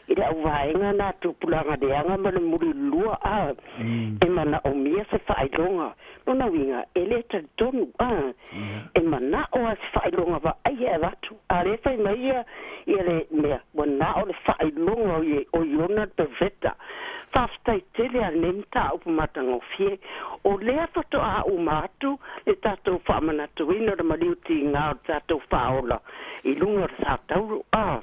S17: i le auvaega nā tupulaga leaga ma le mulilua a e manaomia se faailoga. Lona uiga, e le talitonu a e manao a se faailoga vaaia e avatu. A lea fai mai ia ia le mea ua na o le faailoga o i o Iona le perofeta. Faafetai tele a lenei mataupu matagofie. O lea faatoa uma atu le tatou faamanatuina o le maliu tiga o le tatou faaola i luga o le satauro a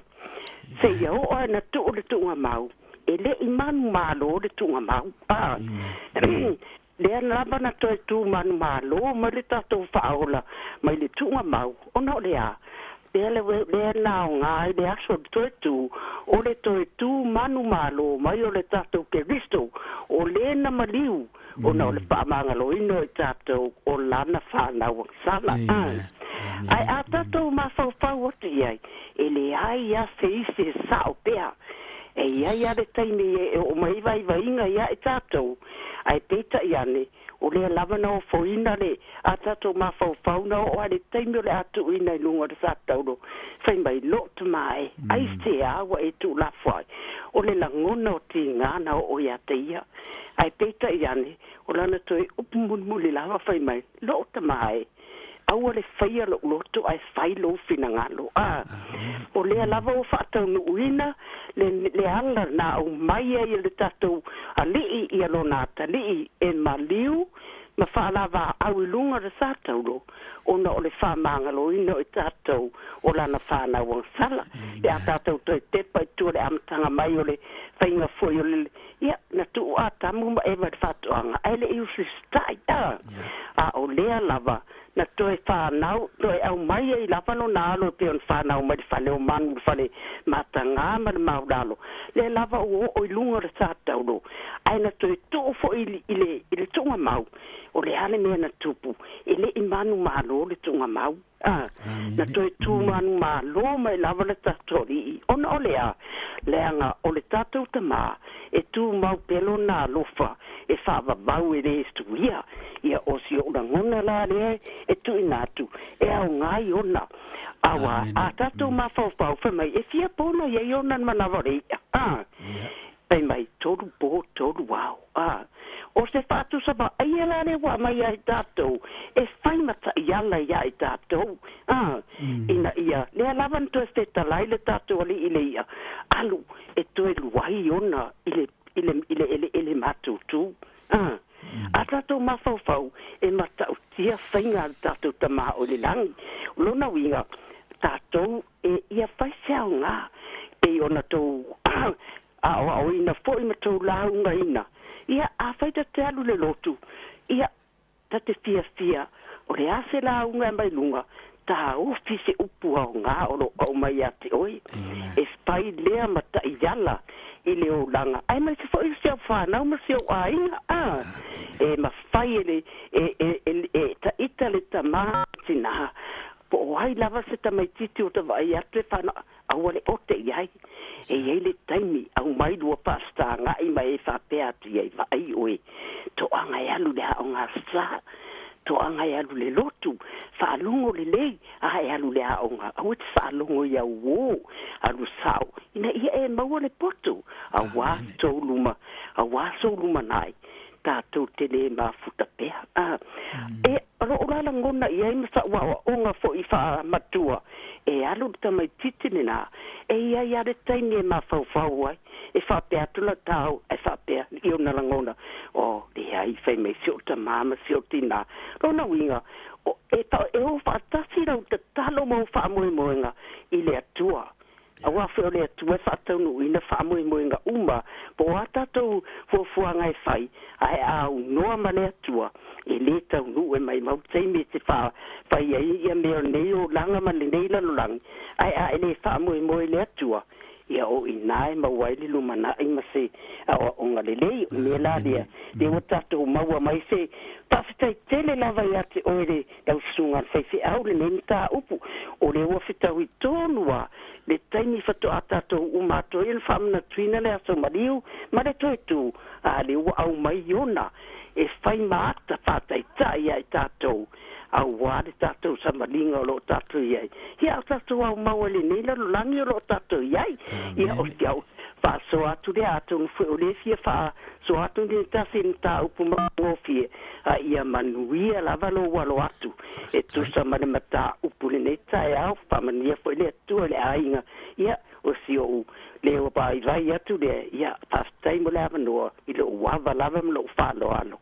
S17: seia oo lava ina tuu le tuugamau, e le i manumalo le tuugamau a lea lava na toe tu manumalo mai le tatou faaola mai le tuugamau ona o le a? Lea le lea na aoga ai le aso le toe tu o le toe tu manumalo mai o le tatou Keriso o le na maliu ona o le faamagaloina o i tatou o Lana fanau agasala. Ae a tatou mafaufau atu i ai, e leai a se isi e sao pea. E i ai a le taimi e oo mai ai vaivaiga ia i tatou, ae peitai ane, o lea lava na ofoina le a tatou mafaufau na oo a le taimi o le a tuuina i luga o le sataulo, fai mai loo tama e, aisea ua e tuulafo ai? O le lagona o tiga na oo ia te ia. Ae peitai ane, o lana toe upu mulimuli lava fai mai, Loo tama e, aua le faia lou loto ae fai lou finagalo. A, o lea lava ua faataunuuina le, le ala na aumai ai e le tatou Alii ia lona atalii e maliu ma faalavaau i luga o le sataulo, ona o le faamagaloina o i tatou o lana fanau agasala. Pe a tatou toe tepa i tua i le amataga mai o le faiga foi o le Ia, na tuu Atamu ma Eva i le faatoaga, ae le i usiusitai, a. A o lea lava, na toe fanau, toe aumai ai lava lona alo e pei ona fanau mai le fale o manu, le fale matagā ma le maulalo. Lea lava ua oo i luga o le sa taulo, ae na toe tuu foi i le, i le, i le tuugamau. O le a le mea na tupu? E le i manumalo le tuugamau. A, na toe tu manumalo mai lava le tatou Alii, ona o le a? Leaga o le tatou Tamā e tumau pea lona alofa e faavavau e lē suia. Ia, o si oʻu lagona la lea e tuuina atu, e aoga ai ona. Auā, a tatou mafaufau, fai mai, e fia po na i ai ona i le manawa o le iʻa? A, fai mai, tolu po, tolu ao. A, o se faatusa vaaia la lea ua aumai ia i tatou, e fai ma taiala ia i tatou, a, ina ia, lea lava na toe fetalai le tatou Alii i le ia, alu e toe luai ona i le, i le, i le eleele matutu, a. A tatou mafaufau e matautia faiga a le tatou Tama o i le lagi. O lona uiga, tatou e ia fai se aoga, pei ona tou aoaoina foi ma tou laugaina. Ia, afai ta te alu i le lotu, ia, ta te fiafia, o le a se lauga e mai luga, taofi se upu aoga o lo o aumai ia te oe, e fai lea ma taiala i le olaga, aemaise foi o si au fanau ma si ou aiga, a, e mafai e le, e, e, e, e taita le tama tinā, po o ai lava se tamaitiiti ua ta vaai atu e whanau, aua le ote i ai. E i ai le taimi, aumai lua pastor agai mai e faapea atu i ai, vaai oe, toaga e alu i le aoga sa, toaga e alu i le lotu, faalogo lelei, a e alu i le aoga, aua e te faalogo i au uō, alu sao, ina ia e maua le poto, auā tou luma, auā sou lumanai, tatou te lē mafuta pea. A, e, o loo la lagona i ai ma sa'u aoaoga fo'i faamatua, e alu le tamaitiiti lenā, e i ai a le taimi e mafaufau ai, e faapea atu la tau, ae faapea i ona lagona, O, leai, fai mai si o'u tamā ma si o'u tinā. Lona uiga, o, e, e o faatasi lau tatalo ma ou faamoemoega i le Atua. Auā foi o le Atua e faataunuuina faamoemoega uma, po o a tatou fuafuaga e fai, ae a aunoa ma le Atua, e lē taunuu e maimau le taimi e te fai ai ia mea o lenei olaga ma lenei lalolagi, ae a e lē faamoemoe i le Atua, ia o i ina e maua ai le lumanai ma se aoaoga lelei. O le mea la lea, lea ua tatou maua mai se faafetai tele lava ia te oe le lau susuga a le faifeau lenei mataupu, o lea ua fetaui tonu lava le taimi faatoa tatou uma atu ai ona faamanatuina le aso maliu ma le toe tu, a lea ua aumai Iona e fai ma ata faataitai ia i tatou, auā le tatou samaliga o lo o tatou i ai. Ia, a o tatou aumau ai i lenei lalolagi o lo o tatou i ai. Ia, o si au faasoa atu lea, atonu foi o lea e fia faasoa atu ni tasi mataupu matagofie, a ia manuia lava lou alo atu e tusa ma le mataupu i lenei taeao. Faamanuia foi le Atua i le aiga. Ia, o si ou leo vaivai atu lea, ia, faafetai mo le avanoa i lou ava lava ma lou faaaloalo.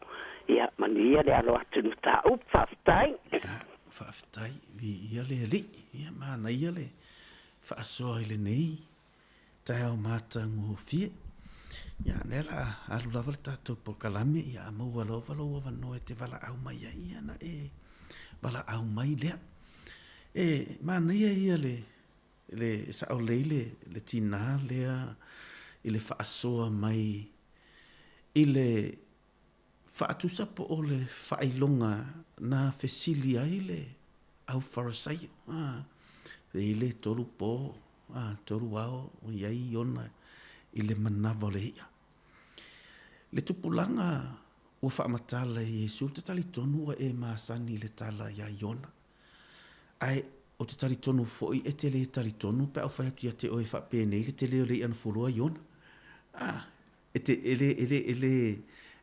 S17: Ia, manuia le alo atu i le mataupu. Faafetai.
S4: Ia, faafetai. Viia le Alii. Ia, manaia le faasoa i lenei taeao matagofie. Ia, lea la alu lava le tatou polokalame, ia a maua lava lou avanoa e te valaau mai ai, ia na e valaau mai lea. E manaia ia le Le sao lelei le, le tinā lea i le faasoa mai i le faatusa po o le faailoga na fesili ai le au Farisaio, a, e i le tolu po, a, tolu ao o i ai Iona i le manava o le i'a. Le tupulaga ua faamatala e Iesu, ou te talitonu ua e masani i le tala iā Iona. Ae ou te talitonu foi e te lē talitonu pe a ou fai atu ia te oe faapenei le tele o le i'a na fuloa Iona. Ah, e te, e le, e le, e le,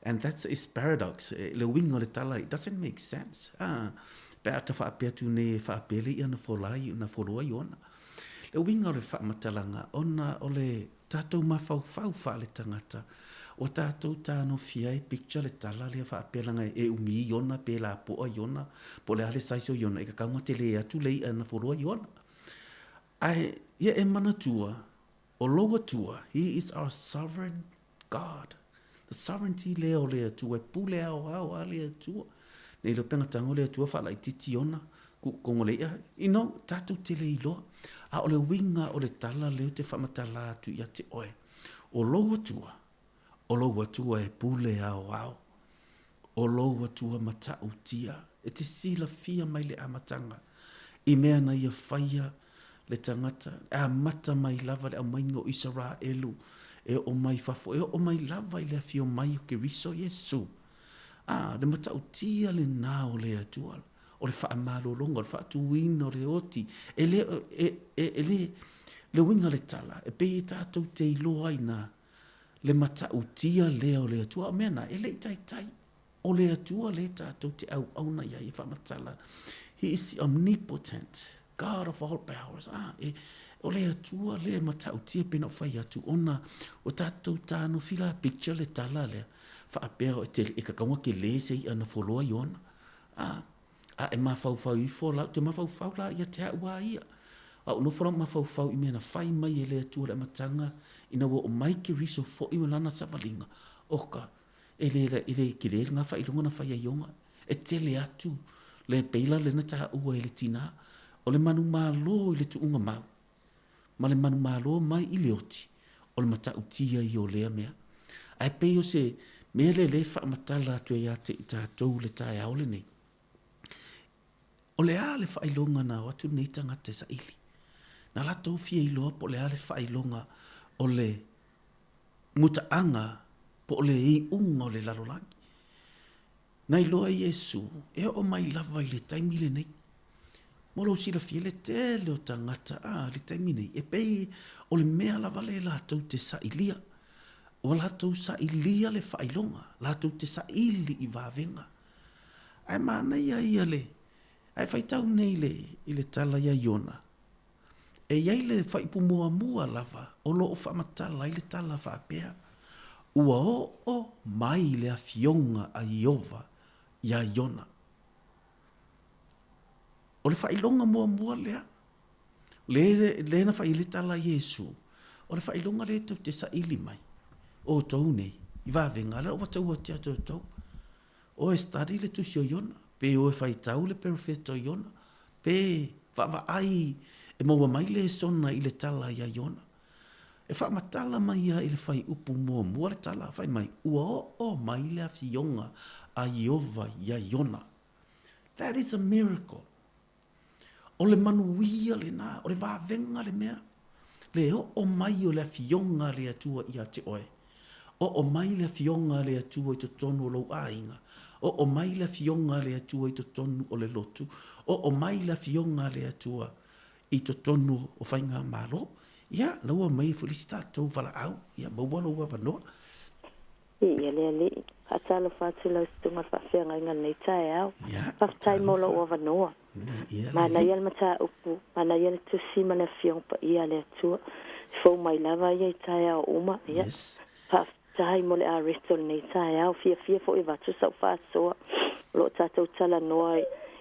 S4: and that's is paradox, le uiga o le tala, it doesn't make sense. Ah, pe a ta faapea atu nei e faapea le i'a na fola ai, na fuloa Iona. Le uiga o le faamatalaga, ona o le Tatou mafaufau faaletagata, ua tatou tanofia ai picture le tala lea faapea leaga e umi Iona pe lapoa Iona po o le a le size o Iona e kakau na tele atu le i'a na folloa Iona. Ae ia e manatua o lou Atua, He is our sovereign God. The sovereignty lea o le Atua, e pule aoao a le Atua. Nei le upega tago le Atua faalaititi ona kukongo le i'a, you know, tatou te le iloa. A o le uiga o le tala lea ou te faamatala atu ia te oe, o lou Atua, o lou Atua e pule aoao, o lou Atua matautia, e te silafia mai le amataga i mea na ia faia le tagata, e amata mai lava le aumaiga o Isaraelu e oo mai fafo, e oo mai lava i le afio mai o Keriso Iesu. A, le matautia lenā o le Atua, o le faamalologa, o le faatuina o le oti, e le, e, e, e le, le uiga o le tala, e pei e tatou te iloa ai na le matautia lea o le Atua, a o mea na, e le i taitai. O le Atua lea tatou te auauna i ai e faamatala, He is the omnipotent God of all powers. Ah, e, o le Atua lea e matautia pei ona ou fai atu, ona o tatou tanofi la picture le tala lea, faapea e, te, e kakauga kele se i'a na foloa Iona. Ah, a e mafaufau ifo la, ou te mafaufau la ia te a'u a ia. A ou nofo la mafaufau i mea na fai mai e le Atua le amataga, ina ua oo mai Keriso fo'i ma lana savaliga, oka, E le, e le kele ngā whailonga na whai ai onga. E tele atu le peila le na tāua e le tinā. O le manu mālō i le tuunga mau. Ma le manu mālō mai i le oti. O le matautia ia o lea mea. Ae pei o se mea lea le whaamatala atu ai a te i tātou le taeao lenei. O le a le faailoga na o atu nei tagata e saili? Na latou fia iloa po o le a le faailoga o le mutaaga po o le iuga o le lalolagi. Na iloa e Iesu e oo mai lava i le taimi lenei. Mo lou silafia le tele o tagata a le taimi nei e pei o le mea lava lea latou te sailia. Ua latou sailia le faailoga, latou te saili i vavega. Ae manaia ia le, ae faitau nei le, i le tala ia Iona, e i ai le faaiupu muamua lava o lo o faamatala ai le tala faapea, Ua oo mai le afioga a Ieova iā Iona. O le faailoga muamua lea. Le, le na fai le tala Iesu, o le faailoga lea tou te saili mai, outou nei, i vavenga, lea ua tau atu ia te outou, o e study le tusi o Iona, pe o e faitau le perofeta o Iona, pe vaavaai e maua mai lesona i le tala ia Iona. E faamatala mai ia i le fuaiupu muamua le tala, fai mai, Ua oo mai le afioga a Ieova iā Iona. That is a miracle. O le manuia lena, o le vavega le mea, le oo mai o le Afioga a le Atua ia te oe. Oo mai le Afioga a le Atua i totonu o lou aiga. Oo mai le Afioga a le Atua i totonu o le lotu. Oo mai le Afioga a le Atua i totonu o faigamalo. Ia, la ua aumai ai foi le isi tatou valaau. Ia, maua lou avanoa.
S18: Viia le Alii. Faatalofa atu i lau susuga i le faafeagaiga i lenei taeao. Faafetai mo lou avanoa. Manaia le mataupu, manaia le tusi ma le Afioga Paia a le Atua. E fou mai lava ia i taeao uma. Ia, faafetai mo le areto i lenei taeao. Fiafia foi e avatu sau faasoa. O lo o tatou talanoa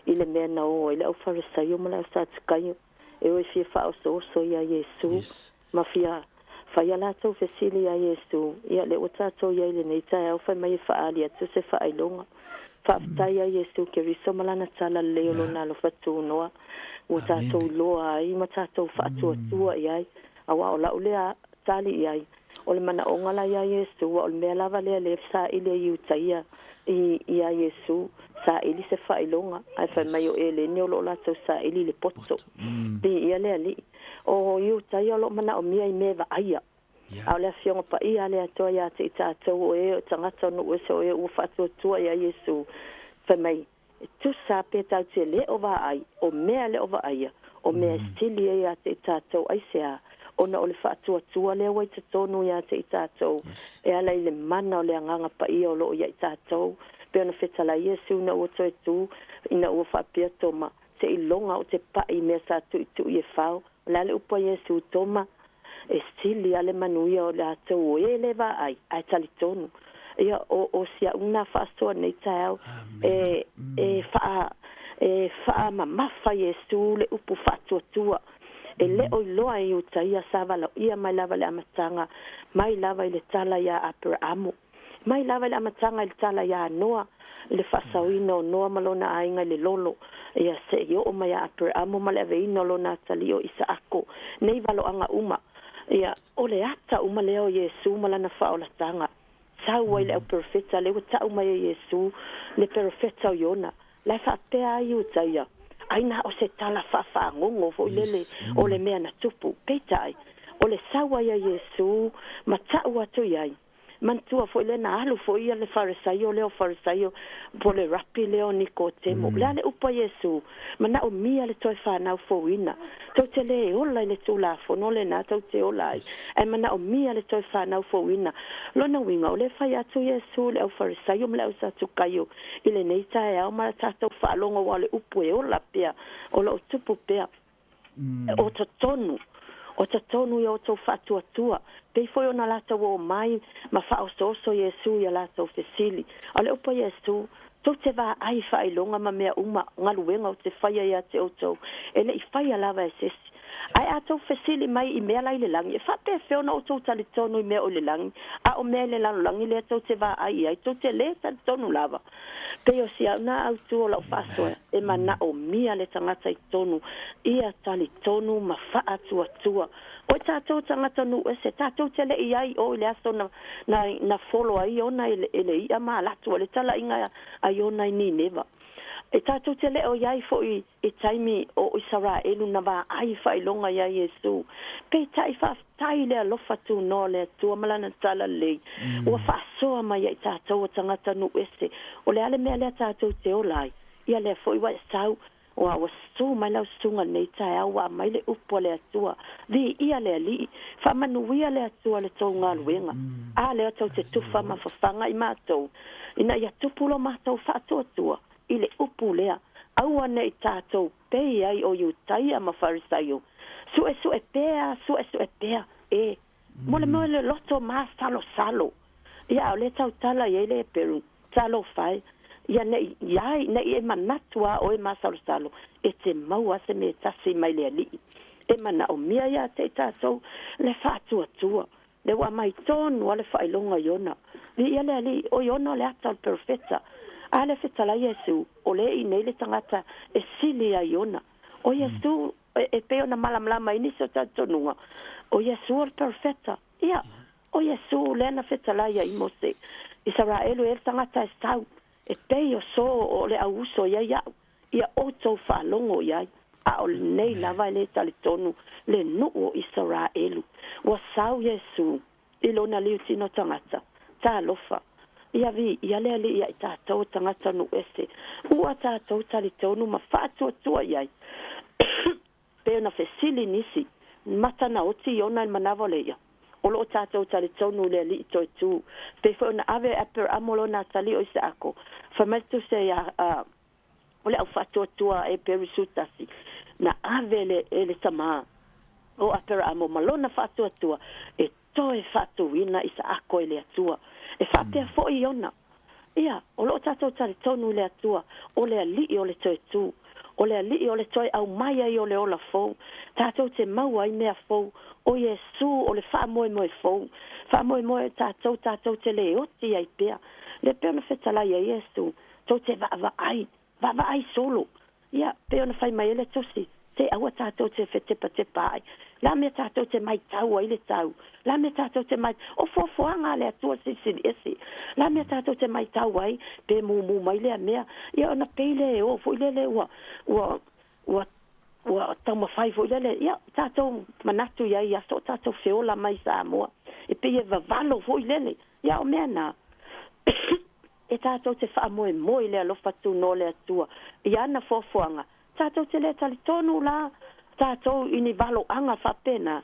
S18: i le mea na o ai le au Farisaio ma le au Satukaio e o e fia faaosooso iā Iesu. Ma fia fai a latou fesili iā Iesu, Ia, lea ua tatou i ai i lenei taeao, fai mai e faaali atu se faailoga. Faafetai iā Iesu Keriso ma Lana tala lelei o Lona alofa tunoa, ua tatou iloa ai ma tatou faatuatua i ai. Aua o la'u lea tali i ai, o le manaoga la iā Iesu, ua o le mea lava lea lea saili e Iutaia i iā Iesu, saili se faailoga, ae fai mai o Eleni o lo o latou saili i le poto. Viia le Alii. O Iutaia o lo o manaomia i mea e vaaia. A o le Afioga Paia a le Atua ia te i tatou o e o tagata o nuu ese o e ua faatuatua ia Iesu, fai mai, E tusa pe tatou te le o vaai, o mea le o vaaia, o mea e sili ai ia te i tatou aisea, ona o le faatuatua lea ua i totonu ia te i tatou, e ala i le mana o le Agaga Paia o lo o ia i tatou, pei ona fetalai Iesu ina ua toe tu, ina ua faapea Toma, Seiloga o te paʻi i mea sa tuʻituʻi e fao. O le a le upu a Iesu, Toma, e sili a le manuia o latou o e le vaai, ae talitonu. Ia, o, o si aʻu na faasoa nei taeao, e, e faa, e faamamafa Iesu le upu faatuatua. E le o iloa e Iutaia sa valaoia mai lava i le amataga, mai lava i le tala iā Aperaamu. Mai lava i le amataga i le tala iā Noa, i le faasaoina o Noa ma lona aiga i le lolo, ia seʻi oo mai iā Aperamo ma le aveina o lona atalii o Isaako, nei valoaga uma, ia, o le ata uma lea o Iesu ma lana faaolataga. Sau ai le auperofeta, lea ua taʻu mai e Iesu, le perofeta o Iona, la e faapea ai Iutaia, ai na o se tala faafagogo foi lele o le mea na tupu. Peitai, o le sau ai a Iesu ma taʻu atu i ai, Manatua foi lea na alu foi ia le Farisaio lea o Farisaio po o le Rapi lea o Nikotemo. O le a le upu a Iesu? Manaomia le toe fanau fouina. Tou te lē ola i le Tulafono lena tou te ola ai, ae manaomia le toe fanau fouina. Lona uiga, o lea e fai atu Iesu i le au Farisaio ma le au Satukaio i lenei taeao ma tatou faalogo aua o le upu e ola pea, o lo o tupu pea. O totonu, o totonu i o outou faatuatua, pei foi ona latou oo mai ma faaosooso Iesu i a latou fesili. A o le upu a Iesu, Tou te vaai i faailoga ma mea uma, galuega ou te faia ia te outou, e le i faia lava e se isi. Ae a tou fesili mai i mea la i le lagi, e faapefea ona outou talitonu i mea o i le lagi, a o mea i le lalolagi lea tou te vaai i ai, tou te lē talitonu lava? Pei o si au na autu o lau faasoa e manaomia le tagata i totonu ia talitonu ma faatuatua. Oi tatou tagata nuu ese, tatou te le i ai i o i le aso na, na, na folo ai Iona e le, e le iʻa ma alu atu ai le talaiga a Iona i Nineva. E tatou te le o i ai foi i taimi o Isaraelu na vaai i faailoga iā Iesu. Peitai, faafetai i le alofa tunoa o le Atua ma Lana talalelei, ua faasoa mai ia i tatou o tagata nuu ese. O le a le mea lea tatou te ola ai? Ia lea foi ua e sau, ua ua su mai lau susuga i lenei taeao, ua aumai le upu a le Atua. Viia le Alii, faamanuia le Atua le tou galuega. A lea tou te tufa ma fafaga i matou, ina ia tupu lo matou faatuatua i le upu lea, Aua ne i tatou pei ai o Iutaia ma Farisaio, suesue pea, suesue pea, e, mo le mea o le loto masalosalo. Ia, a o lea tautala i ai le Heperu, Talofa e, ia ne i iai, ne i e manatu a oe masalosalo, e te maua se mea e tasi mai le Alii.
S17: E manaʻomia iā te i tātou le faatuatua, le ua aumai tonu lava le faailoga i ona. Viia le Alii, o Iona o le ata o le perofeta. A le fetalai Iesu, o lea i inei le tagata e sili ia Iona. O Iesu, e, e pei ona malamalama ai nisi o talitonuga, o Iesu o le perofeta. Ia, o Iesu lea na fetalai ai i Mose, Isaraelu e i ai le tagata e sau, e pei o so o le au uso i ai au, ia outou faalogo i ai, a o lenei lava e le talitonu le nuu o Isaraelu. Ua sau Iesu i lona liutino tagata. Talofa! Ia viia le Alii ia i tatou o tagata nuu ese, ua tatou talitonu ma faatuatua i ai. Pei ona fesili nisi, mata na oti i ona i le manawa o le ia. O lo o tatou talitonu i le Alii toe tu. Pei foi ona ave e Aperamo lona atalii o Isaako, fai mai le tusi ia a, o le au faatuatua a Eperu tasi, na ave le, e le tamā o Aperamo ma lona faatuatua e toe faatuina Isaako e le Atua. E faapea foi Iona. Ia, o lo o tatou talitonu i le Atua, o le Alii o le toe tu, o le Alii o le toe aumai ai o le ola fou, tatou te maua ai mea fou, o Iesu o le faamoemoe fou, faamoemoe tatou, tatou te le oti ai pea. Le pei ona fetalai ai Iesu, tou te vaavaai, vaavaai solo. Ia, pei ona fai mai ai le Tusi, te aua tatou te fetepatepa ai. La mea tatou te maitau ai le tau. La mea tatou te mai, o fuafuaga a le Atua Silisili Ese. La mea tatou te maitau ai, pe mumu mai lea mea. Ia ona pei lea e o foi lele ua, ua, ua, ua taumafai foi lele. Ia, tatou manatu i ai i aso o tatou feola mai i Samoa. E pei e vavalo foi lele. Ia, o mea na. E tatou te faamoemoe i le alofa tunoa o le Atua i ana fuafuaga, tatou te le talitonu la tatou i ni valoaga faapena,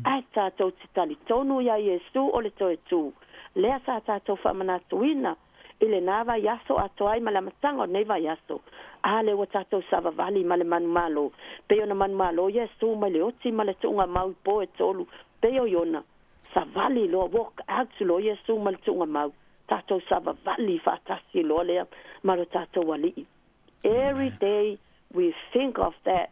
S17: ae tatou te talitonu iā Iesu o le toe tu, lea sa tatou faamanatuina i lenā vaiaso atoa ai ma le amataga o lenei vaiaso. A lea ua tatou savavali ma le manumalo, pei ona manumalo Iesu mai le oti ma le tuugamau i po e tolu, pei o Iona, savali loa, walk out loa Iesu ma le tuugamau, tatou savavali faatasi loa lea ma lo tatou Alii. Every day we think of that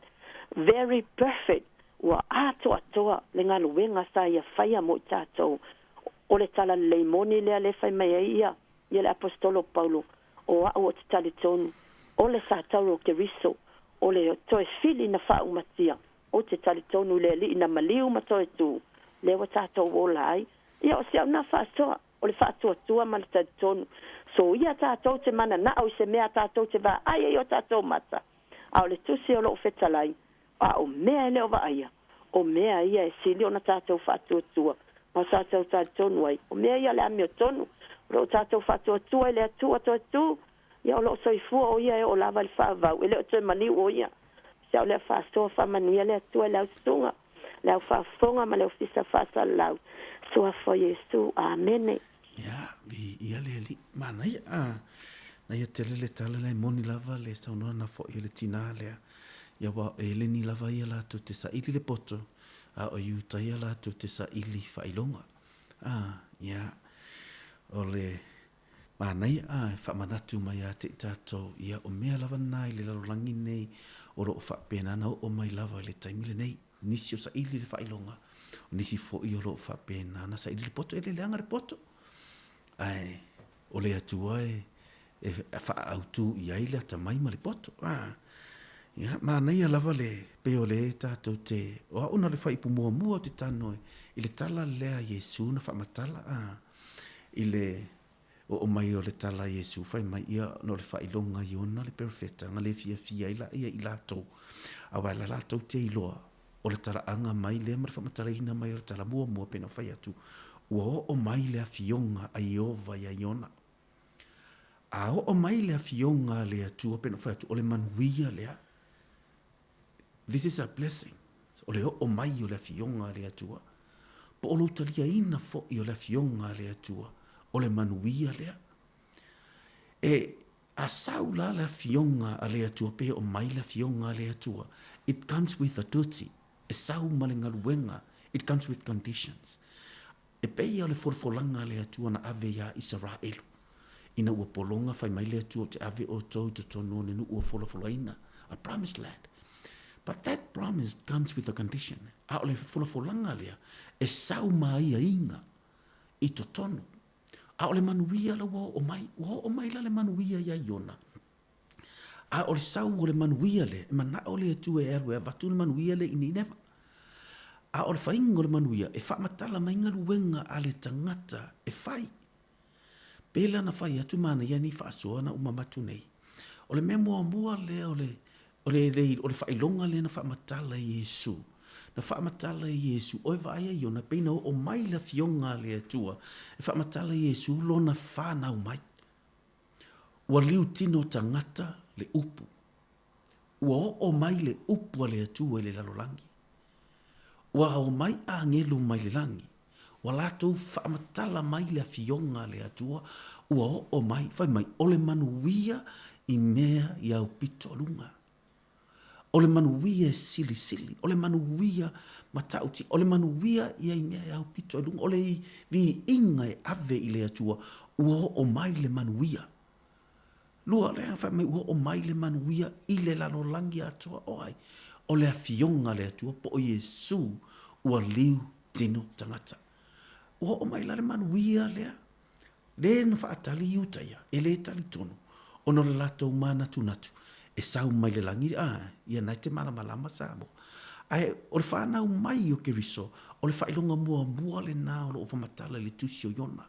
S17: very perfect ua atoatoa le galuega sa ia faia mo i tatou. O le talalelei moni lea le fai mai ai ia ia le Aposetolo o Paulo, O a'u o te talitonu, o le satauro o Keriso, o le toe fili na faaumatia, ou te talitonu i le Alii na maliu ma toe tu, lea ua tatou ola ai. Ia o si au na faasoa. O le faatuatua ma le talitonu. Soia tatou te mananao i se mea tatou te vaai ai i o tatou mata, a o le tusi o lou fetalai, a o mea e le o vaaia, o mea ia e sili ona tatou faatuatua ma o tatou talitonu ai, o mea ia o le amiotonu, o lo o tatou faatuatua i le Atua toe tu, ia o lo o soifua o ia e oo lava i le faavau, e le o toe maliu o ia. Sa o lea faasoa faamanuia le Atua i le aususuga, le au faafofoga ma le ofisa faasalalau. Suafa o Iesu. Amene.
S4: Ia, viia le Alii. Manaia, a, na ia tele le tala lea e moni lava le saunoaga foi a le tinā lea. Ia aua o Eleni lava ia latou te saili le poto, a o Iuta ia latou te saili faailoga. A, ia, o le Manaia, a, e faamanatu mai ia te i tatou, ia, o mea lava na i le lalolagi nei o lo o faapena ona oo mai lava i le taimi lenei. Nisi o saili le faailoga, o nisi foi o lo o faapena ona saili le poto, e le leaga le poto. Ae o le Atua e, e faaautu i ai le atamai ma le poto. A, ia, manaia lava le, pei o le tatou te, o au na o le faaiupu muamua ou te tago i le tala lea a Iesu na faamatala, a, I le oo mai o le tala a Iesu, fai mai ia, no le faailoga Iona le perofeta, na le fiafia ai laia i latou, aua e la latou te iloa, o le talaaga mai lea ma le faamatalaina mai o le tala muamua pei ona fai atu, ua oo mai le afioga a Ieova ia Iona. A oo mai le afioga a le Atua pei ona fai atu, o le manuia lea. This is a blessing. O le oo mai o le Afioga a le Atua. Po o lou taliaina foi o le Afioga a le Atua, o le manuia lea. E, a sau la le Afioga a le Atua pe oo mai le Afioga a le Atua, it comes with a duty. E sau ma le galuega. It comes with conditions. E pei o le folafolaga a le Atua na ave iā Isaraelu, ina ua pologa fai mai le Atua ou te ave outou i totonu o le nuu ua folafolaina, a promised land.
S19: But that promise comes with a condition. A o le folafolaga lea, e sau ma aiaiga i totonu. A o le manuia la ua oo mai, ua oo mai la le manuia ia Iona. A o le sau o le manuia lea, e manao le Atua e alu e avatu le manuia lea i Nineva. A o le faiga o le manuia, e faamatala mai galuega a le tagata e fai. Pei la na fai atu manaia nei faasoa na uma matu nei. O le mea muamua lea o le, o le, le, o le faailoga lea na faamatala e Iesu. Na faamatala e Iesu, oe vaaia Iona, pei na oo mai le Afioga a le Atua, e faamatala e Iesu lona fanau mai. Ua liu tino tagata le upu. Ua oo mai le upu a le Atua i le lalolagi. Ua omai agelu mai le lagi. Ua latou faamatala mai le Afioga a le Atua, ua oo mai, fai mai, o le manuia i mea i aupito luga. O le manuia e silisili, o le manuia matautia, o le manuia ia i mea e aupito i luga, o le viiga e ave i le Atua, ua oo mai le manuia. Lua, lea fai mai ua oo mai le manuia i le lalolagi atoa, o ai? O le Afioga a le Atua po o Iesu ua liu tino tagata. Ua oo mai la le manuia lea, le na faatali Iuta ia, e le talitonu, ona o le latou manatunatu, e sau mai le lagi, a, ia na e te malamalama Samoa. Ae o le fanau mai o Keriso, o le faailoga muamua lena o loo famatala i le tusi o Iona.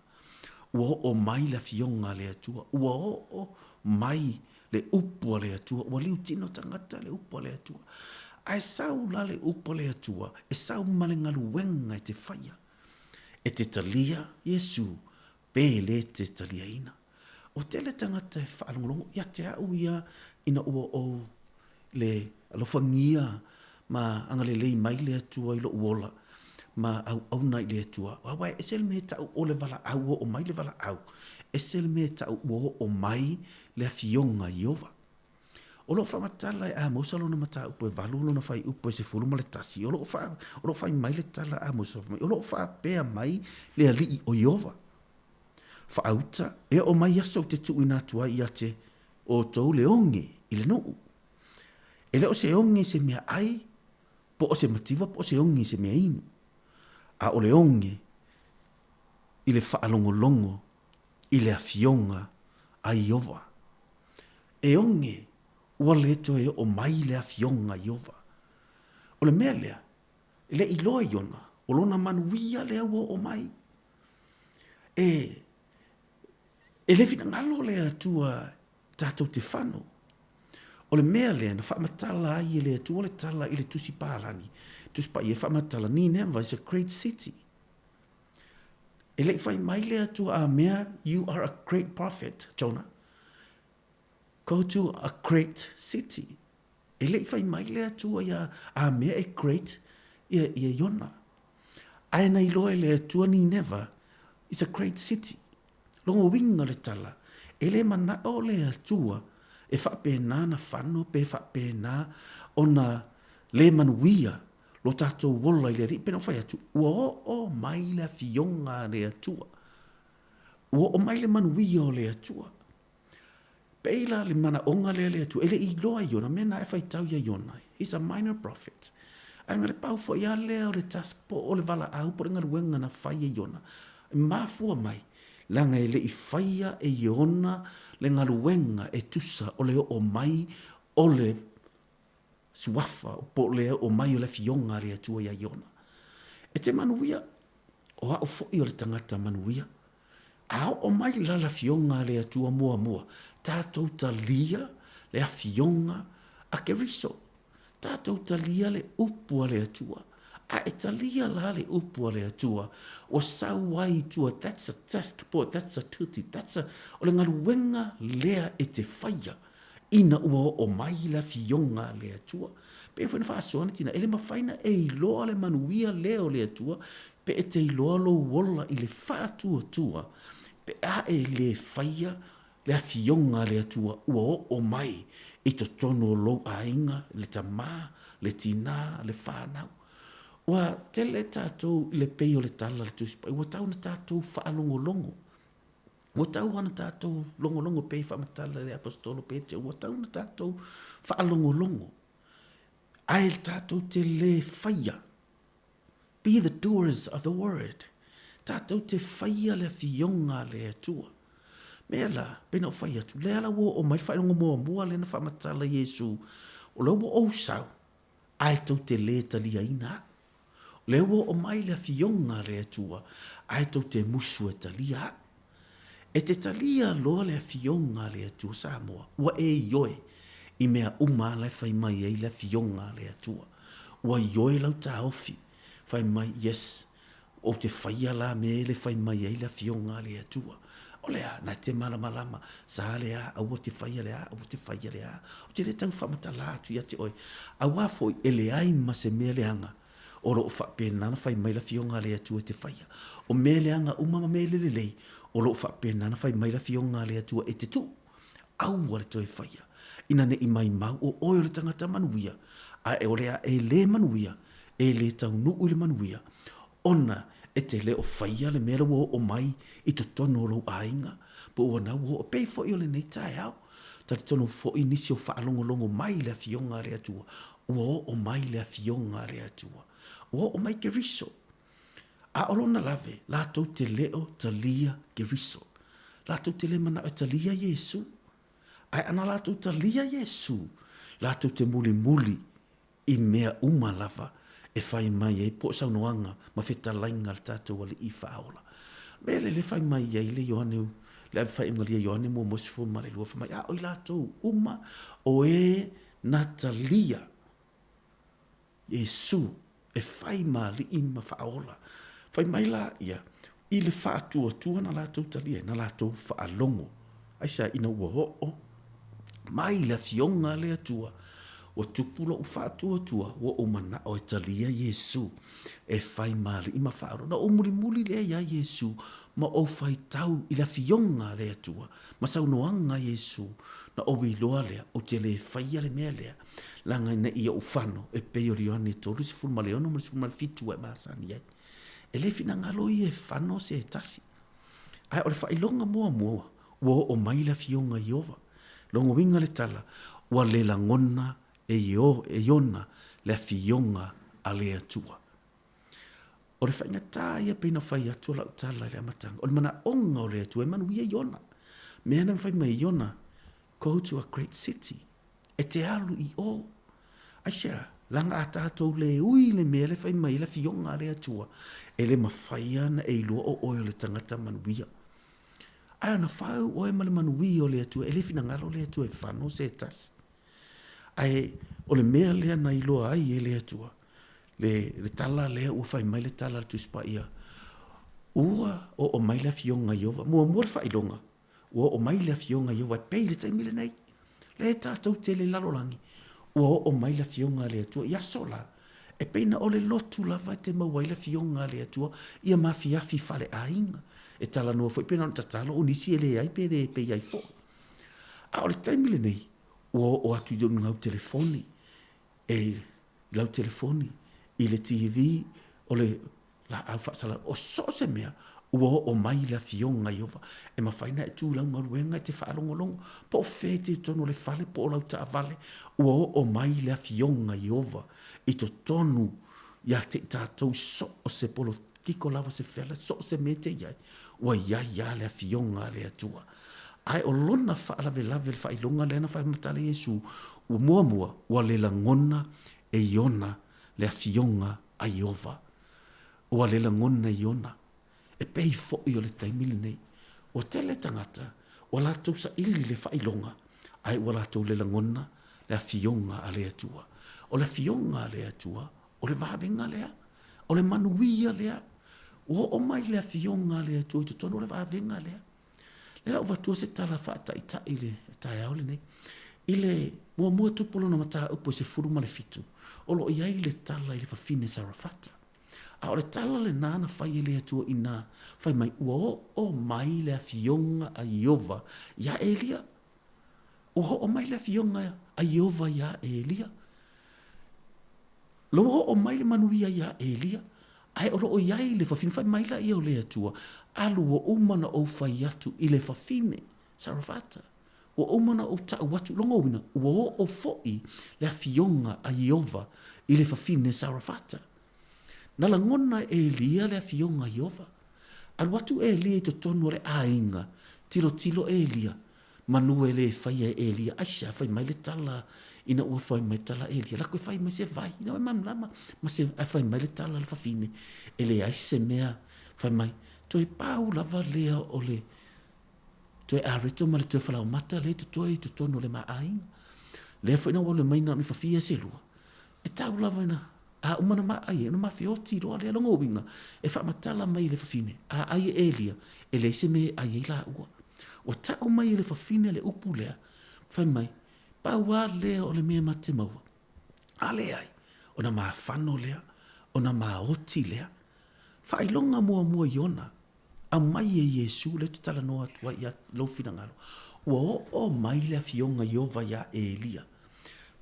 S19: Ua oo mai le Afioga a le Atua, ua oo mai le upu a le Atua, ua liu tino tagata le upu a le Atua. Ae sau la le upu a le Atua, e sau ma le galuega e te faia, e te talia Iesu pe le te taliaina. Ua tele tagata e faalogologo ia te au ia ina ua ou le alofagia ma agalelei mai le Atua i lou ola ma auauna i le Atua. Aua e ese le mea e tau o le valaau, ua oo mai le valaau, ese le mea e tau ua oo mai le Afioga Ieova. O lo o faamatala e Amosa lona mataupu e valu lona fuaiupu e 11, o lo o faa, o lo o fai mai le tala a Amosa, fai mai, o lo o faapea mai le Alii o Ieova, Faauta, e oo mai aso ou te tuuina atu ai ia te outou le oge i le nuu. E le o se oge i se mea ai, po o se mativa po o se oge i se mea inu, a o le oge i le faalogologo i le Afioga a Ieova. E oge ua le toe oo mai le Afioga a Ieova. O le mea lea, e le i loa Iona, o lona manuia lea ua oo mai. E, e le finagalo le Atua tatou te fano. O le mea lea na faamatala ai e le Atua le tala i le Tusi Palani, Tusi Paia e faamatala, Nineva is a great city. E le i fai mai le Atua a mea, you are a great prophet, Jonah. Go to a great city. E le i fai mai le Atua ia a mea e great ia, ia Iona. Ae na iloa e le Atua Nineva is a great city. Longa uiga le tala, e le manao le Atua e faapena na fano pe faapena ona le manuia lo tatou ola i le Alii, pei ona ou fai atu, ua oo mai le Afioga a le Atua. Ua oo mai le manuia o le Atua. Pei la le manaoga lea le Atua, e le i iloa Iona, mea na e faitau ia Iona, he's a minor prophet. Ae na le pau foi a lea o le task po o le valaau po o le galuega na fai e Iona, e mafua mai, leaga e le i faia e Iona le galuega e tusa o le oo mai o le suafa po o le oo mai o le Afioga a le Atua ia Iona. E te manuia, o au foi o le tagata manuia. A oo mai la le Afioga a le Atua muamua, tatou talia le Afioga a Keriso. Tatou talia le upu a le Atua. A e talia la le upu a le Atua, ua sau ai i tua, that's a task, po that's a duty, that's a, o le galuega lea e te faia ina ua oo mai le Afioga a le Atua. Pei foi na faasoa na tina, e le mafai na e iloa le manuia lea o le Atua, pe e te iloa lou ola i le faatuatua, pe a e le faia le Afioga a le Atua ua oo mai i totonu o lou aiga, le tama, le tina, le fanau. Ua tele tatou i le pei o le tala a le Tusi Paia, ua tau na tatou faalogologo Ua tau ana tatou logologo pei faamatala le Aposetolo Petero, ua tau na tatou faalogologo. Ae tatou te lē faia. Be the doers of the word. Tatou te faia le Afioga a le Atua. Mea la, pei na ou fai atu, lea la ua oo mai le faailoga muamua lea na faamatala Iesu, o lea ua ou sau, ae tou te lē taliaina au. O lea ua oo mai le Afioga a le Atua, ae tou te musu e talia au. E te talia loa le Afioga a le Atua Samoa, ua e ioe i mea uma la e fai mai ai le Afioga a le Atua. Ua ioe lau taofi, fai mai, yes, ou te faia la mea ele fai mai ai le Afioga a le Atua. O le a? Na te malamalama, sa le a, aua te faia le a, aua te faia le a. Ou te le tau faamatala atu ia te oe. Auā foi, e leai ma se mea leaga o lo o faapena ona fai mai le Afioga a le Atua e te faia. O mea leaga uma ma mea le lelei, o lo o faapena ona fai mai le Afioga a le Atua e te tuu. Aua le toe faia, ina ne i maimau o oe o le tagata manuia, ae o le a e le manuia, e le taunuu i le manuia, ona e te le o faia le mea la ua oo mai i totonu o lou aiga, po ua na ua oo pei foi o lenei taeao. Talitonu foi nisi o faalogologo mai i le Afioga a le Atua, ua oo mai le Afioga a le Atua. Ua oo mai Keriso. A o lona lave, latou te le o talia Keriso. Latou te le manao e talia Iesu. Ae ana latou talia Iesu, latou te mulimuli i mea uma lava e fai mai ai po o saunoaga ma fetalaiga a le tatou Alii Faaola. Mea lea le fai mai ai le Ioane, le ave faaiugalia Ioane muamua 12, fai mai, a o i latou uma o e na talia Iesu e fai ma alii ma faaola. Fai mai la ia, i le faatuatua na latou talia ai, na latou faalogo. Aisea? Ina ua oo mai le Afioga a le Atua, ua tupu lou faatuatua, ua ou manao e talia Iesu e fai ma alii ma faaola. Na ou mulimuli lea iā Iesu ma ou faitau i le Afioga a le Atua ma saunoaga a Iesu, na ou iloa lea ou te le faia le mea lea. Leaga ina ia ou fano e pei o le Ioane 36 ma le 17 ua e masani ai. E le finagalo ia e fano se tasi. Ae o le faailoga muamua, ua oo mai le Afioga Ieova. Lona uiga le tala, ua le lagona e Iona le Afioga a le Atua. O le faigata ia pei na fai atu lau tala i le amataga, o le manaoga o le Atua e manuia Iona. Mea na fai mai Iona, go to a great city. E te alu i o. Aisea, leaga a tatou le ui i le mea le fai mai ai le Afioga a le Atua, e le mafai ana e iloa o oe o le tagata manuia. Ae ana fau oe ma le manuia o le Atua, e le finagalo le Atua e fano se tasi. Ae o le mea lea na iloa ai e le Atua, le, le tala lea ua fai mai le tala a le Tusi Paia, ua oo mai le Afioga Ieova. Muamua le faailoga, Ua oo mai le Afioga Ieova e pei le taimi lenei. Lea tatou te le lalolagi, ua oo mai le Afioga a le Atua i aso la, e pei na o le lotu lava e te maua ai le Afioga a le Atua ia ma afiafi faleaiga. E talanoa foi pei na ona tatalo o nisi e leai pe le pei ai foi. A o le taimi lenei, ua oo atu i lou telefoni, e i lau telefoni, i le TV, o le laau faasalalau, o so o se mea, ua oo mai le Afioga Ieova. E mafai ona e tu i lau galuega e te faalogologo, po o fea e te i totonu o le fale po o lau taavale, ua oo mai le Afioga Ieova i totonu ia te i tatou i so o se polokiko lava, se fela, so o se mea e te i ai, ua i ai lava le Afioga a le Atua. Ae o lona faalavelave le faailoga lea na faamatala Iesu, ua muamua, ua le lagona e Iona le Afioga a Ieova. Ua le lagona e Iona. E pei foi o le taimi lenei. Ua tele tagata ua latou saili le faailoga, ae ua latou le lagona le Afioga a le Atua. O le Afioga a le Atua, o le vavega lea, o le manuia lea. Ua oo mai le Afioga a le Atua i totonu o le vavega lea. Lea la ua avatua se tala faataitai i le taeao lenei. I le muamua tupu lona mataupu e 17, o lo o i ai le tala i le fafine Sarafata. A o le tala lena na fai e le Atua ina fai mai, ua oo mai le afioga a Ieova iā Elia. Ua oo mai le afioga a Ieova iā Elia. Ua oo mai le manuia iā Elia, ae o lo o i ai le fafine. Fai mai laia o le Atua, Alu ua uma ona ou fai atu i le fafine, Sarafata. Ua uma ona ou taʻu atu, lona uiga, ua oo foʻi le afioga a Ieova i le fafine Sarafata. Na lagona e Elia le afioga a Ieova. Alu atu Elia i totonu o le aiga, tilotilo Elia, manu e le faia e Elia, aisea fai mai le tala ina ua fai mai tala Elia, lako e fai mai se vai, ina ua e malamalama ma se, ae fai mai le tala a le fafine, e leai se mea, fai mai, toe pau lava lea o le toe areto ma le toe falaomata lea e totoe i totonu o le ma aiga. Lea foi na ua alu mai na o ni fafia se lua, e tau lava ina a uma na ma ai, ona ma feoti loa lea. Lona uiga, e faamatala mai e le fafine, a ai e Elia, e leai se mea e ai ai laua. Ua tau mai e le fafine le upu lea, fai mai, pau a lea o le mea ma te maua. A leai, ona mafano lea, ona maoti lea. Faailoga muamua Iona, aumai e Iesu lea ou te talanoa atu ai ia lou finagalo, ua oo mai le Afioga Ieova iā Elia.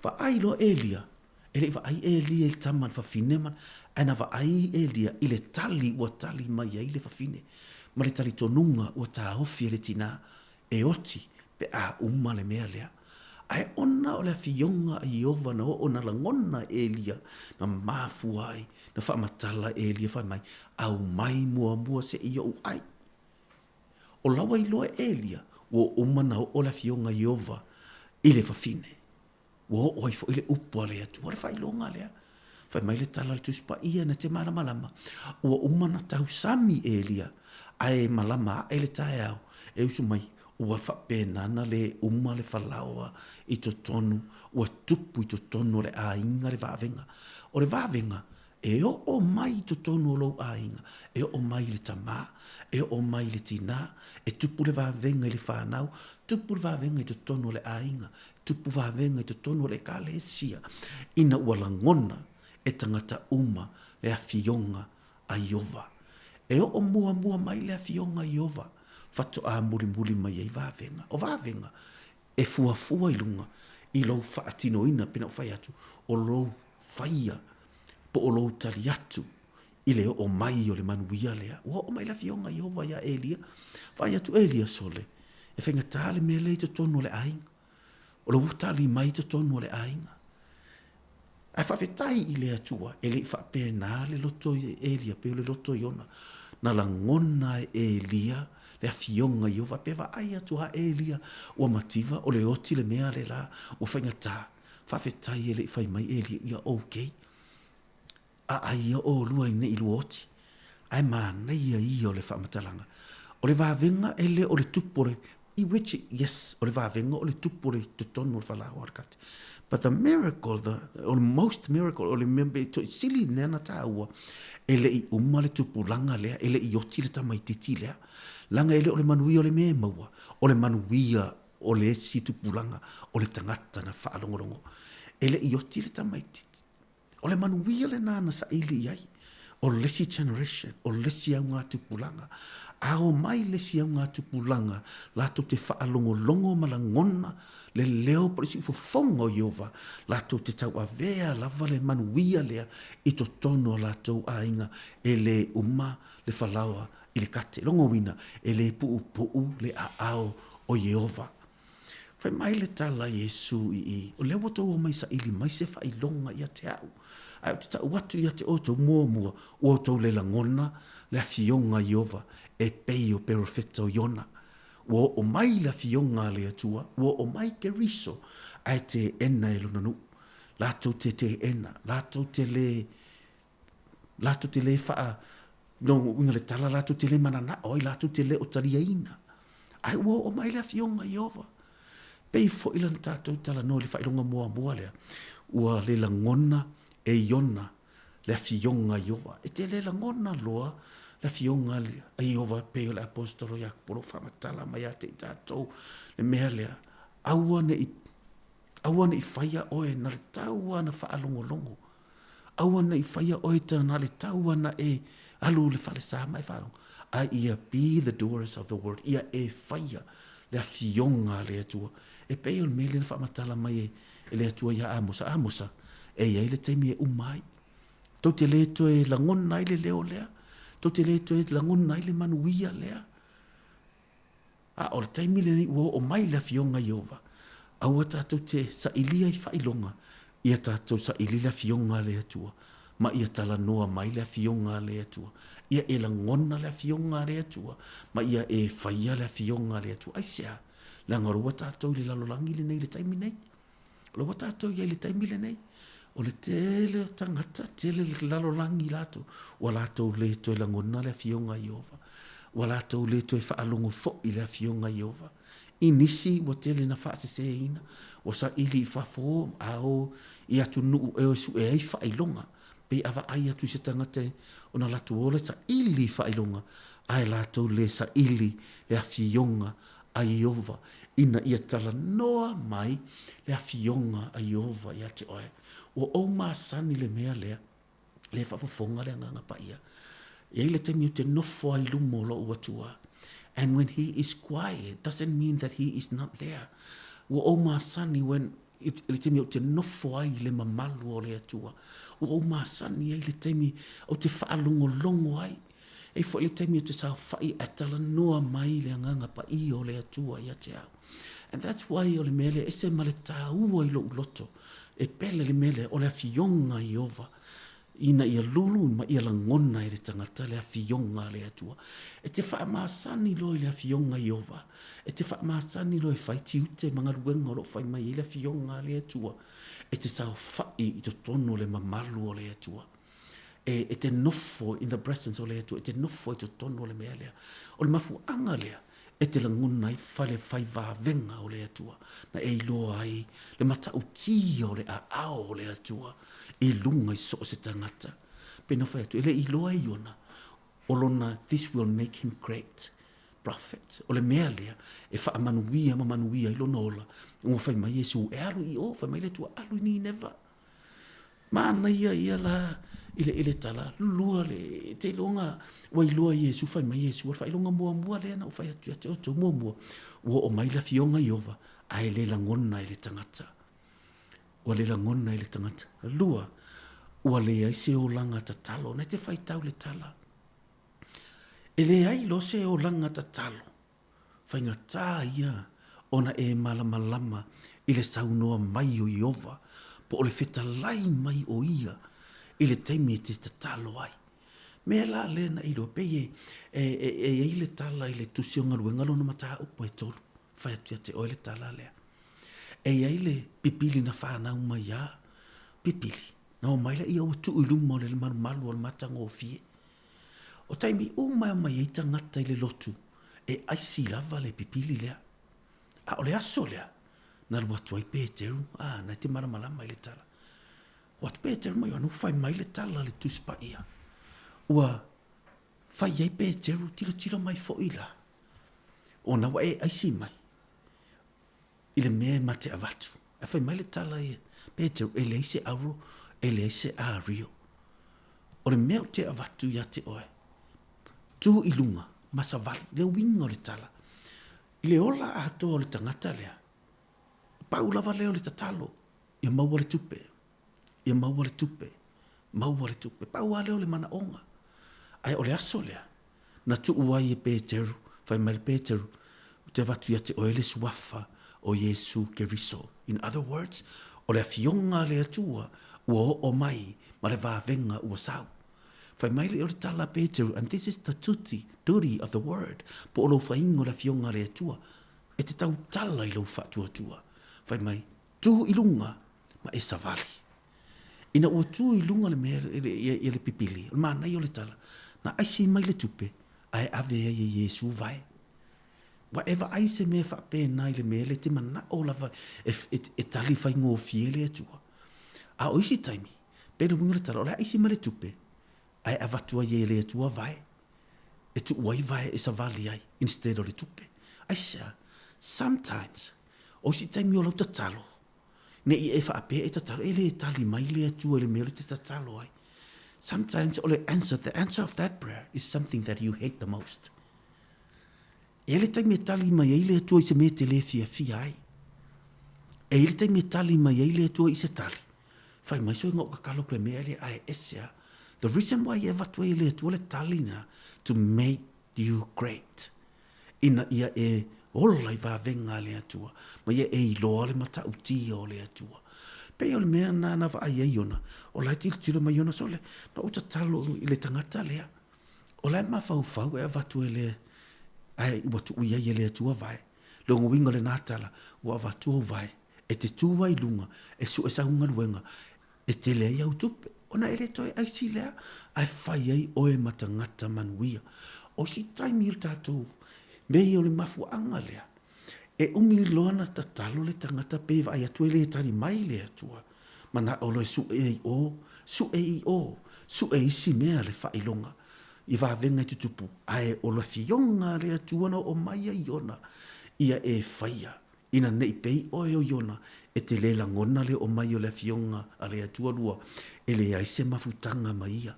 S19: Vaai loa Elia, e le i vaai Elia i le tama a le fafine ma, ae na vaai Elia i le tali ua tali mai ai le fafine, ma le talitonuga ua taofi e le tinā e oti pe a uma le mea lea. Ae ona o le afioga a Ieova na oo na lagona e Elia, na mafua ai, na faamatala e Elia fai mai, Aumai muamua seʻi oʻu ʻai. O la ua iloa e Elia, ua uma na oo le afioga a Ieova i le fafine. Ua oo ai foi le upu a le Atua, o le faailoga lea. Fai mai le tala a le Tusi Paia na te malamalama, ua uma na tausami Elia, ae malama aʻe le taeao, e usu mai, ua faapena na lē uma le falaoa i totonu, ua tupu i totonu o le aiga le vavega. O le vavega, E oo mai i totonu o lou aiga, e oo mai i le tamā, e oo mai i le tinā, e tupu le vavega i le whānau, tupu le vavega i totonu o le aiga, tupu vavega i totonu o le ekalesia, ina ua lagona e tagata uma le afioga a Ieova. E oo muamua mai le afioga a Ieova, faatoa mulimuli mai ai vavega. O vavega e fuafua i luga i lou faatinoina, pei ona ou fai atu, o lou faia po o lou tali atu i le oo mai o le manuia lea. Ua oo mai le Afioga Ieova iā Elia, vaai atu Elia, sole, e faigata le mea lea i totonu o le aiga. O lou tali mai i totonu o le aiga. Ae faafetai i le Atua, e le i faapena le loto i Elia, pei o le loto i ona. Na lagona e Elia le Afioga Ieova, pe vaai atu a Elia, ua mativa, o le oti le mea le la, ua faigata. Faafetai e le i fai mai Elia, ia okay. A ai ia olua i nei lua oti. Ae manaia ia o le faamatalaga. O le vavega e le o le tupu o le, i which, yes, o le vavega o le tupu o le totonu o le falaoa o le kate. But the miracle, the, o le most miracle, o le mea e toi sili nea na tāua, e le i uma le tupulaga lea, e le i oti le tamaititi lea. Laga e le o le manuia o le mea e maua, o le manuia o le isi tupulaga o le tagata na faalogologo. E le i oti le tamaititi. O le manuia lena na saili i ai, o le isi generation, o le isi augatupulaga. A omai le isi augatupulaga latou te faalogologo ma lagona le leo po o le siufofoga o Ieova, latou te tauavea lava le manuia lea i totonu o latou aiga, e lē uma le falaoa i le kate. Lona uiga, e lē puupuu le aao o Ieova. Fai mai le tala a Iesu i i, O lea ua outou omai saili mai se faailoga ia te au, ae ou te tau atu ia te outou muamua, ua outou le lagona le afioga a Ieova e pei o perofeta o Iona. Ua oo mai le afioga a le Atua, ua oo mai Keriso, ae teena e lona nuu. Latou te teena, latou te le latou te le faa, no uiga le tala, latou te le mananao ai, latou te le o taliaina. Ae ua oo mai le Afioga Ieova. Pei foi lana tatou talanoa i le faailoga muamua lea, ua le lagona e Iona le Afioga Ieova. E te le lagona loa le Afioga a Ieova pei o le Aposetolo Iakopo o lo o faamatala mai ia te i tatou le mea lea, aua ne i, aua ne i faia oe na le tau lava na faalogologo Aua ne i faia oe ta na le tau ana e alu i le falesa ma e faalogo, a ia be the doers of the word, ia e faia le afioga a le Atua. E pei o le mea lea na faamatala mai e, e le Atua iā Amosa, Amosa, e i ai le taimi e uma ai. Tou te le toe lagona ai le leo lea, tou te le toe lagona ai le manuia lea. A o le taimi lenei ua oo mai le Afioga Ieova, aua tatou te sailia i faailoga, ia tatou saili le Afioga a le Atua, ma ia talanoa mai le Afioga a le Atua, ia e lagona le Afioga a le Atua, ma ia e faia le Afioga a le Atua. Aisea? Leaga o lea ua tatou i le lalolagi lenei i le taimi nei. O lea ua tatou i ai i le taimi lenei. O le tele o tagata, tele le lalolagi latou, ua latou le toe lagona le Afioga a Ieova. Ua latou le toe faalogo foi i le Afioga a Ieova. I nisi ua tele na faaseseina, ua saili i fafo a o i atunuu e o e sue ai faailoga. Pei a vaai atu i se tagata ona latou o lea saili i faailoga, ae latou le saili le Afioga a Ieova ina ia talanoa mai le Afioga a Ieova ia te oe. Ua ou masani le mea lea, lea e faafofoga le Agaga Paia. E i ai le taimi ou te nofo ai i luma o lou Atua. And when he is quiet, doesn't mean that he is not there. Ua ou masani when i le taimi ou te nofo ai i le mamalu o le Atua. Ua ou masani ai le taimi ou te faalogologo ai. E i ai foi le taimi ou te saofai ae talanoa mai le Agaga Paia o le Atua ia te au. And that's why o le mea lea e ese ma le taua i lou loto, e pele le mea lea o le Afioga a Ieova, ina ia lulu ma ia lagona e le tagata le Afioga a le Atua. E te faamasani loa i le Afioga a Ieova, e te faamasani loa e fai tiute ma galuega o lo o fai mai ai le Afioga a le Atua, e te saofai i totonu o le mamalu o le Atua. E, e te nofo in the presence o le Atua, e te nofo i totonu o le mea lea. O le mafuaaga lea, e te lagona ai fale fai vavega o le Atua, na e iloa ai le matautia o le aao o le Atua i luga i so o se tagata. Pei ona fai atu, e le iloa e Iona, o lona this will make him great prophet. O le mea lea e faamanuia ma manuia ai lona ola. Ua fai mai Iesu, e alu i o, fai mai le Atua, alu i Nineva. Manaia ia la i le, i le tala, lua le, te iloga, ua iloa Iesu, fai mai Iesu, o le faailoga muamua lea na ou fai atu ia te outou, muamua, ua oo mai le Afioga Ieova, ae le lagona e le tagata. Ua le lagona e le tagata. Lua, ua leai se olaga tatalo, na e te faitau le tala. E leai loa se olaga tatalo. Faigata ia ona e malamalama i le saunoa mai o Ieova po o le fetalai mai o ia i le taimi e te tatalo ai. Mea la lea na iloa, pei e, e, e, e i ai le tala i le Tusi o Galuega lona mataupu e tolu, fai atu ia te oe le tala lea. E i ai le pipili na fanau mai a pipili, na omai laia ua tuu i luma o le malumalu o le matagofie. O taimi uma e omai ai tagata i le lotu, e aisi lava le pipili lea. A o le aso lea, na alu atu ai Peteru, a, na e te malamalama i le tala. O atu Peteru ma Ioane, ua fai mai le tala a le Tusi Paia. Ua fai ai Peteru, tilotilo mai foi la, ona ua e aisi mai i le mea e ma te avatu. Ae fai mai le tala ia, Peteru, e leai se auro, e leai se ario. O le mea ou te avatu ia te oe, tu i luga ma savali, le uiga o le tala. I le ola atoa o le tagata lea, pau lava lea o le tatalo, ia maua le tupe, ia maua le tupe, maua le tupe. Pau lava lea o le manaoga. Ae o le aso lea, na tuu ai e Peteru, fai mai le Peteru, Ou te avatu ia te oe le suafa o Iesu Keriso. In other words, o le Afioga a le Atua ua oo mai ma le vavega ua sau. Fai mai le o le tala a Peteru, and this is the duty, duty of the word, po o lou faiga o le Afioga a le Atua, e te tautala i lou faatuatua. Fai mai, Tu i luga ma e savali. Ina ua tu i luga le mea ia le pipili, o le manaia o le tala, na aisi mai le tupe, ae ave ai e Iesu vae. Ua e vaai se mea faapena i le mea lea e te manao lava e, e, e tali faigofie le Atua. A o isi taimi, pei le uiga o le tala, o le a aisi mai le tupe, ae avatu ai e le Atua vae. E tuu ai vae e savali ai, instead o le tupe. Aisea? Sometimes, o isi taimi o lau tatalo, Ne i e faapea e tatalo, e le tali mai le Atua i le mea o le te tatalo ai. Sometimes o le answer, the answer of that prayer is something that you hate the most. E i ai le taimi e tali mai ai le Atua i se mea e te le fiafia ai. E i ai le taimi e tali mai ai le Atua i se tali. Fai mai soe ngau kakalo ke mea lea ae ese a. The reason why e avatu ai e le Atua le tali na, to make you great. Ina ia e Ola i vavega a le Atua, ma ia e iloa le matautia o le Atua. Pei o le mea lena na vaai ai Iona, o la e tilotilo mai Iona, sole, na ou tatalo i le tagata lea, o la e mafaufau e avatu e le, ae ua tuu i ai e le Atua vae. Lona uiga o lena tala, ua avatu ou vae, e te tu ai i luga, e sue sau galuega, e tele ai au tupe, ona e le toe aisi lea, ae fai ai oe ma tagata manuia. O isi taimi o le tatou mea ia o le mafuaaga lea, e umi loa ona tatalo le tagata pe vaai atu e le tali mai le Atua, manao loa e sue i o, sue i o, sue isi mea le faailoga i vavega e tutupu, ae o le Afioga a le Atua na oo mai ai Iona, ia e faia. Ina nei pei oe o Iona, e te le lagona le oo mai o le Afioga a le Atua lua, e leai se mafutaga ma ia.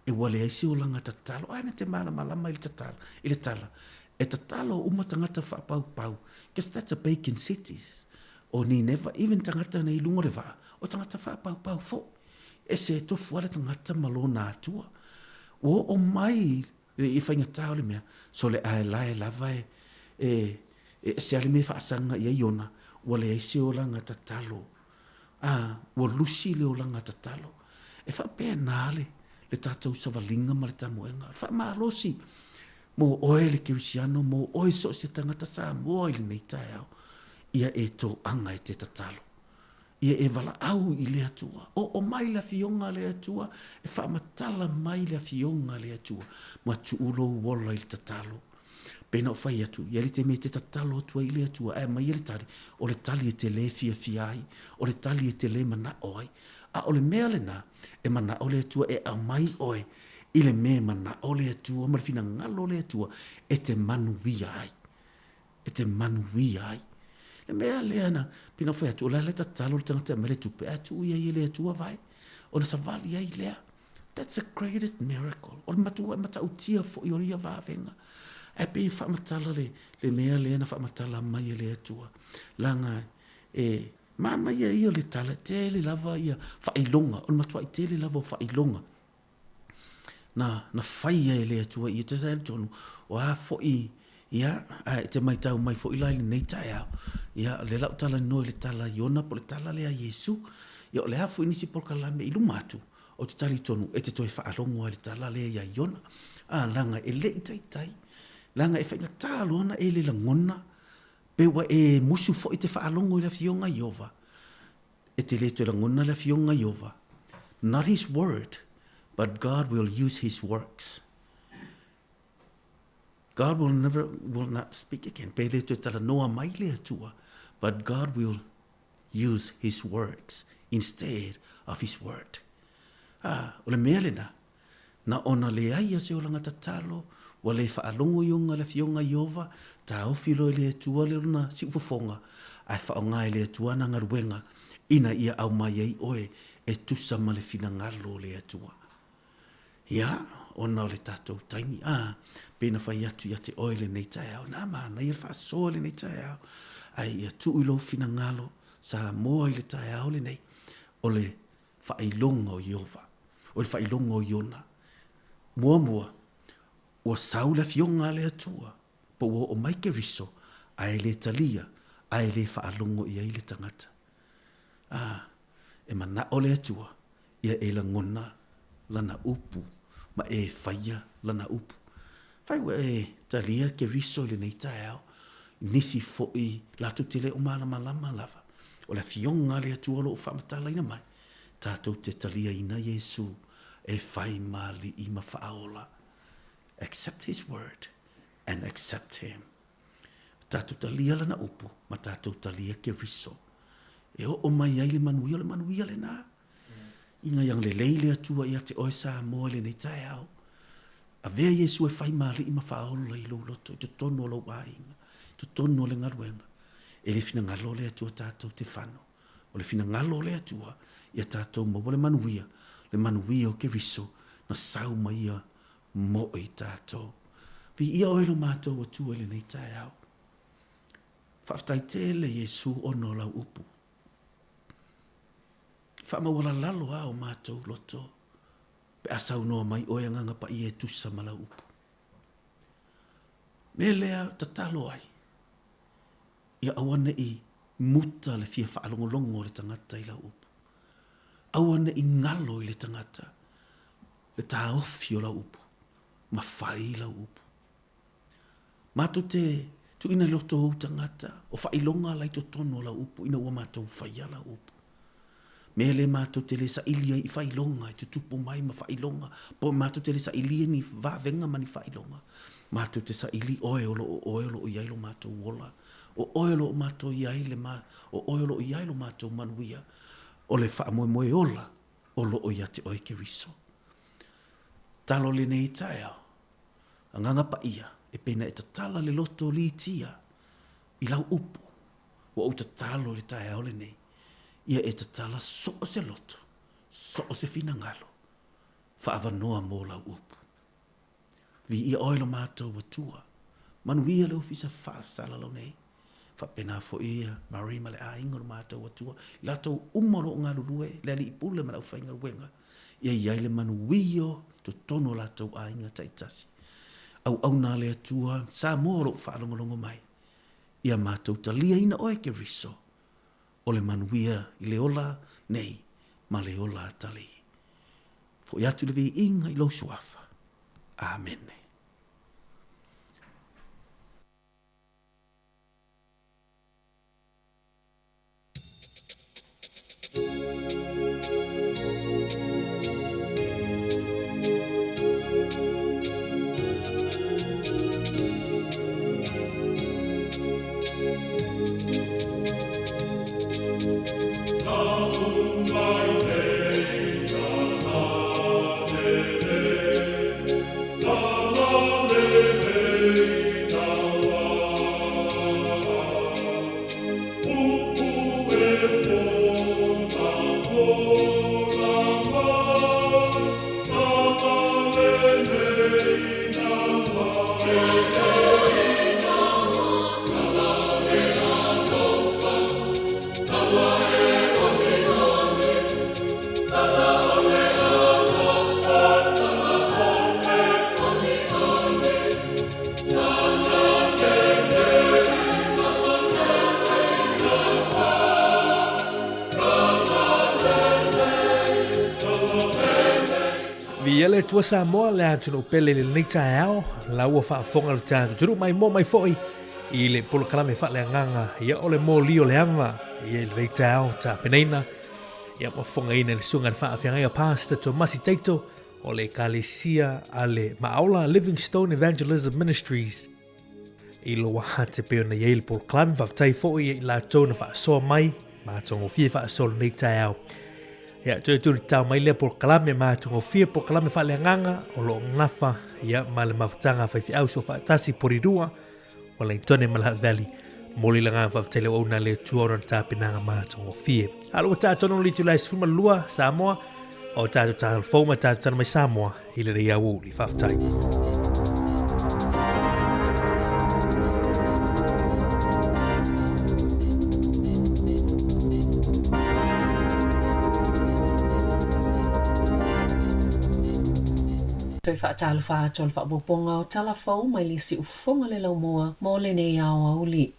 S19: E ua leai se olaga tatalo, ae na te malamalama i le tatalo, i le tala, e tatalo uma tagata faapaupau, because that's a pagan cities, o Nineva, even tagata nei i luga o le vaa, o tagata faapaupau foi. Ese e tofu lava le tagata ma lona Atua. Ua oo mai I faigata o le mea, sole ae lae lava e, e, e ese a le mea e faasaga i ai ona, ua leai se olaga tatalo. A, ua lusi le olaga tatalo. E faapena le, le tatou savaliga ma le tamoega. O le faamalosi mo oe le kerisiano, mo oe so o se tagata Samoa i lenei taeao, ia e toaga e te tatalo. Ia e valaau i le Atua. Oo mai le Afioga a le Atua, e faamatala mai le Afioga a le Atua, ma tuu lou ola i le tatalo. Pei na ou fai atu, i ai le taimi e te tatalo atu ai i le Atua, ae aumai le tali, o le tali e te le fiafia ai, o le tali e te le manao ai. A o le mea lena, e manao le Atua e aumai oe i le mea e manao le Atua ma le finagalo o le Atua e te manuia ai. e te manuia ai. Le mea lea na, pei na fai atu, o le a le tatalo le tagata e aumai le tupe, ae tuu i ai e le Atua vae, ona savali ai lea. That's the greatest miracle. O le matua e matautia foi o ia vavega. Ae pei e faamatala le, le mea lea na faamatala mai e le Atua. Leaga e manaia ia o le tala, tele lava ia faailoga, o le matuai tele lava o faailoga. Na, na faia e le Atua ia te talitonu, o a foi, ia, ae e te maitau mai foi la i lenei taeao, ia, o lea la ou talanoa i le tala a Iona po o le tala lea a Iesu, ia, o le a foi nisi polokalame i luma atu, ou te talitonu e te toe faalogo lava i le tala lea ia Iona. A, leaga e le i taitai, leaga e faigata loa ona e le lagona, pe ua e musu foi te faalogo i le Afioga a Ieova, E te le toe lagona le Afioga Ieova, not his word, but God will use his works. God will never, will not speak again. Pe le toe talanoa mai le Atua, but God will use his works instead of his word. Ah, o le mea lena, Na ona leai o se olaga tatalo, ua le faalogo ioga le Afioga Ieova, taofi loa e le Atua le lona siufofoga, ae faaaoga e le Atua ana galuega, ina ia aumai ai oe e tusa ma le finagalo o le Atua. Ia, ona o le tatou taimi, a, pei na fai atu ia te oe lenei taeao, na manaia le faasoa lenei taeao, ae ia tuu i lou finagalo, Samoa i le taeao lenei, o le faailoga o Ieova, o le faailoga o Iona. Muamua, ua sau le Afioga a le Atua, po ua oo mai Keriso, ae le talia, ae le faalogo i ai le tagata. A, e manao le Atua, ia e lagona Lana upu, ma e faia Lana upu. Fai ua e talia Keriso i lenei taeao, nisi foi latou te le o malamalama lava. O le Afioga a le Atua o lo o faamatalaina mai, tatou te taliaina Iesu e fai ma Alii ma Faaola. Accept His word and accept Him. Tatou talia Lana upu ma tatou talia Keriso. E oo mai ai le manuia, o le manuia lena. Ina ia lelei le Atua ia te oe Samoa i lenei taeao. Avea Iesu e fai ma alii ma faaola i lou loto, i totonu o lou aiga, i totonu o le galuega. E le finagalo le Atua tatou te fano. O le finagalo o le Atua, ia tatou maua le manuia, le manuia o Keriso na sau mai ia mo i tatou. Viia oe lo matou Atua i lenei taeao. Faafetai tele Iesu ona o lau upu. Faamaualalalo a o matou loto pe a saunoa mai oe Agaga Paia e tusa ma lau upu. Mea lea tatalo ai. Ia aua ne i muta le fia faalogologo o le tagata i lau upu. Aua ne i galo i le tagata le taofi o lau upu ma fai lau upu. Matou te tuuina i loto o ou tagata o faailoga la i totonu o lau upu ina ua matou faia lau upu. Mea lea matou te le saili ai i faailoga e tutupu mai ma faailoga, po o matou te le sailia ni vavega ma ni faailoga, matou te saili oe o lo o oe o lo o i ai lo matou ola, o oe o lo o matou i ai le ma, o oe o lo o i ai lo matou manuia, o le faamoemoe ola o lo o ia te oe Keriso. Talo lenei taeao, Agaga Paia, e pei na e tatala le loto litia i lau upu, ua ou tatalo i le taeao lenei, ia e tatala so o se loto, so o se finagalo, faaavanoa mo lau upu. Viia oe lo matou Atua. Manuia le ofisa faasalalau nei. Faapena foi ia Murray ma le aiga o lo matou Atua, i latou uma o lo o galulue, le alii pule ma le aufaigaluega, ia i ai le manuia o totonu o latou aiga taitasi. Auauna a le Atua, Samoa o lo o faalogologo mai, ia matou taliaina oe Keriso, o le manuia i le ola nei ma le ola atalii. Foi atu le viiga i lou suafa. Amene.
S1: Viia le Atua Samoa, le atunuu pele i lenei taeao, la ua faafofoga le tatou atunuu mai moa mai foi i le polokalame faaleagaga ia o le moli o le ava ia i lenei taeao tapenaina ia ma fofogaina e le susuga i le faafeagaiga Pastor Tomasi Taito o le Ekalesia a le Maaola Livingstone Evangelism Ministries i Lower Hutt e pei ona i ai le polokalame. Faafetai foi i latou na faasoa mai ma atogofie faasoa lenei taeao. Ia, toe tuli tau mai lea polokalame ma atogofie polokalame faaleagaga o lo o nafa ia, ma le mafutaga faifeau soofaatasi Porirua, Wellingtone ma Lahat Valley. Moli le agaga faafetai le auauna a le Atua ona tapenaga matagofie. A ua tatou le itula e 12 Samoa, o tatou tatalo fou ma tatou tala mai Samoa i lenei aoauli. Faafetai.
S9: Toe faatalofa atu o le faaopoopoga o tala fou mai le Siufofoga le Laumua mo lenei aoauli.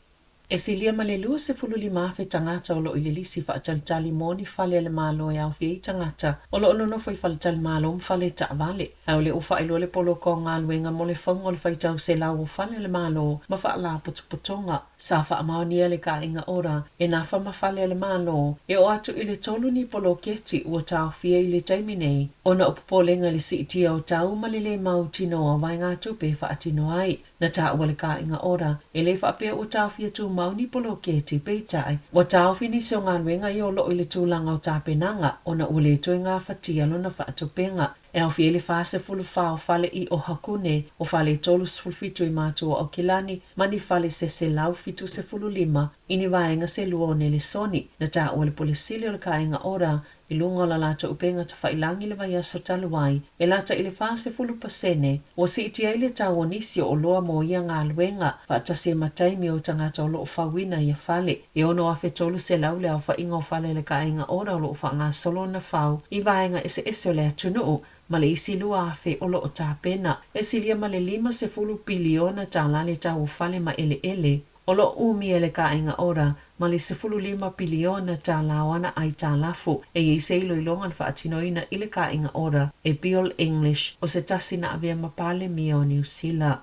S9: E silia ma le 25 afe tagata o lo o i le lisi faatalitali mo ni fale a le Malo e aofia ai tagata o lo o nonofo i faletalimalo ma fale taavale. A o lea ua faailoa le poloka o galuega mo le fauga o le faitau selau o fale a le Malo ma faalapotopotoga. Sa faamaonia le kaaiga ora e nafa ma fale a le Malo e oo atu i le tolu ni poloketi ua taofia i le taimi nei ona o popolega i le siitia o tau ma le lē mautinoa o vaegatupe e faatino ai. Na taua le kaaiga ora e le faapea ua taofia tumau ni poloketi, peitai, ua taofi nisi o galuega ia o loo i le tulaga o tapenaga ona ua le toe gafatia lona faatupega. E aofia ai le 44 o fale i Ohakune, o fale 37 i Matua o Aukilani, ma ni fale se 175 i ni vaega se lua o Nelesoni. Na taua le Pule Sili o le Kaaiga Ora i luga o la latou upega tafailagi i le vaiaso talu ai, e lata i le 40% ua siitia ai le tau o nisi o oloa mo ia galuega, faatasi ai ma taimi o tagata o lo o fauina ia fale. E 6,300 le aofaiga o fale a le Kaaiga Ora o lo o faagasolo ona fau i vaega eseese o le atunuu, ma le isi 2,000 o lo o tapena. E silia ma le $50 piliona tala le tau o fale ma eleele.
S6: O lo o umia le Kāiga Ora ma le 15 piliona tālā o ana aitalafu e i ai se iloiloga na faatinoina i le Kāiga Ora e Bill English o se tasi na avea ma Palemia o Niu Sila.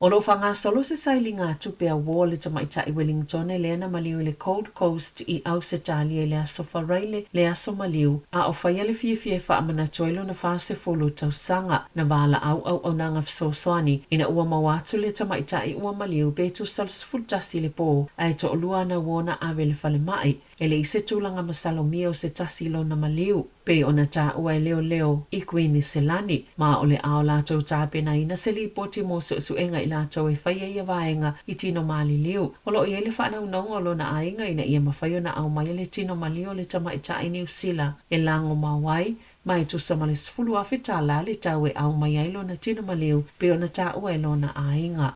S6: O lo o faagasolo se sailiga tupe a uō a le tamaitai Wellingtone lea na maliu i le Gold Coast i Ausetalia i le Aso Faraile le Aso Maliu, a o faia le fiafia e faamanatu ai lona 40 tausaga. Na valaau auaunaga fesoasoani ina ua maua atu le tamaitai ua maliu pe tusa le 11 i le pō, ae toalua ana uō na ave i le falemai. E leai se tulaga masalomia o se tasi i lona maliu, pei ona taua e leoleo i Kuiniselani, ma o le a o latou tapenaina se lipoti mo suesuega i latou e faia ia vaega i tino maliliu. O lo o i ai le faanaunauga o lona aiga ina ia mafai ona aumaia le tino maliu o le tamaitai Niu Sila e lagomau ai, ma e tusa ma le $10,000 le tau e aumai ai lona tino maliu pei ona taua e lona aiga.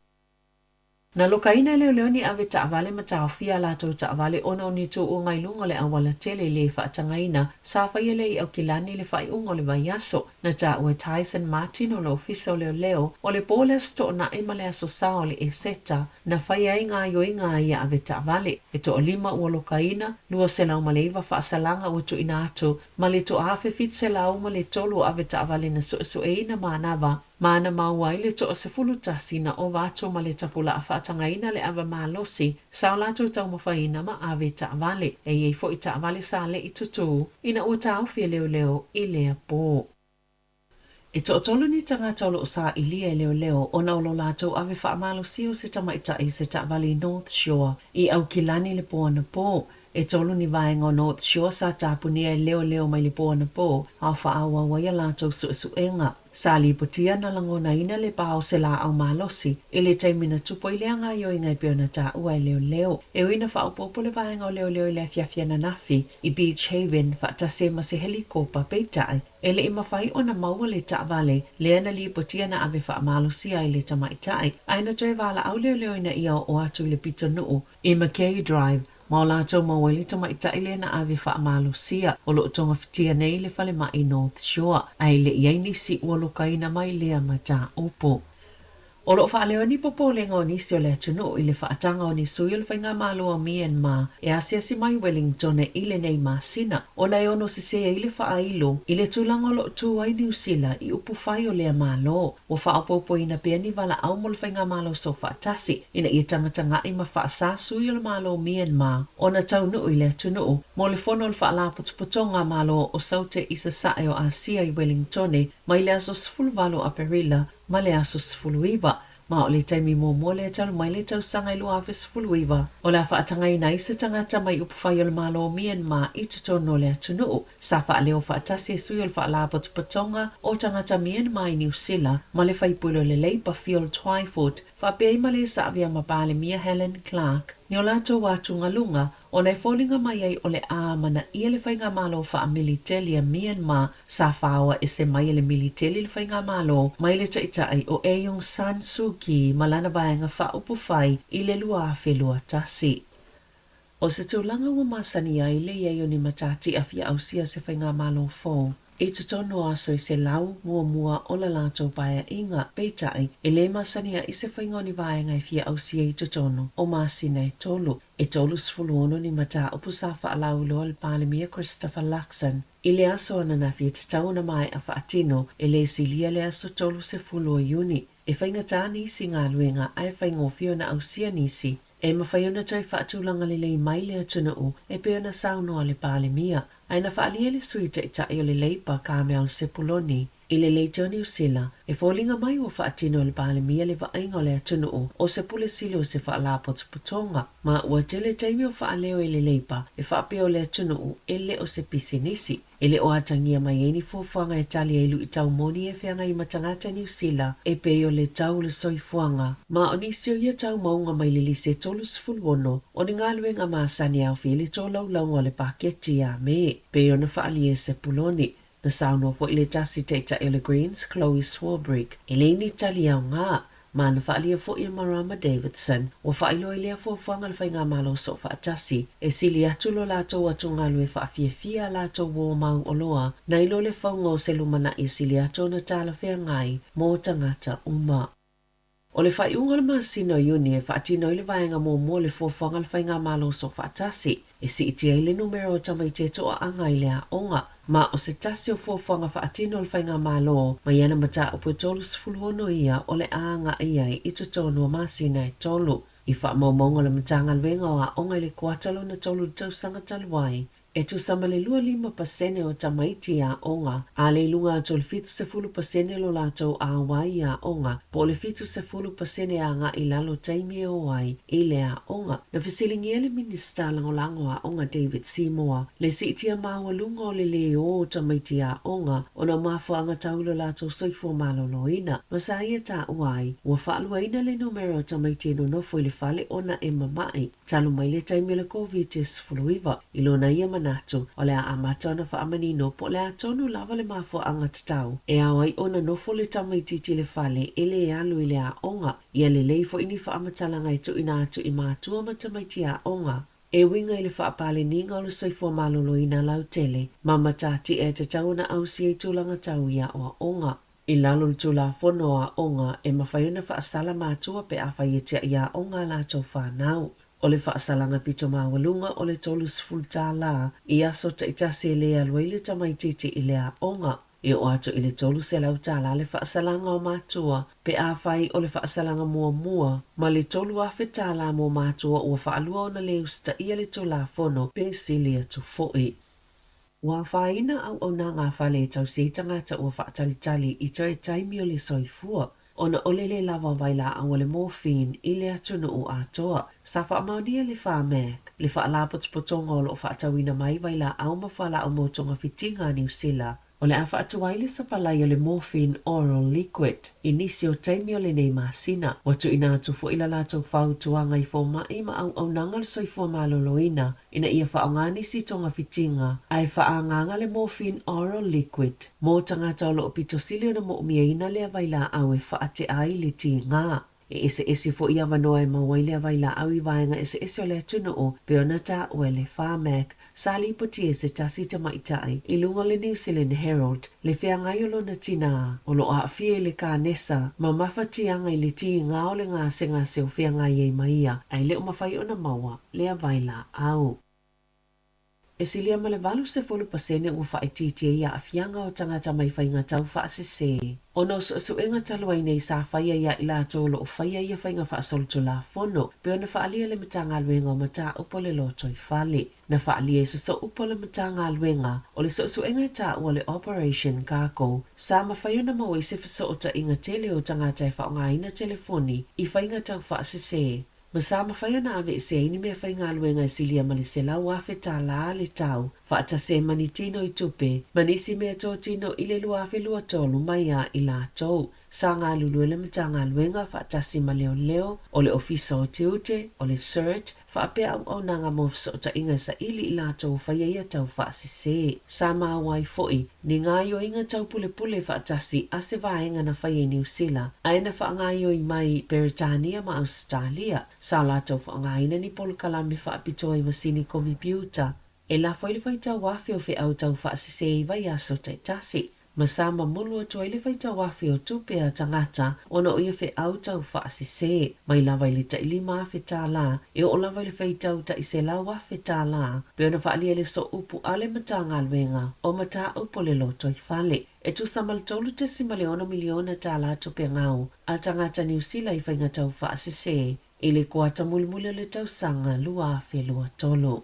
S6: Na lokaina e leoleo ni ave taavale ma taofia a latou taavale ona o ni tuuga i luga o le auala tele le faatagaina sa faia lea i Aukilani i le faaiuga o le vaiaso. Na taua e Tyson Martin o le Ofisa o Leoleo o le po o le Aso Toonai ma le Aso Sa o le Eseta na faia ai gaoioiga a ia ave taavale. E toalima ua lokaina, 209 faasalaga ua tuuina atu ma le 1703 o ave taavale na suesueina manava ma na maua ai le 11 na ova atu ma le tapulaa faatagaina le ava malosi sa o latou taumafaina ma ave taavale. E i ai foi taavale sa le'i tutū ina ua taofi e leoleo i lea pō. E toatolu ni tagata o lo o sailia e leoleo ona o lo latou ave faamalosia o se tamaitai i se taavale i North Shore i Aukilani i le pō anapō. E tolu ni vaega o North Shore sa tapunia e leoleo mai le pō anapō a o faaauau ai a latou suesuega. Sa lipotia na lagonaina le pā o se laau malosi i le taimi na tupu ai lea gaoioiga e pei ona taua e leoleo. E ui na faaopoopo le vaega o leoleo i le afiafi ananafi i Beach Haven faatasi ai ma se helikopa, peitai, e le'i mafai ona maua le taavale lea na lipotia na ave faamalosia ai le tamaitai, ae na toe valaau leoleo ina ia oo atu i le pitonuu i Mackay Drive ma o latou maua ai le tamaitai lea na ave faamalosia o lo o togafitia nei i le falemai North Shore, ae le i ai nisi ua lokaina mai lea mataupu. O lo o faaleo ni popolega o nisi o le atunuu i le faataga o ni sui o le Faigamalo a Myanmar e asiasi mai i Wellingtone i lenei masina, ona e ono sesē ai le faailo i le tulaga o lo o tu ai Niu Sila i upufai o lea Malo. Ua faaopoopoina pea ni valaau mo le Faigamalo Soofaatasi ina ia tagataga'i ma faasā sui o le Malo o Myanmar ona taunuu i le atunuu mo le fono o le Faalapotopotoga a Malo o Saute i Sasae o Asia i Wellingtone mai le aso 18 o Aperila ma le aso 19. Ma o le taimi muamua lea talu mai le tausaga e 2019 o le a faatagaina ai se tagata mai upufai o le Malo o Myanmar i totonu o le atunuu. Sa faaleo faatasi e sui o le Faalapotopotoga o Tagata Myanmar i Niu Sila ma le faipule o le Leipa Phil Twyford faapea ai ma le saavea ma Palemia Helen Clark ni o latou atugaluga ona e foliga mai ai o le a amanaia le Faigamalo faamiliteli a Myanmar sa faoa ese mai e le militeli le Faigamalo mai le taitai o Aung San Suu Kyi ma lana vaega faaupufai i le 2021. O se tulaga ua masani ai le i ai o ni matatia fia ausia se Faigamalo fou i totonu o aso e 100 muamua o la latou paeaiga, peitai, e lē masani a'i se faiga o ni vaega e fia ausia i totonu o masina e tolu. E 36 ni mataupu sa faalauiloa e le Palemia Christopher Luxon i le aso ananafi e tatau ona maea faatino e lē silia le aso 30 o Iuni. E faigata nisi galuega ae faigofie ona ausia nisi e mafai ona toe faatulaga lelei mai le atunuu e pei ona saunoa le Palemia. Ae na faaalia e le Sui Taitai o le Leipa, Carmel Sepuloni, i le Leitio Niu Sila, e foliga mai ua faatino e le Palemia le vaaiga o le atunuu o se pule sili o se faalapotopotoga, ma ua tele taimi o faaleo e le Leipa e faapea o le atunuu e le o se pisinisi. E le o atagia mai ai ni fuafuaga e tali ai luitau moni e feagai ma tagata Niu Sila e pei o le tau o le soifuaga. Ma o nisi o ia taumauga mai le lisi e 36 o ni galuega masani e aofia i le tolaulauga o le paketi a Me, pei ona faaalia e Sepuloni. Na saunoa foi le tasi taitai o le Greens, Chloe Swarbrick, e leai ni tali aoga, ma na faaalia foi e Marama Davidson, ua faailoa i lea fuafuaga le Faigamalo Soofaatasi, e sili atu lo latou atugalu e faafiafia a latou uō mau oloa nai lo le fauga o se lumanai e sili atu ona talafeagai mo tagata uma.
S9: O le faaiuga o le masina o Iuni e faatino ai le vaega muamua o le fuafuaga a le Faigamalo Soofaatasi e siitia ai le numera o tamaiti e toaaga i le aoga. Ma o se tasi o fuafuaga faatino a le Faigamalo mai ana mataupu e 36 ia o le a agai ai i totonu o masina e tolu. I faamaumauga a le Matagaluega o Aoga i le kuata lona tolu i le tausaga talu ai, e tusa ma le 25% o tamaiti i aoga, a le i luga atu o le 70% lo latou auai i aoga, po o le 70% e agai i lalo taimi e o ai i le aoga. Na fesiligia le Minisita Lagolago o Aoga David Seymour le siitia maualuga o le lē o o tamaiti i aoga ona o mafuaaga tau i lo latou soifua maloloina, ma sa ia taua ai, ua faaluaina le numera o tamaiti e nonofo i le fale ona e mama'i talu mai le taimi o le Koviti-19. I lona ia manatu, o le a amata ona faamanino po o le a tonu lava le mafuaaga tatau e ao ai ona nofo le tamaitiiti i le fale e lē alu i le aoga. Ia lelei foi ni faamatalaga e tuuina atu i matua ma tamaiti aoga e uiga i le faapaleniga o le soifua maloloina lautele ma matatia e tatau ona ausia i tulaga tau i aoaoga. I lalo o le Tulafono o Aoga, e mafai ona faasala matua pe afai e tiai aoga a latou fanau. O le faasalaga pito maualuga o le $30 i aso taitasi e lē alu ai le tamaitiiti i le aoga. E oo atu i le $300 le faasalaga o matua pe afai o le faasalaga muamua, ma le $3,000 mo matua ua faalua ona lē usitaia le Tulafono pe sili atu foi. Ua afaina auaunaga a fale e tausi ai tagata ua faatalitali i toe taimi o le soifua ona o le lē lava o vailaau o le morphine i le atunuu atoa. Sa faamaonia e le Pharmac le faalapotopotoga o lo o faatauina mai vailaau ma fualaau mo togafitiga a Niu Sila o le a faatuai le sapalai o le morphine oral liquid i nisi o taimi o lenei masina. Ua tuuina atu foi la latou fautuaga i fomai ma auaunaga o le soifua maloloina ina ia faaaoga nisi togafitiga ae faaagaaga le morphine oral liquid mo tagata o lo o pito sili ona moomiaina lea vailaau e faatea ai le tiga. E eseese foi avanoa e maua ai lea vailaau i vaega eseese o le atunuu pei ona taua e le Pharmac sa lipoti e se tasi tamaitai i luga o le New Zealand Herald le feagai o lona tinā o lo o aafia i le kanesa ma mafatiaga i le tiga o le gasegase o feagai ai ma ia ae le o mafai ona maua lea vailaau. E silia ma le 80% ua faaitiitia ai aafiaga o tagata mai faiga tau faasese ona o suesuega talu ai nei sa faia iā i latou o lo o faia ia faiga faasolitulafono pei ona faaalia e le Matagaluega o Mataupu o le Lotoifale. Na faaalia i se sooupu a le Matagaluega o le suesuega e taua o le Operation Cargo sa mafai ona maua ai se fesootaiga tele o tagata e faaaogaina telefoni i faiga tau faasese Ma sa mafai ona aveese ai ni meafaigaluega e silia ma le $100,000 le tau, faatasi ai ma ni tino i tupe, ma nisi mea totino i le 2023 mai iā i latou. Sa galulue le Matagaluega faatasi ma leoleo, o le Ofisa o Tiute, o le CERT, faapea auaunaga mo fesootaiga e saili i latou o faia ia tau faasese. Sa maua ai foi ni gaoioiga tau pulepule faatasi a se vaega na faia i Niu Sila, ae na faagaoioi mai i Peretania ma Ausetalia. Sa latou faaaogaina ni polokalame faapitoa i masini komipiuta e lafo ai le faitau afe o feau tau faasese i vaiaso taitasi. Ma sa mamulu atu ai le faitau afe o tupe a tagata ona o ia feau tau faasese, mai lava i le tai $5,000 e oo lava i le faitau tai $100,000, pei ona faaalia e le sooupu a le Matagaluega o Mataupu o le Lotoifale. E tusa ma le $3.6 miliona tupe gau a tagata Niu Sila i faiga tau faasese i le kuata mulimuli o le tausaga 2023.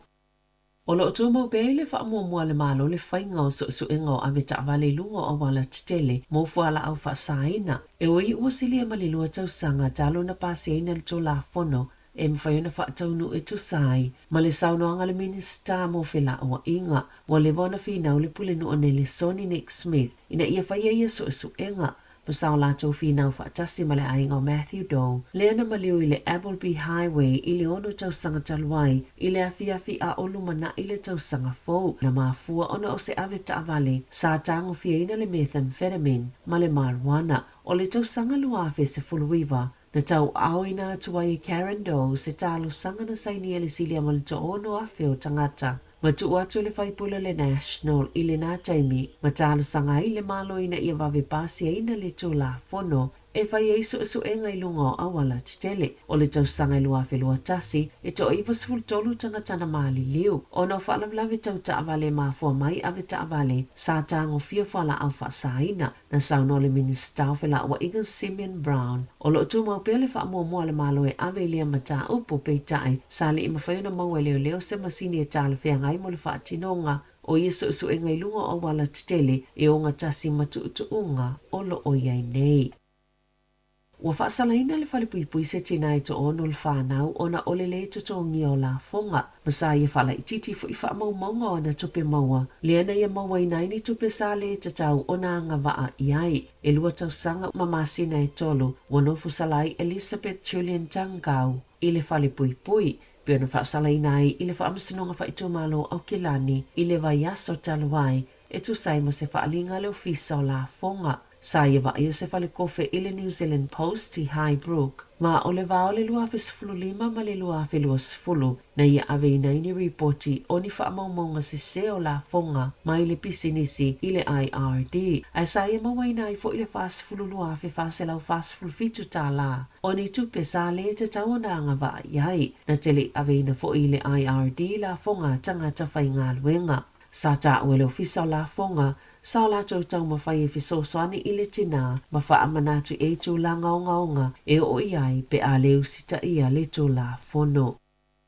S9: O lo o tumau pea i le faamuamua a le Malo le faiga o suesuega o avetaavale i luga o auala tetele mo fualaau faasaina. E ui ua silia ma le lua tausaga talu ona pasiaina le Tulafono e mafai ona faataunuu e tusa ai ma le saunoaga a le Minisita mo Felauaiga, ua leva ona finau le Pulenuu o Nelesoni Nick Smith ina ia faia ia suesuega ma sa o latou finau faatasi ma le aiga o Matthew Doe, lea na maliu i le Appleby Highway i le ono tausaga talu ai i le afiafi a o lumanai le tausaga fou, na mafua ona o se ave taavale sa tagofiaina le methamphetamine ma le marijuana. O le tausaga 2019, na tauaaoina atu ai e Karen Doe se talosaga na sainia e le silia ma le 6,000 o tagata ma tuu atu e le faipule o le National i lena taimi ma talosaga ai le Malo ina ia vave pasiaina le Tulafono e fai ai suesuega i luga o auala tetele. O le tausaga e 2021, e toa-93 tagata na maliliu ona o faalavelave tau taavale e mafua mai avetaavale sa tagofia fualaau faasaina. Na saunoa le Minisita o Felauaiga Simeon Brown, o lo o tumau pea le faamuamua a le Malo e ave i lea mataupu, peitai sa le i mafai ona maua e leoleo se masini e talafeagai mo le faatinoga o ia suesuega i luga o auala tetele e ogatasi ma tuutuuga o lo o i ai nei. Ua faasalaina le falepuipui se tina e toaono le fanau ona o le lē totogia o lafoga, ma sa ia faalaitiiti foi faamaumauga o ana tupe maua, lea na ia mauaina ai ni tupe sa lē tatau ona agavaa i ai. E lua tausaga ma masina e tolu ua nofo sala ai Elizabeth Julian Tangau i le falepuipui, pei ona faasalaina ai i le Faamasinoga Faaitumalo o Aukilani i le vaiaso talu ai, e tusa ai ma se faaaliga a le Ofisa o Lafoga. Sa ia vaaia se falekofe i le New Zealand Post i Highbrook, ma o le vā o le 2015 ma le 2020 na ia aveina ai ni ripoti o ni faamaumauga sesē o lafoga mai le pisinisi i le IRD, ae sa ia mauaina ai foi le $42,447 tālā o ni tupe sa lē tatau ona agavaa i ai. Na te le i aveina foi i le IRD lafoga a tagata faigaluega. Sa taua e le Ofisa o Lafoga sa o latou taumafai e fesoasoani i le tinā ma faamanatu i ai tulaga ogaoga e oo i ai pe a lē usitaia le Tulafono.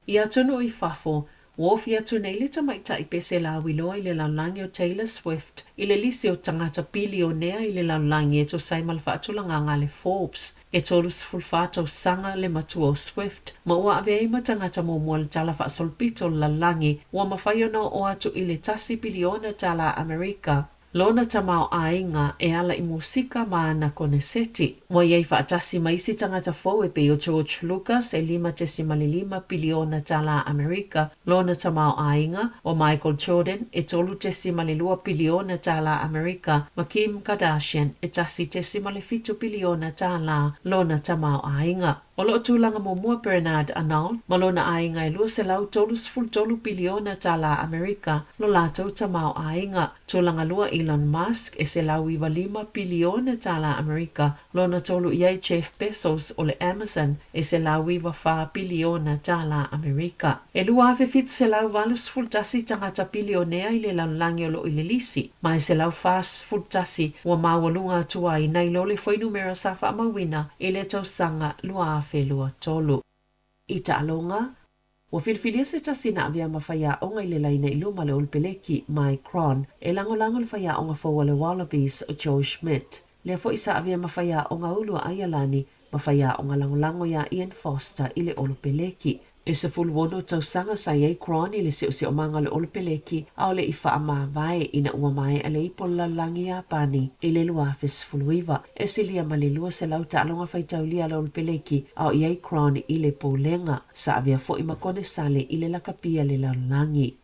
S9: I atunuu i fafo, ua ofi atu nei le tamaitai pese lauiloa i le lalolagi o Taylor Swift i le lisi o tagata pilionea i le lalolagi e tusa ai ma le faatulagaga a le Forbes. E 34 tausaga le matua o Swift, ma ua avea ai ma tagata muamua i le tala faasolopito o le lalolagi ua mafai ona oo atu i le tasi piliona tala Amerika lona tamaoaiga e ala i musika ma ana koneseti. Ua i ai faatasi ma isi tagata fou e pei o George Lucas e 5.5 piliona tala Amerika lona tamaoaiga, o Michael Jordan e 3.2 piliona tālā Amerika ma Kim Kardashian e 1.7 piliona tālā lona tamaoaiga. O lo o tulaga muamua Bernard Arnault ma lona aiga e 233 piliona tālā Amerika lo latou tamaoaiga. Tulaga lua Elon Musk e 195 piliona tālā Amerika, lona tolu i ai Jeff Bezos o le Amazon e 194 piliona tālā Amerika. E 2,781 tagata pilionea i le lalolagi o lo o i le lisi, ma e 141 ua maualuga atu ai nai lo le fuainumera sa faamauina i le tausaga 2023. I taaloga, ua filifilia se tasi na avea ma faiaoga i le laina i luma le Olopeleki, Mike Cron, e lagolago le faiaoga fou a le Wallabies o Joe Schmidt. Lea foi sa avea ma faiaoga ulu a Aialani ma faiaoga lagolago iā Ian Foster i le Olopeleki. E 16 tausaga sa i ai Cron i le seoseomaga o le Olopeleki a o le i faamavae ina ua maea le ipo o le lalolagi Iapani i le 2019. E silia ma le 200 taaloga faitaulia a le Olopeleki a o i ai Cron i le Pulega. Sa avea foi ma konesale i le lakapi a le lalolagi.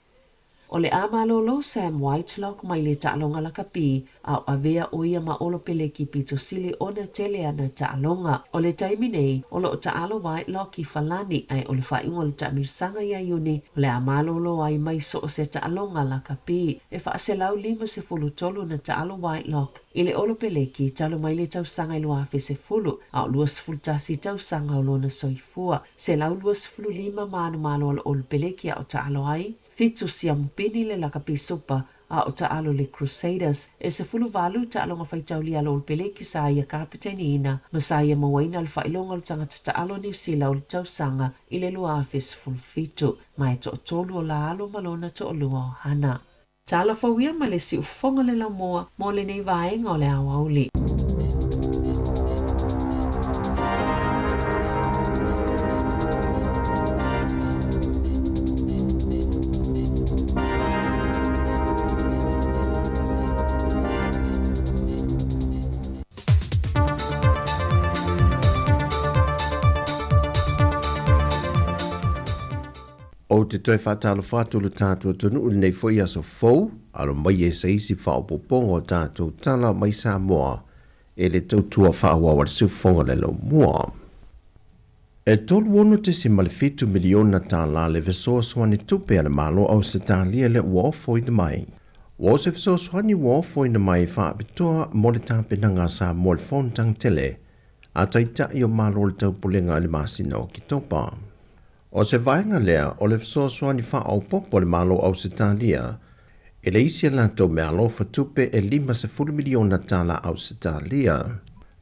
S9: O le a malolo Sam Whitelock mai le taaloga lakapi, a o avea ʻo ia ma Olopeleki pito sili ona tele ana taaloga. O le taimi nei, o lo o taalo Whitelock i Falani, ae o le faaiuga o le taamilosaga iā Iuni, o le a malolo ai mai so o se taaloga lakapi. E 453 ona taalo Whitelock i le Olopeleki talu mai le tausaga i 2010, a o 21 tausaga o lona soifua. 125 manumalo a le Olopeleki a o taalo ai. Fitu siamupini le lakapi supa a o taalo le Crusaders. E 18 taaloga faitaulia a le Olopeleki sa ia kapiteniina ma sa ia mauaina le faailoga o le tagata taalo Niu Sila o le tausaga i le 2017, ma e toatolu o la alo ma lona toalua o Hana. Tala fou ia ma le siufofoga le laumua mo lenei vaega o le aoauli.
S7: Ou te toe faatalofa atu i lo tatou atunuu i lenei foi aso fou, alo mai e se isi faaopoopoga o tatou tala mai Samoa e le tautua faaauau a le siufofoga le laumua. E 36.7 miliona tālā le fesoasoani tupe a le Malo o Ausetalia lea ua ofoina mai. Ua o se fesoasoani ua ofoina mai e faapitoa mo le tapenaga a Samoa i le Fonotaga tele. a Taitai o Malo o le Taupulega i le masina o Oketopa. O se vaega lea o le fesoasoani faaopoopo a le Malo o Ausetalia i le isi a latou meaalofa tupe e $50 miliona tala Ausetalia,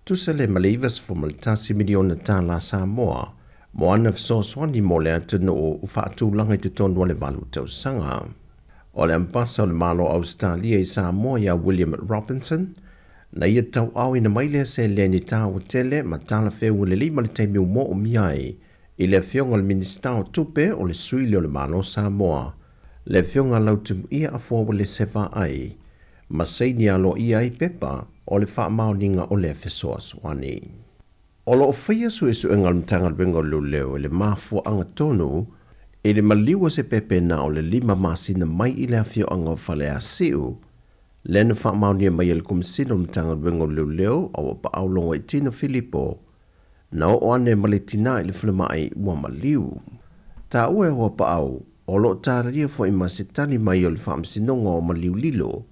S7: tusa lea ma le $91 miliona tala Samoa, mo ana fesoasoani mo le atunuu ua faatulaga i totonu o le 8 tausaga. O le Ambasa o le Malo o Ausetalia i Samoa ia William Robinson, na ia tauaaoina mai lea seleni taua tele ma talafeauga lelei ma le taimi ua moomia ai i le Afioga i le Minisita o Tupe o le Sui lea o le Malo o Samoa, le Afioga a Lautimuia Afoa Uelese Vaai, ma saini aloaia ai pepa o le faamaoniga o lea fesoasoani. O lo o faia suesuega a le Matagaluega o Leoleo i le mafuaaga tonu i le maliu o se pepe na o le 5 masina mai i le afioaga o Faleasiu, lea na faamaonia mai e le Komesina o le Matagaluega o Leoleo a ua paau Logoaitino Filipo na oo ane ma le tinā i le falemai ua maliu. Taua e ua paau, o lo o talia foi ma se tali mai o le faamasinoga o maliu lilo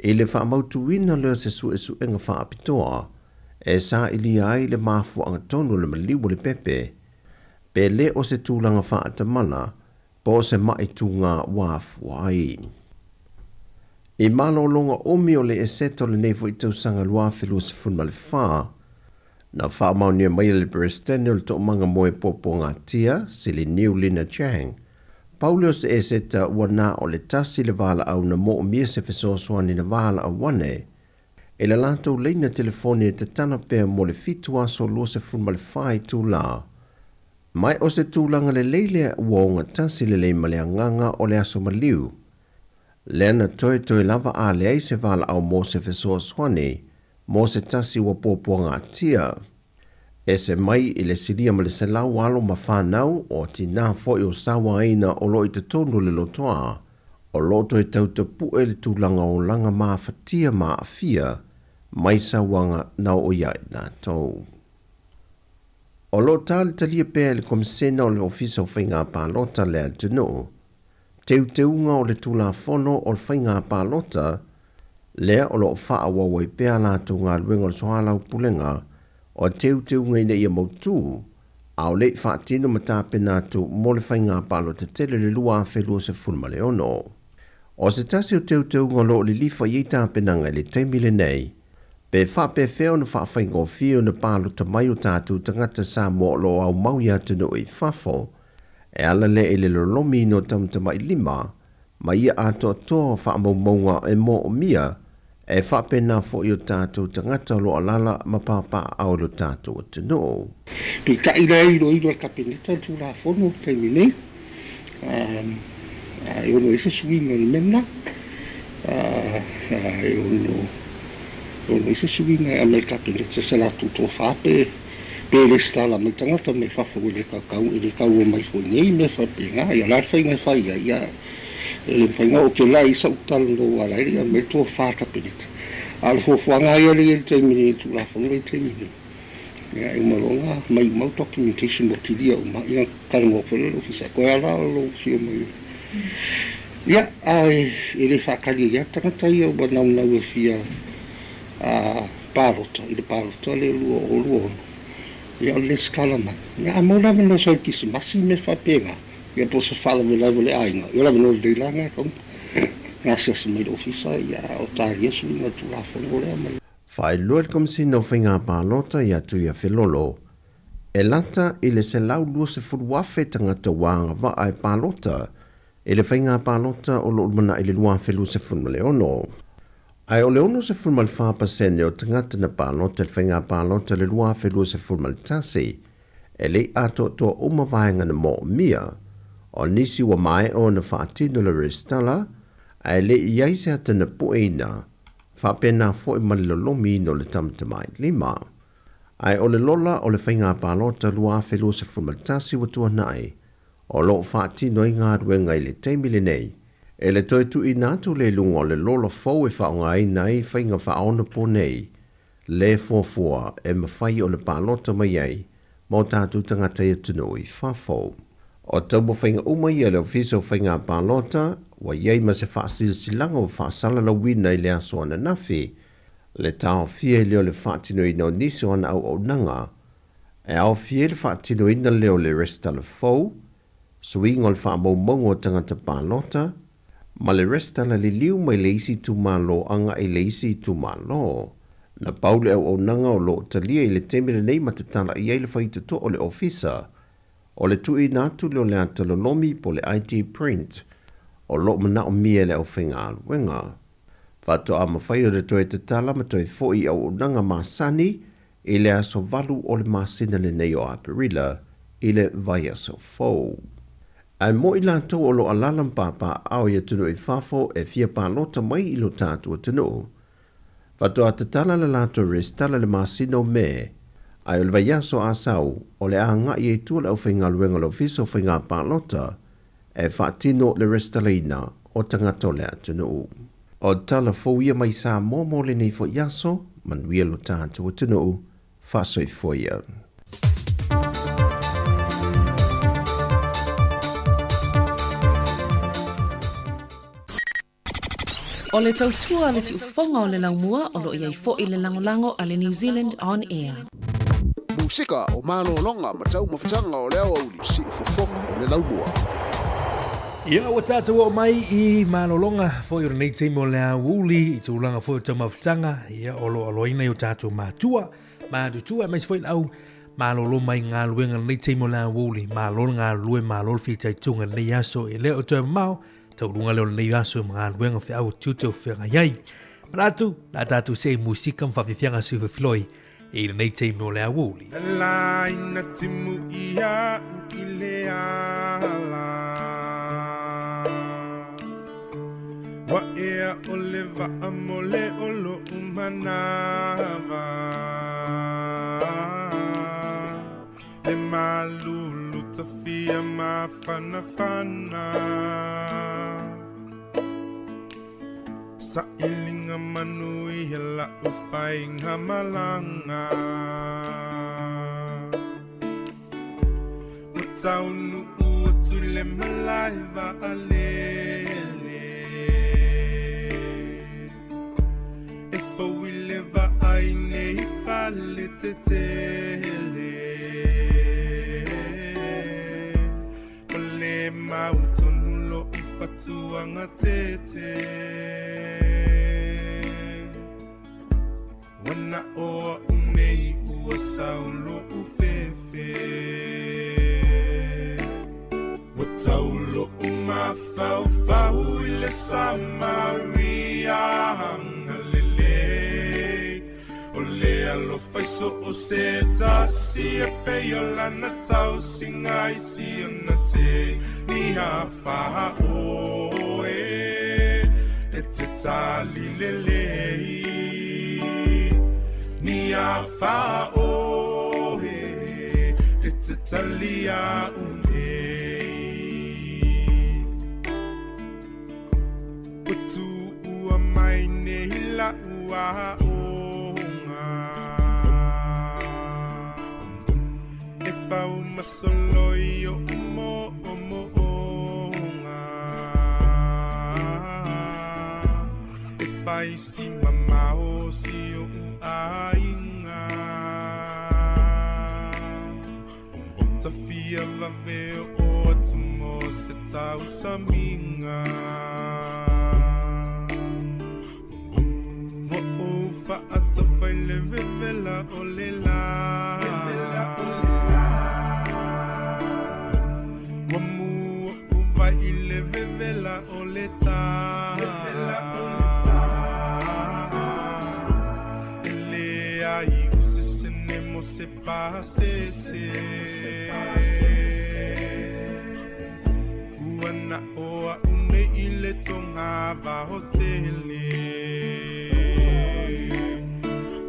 S7: i le faamautuina lea o se suesuega faapitoa e sailia ai le mafuaaga tonu o le maliu o le pepe, pe le o se tulaga faatamala po o se mai tūgā ua afua ai. I malologa umi o le Eseta o lenei foi tausaga 2024, na faamaonia mai e le Peresetene o le Toomaga mo e Puapuagatia, Siliniu Lina Chang, pau lea o se eseta ua na o le tasi le valaau na moomia se fesoasoani na valaau ane e le latou laina telefoni e tatala pea mo le 7 aso 24 itulā. Mai o se tulaga lelei lea ua ogatasi lelei ma le agaga o le aso maliu, lea na toetoe lava a leai se valaau mo se fesoasoani mo se tasi ua puapuagatia. Ese mai i le silia ma le 100 alo ma whanau o tinā foi o sauaina o lo i totonu o le lotoa, o lo toe tautapu'e le tulaga o laga mafatia ma aafia mai sauaga na oo ia i latou. O lo o talitalia pea e le Komesena o le Ofisa o Faiga Palota le atunuu, teuteuga o le Tulafono o le Faiga Palota, lea o lo o faaauau ai pea a latou galuega o le soalaupulega o teuteuga ina ia mautū, a o le i faatino ma tapena atu mo le faiga palota tele le 2026. O se tasi o teuteuga o lo o lilifa i ai tapenaga i le taimi lenei, pe faapefea ona faafaigofie ona palota mai o tatou tagata Samoa o lo o aumau i atunuu i fafo, e ala lea i le lolomiina o tamatamailima ma ia atoatoa faamaumauga e moomia e faapena foi o tatou tagata o lo o alaala ma papaaao i lo tatou atunuu.
S8: Peitai lea e iloilo e le Kapeneta le Tulafono i le taimi nei, e ono i ai se suiga i le mea lena, e ono i ai se suiga e aumai e le Kapeneta se latou tofa pe lesitala mai tagata mai fafo ua le kakau e le kaua mai foi nei mea faapena. Ia o le a le faiga e fai ai, ia e le mafai ona oo ke la i sau talanoa ala ai le aumai le tofa a le Kapeneta. A o le fuafuaga lava ia lea e i ai i le taimi nei i le Tulafono lea i le taimi nei, ia e uma loa ona aumai uma au documentation ua kilia uma, ia ona talanoa foi lea i le Ofisa. E koe lava la lou afio mai. Ia, ae e le faatali ai lava tagata ia ua naunau e fia palota i le palota lea 2026. Ia o le lesitala mai. Ia a maua le avanoa sau i le Kerisimasi ma mea faapena, ia po o se faalavelave o le aiga, ia o le avanoa lelei la lena e tatau ona asiasi mai i le Ofisa, ia o talia suiga o le Tulafono lea ma le.
S7: Faailoa le Komesina o Faiga Palota ia Tuiafelolo, e lata i le 120,000 tagata ua agavaa e palota i le faiga palota o lo o lumanai i le 2026. Ae o le 64% o tagata na palota i le faiga palota i le 2021, e le i atoatoa uma vaega na moomia, o nisi ua maea ona faatino le resitala, ae le i ai se ata na pueina, faapena foi ma le lolomiina o le tamatamailima. Ae o le lola o le faiga palota 2021 ua tuanai, o lo o faatino ai galuega i le taimi lenei, e le toe tuuina atu le luga o le lola fou e faaaogaina ai faiga faaonapo nei, le fuafua e mafai o le palota mai ai ma o tatou tagata i atunuu i fafo. O taumafaiga uma ia a le Ofisa o Faiga Palota, ua i ai ma se faasilasilaga ua faasalalauina i le aso ananafi, Le taofia ai lea o le faatinoina o nisi o ana auaunaga, e aofia ai le faatinoina lea o le resitala fou, suiga o le faamaumauga o tagata palota, ma le resitala liliu mai le isi itumalo agai i le isi itumalo. Na pau le auaunaga o lo o talia i le taimi lenei ma tatala i ai le faitotoa o le ofisa, o le tuuina atu lea o le ata lolomi po o le ID print o lo o manaomia e le aufaigaluega. Faatoa mafai ona toe tatala ma toe foi i auaunaga masani i le aso 8 o le masina lenei o Aperila i le vaiaso fou. Ae mo i latou o lo o alaala ma papaaao i atunuu i fafo e fia palota mai i lo tatou atunuu, faatoa tatala le latou resitala i le masina o Me, ae o le vaiaso Asau o le a agai ai tua le aufaigaluega o le Ofisa o Faiga Palota e faatino le resitalaina o tagata o le atunuu. O tala fou ia mai Samoa mo lenei foi aso, manuia lo tatou atunuu, faasoifua ia.
S6: O le tautua a le siufofoga o le laumua o lo o i ai foi le lagolago a le New Zealand On Air.
S20: Musika o malologa ma taumafataga o le aoauli, siufofoga o le laumua.
S1: Ia, ua tātou oo mai i malologa foi o lenei taimi o le aoauli i tulaga foi o taumafataga, ia, o lo o aloaina i o tātou mātua, matutua, aemaise foi le au malolo mai galuega i lenei taimi o le aoauli. Malo le galulue, malo le fitaituga i lenei aso, e le o toe mamao, taualuga lea o lenei aso ma galuega feau o tiute o feagai ai. Manatu, la tātou se i musika ma whawhiwhianga sui whawhiloi i lenei taimi o le aoauli.
S3: La ina timu ia i le ala Wa ea o le waa mo le o lo'u manawa Le malulu tafia mafanafana Sailiga manuia la'u faiga malaga Ua taunuu atu i le malae vaalele E fou i le vaai nei fale tetele Ua le mautonu lo'u fatuaga tete Ua na o a'u nei ua sau lo'u fefe Ua tau lo'u mafaufau i le Samaria agalelei O le alofa i so o se tasi e pei o lana tausiga i si ona teine faaoe E te tali lelei Ni afa oe E te tali a'u nei Ua tuua mai nei la'u aoga E fau ma soloi o'u mo'omo'oga E fai si mamao si o'u aiga Tafia vave o'o atu mo se tausamiga Ua ou fa'atafa i le vevela o le lā Ua mū o'u vai i le vevela o le tā E leai o se sene mo se pasese Ua na o a'u nei i le toga vaotele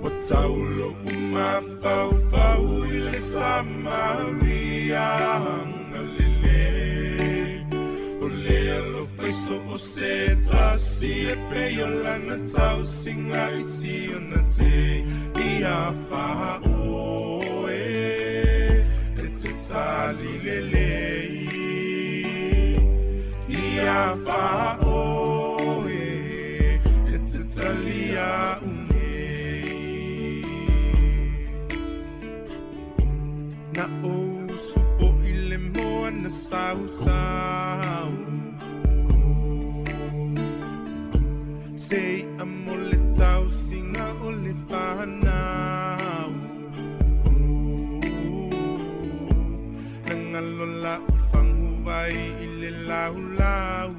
S3: Ua tau lo'u mafaufau i le Samaria agalelei O le alofa i so o se tasi e pei o lana tausiga i si ona teine faaoe E te tali lelei Ia faaoe E te tali a'u nei. ou usu po'i le moana sausau. Se i'a mo le tausiga o le fanau. Na galo la'u faguvai i le laulau.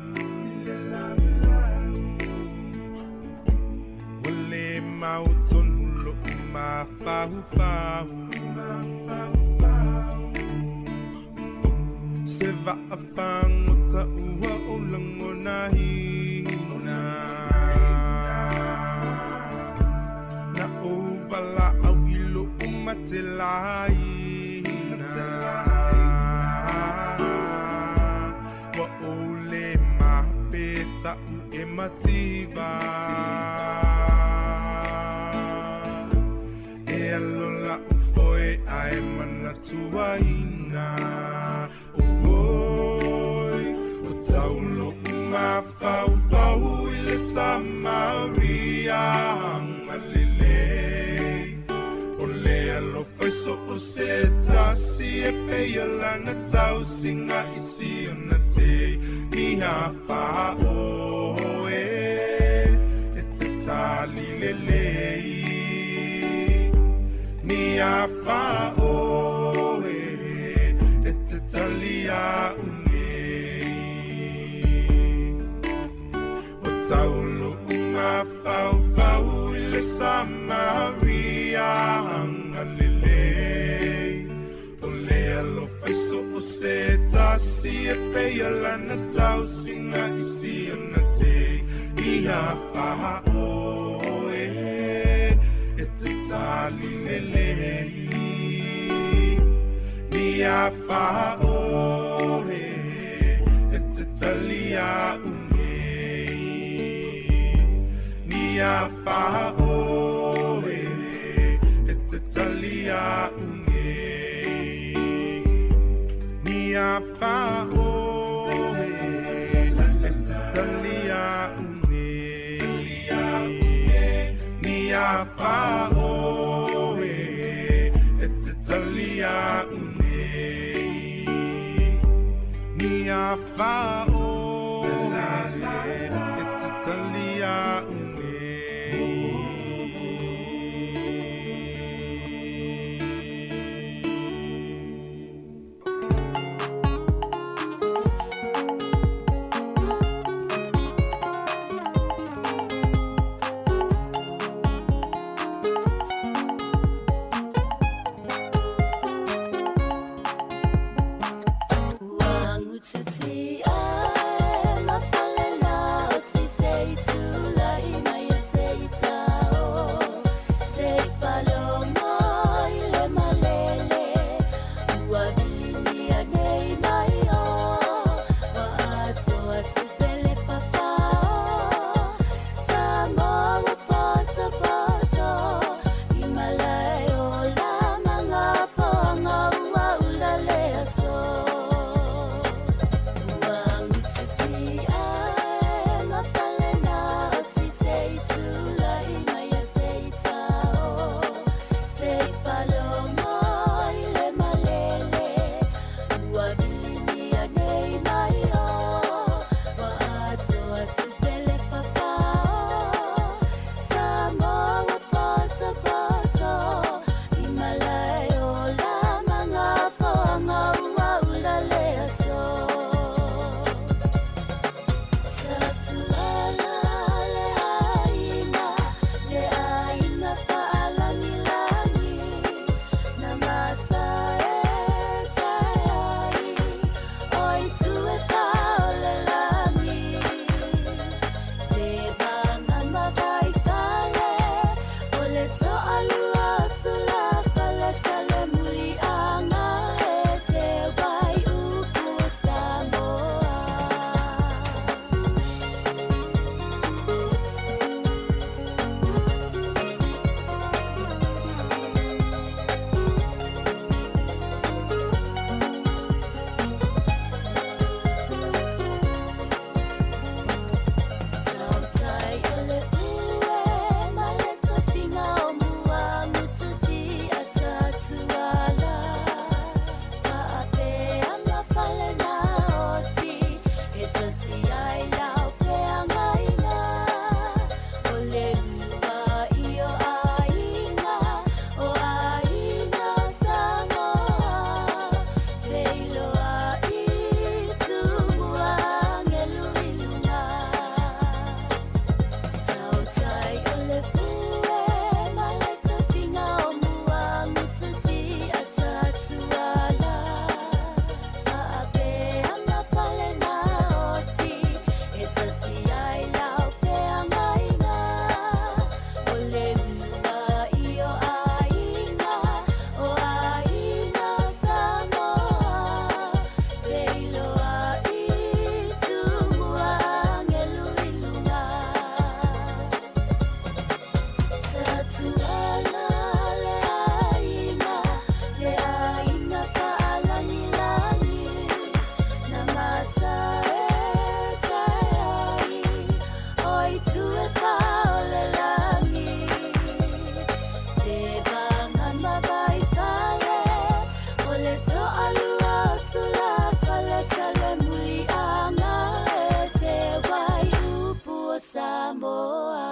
S3: Ua lē mautonu lo'u mafaufau. Se va'a fagota ua ou lagonaina. Na ou vala'au i lo'u matelaina. Ua ou lē mape ta'u e mativa. E alo la'u foe ae manatuaina. Oi, o tau lo'u mafaufau i le Samaria agalelei. O le alofa i so o se tasi e peia lana tausiga i si ona teimi afaoe. E te tali lelei. Ni afaoe e te talia'u nei. O tau lo'u mafaufau i le Samaria agalelei. O le alofa i so o se tasi e peia lana tausiga i si ona teimi afaoe. E te tali lelei. Ni afaoe e te talia'u nei. Ni afaoe e te talia'u nei. Ni afaoe e te talia'u nei. Ni afaoe e te talia'u nei. Ni afaoe e te talia'u nei.
S21: Ua gutatia. Samoa.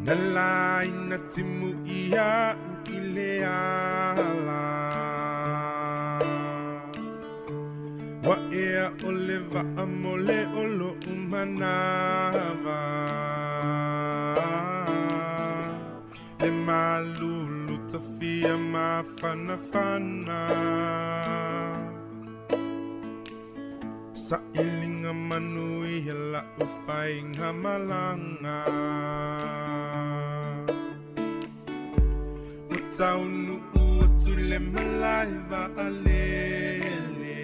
S3: Na laina timu ia i le ala. Wa ea o le waa mo le olo umanawa. Le malulu tafia mafanafana. Sa ilinga manu ia la ufainga malanga. O taunu ua tule malai vaalele.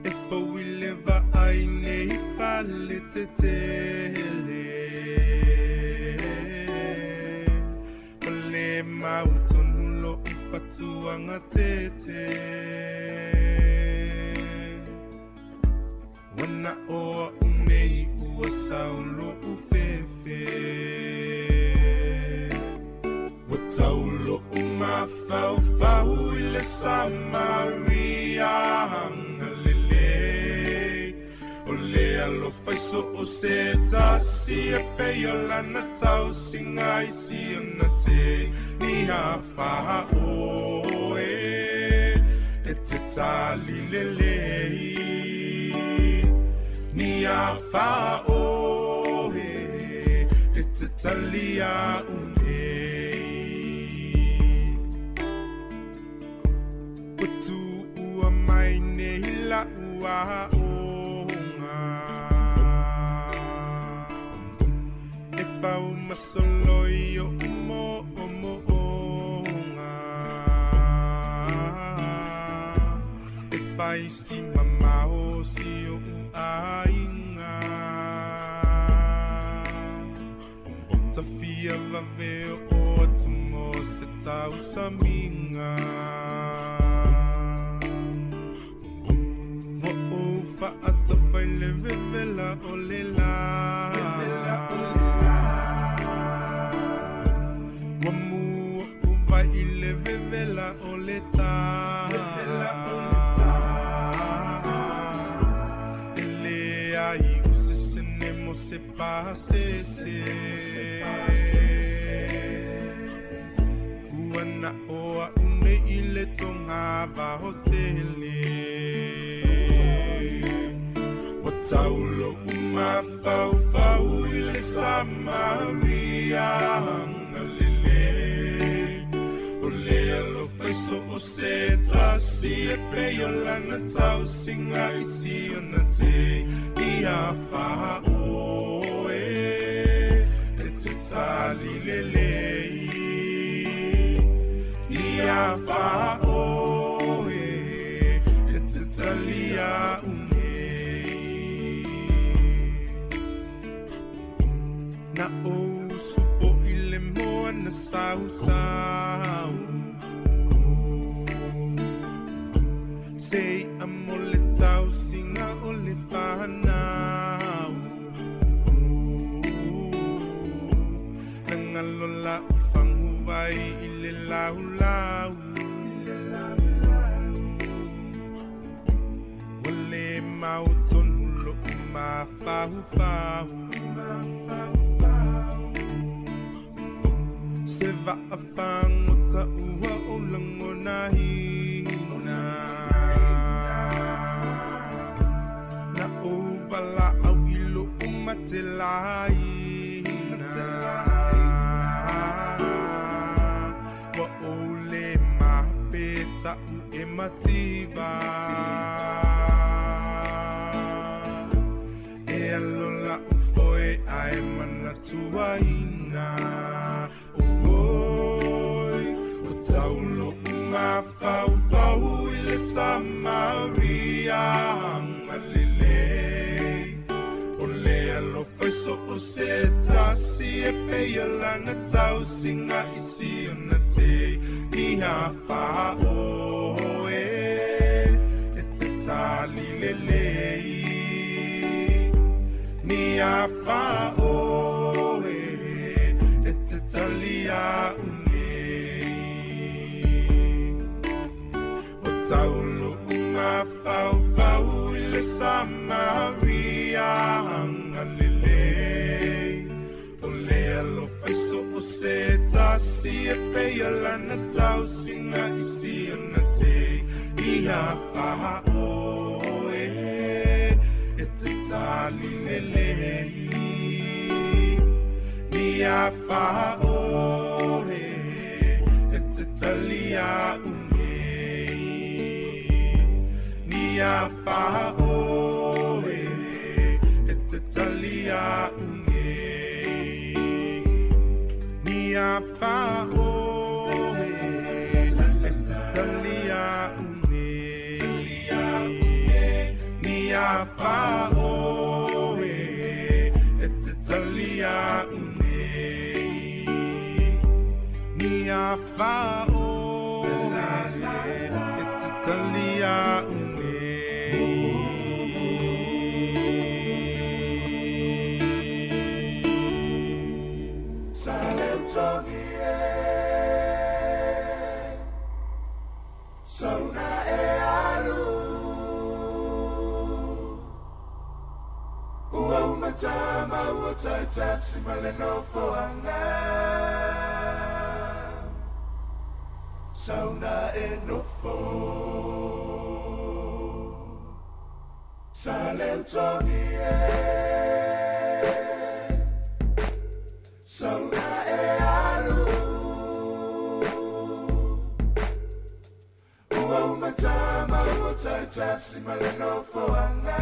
S3: E fauile vaai nei fale tetele. O le mautonu lo ufatuanga tete. Wana oa unei ua saulo ufefe. Wa taulo umafaufau i le Samaria hangalele. O le alofa i so o se tasi e pei o lana tausiga i si ona te ni afa oe. E te tali lelei. Ni afa oe. E te talia unei. O tu ua mai nei la ua onga. E fau masoloi o mo o mo onga. E fai si mamao si o uainga. Tafia vave o atumo se tau saminga. Wa o faatafai le vevela o le la. Wa mua uva i le vevela o le ta. E le ai o se sene mo se pase se. Ua na oa une i le tonga vaho tele. Wa taulo umafaufau i le Samaria hangalele. O le alofa i so o se tasi e pei o lana tausiga i si ona te i afa oe. E te tali lelei. Ni afa oe. E te talia unei. Na o supo i le moana sausau. Se amo le tausiga o le whanau. Nangalo la ufangu vai i le laulau. Wa le mautonu lo umafaufau. Se vaafagota ua o lagonaina. Na ou valaau i lou matelaina. Ua ou le mapeta'u e mativa. E alo la'u foe ae manatuaina. Oi, o taulo umafaufau i le Samaria hangalele. O le alofa i so o se tasi e pei o lana tausiga i si ona te ni afa oe. E te tali lelei. Ni afa oe. E te talia unei. O taulo umafaufau i le Samaria hangalele. o se tasi e peia lana tausinga i si ona te i a whaha oe e te tali lelei ni a whaha oe e te tali a unei ni a whaha oe e te tali a unei ni a whaha oe e te tali a unei ni a whaha oe e te tali a unei ni a whaha oe e te tali a unei Sa leo tongi e Sauna e alu Ua umatama ua taitasi ma le nofoanga Sauna e nofo Sa leo tongi e Sauna e alu Ua umatama ua taitasi ma le nofoanga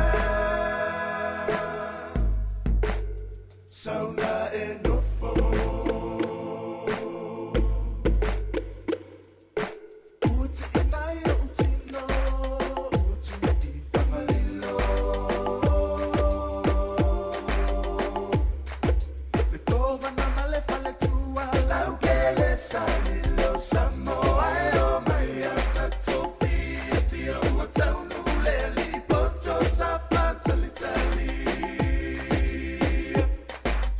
S3: Sauna e nofo Ua te i mai o utino Ua tu i whangalilo Le tova na male fale tua lau kele salilo Samoa e o mai a tatou fia fia ua taunu le li poto sa fatali tali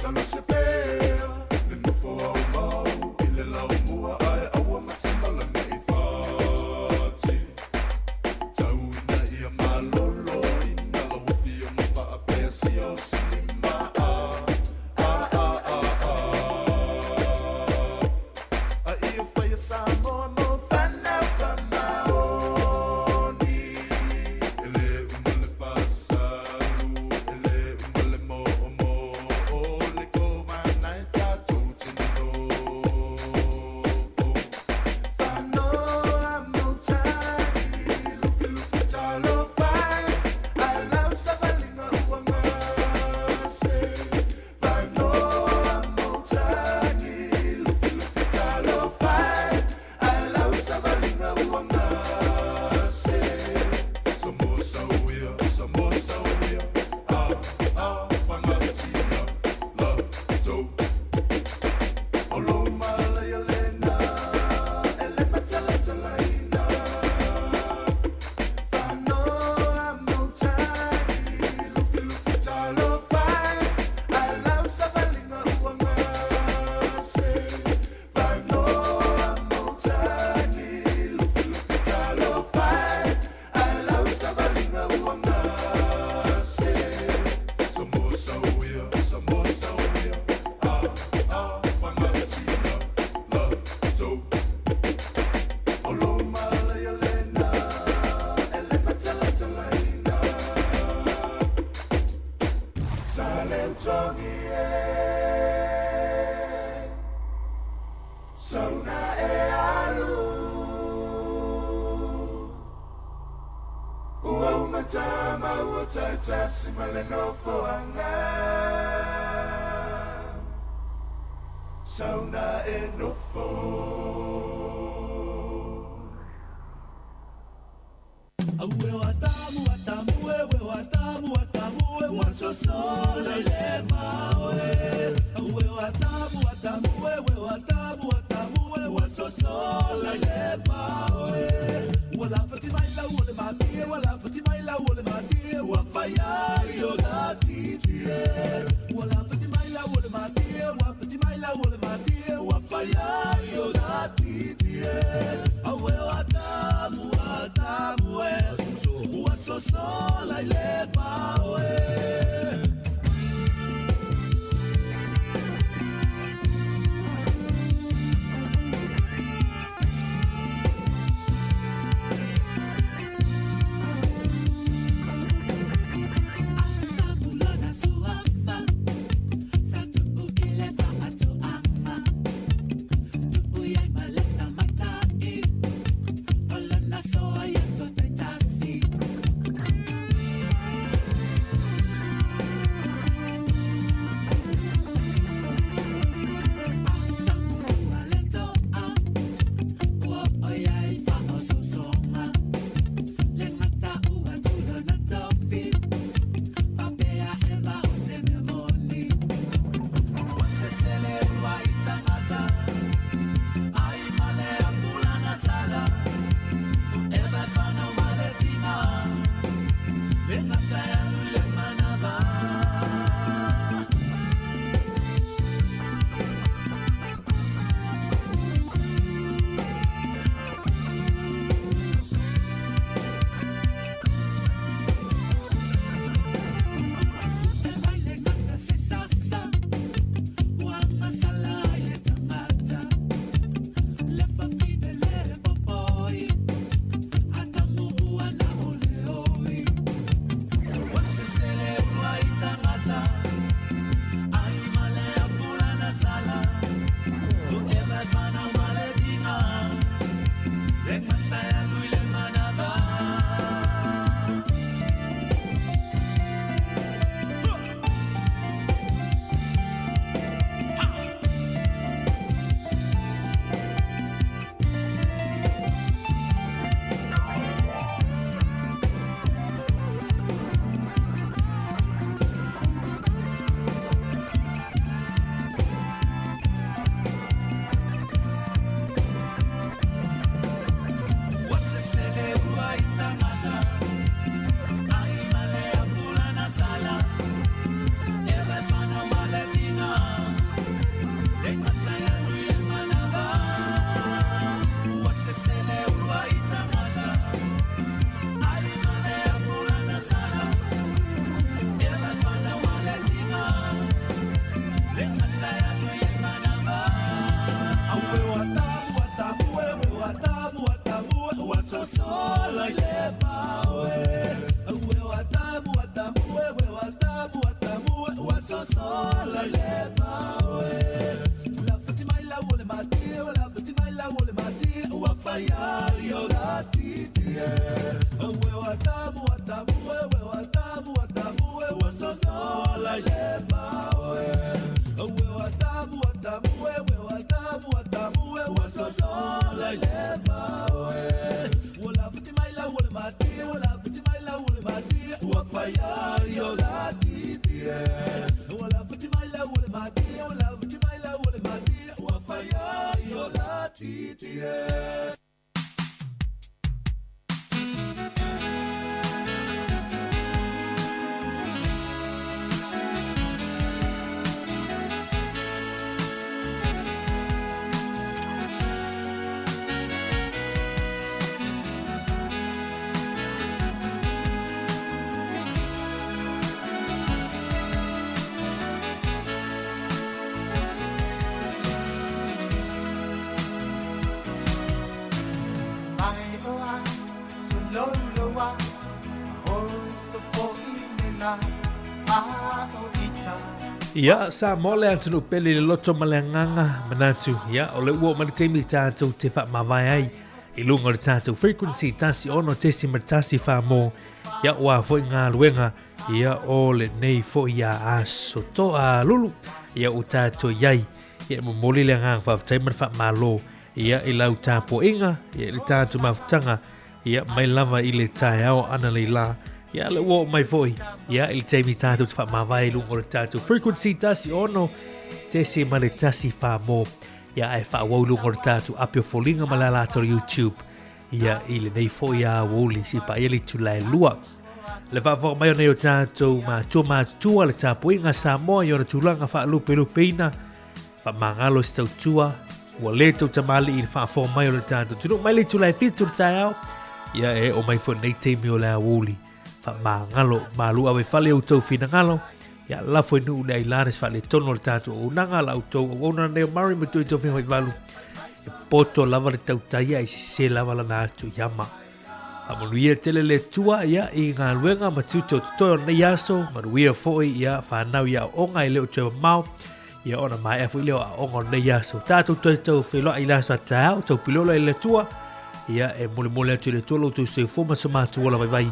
S3: Salo se pea le nofo au mau i le lau mua ae aua masamala nei fati Tau ina ia malolo ina lau afio ma faapea sia o silima a a a a a A ia whaia Samoa mo whanau whamaoni E le uma le whasalu, e le uma le mo o mo o le kovana e tātou te nofo. Whanoa mautani, lufi lufi talo fai, alau savalinga ua ngase. Whanoa mautani, lufi lufi talo fai, alau savalinga ua ngase. Samosa uia, samosa uia, a, a, pangatia, la, tau. Olo malaya lena, ele matala talaina. Whanoa mautani, lufi lufi talo fai, alau savalinga ua ngase. Whanoa mautani, lufi lufi talo fai, alau savalinga ua ngase. Samosa uia, samosa uia, a, a, pangatia, la, tau. Olo malaya lena, ele matala talaina. Sa leo tongi e, sauna e alu. Ua umatama ua taitasi ma le nofoanga. Sauna e nofo.
S16: Aue o atamu, atamu, ewe o atamu, atamu, ewe o sosola i le vaoe. Aue o atamu, atamu, ewe o atamu, atamu, ewe o sosola i le vaoe. Ua lafati mai lau o le matie, ua lafati mai lau o le matie, ua whaia i o la titie. Ua lafati mai lau o le matie, ua lafati mai lau o le matie, ua whaia i o la titie. Aue o atamu, atamu, e, ua sosola i le vaoe. ola i leva oe. Ua lafati mai lau o le matia, ua lafati mai lau o le matia, ua fai ai o la titi e. Ua lafati mai lau o le matia, ua lafati mai lau o le matia, ua fai ai o la titi e.
S1: Ia, sa mo le atunuu pele i le loto ma le agaga manatu. Ia, o le ua oo mai le taimi tatou te faamavae ai i luga o le tatou frequency 16.1 wha Ia, ua foi galuega ia o lenei foi ia aso toalulu. Ia, ua tatou i ai. Ia, e momoli le agaga faafetai ma le faamalo ia i lau tapuaiga, ia i le tatou mafutaga, ia mai lava i le taeao analeila. Ia, le ua oo mai foi ia i le taimi tatou te faamavae i luga o le tatou frequency 16.1 wha Ia, ae faaauau i luga o le tatou api o foliga ma le ala atu o le YouTube. Ia, i lenei foi aoauli seia paia le itula e 2. Le faafofoga mai o nei o tatou matua matutua le tapuaiga a Samoa i ona tulaga faalupelupeina, faamagalo i se tautua, ua le tou tamalii i le faafofoga mai o le tatou atunuu mai le itula e 7 i le taeao, ia e oo mai foi lenei taimi o le aoauli. Faamagalo malu ave i fale outou finagalo, ia lafo i nuu le ailana se faaletonu o le tatou auaunaga, la outou auauna lenei o Murray ma Tui Tofiga Faivalu, e poto lava le tautai ae sese lava lana atu i ama. Faamanuia tele le Atua ia i galuega ma tiute o totoe o lenei aso, manuia foi ia whanau i aoaoga e le o toe mamao, ia ona maea foi lea o aoaoga o lenei aso. Tatou toe tau feiloai i le aso a taeao, tau pilola i le Atua, ia e molemole atu i le Atua lo outou soifua ma so matou ola vaivai.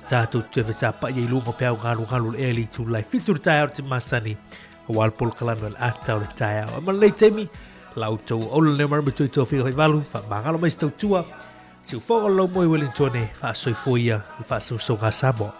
S1: Tatou toe fetapai ai i luga o peau galugalu o le ea i le itula e 7 i le taeao te masani, aua le polokalame o le ata o le taeao. E ma lenei taimi, la outou auauna lenei o Murray Matui Tofiga Faivalu, faamagalo mai se tautua, Siufogo o lau moe Wellingtone, faasoifua ia i faasosoga a Samoa.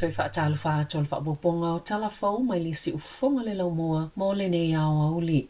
S6: Toe faatalofa atu o le faaopoopoga o tala fou mai le siufofoga le laumua mo lenei aoauli.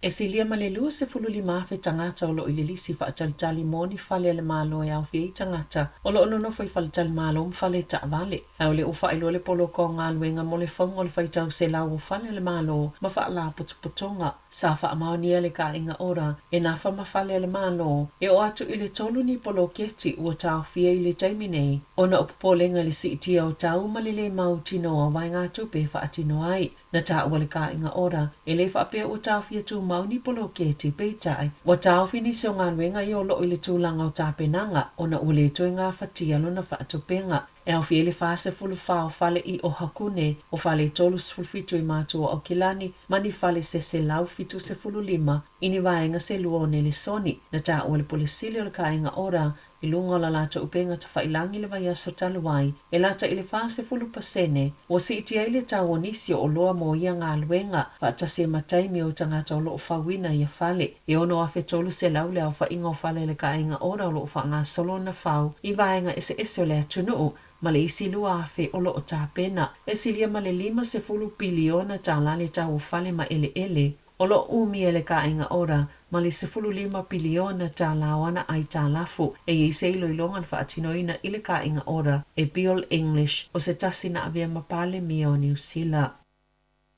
S6: E silia ma le 25,000 tagata o lo o i le lisi faatalitali mo ni fale a le Malo e aofia ai tagata o lo o nonofo i faletalimalo ma fale taavale. Ae o lea ua faailoa le poloka o galuega mo le fauga o le faitau selau o fale a le Malo ma faalapotopotoga. Sa faamaonia le Kaaiga Ora e nafa ma fale a le Malo e oo atu i le tolu ni poloketi ua taofia i le taimi nei ona o popolega i le siitia o tau ma le lē mautinoa o vaegatupe e faatino ai. Na taua le Kaaiga Ora e lē faapea ua taofia tumau ni poloketi, peitai, ua taofi nisi o galuega ia o loo i le tulaga o tapenaga ona ua lē toe gafatia lona faatupega. E aofia ai le 44 o fale i Ohakune, o fale 37 i Matua o Aukilani, ma ni fale se 175 i ni vaega se lua o Nelesoni. Na taua le Pule Sili o le Kaaiga Ora i luga o la latou upega tafailagi i le vaiaso talu ai, e lata i le 40% ua siitia ai le tau o nisi o oloa mo ia galuega, faatasi ai ma taimi o tagata o lo o fauina ia fale. E 6,300 le aofaiga o fale a le Kaaiga Ora o lo o faagasolo ona fau i vaega eseese o le atunuu, ma le isi 2,000 o lo o tapena. E silia ma le $50 piliona tālā le tau o fale ma eleele o lo o umia e le Kaaiga Ora ma le $15 piliona tālā o ana aitalafu. E i ai se iloiloga na faatinoina i le Kaaiga Ora e Bill English o se tasi na avea ma Palemia o Niu Sila.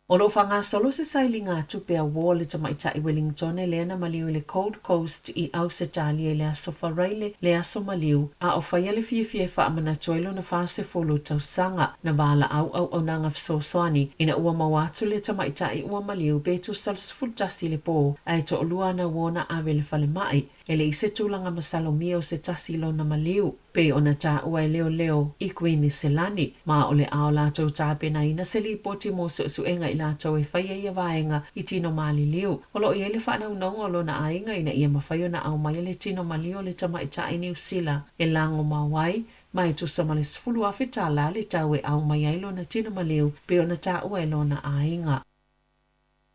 S6: O lo o faagasolo se sailiga tupe a Wall le tamaitai Wellingtone lea na maliu i le Gold Coast i Ausetalia i le Aso Faraile le Aso Maliu, a o faia le fiafia e faamanatu ai lona 40 tausaga. Na valaau auaunaga fesoasoani ina ua maua atu le tamaitai ua maliu pe tusa le 11 i le pō, ae toalua ana uo na ave i le falemai. E leai se tulaga masalomia o se tasi i lona maliu, pei ona taua e leoleo i Kuiniselani, ma o le a o latou tapenaina se lipoti mo suesuega i latou e faia ia vaega i tino maliliu. O lo o i ai le faanaunauga o lona aiga ina ia mafai ona aumaia le tino maliu o le tamaitai Niu Sila e lagomau ai, ma e tusa ma le $10,000 le tau e aumai ai lona tino maliu pei ona taua e lona aiga.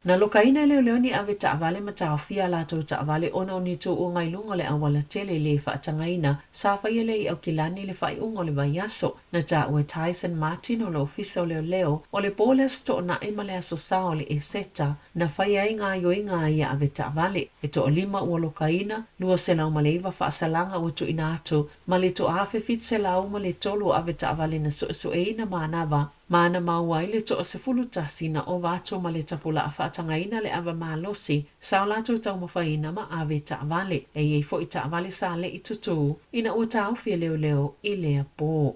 S6: Na lokaina e leoleo ni ave taavale ma taofia a latou taavale ona o ni tuuga i luga o le auala tele lē faatagaina sa faia lea i Aukilani i le faaiuga o le vaiaso. Na taua e Tyson Martin o le Ofisa o Leoleo o le po o le Aso Toonai ma le Aso Sa o le Eseta na faia ai gaoioiga a ia ave taavale. E toalima ua lokaina, 209 faasalaga ua tuuina atu ma le 1703 o ave taavale na suesueina manava ma na maua ai le 11 na ova atu ma le tapulaa faatagaina le ava malosi sa o latou taumafaiina ma ave taavale. E i ai foi taavale sa le'i tutū ina ua taofi e leoleo i lea pō.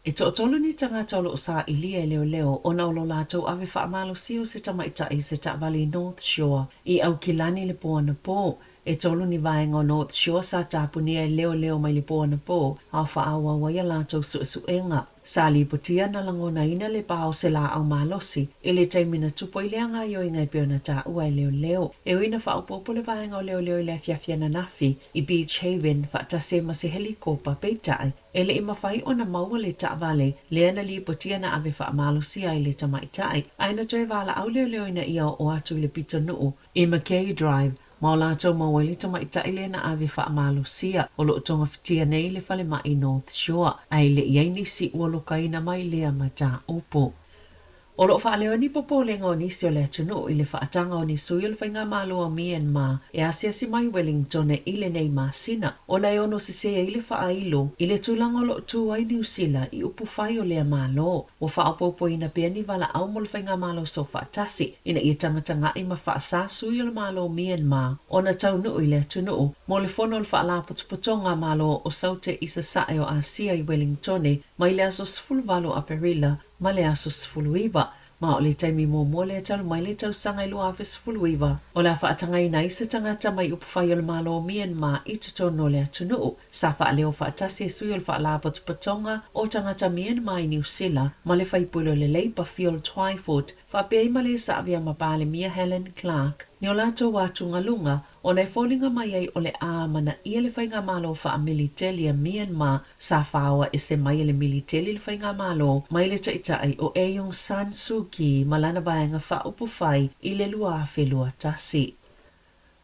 S6: E toatolu ni tagata o lo o sailia e leoleo ona o lo latou ave faamalosia o se tamaitai i se taavale i North Shore i Aukilani i le pō anapō. E tolu ni vaega o North Shore sa tapunia e leoleo mai le pō anapō a o faaauau ai a latou suesuega. Sa lipotia na lagonaina le pā o se lāʻau malosi i le taimi na tupu ai lea gaoioiga e pei ona taua e leoleo. E ui na faaopoopo le vaega o leoleo i le afiafi ananafi i Beach Haven faatasi ai ma se helikopa, peitai, e leʻi mafai ona maua le taavale lea na lipotia na ave faamalosia ai le tamaitai, ae na toe valaau leoleo ina ia oo atu i le pitonuu i Mackay Drive ma o latou maua ai le tamaitai lea na ave faamalosia o lo o togafitia nei i le falemai North Shore, ae le i ai nisi ua lokaina mai lea mataupu. O lo o faaleo ai ni popolega o nisi o le atunuu i le faataga o ni sui o le faigamalo a Myanmar e asiasi mai i Wellingtone i lenei masina, ona e ono sesē ai le faailo i le tulaga o lo o tu ai Niu Sila i upufai o lea Malo. Ua faaopoopoina pea ni valaau mo le faigamalo soofaatasi ina ia tagatagaʻi ma faasā sui o le Malo o Myanmar ona taunuu i le atunuu mo le fono o le Faalapotopotoga a Malo o Saute i Sasae o Asia i Welingtone mai le aso 18 o Aperila ma le aso 19. Ma o le taimi muamua lea talu mai le tausaga e 2019 o le a faatagaina ai se tagata mai upufai o le Malo o Myanmar i totonu o le atunuu. Sa faaleo faatasi e sui o le Faalapotopotoga o Tagata Myanmar i Niu Sila ma le faipule o le Leipa Phil Twyford faapea ai ma le saavea ma Palemia Helen Clark ni o latou atugaluga ona e foliga mai ai o le a amanaia le faigamalo faamiliteli a Myanmar sa faoa ese mai e le militeli le faigamalo mai le taitai o Aung San Suu Kyi ma lana vaega faaupufai i le 2021.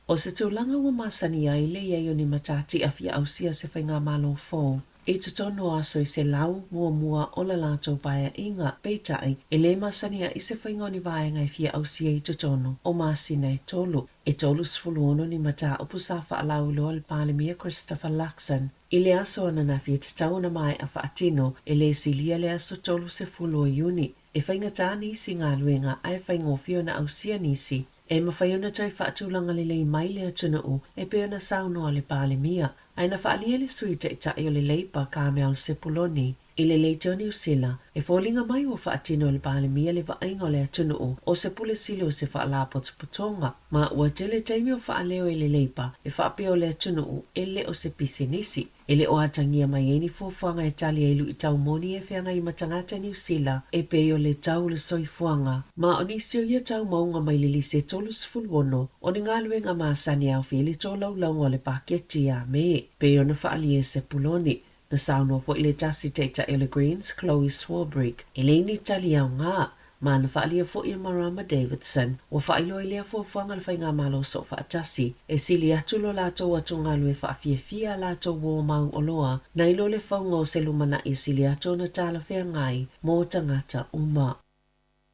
S6: O se tulaga ua masani ai le i ai o ni matatia fia ausia se faigamalo fou.
S9: I totonu o aso e 100 muamua o le latou paeaiga. Peitai, e lē masani aʻi se faiga o ni vaega e fia ausia i totonu o masina e tolu. E 36 ni mataupu sa faalauiloa e le Palemia Christopher Luxon i le aso ananafi e tatau ona maeʻa faatino e lē silia le aso 30 o Iuni. E faigatā nisi galuega ae faigofie ona ausia nisi. E mafai ona toe faatulaga lelei mai le atunuu e pei ona saunoa le Palemia. Ae na faaalia le Sui Taitai o le Leipa Carmel Sepuloni i le Leitio Niu Sila e foliga mai ua faatino e le Palemia le vaaiga o le atunuu o se pule sili o se faalapotopotoga. Ma ua tele taimi o faaleo e le Leipa e faapea o le atunuu e lē o se pisinisi. E lē o atagia mai ai ni fuafuaga e tali ai luʻitau moni e feagai ma tagata Niu Sila e pei o le tau o le soifuaga. Ma o nisi o ia taumauga mai le lisi e 36 o ni galuega masani e aofia i le tolaulauga o le paketi ia Me, pei ona faaalia e Sepuloni. Na saunoa foi le tasi taitai o le Greens, Chloe Swarbrick, e leai ni tali aogā. Ma na faaalia foi e Marama Davidson, ua faailoa i lea fuafuaga a le Faigamalo Soofaatasi e sili atu lo latou atugalu e faafiafia a latou uō mau oloa nai lo le fauga o se lumanaʻi e sili atu ona talafeagai mo tagata uma.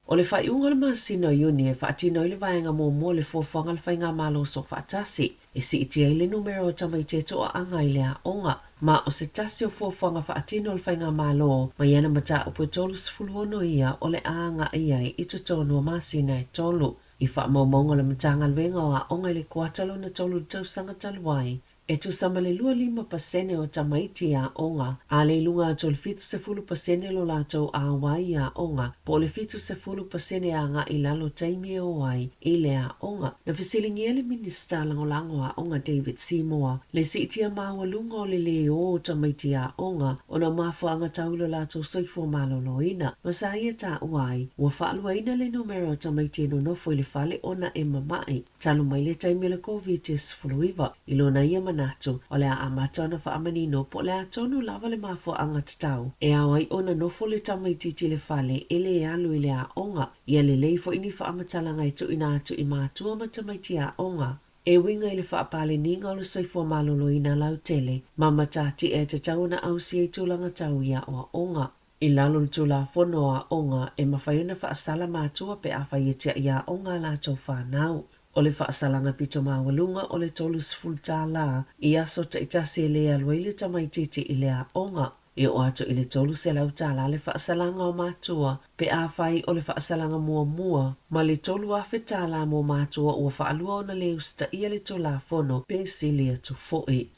S9: O le faaiuga o le masina o Iuni e faatino ai le vaega muamua o le fuafuaga a le Faigamalo Soofaatasi e siitia ai le numera o tamaiti e toaaga i le aoga. Ma o se tasi o fuafuaga faatino o le Faigamalo mai ana mataupu e 36 ia o le a agai ai i totonu o masina e tolu. I faamaumauga o le Matagaluega o Aoga i le kuata lona tolu i le tausaga talu ai, e tusa ma le 25% o tamaiti i aoga, a le i luga atu o le 70% lo latou auai i aoga, po o le 70% e agaʻi i lalo taimi e o ai i le aoga. Na fesiligia le Minisita Lagolago o Aoga David Seymour le siitia maualuga o le lē o o tamaiti i aoga ona o mafuaaga tau i lo latou soifua maloloina. Ma sa ia taua ai, ua faaluaina le numera o tamaiti e nonofo i le fale ona e mamaʻi talu mai le taimi o le Koviti-19. I lona ia manatu, o le a amata ona faamanino po o le a tonu lava le mafuaaga tatau e ao ai ona nofo le tamaitiiti i le fale e lē alu i le aoga. Ia lelei foi ni faamatalaga e tuuina atu i matua ma tamaiti aoga e uiga i le faapaleniga o le soifua maloloina lautele ma matatia e tatau ona ausia i tulaga tau i aoaoga. I lalo o le Tulafono o Aoga, e mafai ona faasala matua pe afai e tiai aoga a latou fanau. O le faasalaga pito maualuga o le $30 i aso taitasi e lē alu ai le tamaitiiti i le aoga. E oo atu i le $300 le faasalaga o matua pe afai o le faasalaga muamua, ma le $3,000 mo matua ua faalua ona lē usitaia le Tulafono pe sili atu foi.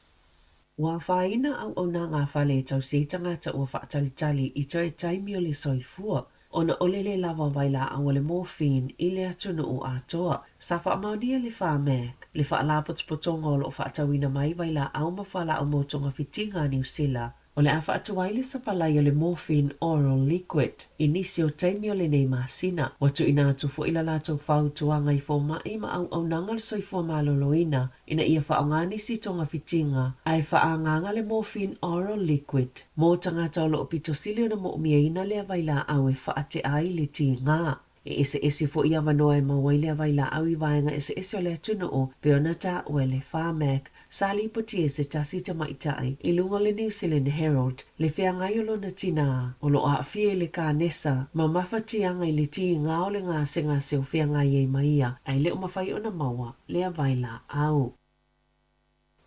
S9: Ua afaina auaunaga a fale e tausi ai tagata ua faatalitali i toe taimi o le soifua ona o le lē lava o vailaau o le morphine i le atunuu atoa. Sa faamaonia e le Pharmac, le faalapotopotoga o lo o faatauina mai vailaau ma fualaau mo togafitiga a Niu Sila, o le a faatuai le sapalai o le morphine oral liquid i nisi o taimi o lenei masina. Ua tuuina atu foi la latou fautuaga i fomaʻi ma auaunaga o le soifua maloloina ina ia faaaogā nisi togafitiga ae faaagaaga le morphine oral liquid mo tagata o lo o pito sili ona moomiaina lea vailaau e faate'a ai le tigā. E eseese foi avanoa e maua ai lea vailaau i vaega eseese o le atunuu pei ona taua e le Pharmac. Sa lipotia e se tasi tamaitaʻi i luga o le New Zealand Herald le feagai o lona tinā o lo o aafia i le kanesa ma mafatiaga i le tigā o le gasegase o feagai ai ma ia, ae le o mafai ona maua lea vailaau.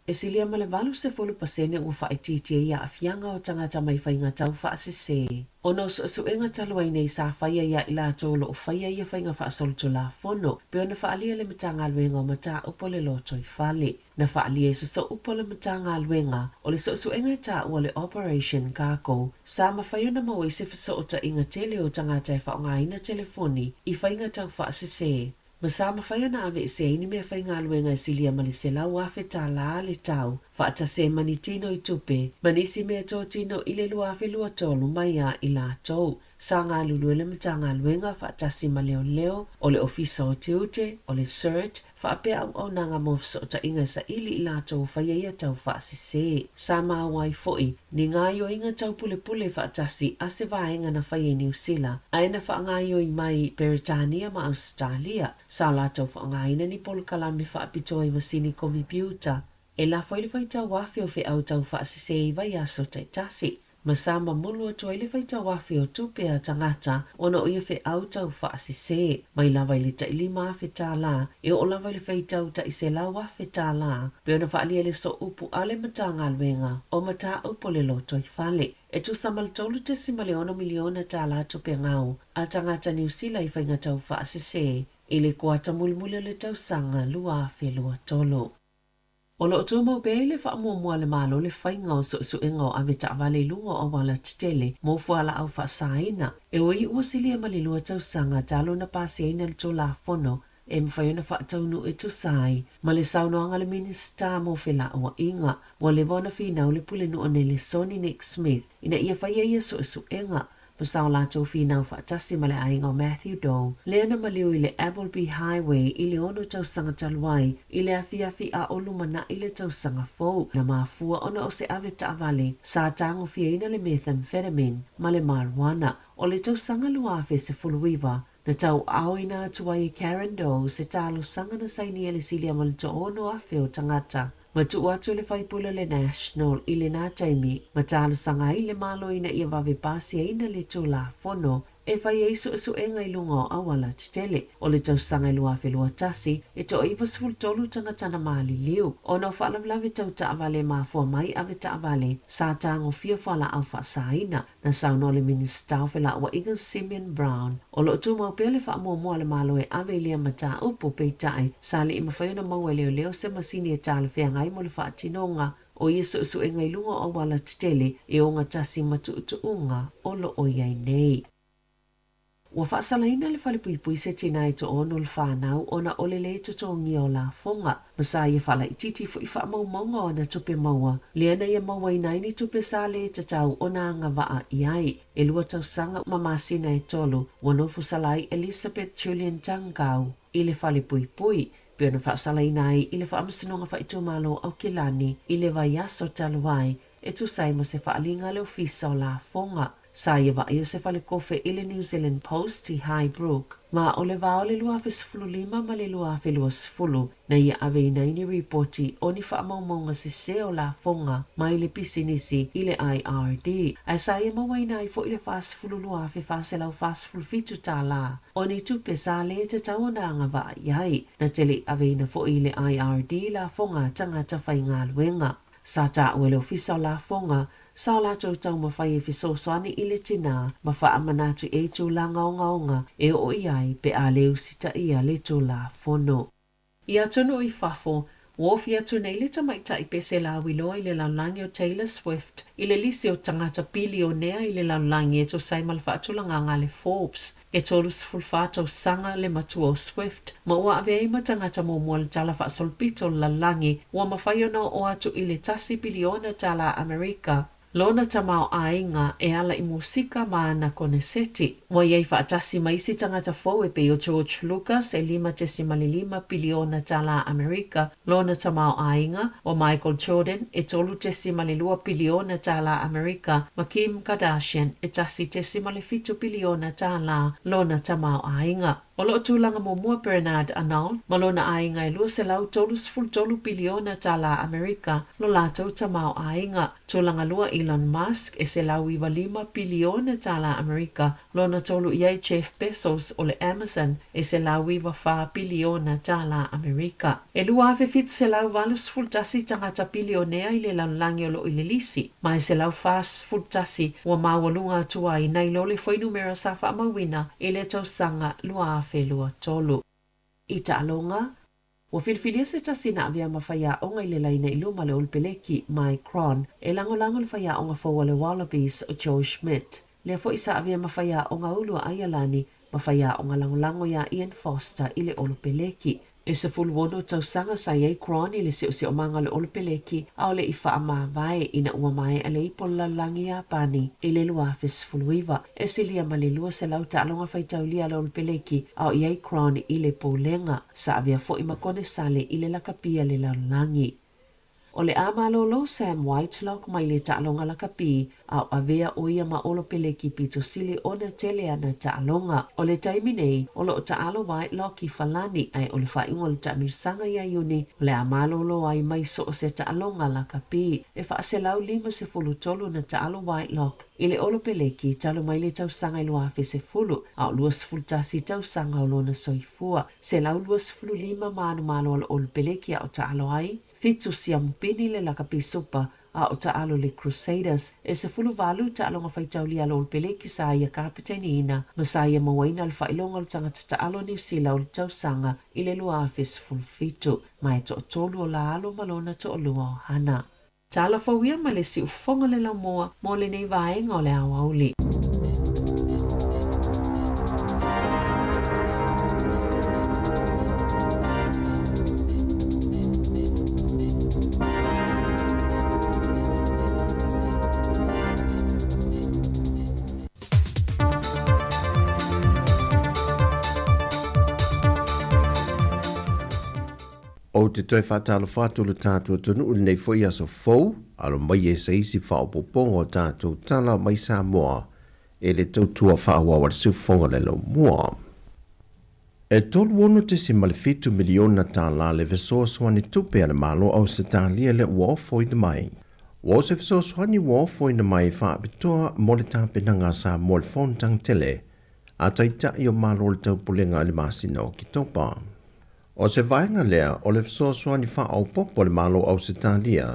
S9: E silia ma le 80% ua faaitiitia ai aafiaga o tagata mai faiga tau faasesē ona o suesuega talu ai nei sa faia iā i latou o lo o faia ia faiga faasolitulafono, pei ona faaalia e le Matagaluega o Mataupu o le Lotoifale. Na faaalia i se upu a le Matagaluega, o le suesuega e taua o le Operation Cargo sa mafai ona maua ai se fesootaiga tele o tagata e faaaogaina telefoni i faiga tau faasesē, ma sa mafai ona aveese ai ni meafaigaluega e silia ma le $100,000 le tau, faatasi ai ma ni tino i tupe ma nisi meatotino i le 2023 mai iā i latou. Sa galulue le Matagaluega faatasi ma leoleo, o le Ofisa o Tiute, o le CERT, faapea auaunaga mo fesootaiga e saili i latou o faia ia tau faasesē. Sa maua ai foi ni gaoioiga tau pulepule faatasi a se vaega na faia i Niu Sila ae na faagaoioi mai i Peretania ma Ausetalia. Sa latou faaaogaina ni polokalame faapitoa i masini komipiuta. E lafo ai le faitau afe o feʻau taufaasesē i vaiaso taitasi, ma sa mamulu atu ai le faitau afe o tupe a tagata ona o ia feʻau taufaasesē, mai lava i le tai $5,000 e oo lava i le faitau tai $100,000, pei ona faaalia i le sooupu a le Matagaluega o Mataupu o le Lotoifale. E tusa ma le $3.6 miliona tālā tupe gau a tagata Niu Sila i faiga taufaasesē i le kuata mulimuli o le tausaga 2023. O lo o tumau pea i le faamuamua a le Malo le faiga o suesuega o avetaavale i luga o auala tetele mo fualaau faasaina. E ui ua silia ma le 2 tausaga talu ona pasiaina le Tulafono e mafai ona faataunuu e tusa ai ma le saunoaga a le Minisita mo Felauaiga, ua leva ona finau le Pulenuu o Nelesoni Nick Smith ina ia faia ia suesuega ma sa o latou finau faatasi ma le aiga o Matthew Doe, lea na maliu i le Appleby Highway i le 6 tausaga talu ai, i le afiafi a o lumanai le tausaga fou, na mafua ona o se ave taavale sa tagofiaina le methamphetamine ma le marijuana. O le tausaga 2019, na tauaaoina atu ai e Karen Doe se talosaga na sainia le silia ma le 6,000 o tagata ma tuu atu le faipule o le National i lena taimi ma talosaga ai le Malo ina ia vave pasiaina le Tulafono e fai ai suesuega i luga o auala tetele. O le tausaga e 2021, e toa-93 tagata na maliliu ona o faalavelave tau taavale e mafua mai avetaavale sa tagofia fualaau faasaina. Na saunoa le Minisita o Felauaiga Simeon Brown, o lo o tumau pea le faamuamua a le Malo e ave i lea mataupu, peitai, sa le i mafai ona maua e leoleo se masini e talafeagai mo le faatinoga o ia suesuega i luga o auala tetele e ogatasi ma tuutuuga o lo o i ai nei. Ua faasalaina le falepuipui se tina e toaono le fanau ona o le lē totogia o lafoga, ma sa ia faalaitiiti fo'i faamaumauga o ana tupe maua, lea na ia mauaina ai ni tupe sa lē tatau ona agavaa i ai. E 2 tausaga ma masina e 3 ua nofo sala ai Elizabeth Julian Tangau i le falepuipui, pei ona faasalaina ai i le Faamasinoga Faaitumalo o Aukilani i le vaiaso talu ai, e tusa ai ma se faaaliga a le Ofisa o Lafoga. Sa ia vaaia se falekofe i le New Zealand Post i Highbrook, ma o le vā o le 2015 ma le 2020 na ia aveina ai ni ripoti o ni faamaumauga sesē o lafoga mai le pisinisi i le IRD, ae sa ia mauaina ai fo'i le $42,447 tālā o ni tupe sa lē tatau ona agavaa i ai. Na tele i aveina fo'i i le IRD lafoga a tagata faigaluega. Sa taua e le Ofisa o Lafoga, sa o latou taumafai e fesoasoani i le tinā ma faamanatu i ai tulaga ogaoga e oo i ai pe a le usitaia le Tulafono. I atunuu i fafo, ua ofi atu nei le tamaitai pese lauiloa i le lalolagi o Taylor Swift i le lisi o tagata pilionea i le lalolagi e tusa ai ma le faatulagaga a le Forbes. E 34 tausaga le matua o Swift, ma ua avea ai ma tagata muamua le tala faasolopito o le lalolagi ua mafai ona oo atu i le tasi piliona tālā Amerika lona tamaoaiga e ala i musika ma ana koneseti. Ua i ai faatasi ma isi tagata fou e pei o George Lucas e 5.5 piliona tālā Amerika lona tamaoaiga, o Michael Jordan e 3.2 piliona tālā Amerika ma Kim Kardashian e 1.7 piliona tālā lona tamaoaiga. O lo o tulaga muamua Bernard Arnault ma lona aiga e 233 piliona tālā Amerika lo latou tamaoaiga. Tulaga lua Elon Musk e 195 piliona tālā Amerika, lona tolu i ai Jeff Bezos o le Amazon e 194 piliona tālā Amerika. E 2,781 tagata pilionea i le lalolagi o lo o i le lisi, ma e 141 ua maualuga atu ai nai lo le fuainumera sa faamauina i le tausaga 2023. I taaloga, ua filifilia se tasi na avea ma faiaoga i le laina i luma le Olopeleki, Mike Cron, e lagolago le faiaoga fou a le Wallabies o Joe Schmidt. Lea fo'i sa avea ma faiaoga ulu a Aialani ma faiaoga lagolago iā Ian Foster i le Olopeleki. E 16 tausaga sa i ai Cron i le seoseomaga o le Olopeleki a o le i faamavae ina ua maea le ipo o le lalolagi Iapani i le 2019. E silia ma le 200 taaloga faitaulia a le Olopeleki a o i ai Cron i le Pulega. Sa avea fo'i ma konesale i le lakapia le lalolagi. O le a malōlō Sam Whitelock mai le taaloga lakapi, a o avea ʻo ia ma ʻOlopeleki pito sili ona tele ana taaloga. O le taimi nei, o loo taalo Whitelock i Falani, ae o le faaiuga o le taamilosaga ia Iuni, o le a malōlō ai mai so o se taaloga lakapi. E 453 na taalo Whitelock i le Olopeleki talu mai le tausaga i 2010, a o 21 tausaga o lona soifua. 125 manumalo a le Olopeleki a o taalo ai, 7 siamupini le lakapi supa a o taalo le Crusaders. E 18 taaloga faitaulia a le Olopeleki sa ia kapiteniina ma sa ia mauaina le faailoga o le tagata taalo Niu Sila o le tausaga i le 2017. Ma e toatolu o la alo ma lona toalua o Hana. Talofa ia ma le siufofoga le laumua mo lenei vaega o le aoauli.
S7: Ou te toe faatalofa atu i lo tatou atunuu i lenei foi aso fou, alo mai e se isi faaopoopoga o tatou tala mai Samoa e le tautua faaauau a le siufofoga le laumua. E 36.7 miliona tālā le fesoasoani tupe a le Malo o Ausetalia lea ua ofoina mai. Ua o se fesoasoani ua ofoina mai faapitoa mo le tapenaga a Samoa i le fonotaga tele a Taitai o Malo o le Taupulega i le masina o Oketopa. O se vaega lea o le fesoasoani faaopoopo a le Malo o Ausetalia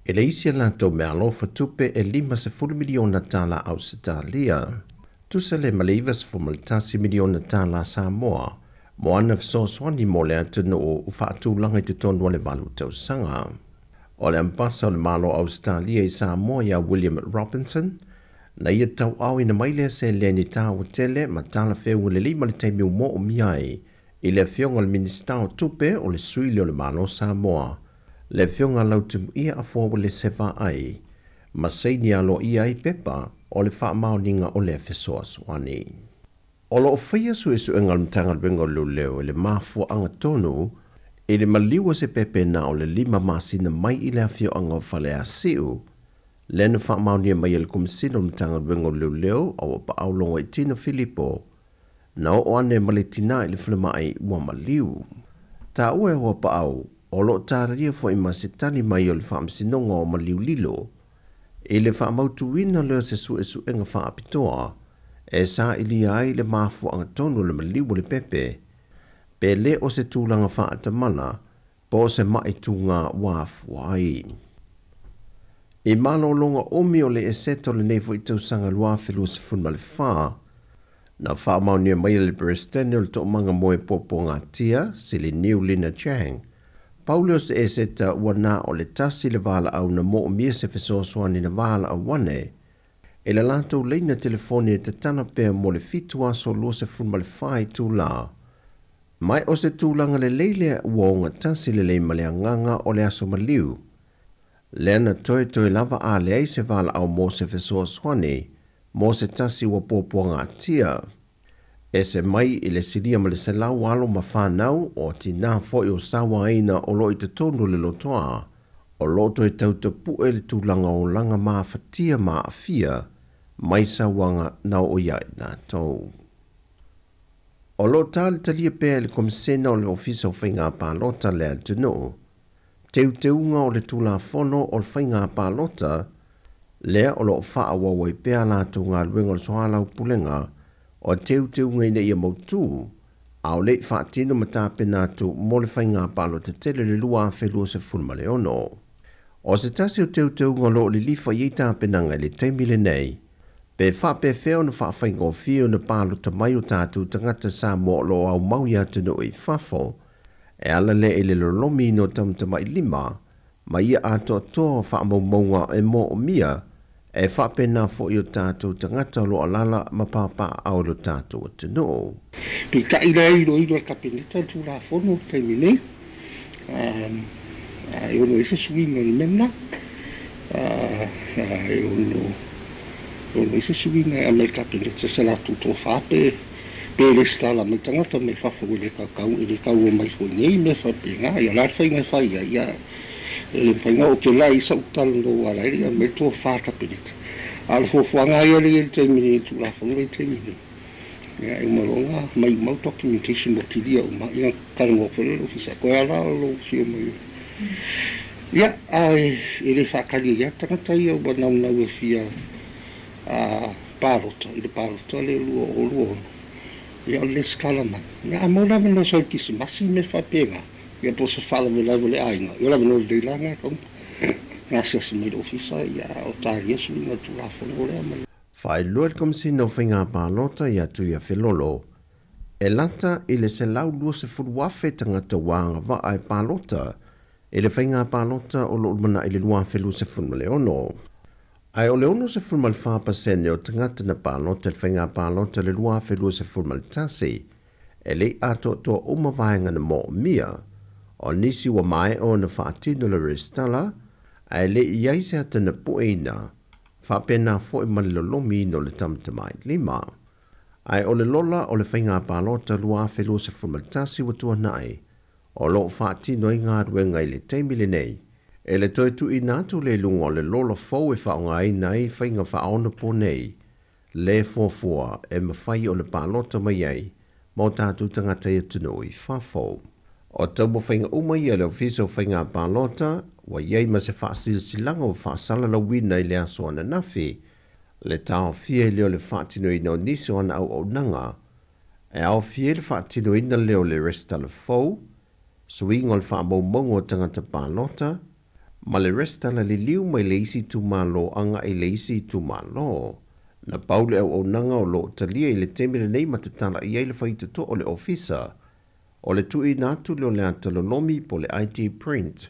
S7: i le isi a latou meaalofa tupe e $50 miliona tālā Ausetalia, tusa lea ma le $91 miliona tālā Samoa, mo ana fesoasoani mo le atunuu ua faatulaga i totonu o le 8 tausaga. O le Ambasa o le Malo o Ausetalia i Samoa ia William Robinson, na ia tauaaoina mai lea seleni taua tele ma talafeauga lelei ma le taimi ua moomia ai i le Afioga i le Minisita o Tupe o le Sui lea o le Malo o Samoa, le Afioga Lautimuia Afoa Uelese Vaai, ma saini aloaia ai pepa o le faamaoniga o lea fesoasoani. O loo faia suesuega a le Matagaluega o Leoleo i le mafuaaga tonu i le maliu o se pepe na o le 5 masina mai i le afioaga o Faleasiu, lea na faamaonia mai e le Komesina o le Matagaluega o Leoleo a ua paau Logoaitino Filipo na oo ane ma le tinā i le falemai ua maliu. Taua e hoa paau, o loo talia foi ma se tali mai o le faamasinoga o maliu lilo i le faamautuina lea o se suesuega faapitoa e sailia ai le mafuaaga tonu o le maliu o le pepe, pe le o se tulaga faatamala po o se mai tūgā ua afua ai. I malōlōga umi o le Eseta o lenei foi tausaga 2024, na faamaonia mai e le Peresetene o le Toomaga Moe Puapuagatia, Siliniu Lina Chang, pau lea o se eseta ua na o le tasi le valaau na moomia se fesoasoani na valaau ane e le latou laina telefoni e tatala pea mo le 7 aso 24 itulā. Mai o se tulaga lelei lea ua ogatasi lelei ma le agaga o le aso maliu, lea na toetoe lava a leai se valaau mo se fesoasoani mo se tasi ua puapuagatia. Ese mai i le silia ma le 100 alo ma whanau o tinā foi o sauaina o loo i totonu o le lotoa, o loo toe tautapu'e le tulaga o laga mafatia ma aafia mai sauaga na oo ia i latou. O loo talitalia pea e le Komesena o le Ofisa o Faiga Palota le atunuu, teuteuga o le Tulafono o le Faiga Palota, lea o loo faaauau ai pea a latou galuega o le soalaupulega o teuteuga ina ia mautū, a o le'i faatino ma tapena atu mo le faiga palota tele o le 2026. O se tasi o teuteuga o loo lilifa i ai tapenaga i le taimi lenei, pe faapefea ona faafaigofie ona palota mai o tatou tagata Samoa o loo aumau i atunuu i fafo, e ala lea i le lolomiina o tamatamailima ma ia atoatoa faamaumauga e moomia e faapena foi o tatou tagata o loo alaala ma papaaao i lo tatou atunuu.
S8: Peitai lea e iloilo e le Kapeneta le Tulafono i le taimi nei, e ono i ai se suiga i le mea lena, e ono i ai se suiga e aumai e le Kapeneta se latou tofa pe resitala mai tagata mai fafo e le kaua mai foi nei mea faapena. Ia o le a le faiga e fai ai, ia E le mafai ona oo tele lava i ai sa'u talanoa ua ala ai le aumai le tofa a le Kapeneta. A o le fuafuaga lava ia lea e i ai i le taimi nei i le Tulafono lea e i le taimi nei, ia e uma loa ona aumai uma au documentation ua kilia uma ia ona talanoa atu ai lea i le Ofisa. Toe a la lou afio mai ia, ae e le faatali ai lava tagata ia ua naunau e fia palota i le palota lea 2026, ia o le lesitala mai. Ia a maua le avanoa e sau i le Kerisimasi ma mea faapena, ia po o se faalavelave o le aiga, ia o le avanoa lelei la lena e tatau ona asiasi mai i le Ofisa, ia a o talia suiga o le Tulafono lea ma le.
S7: Faailoa le Komesina o Faiga Palota ia Tuiafelolo, e lata i le 120,000 tagata ua agavaa e palota i le faiga palota o lo o lumanai i le 2026. Ae o le 64% o tagata na palota i le faiga palota i le 2021, e le i atoatoa uma vaega na moomia. O nisi ua maea ona faatino le resitala, ae le i i ai se ata na pueina, faapena foi ma le lolomiina o le tamatamailima. Ae o le lola o le faiga palota 2021 ua tuanai, o lo o faatino ai galuega i le taimi lenei, e le toe tuuina atu le luga o le lola fou e faaaogaina ai faiga faaonaponei, le fuafua e mafai ona palota mai ai ma o tatou tagata i atunuu i fafo. O taumafaiga uma ia a le Ofisa o Faiga Palota, ua i ai ma se faasilasilaga ua faasalalauina i le aso ananafi, le taofia ai lea o le faatinoina o nisi o ana auaunaga, e aofia ai le faatinoina lea o le resitala fou, suiga o le faamaumauga o tagata palota, ma le resitala liliu mai le isi itumalo agai i le isi itumalo. Na pau le auaunaga o lo o talia i le taimi lenei ma tatala i ai le faitotoa o le ofisa, o le tuuina atu lea o le ata lolomi po o le ID print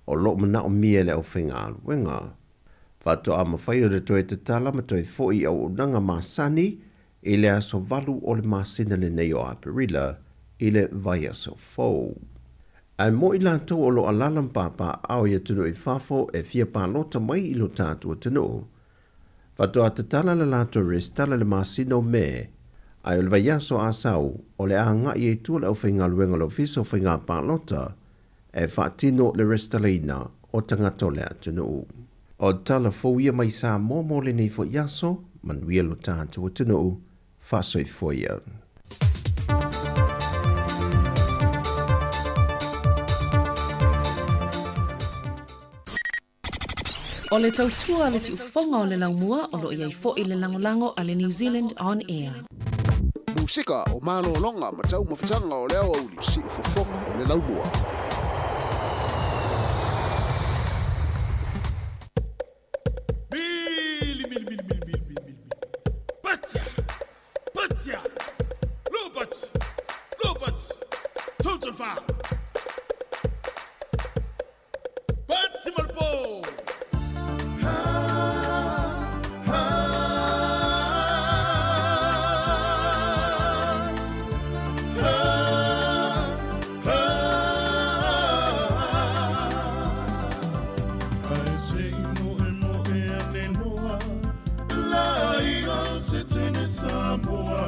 S7: o lo o manaomia e le aufaigaluega. Faatoa mafai ona toe tatala ma toe foi i auaunaga masani i le aso 8 o le masina lenei o Aperila i le vaiaso fou. Ae mo i latou o lo o alaala ma papaaao i atunuu i fafo e fia palota mai i lo tatou atunuu, faatoa tatala le latou resitala i le masina o Me, ae o le vaiaso Asau o le a agai ai tua le aufaigaluega o le Ofisa o Faiga Palota e faatino le resitalaina o tagata o le atunuu. O tala fou ia mai Samoa mo lenei foi aso, manuia lo tatou atunuu, faasoifua ia.
S6: O le tautua a le siufofoga o le laumua o lo o i ai foi le lagolago a le New Zealand On Air.
S20: Musika o malologa ma taumafataga o le aoauli, siufofoga o le laumua.
S3: Mili, mili, mili, mili, mili, mili, mili. Patia! Patia! Lopati! Lopati! Total foul! Pati ma le po! Ae se i moemoe ane loa la i o se tene Samoa.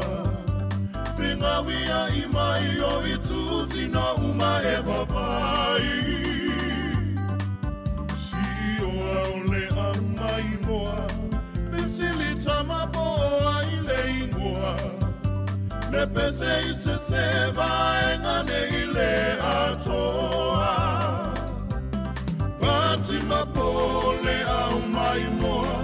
S3: Fegauiaʻi mai o itu tino uma e vavai. Sioa o le au maimoa, fesili tama po o ai le igoa. Le pese i se se vaega nei le atoa. Pati ma po le au maimoa,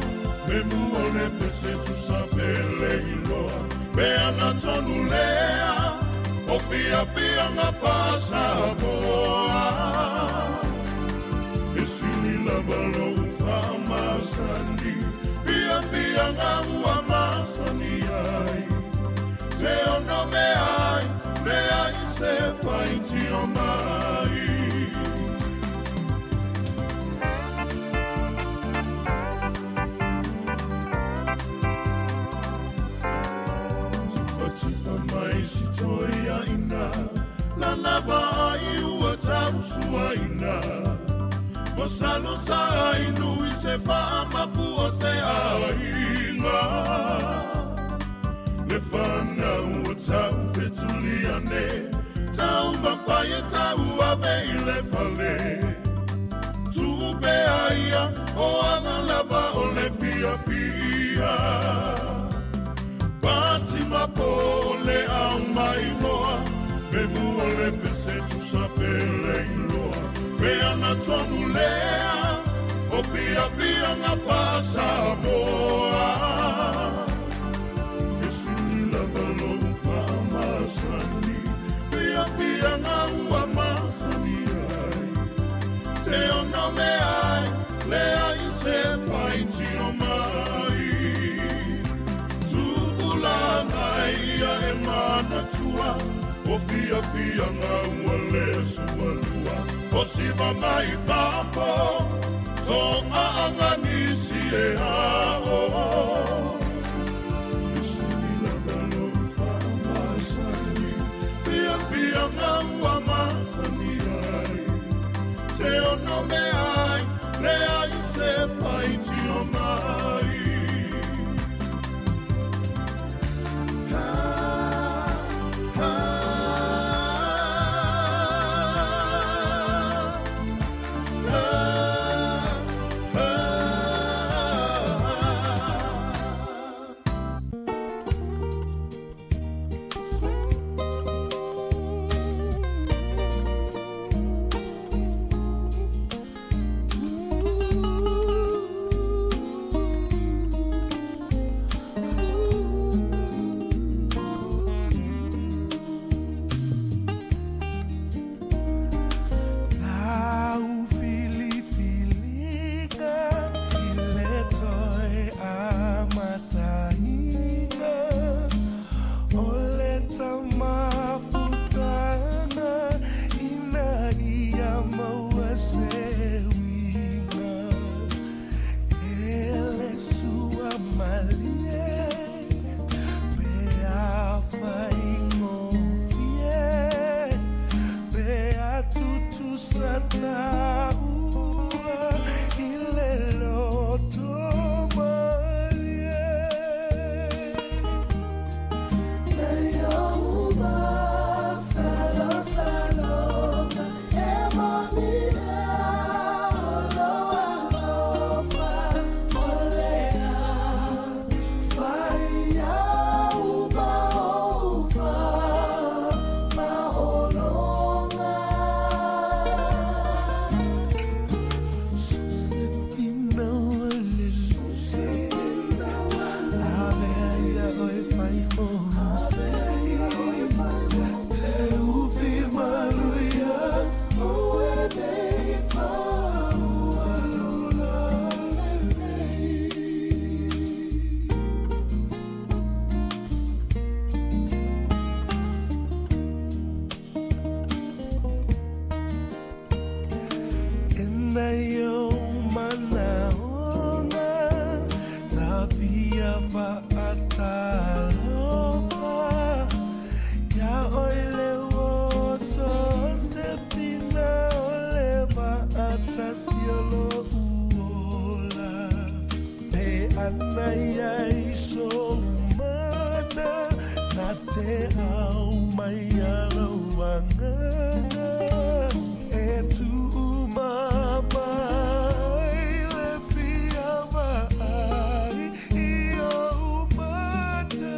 S3: me mua le pese tusa pele iloa. Me ana tonu lea, o fiafiaga faa-Samoa. E sili lava lou faamasani, fiafiaga ua masani ai. Se ono meai, leai se faitio mai. Tifatifa mai si toeaina, lalava ai ua tausuaina. Masalo sa inu i se faamafu o se aiga. Le fanau o tau fetuliane, tau mafai e tau ave i le fale. faailoa Me mua le pese tusa pele iloa Pe ana tonu lea O fiafiaga faa-Samoa E sili lava lou faamasani Fiafiaga ua masani ai Te ono me ai Leai se faitio mai Tupulaga ia e manatua O fiafiaga ua lē sualua O siva mai fafo To'aaga nisi e a'o E sili lava lou faamasani Fiafiaga ua masani ai Te ono me ai Leai se faitio mai
S16: Lau filifiliga i le toe amataina o le tamafutaga ina ia maua se uiga e le suamalie pe afaigofie pe atutusa taua i le loto malie. Ena i ou manaoga ta fia faatalofa Ia oe le uso Sefina o le faatasi o lo'u ola Pe ana i ai sou mana Na te aumaia lou agaga E tuumamai le fia vaai i ou mata.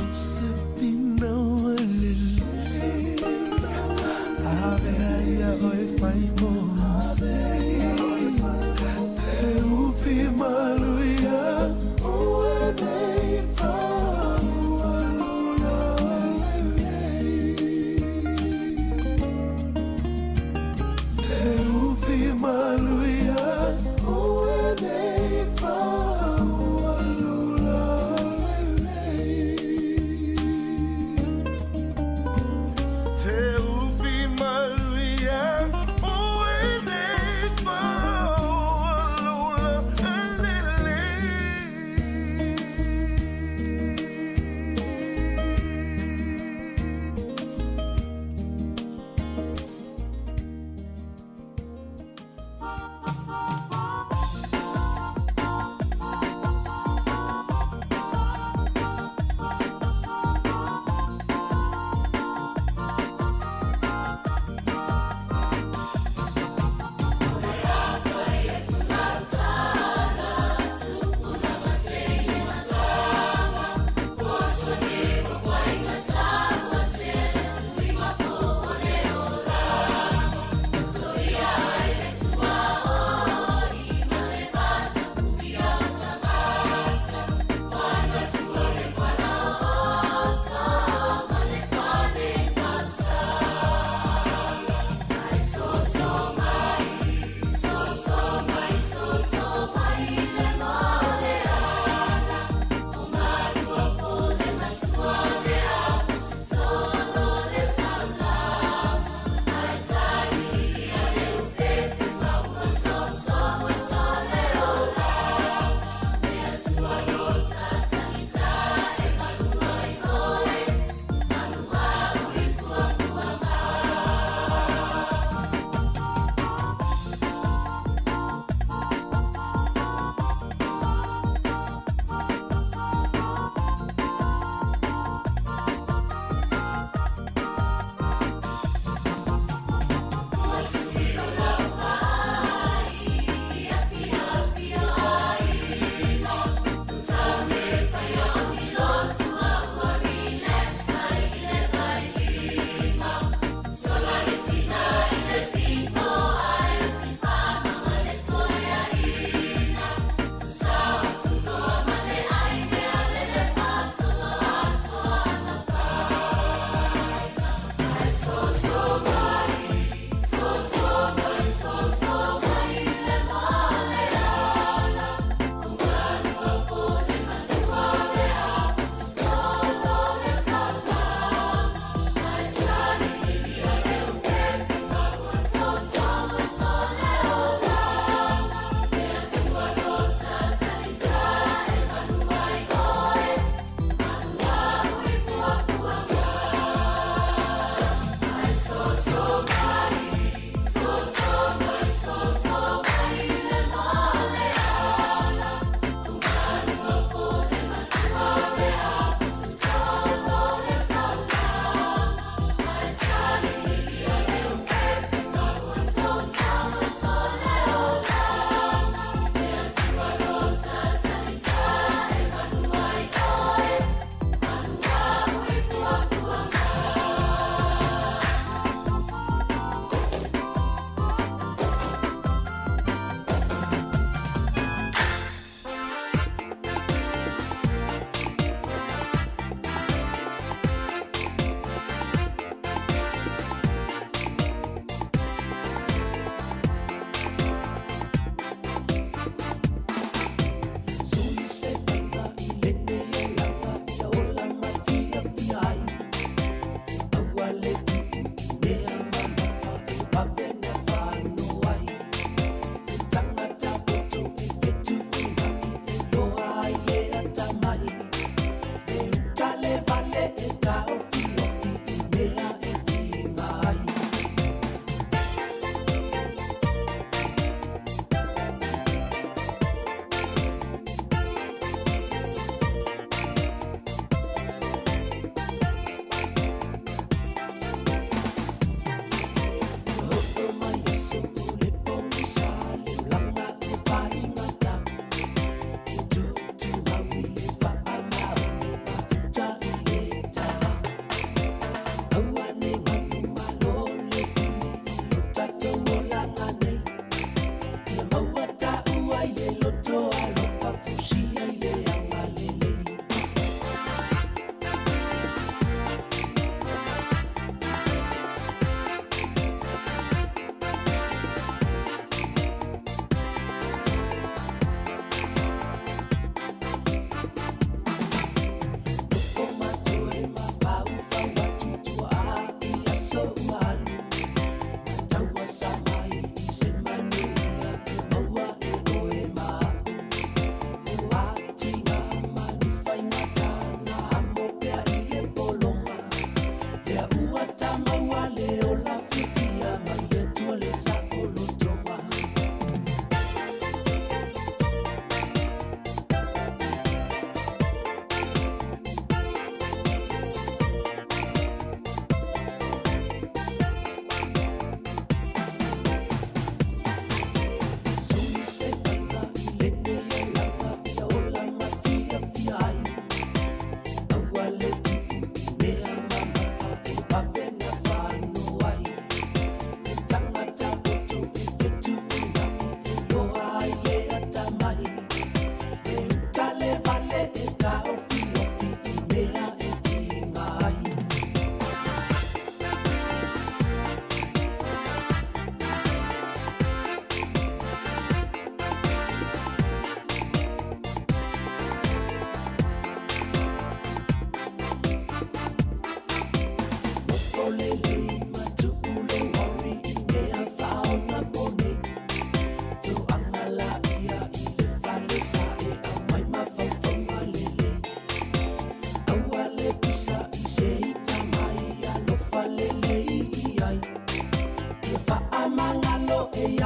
S16: Sosefina o lelei Avea ia oe fai mo se Te ufi maluia Oe nei whaualula lelei Te ufi maluia Oe nei whaualula lelei Te ufi maluia Oe nei whaualula lelei.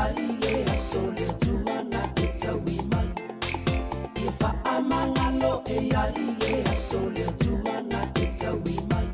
S16: ai le aso le Atua na te taui mai. Ia faamagalo e ai le aso le Atua na te taui mai.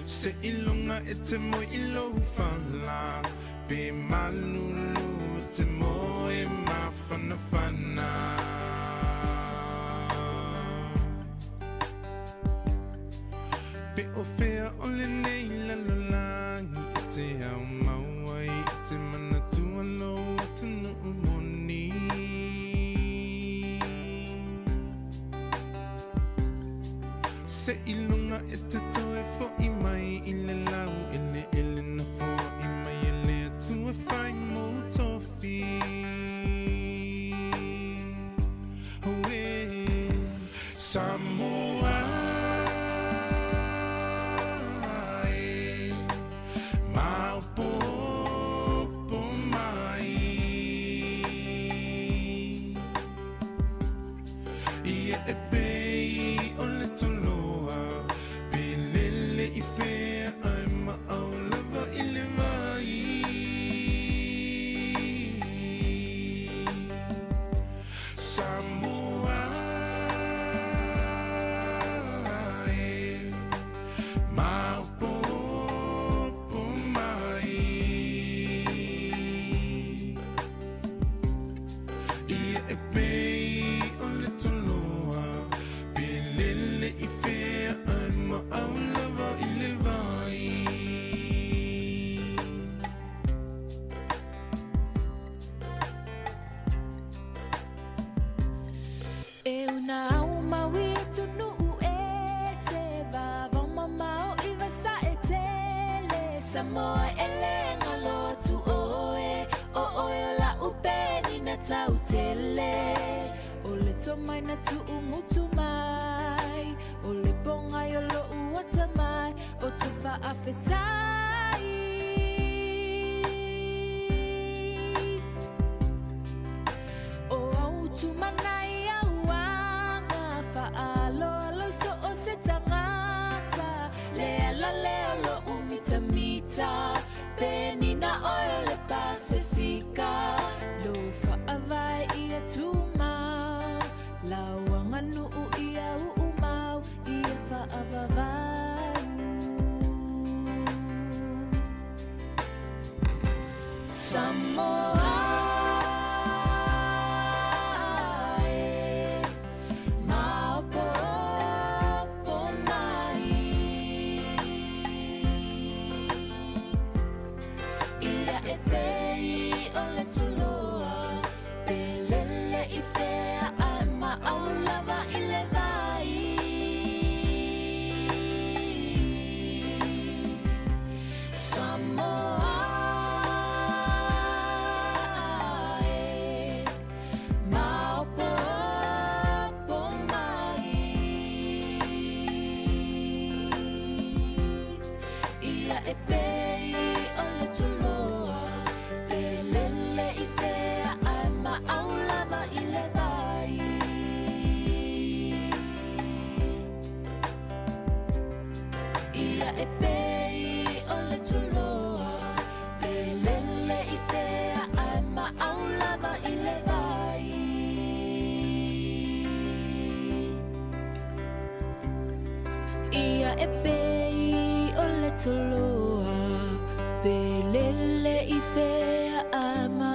S3: Se ilunga e te mo i lo whala Pe malulu te mo e mawhana whana. Pe o whea o le nei la lolangi E te au maua i te mana tualo atu nu moni. Se ilunga e te toe fo i mai i le lau ele ele na fo i mai ele atu e whai mo tofi. Oe Samoa e maopopo mai. Ia e pei o le toloa pe lele i whea ai ma au lava i le vai. Samoa e maopopo mai. Ia e pei o le toloa pe lele i whea ai ma au lava i le vai.
S21: E una au maui tunu e se va vau mamao i vasa e tele. Samoa ele ngalo tu oe o oe o la upe ni na tau tele. O le tomai na tu umutu mai o le ponga i o lo uata mai o te whaafetai. O au tumanai auanga whaalo alo so o se tangata. Le ala le olo umita mita peni na oe o le Pasifika. Lo whaavai ia tumau lauanga nuu ia uumau ia whaavavau. Samoa e maopopo mai. Ia e pei o le tuloa pe lele i whea ai ma au lava i le vai. Samoa e maopopo mai. Ia e pei o le tuloa pe lele i whea ai ma au lava i le vai. Ia e pei o le tuloa pe lele i whea ai ma au lava i le vai. Ia e pei o le toloa pe lele i whea ai ma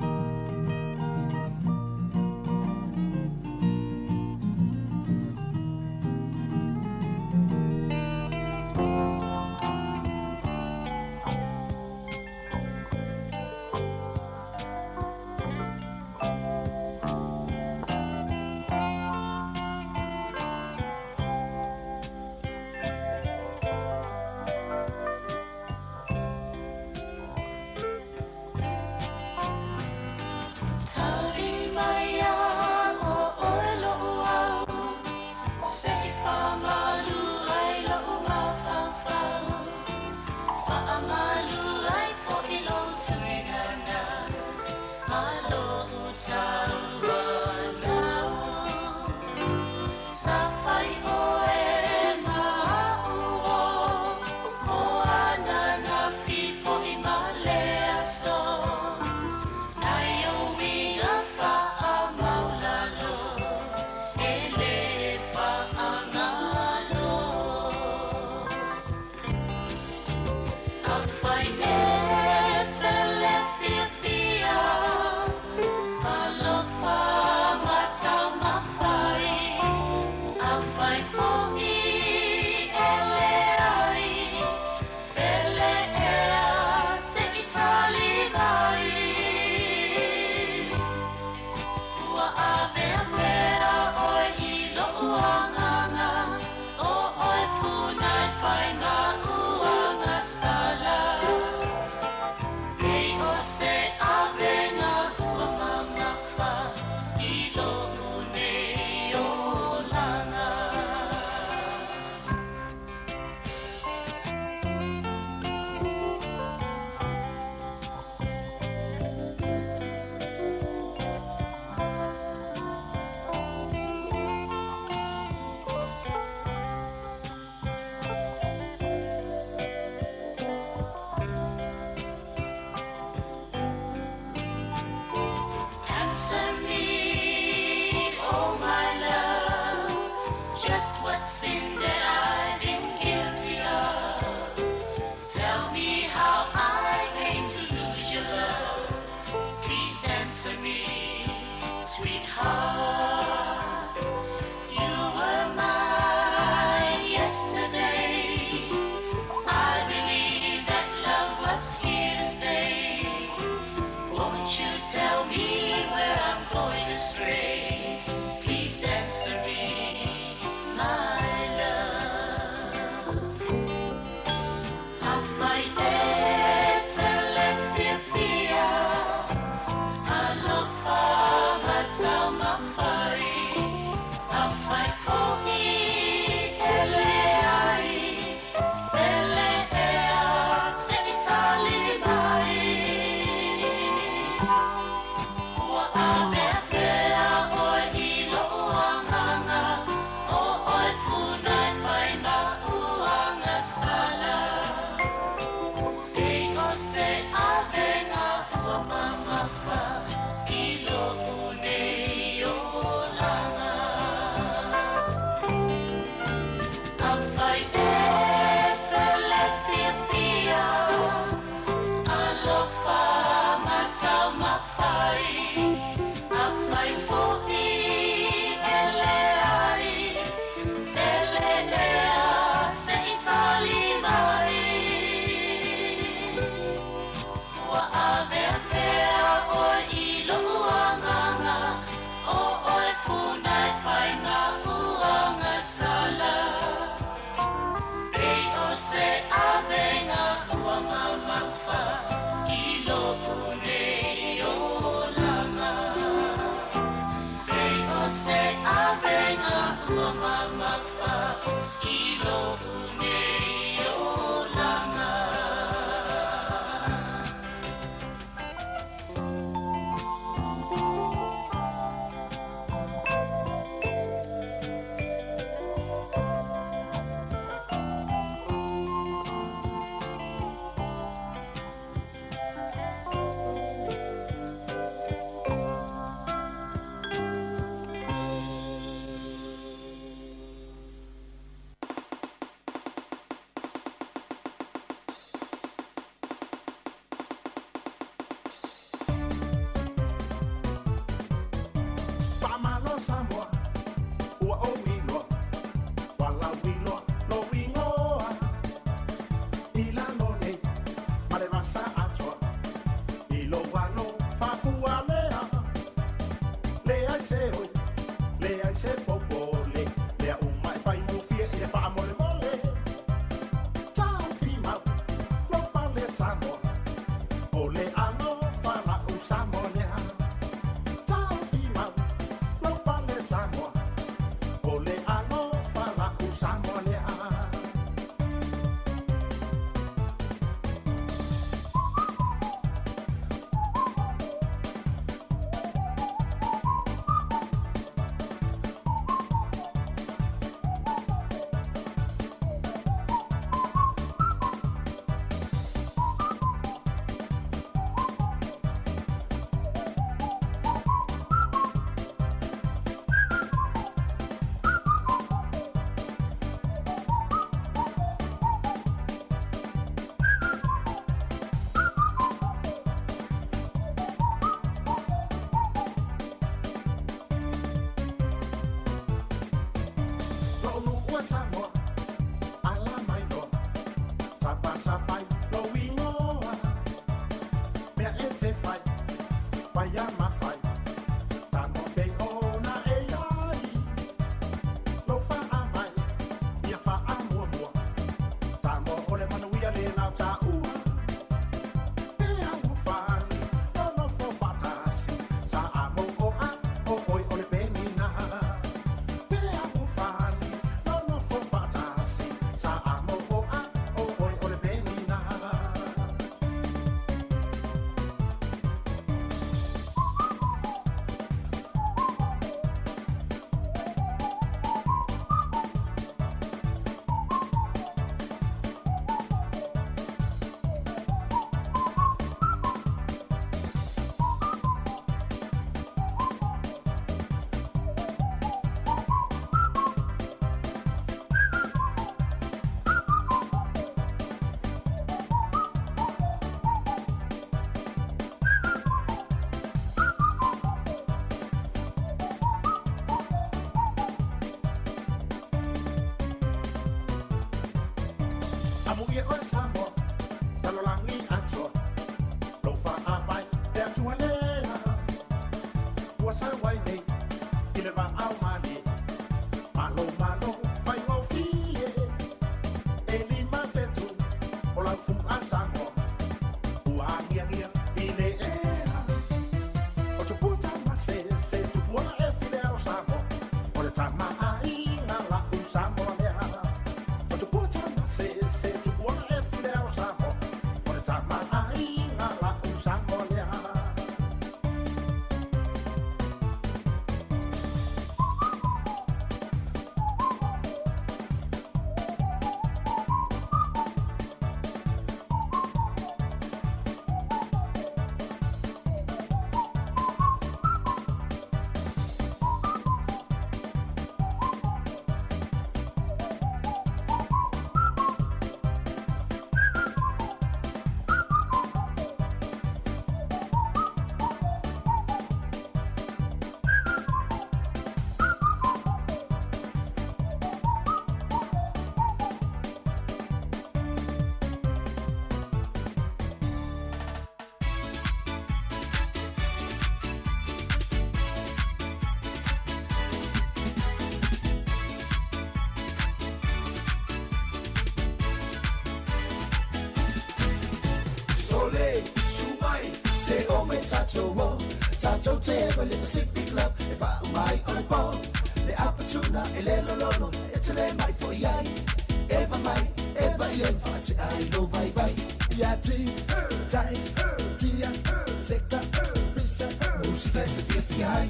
S16: Mo
S3: Samoa, ala mai loa, sapasapai lou igoa. Mea e te fai, paia ma fai, Samoa pei ona e iai. Lou faavae, ia faamuamua, Samoa o le manuia lena o taua. E alofani, nonofo faatasi, Samoa, o oe o le penina. E alofani, nonofo faatasi, Samoa, o oe o le penina. Amuia oe Samoa, lalolagi atoa, lou faavae le Atua lea. Ua sau ai nei i le vaao malie, malo malo faigofie. E 5 fetu o lau fua Samoa, ua agiagia i le ea. O tupua tamasese, tupua e file ao Samoa, o le tamaaiga la'u Samoa lea. O tupua tamasese, tupua e file ao Samoa, o le tamaaiga la'u Samoa lea.
S2: Sole, sumai, se o me tatou o Tatou te ewa le Pacific Love E wha umai o le pō Le apatuna e le lolono E te le mai fo i ai Eva mai, eva i en wha te ai lo vai vai Ia ti, tais, tia, seka, pisa Musika e te fia fia ai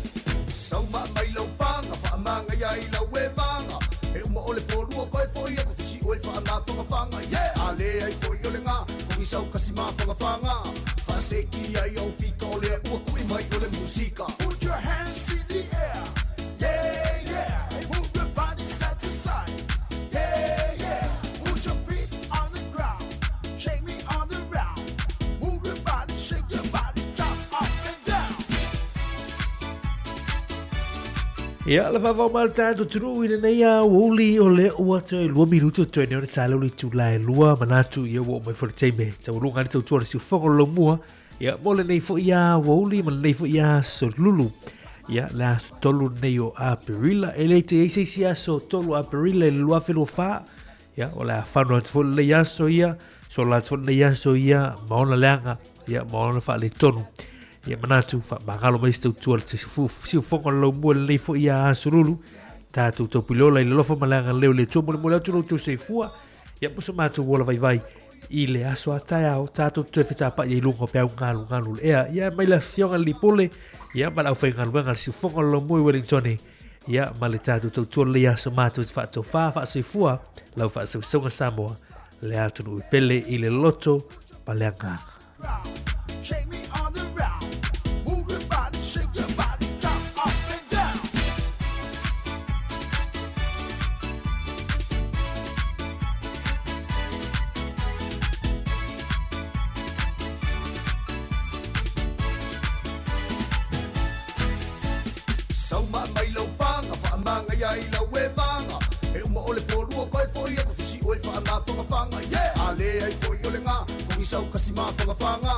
S22: Sauma mai lau panga, whaamanga ia i lau e manga. E uma o le polua koe foi aku fisi o e whaamawhangawhanga. Yeah! Ale ai foi o le ngā, kongi sau kasi mawhangawhanga. Whaaseki ai au fika o le ua kui mai o le musika.
S2: Put your hands in the air. Yeah, yeah. Move your body side to side. Yeah, yeah. Put your feet on the ground. Shake me on the round. Move your body, shake your body, jump up and down.
S1: Ia, le vavao mai le tatou atunuu i lenei aoauli o le ua toe 2 minuto toe nei ona talau le itula e 2 manatu ia ua oo mai foi le taimi taualuga ai le tautua le siufofoga o le laumua ia mo lenei foi aoauli ma lenei foi aso lulu. Ia, le aso 3 lenei o Aperila e le te ai se isi aso 3 Aperila i le 2024. Ia, o le a fano atu foi lenei aso ia, sola atu foi lenei aso ia, ma ona leaga, ia, ma ona faaletonu. Ia manatu, faamagalo mai se tautua le siufofoga o le laumua i lenei foi aso lulu. Tatou taupuleola i le alofa ma le agalelei o le Atua molemole atu lo outou soifua. Ia, mo so matou ola vaivai i le aso a taeao, tatou toe fetapai ai luga o peau galugalu le ea. Ia, mai le afioga le Lipole, ia, ma le aufaigaluega le siufofoga o le laumua i Wellington, ia, ma le tatou tautua lenei aso matou te faatofā faasoifua lau faasausauga Samoa le atunuu i pele i le loto ma le agaga.
S2: Shake me on the round. Move your body, shake your body, jump up and down.
S22: Sauma mai lau panga, whaamanga ia i lau e manga. E uma o le polua Koe fo'i aku fusi oe fa'amafagafaga yeah! A leai fo'i o legā kogisau kasi mafagafaga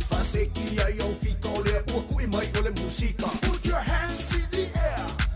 S22: fa'aseki ai au fika o lea ua ku'i mai o le musika. Put your hands in the air.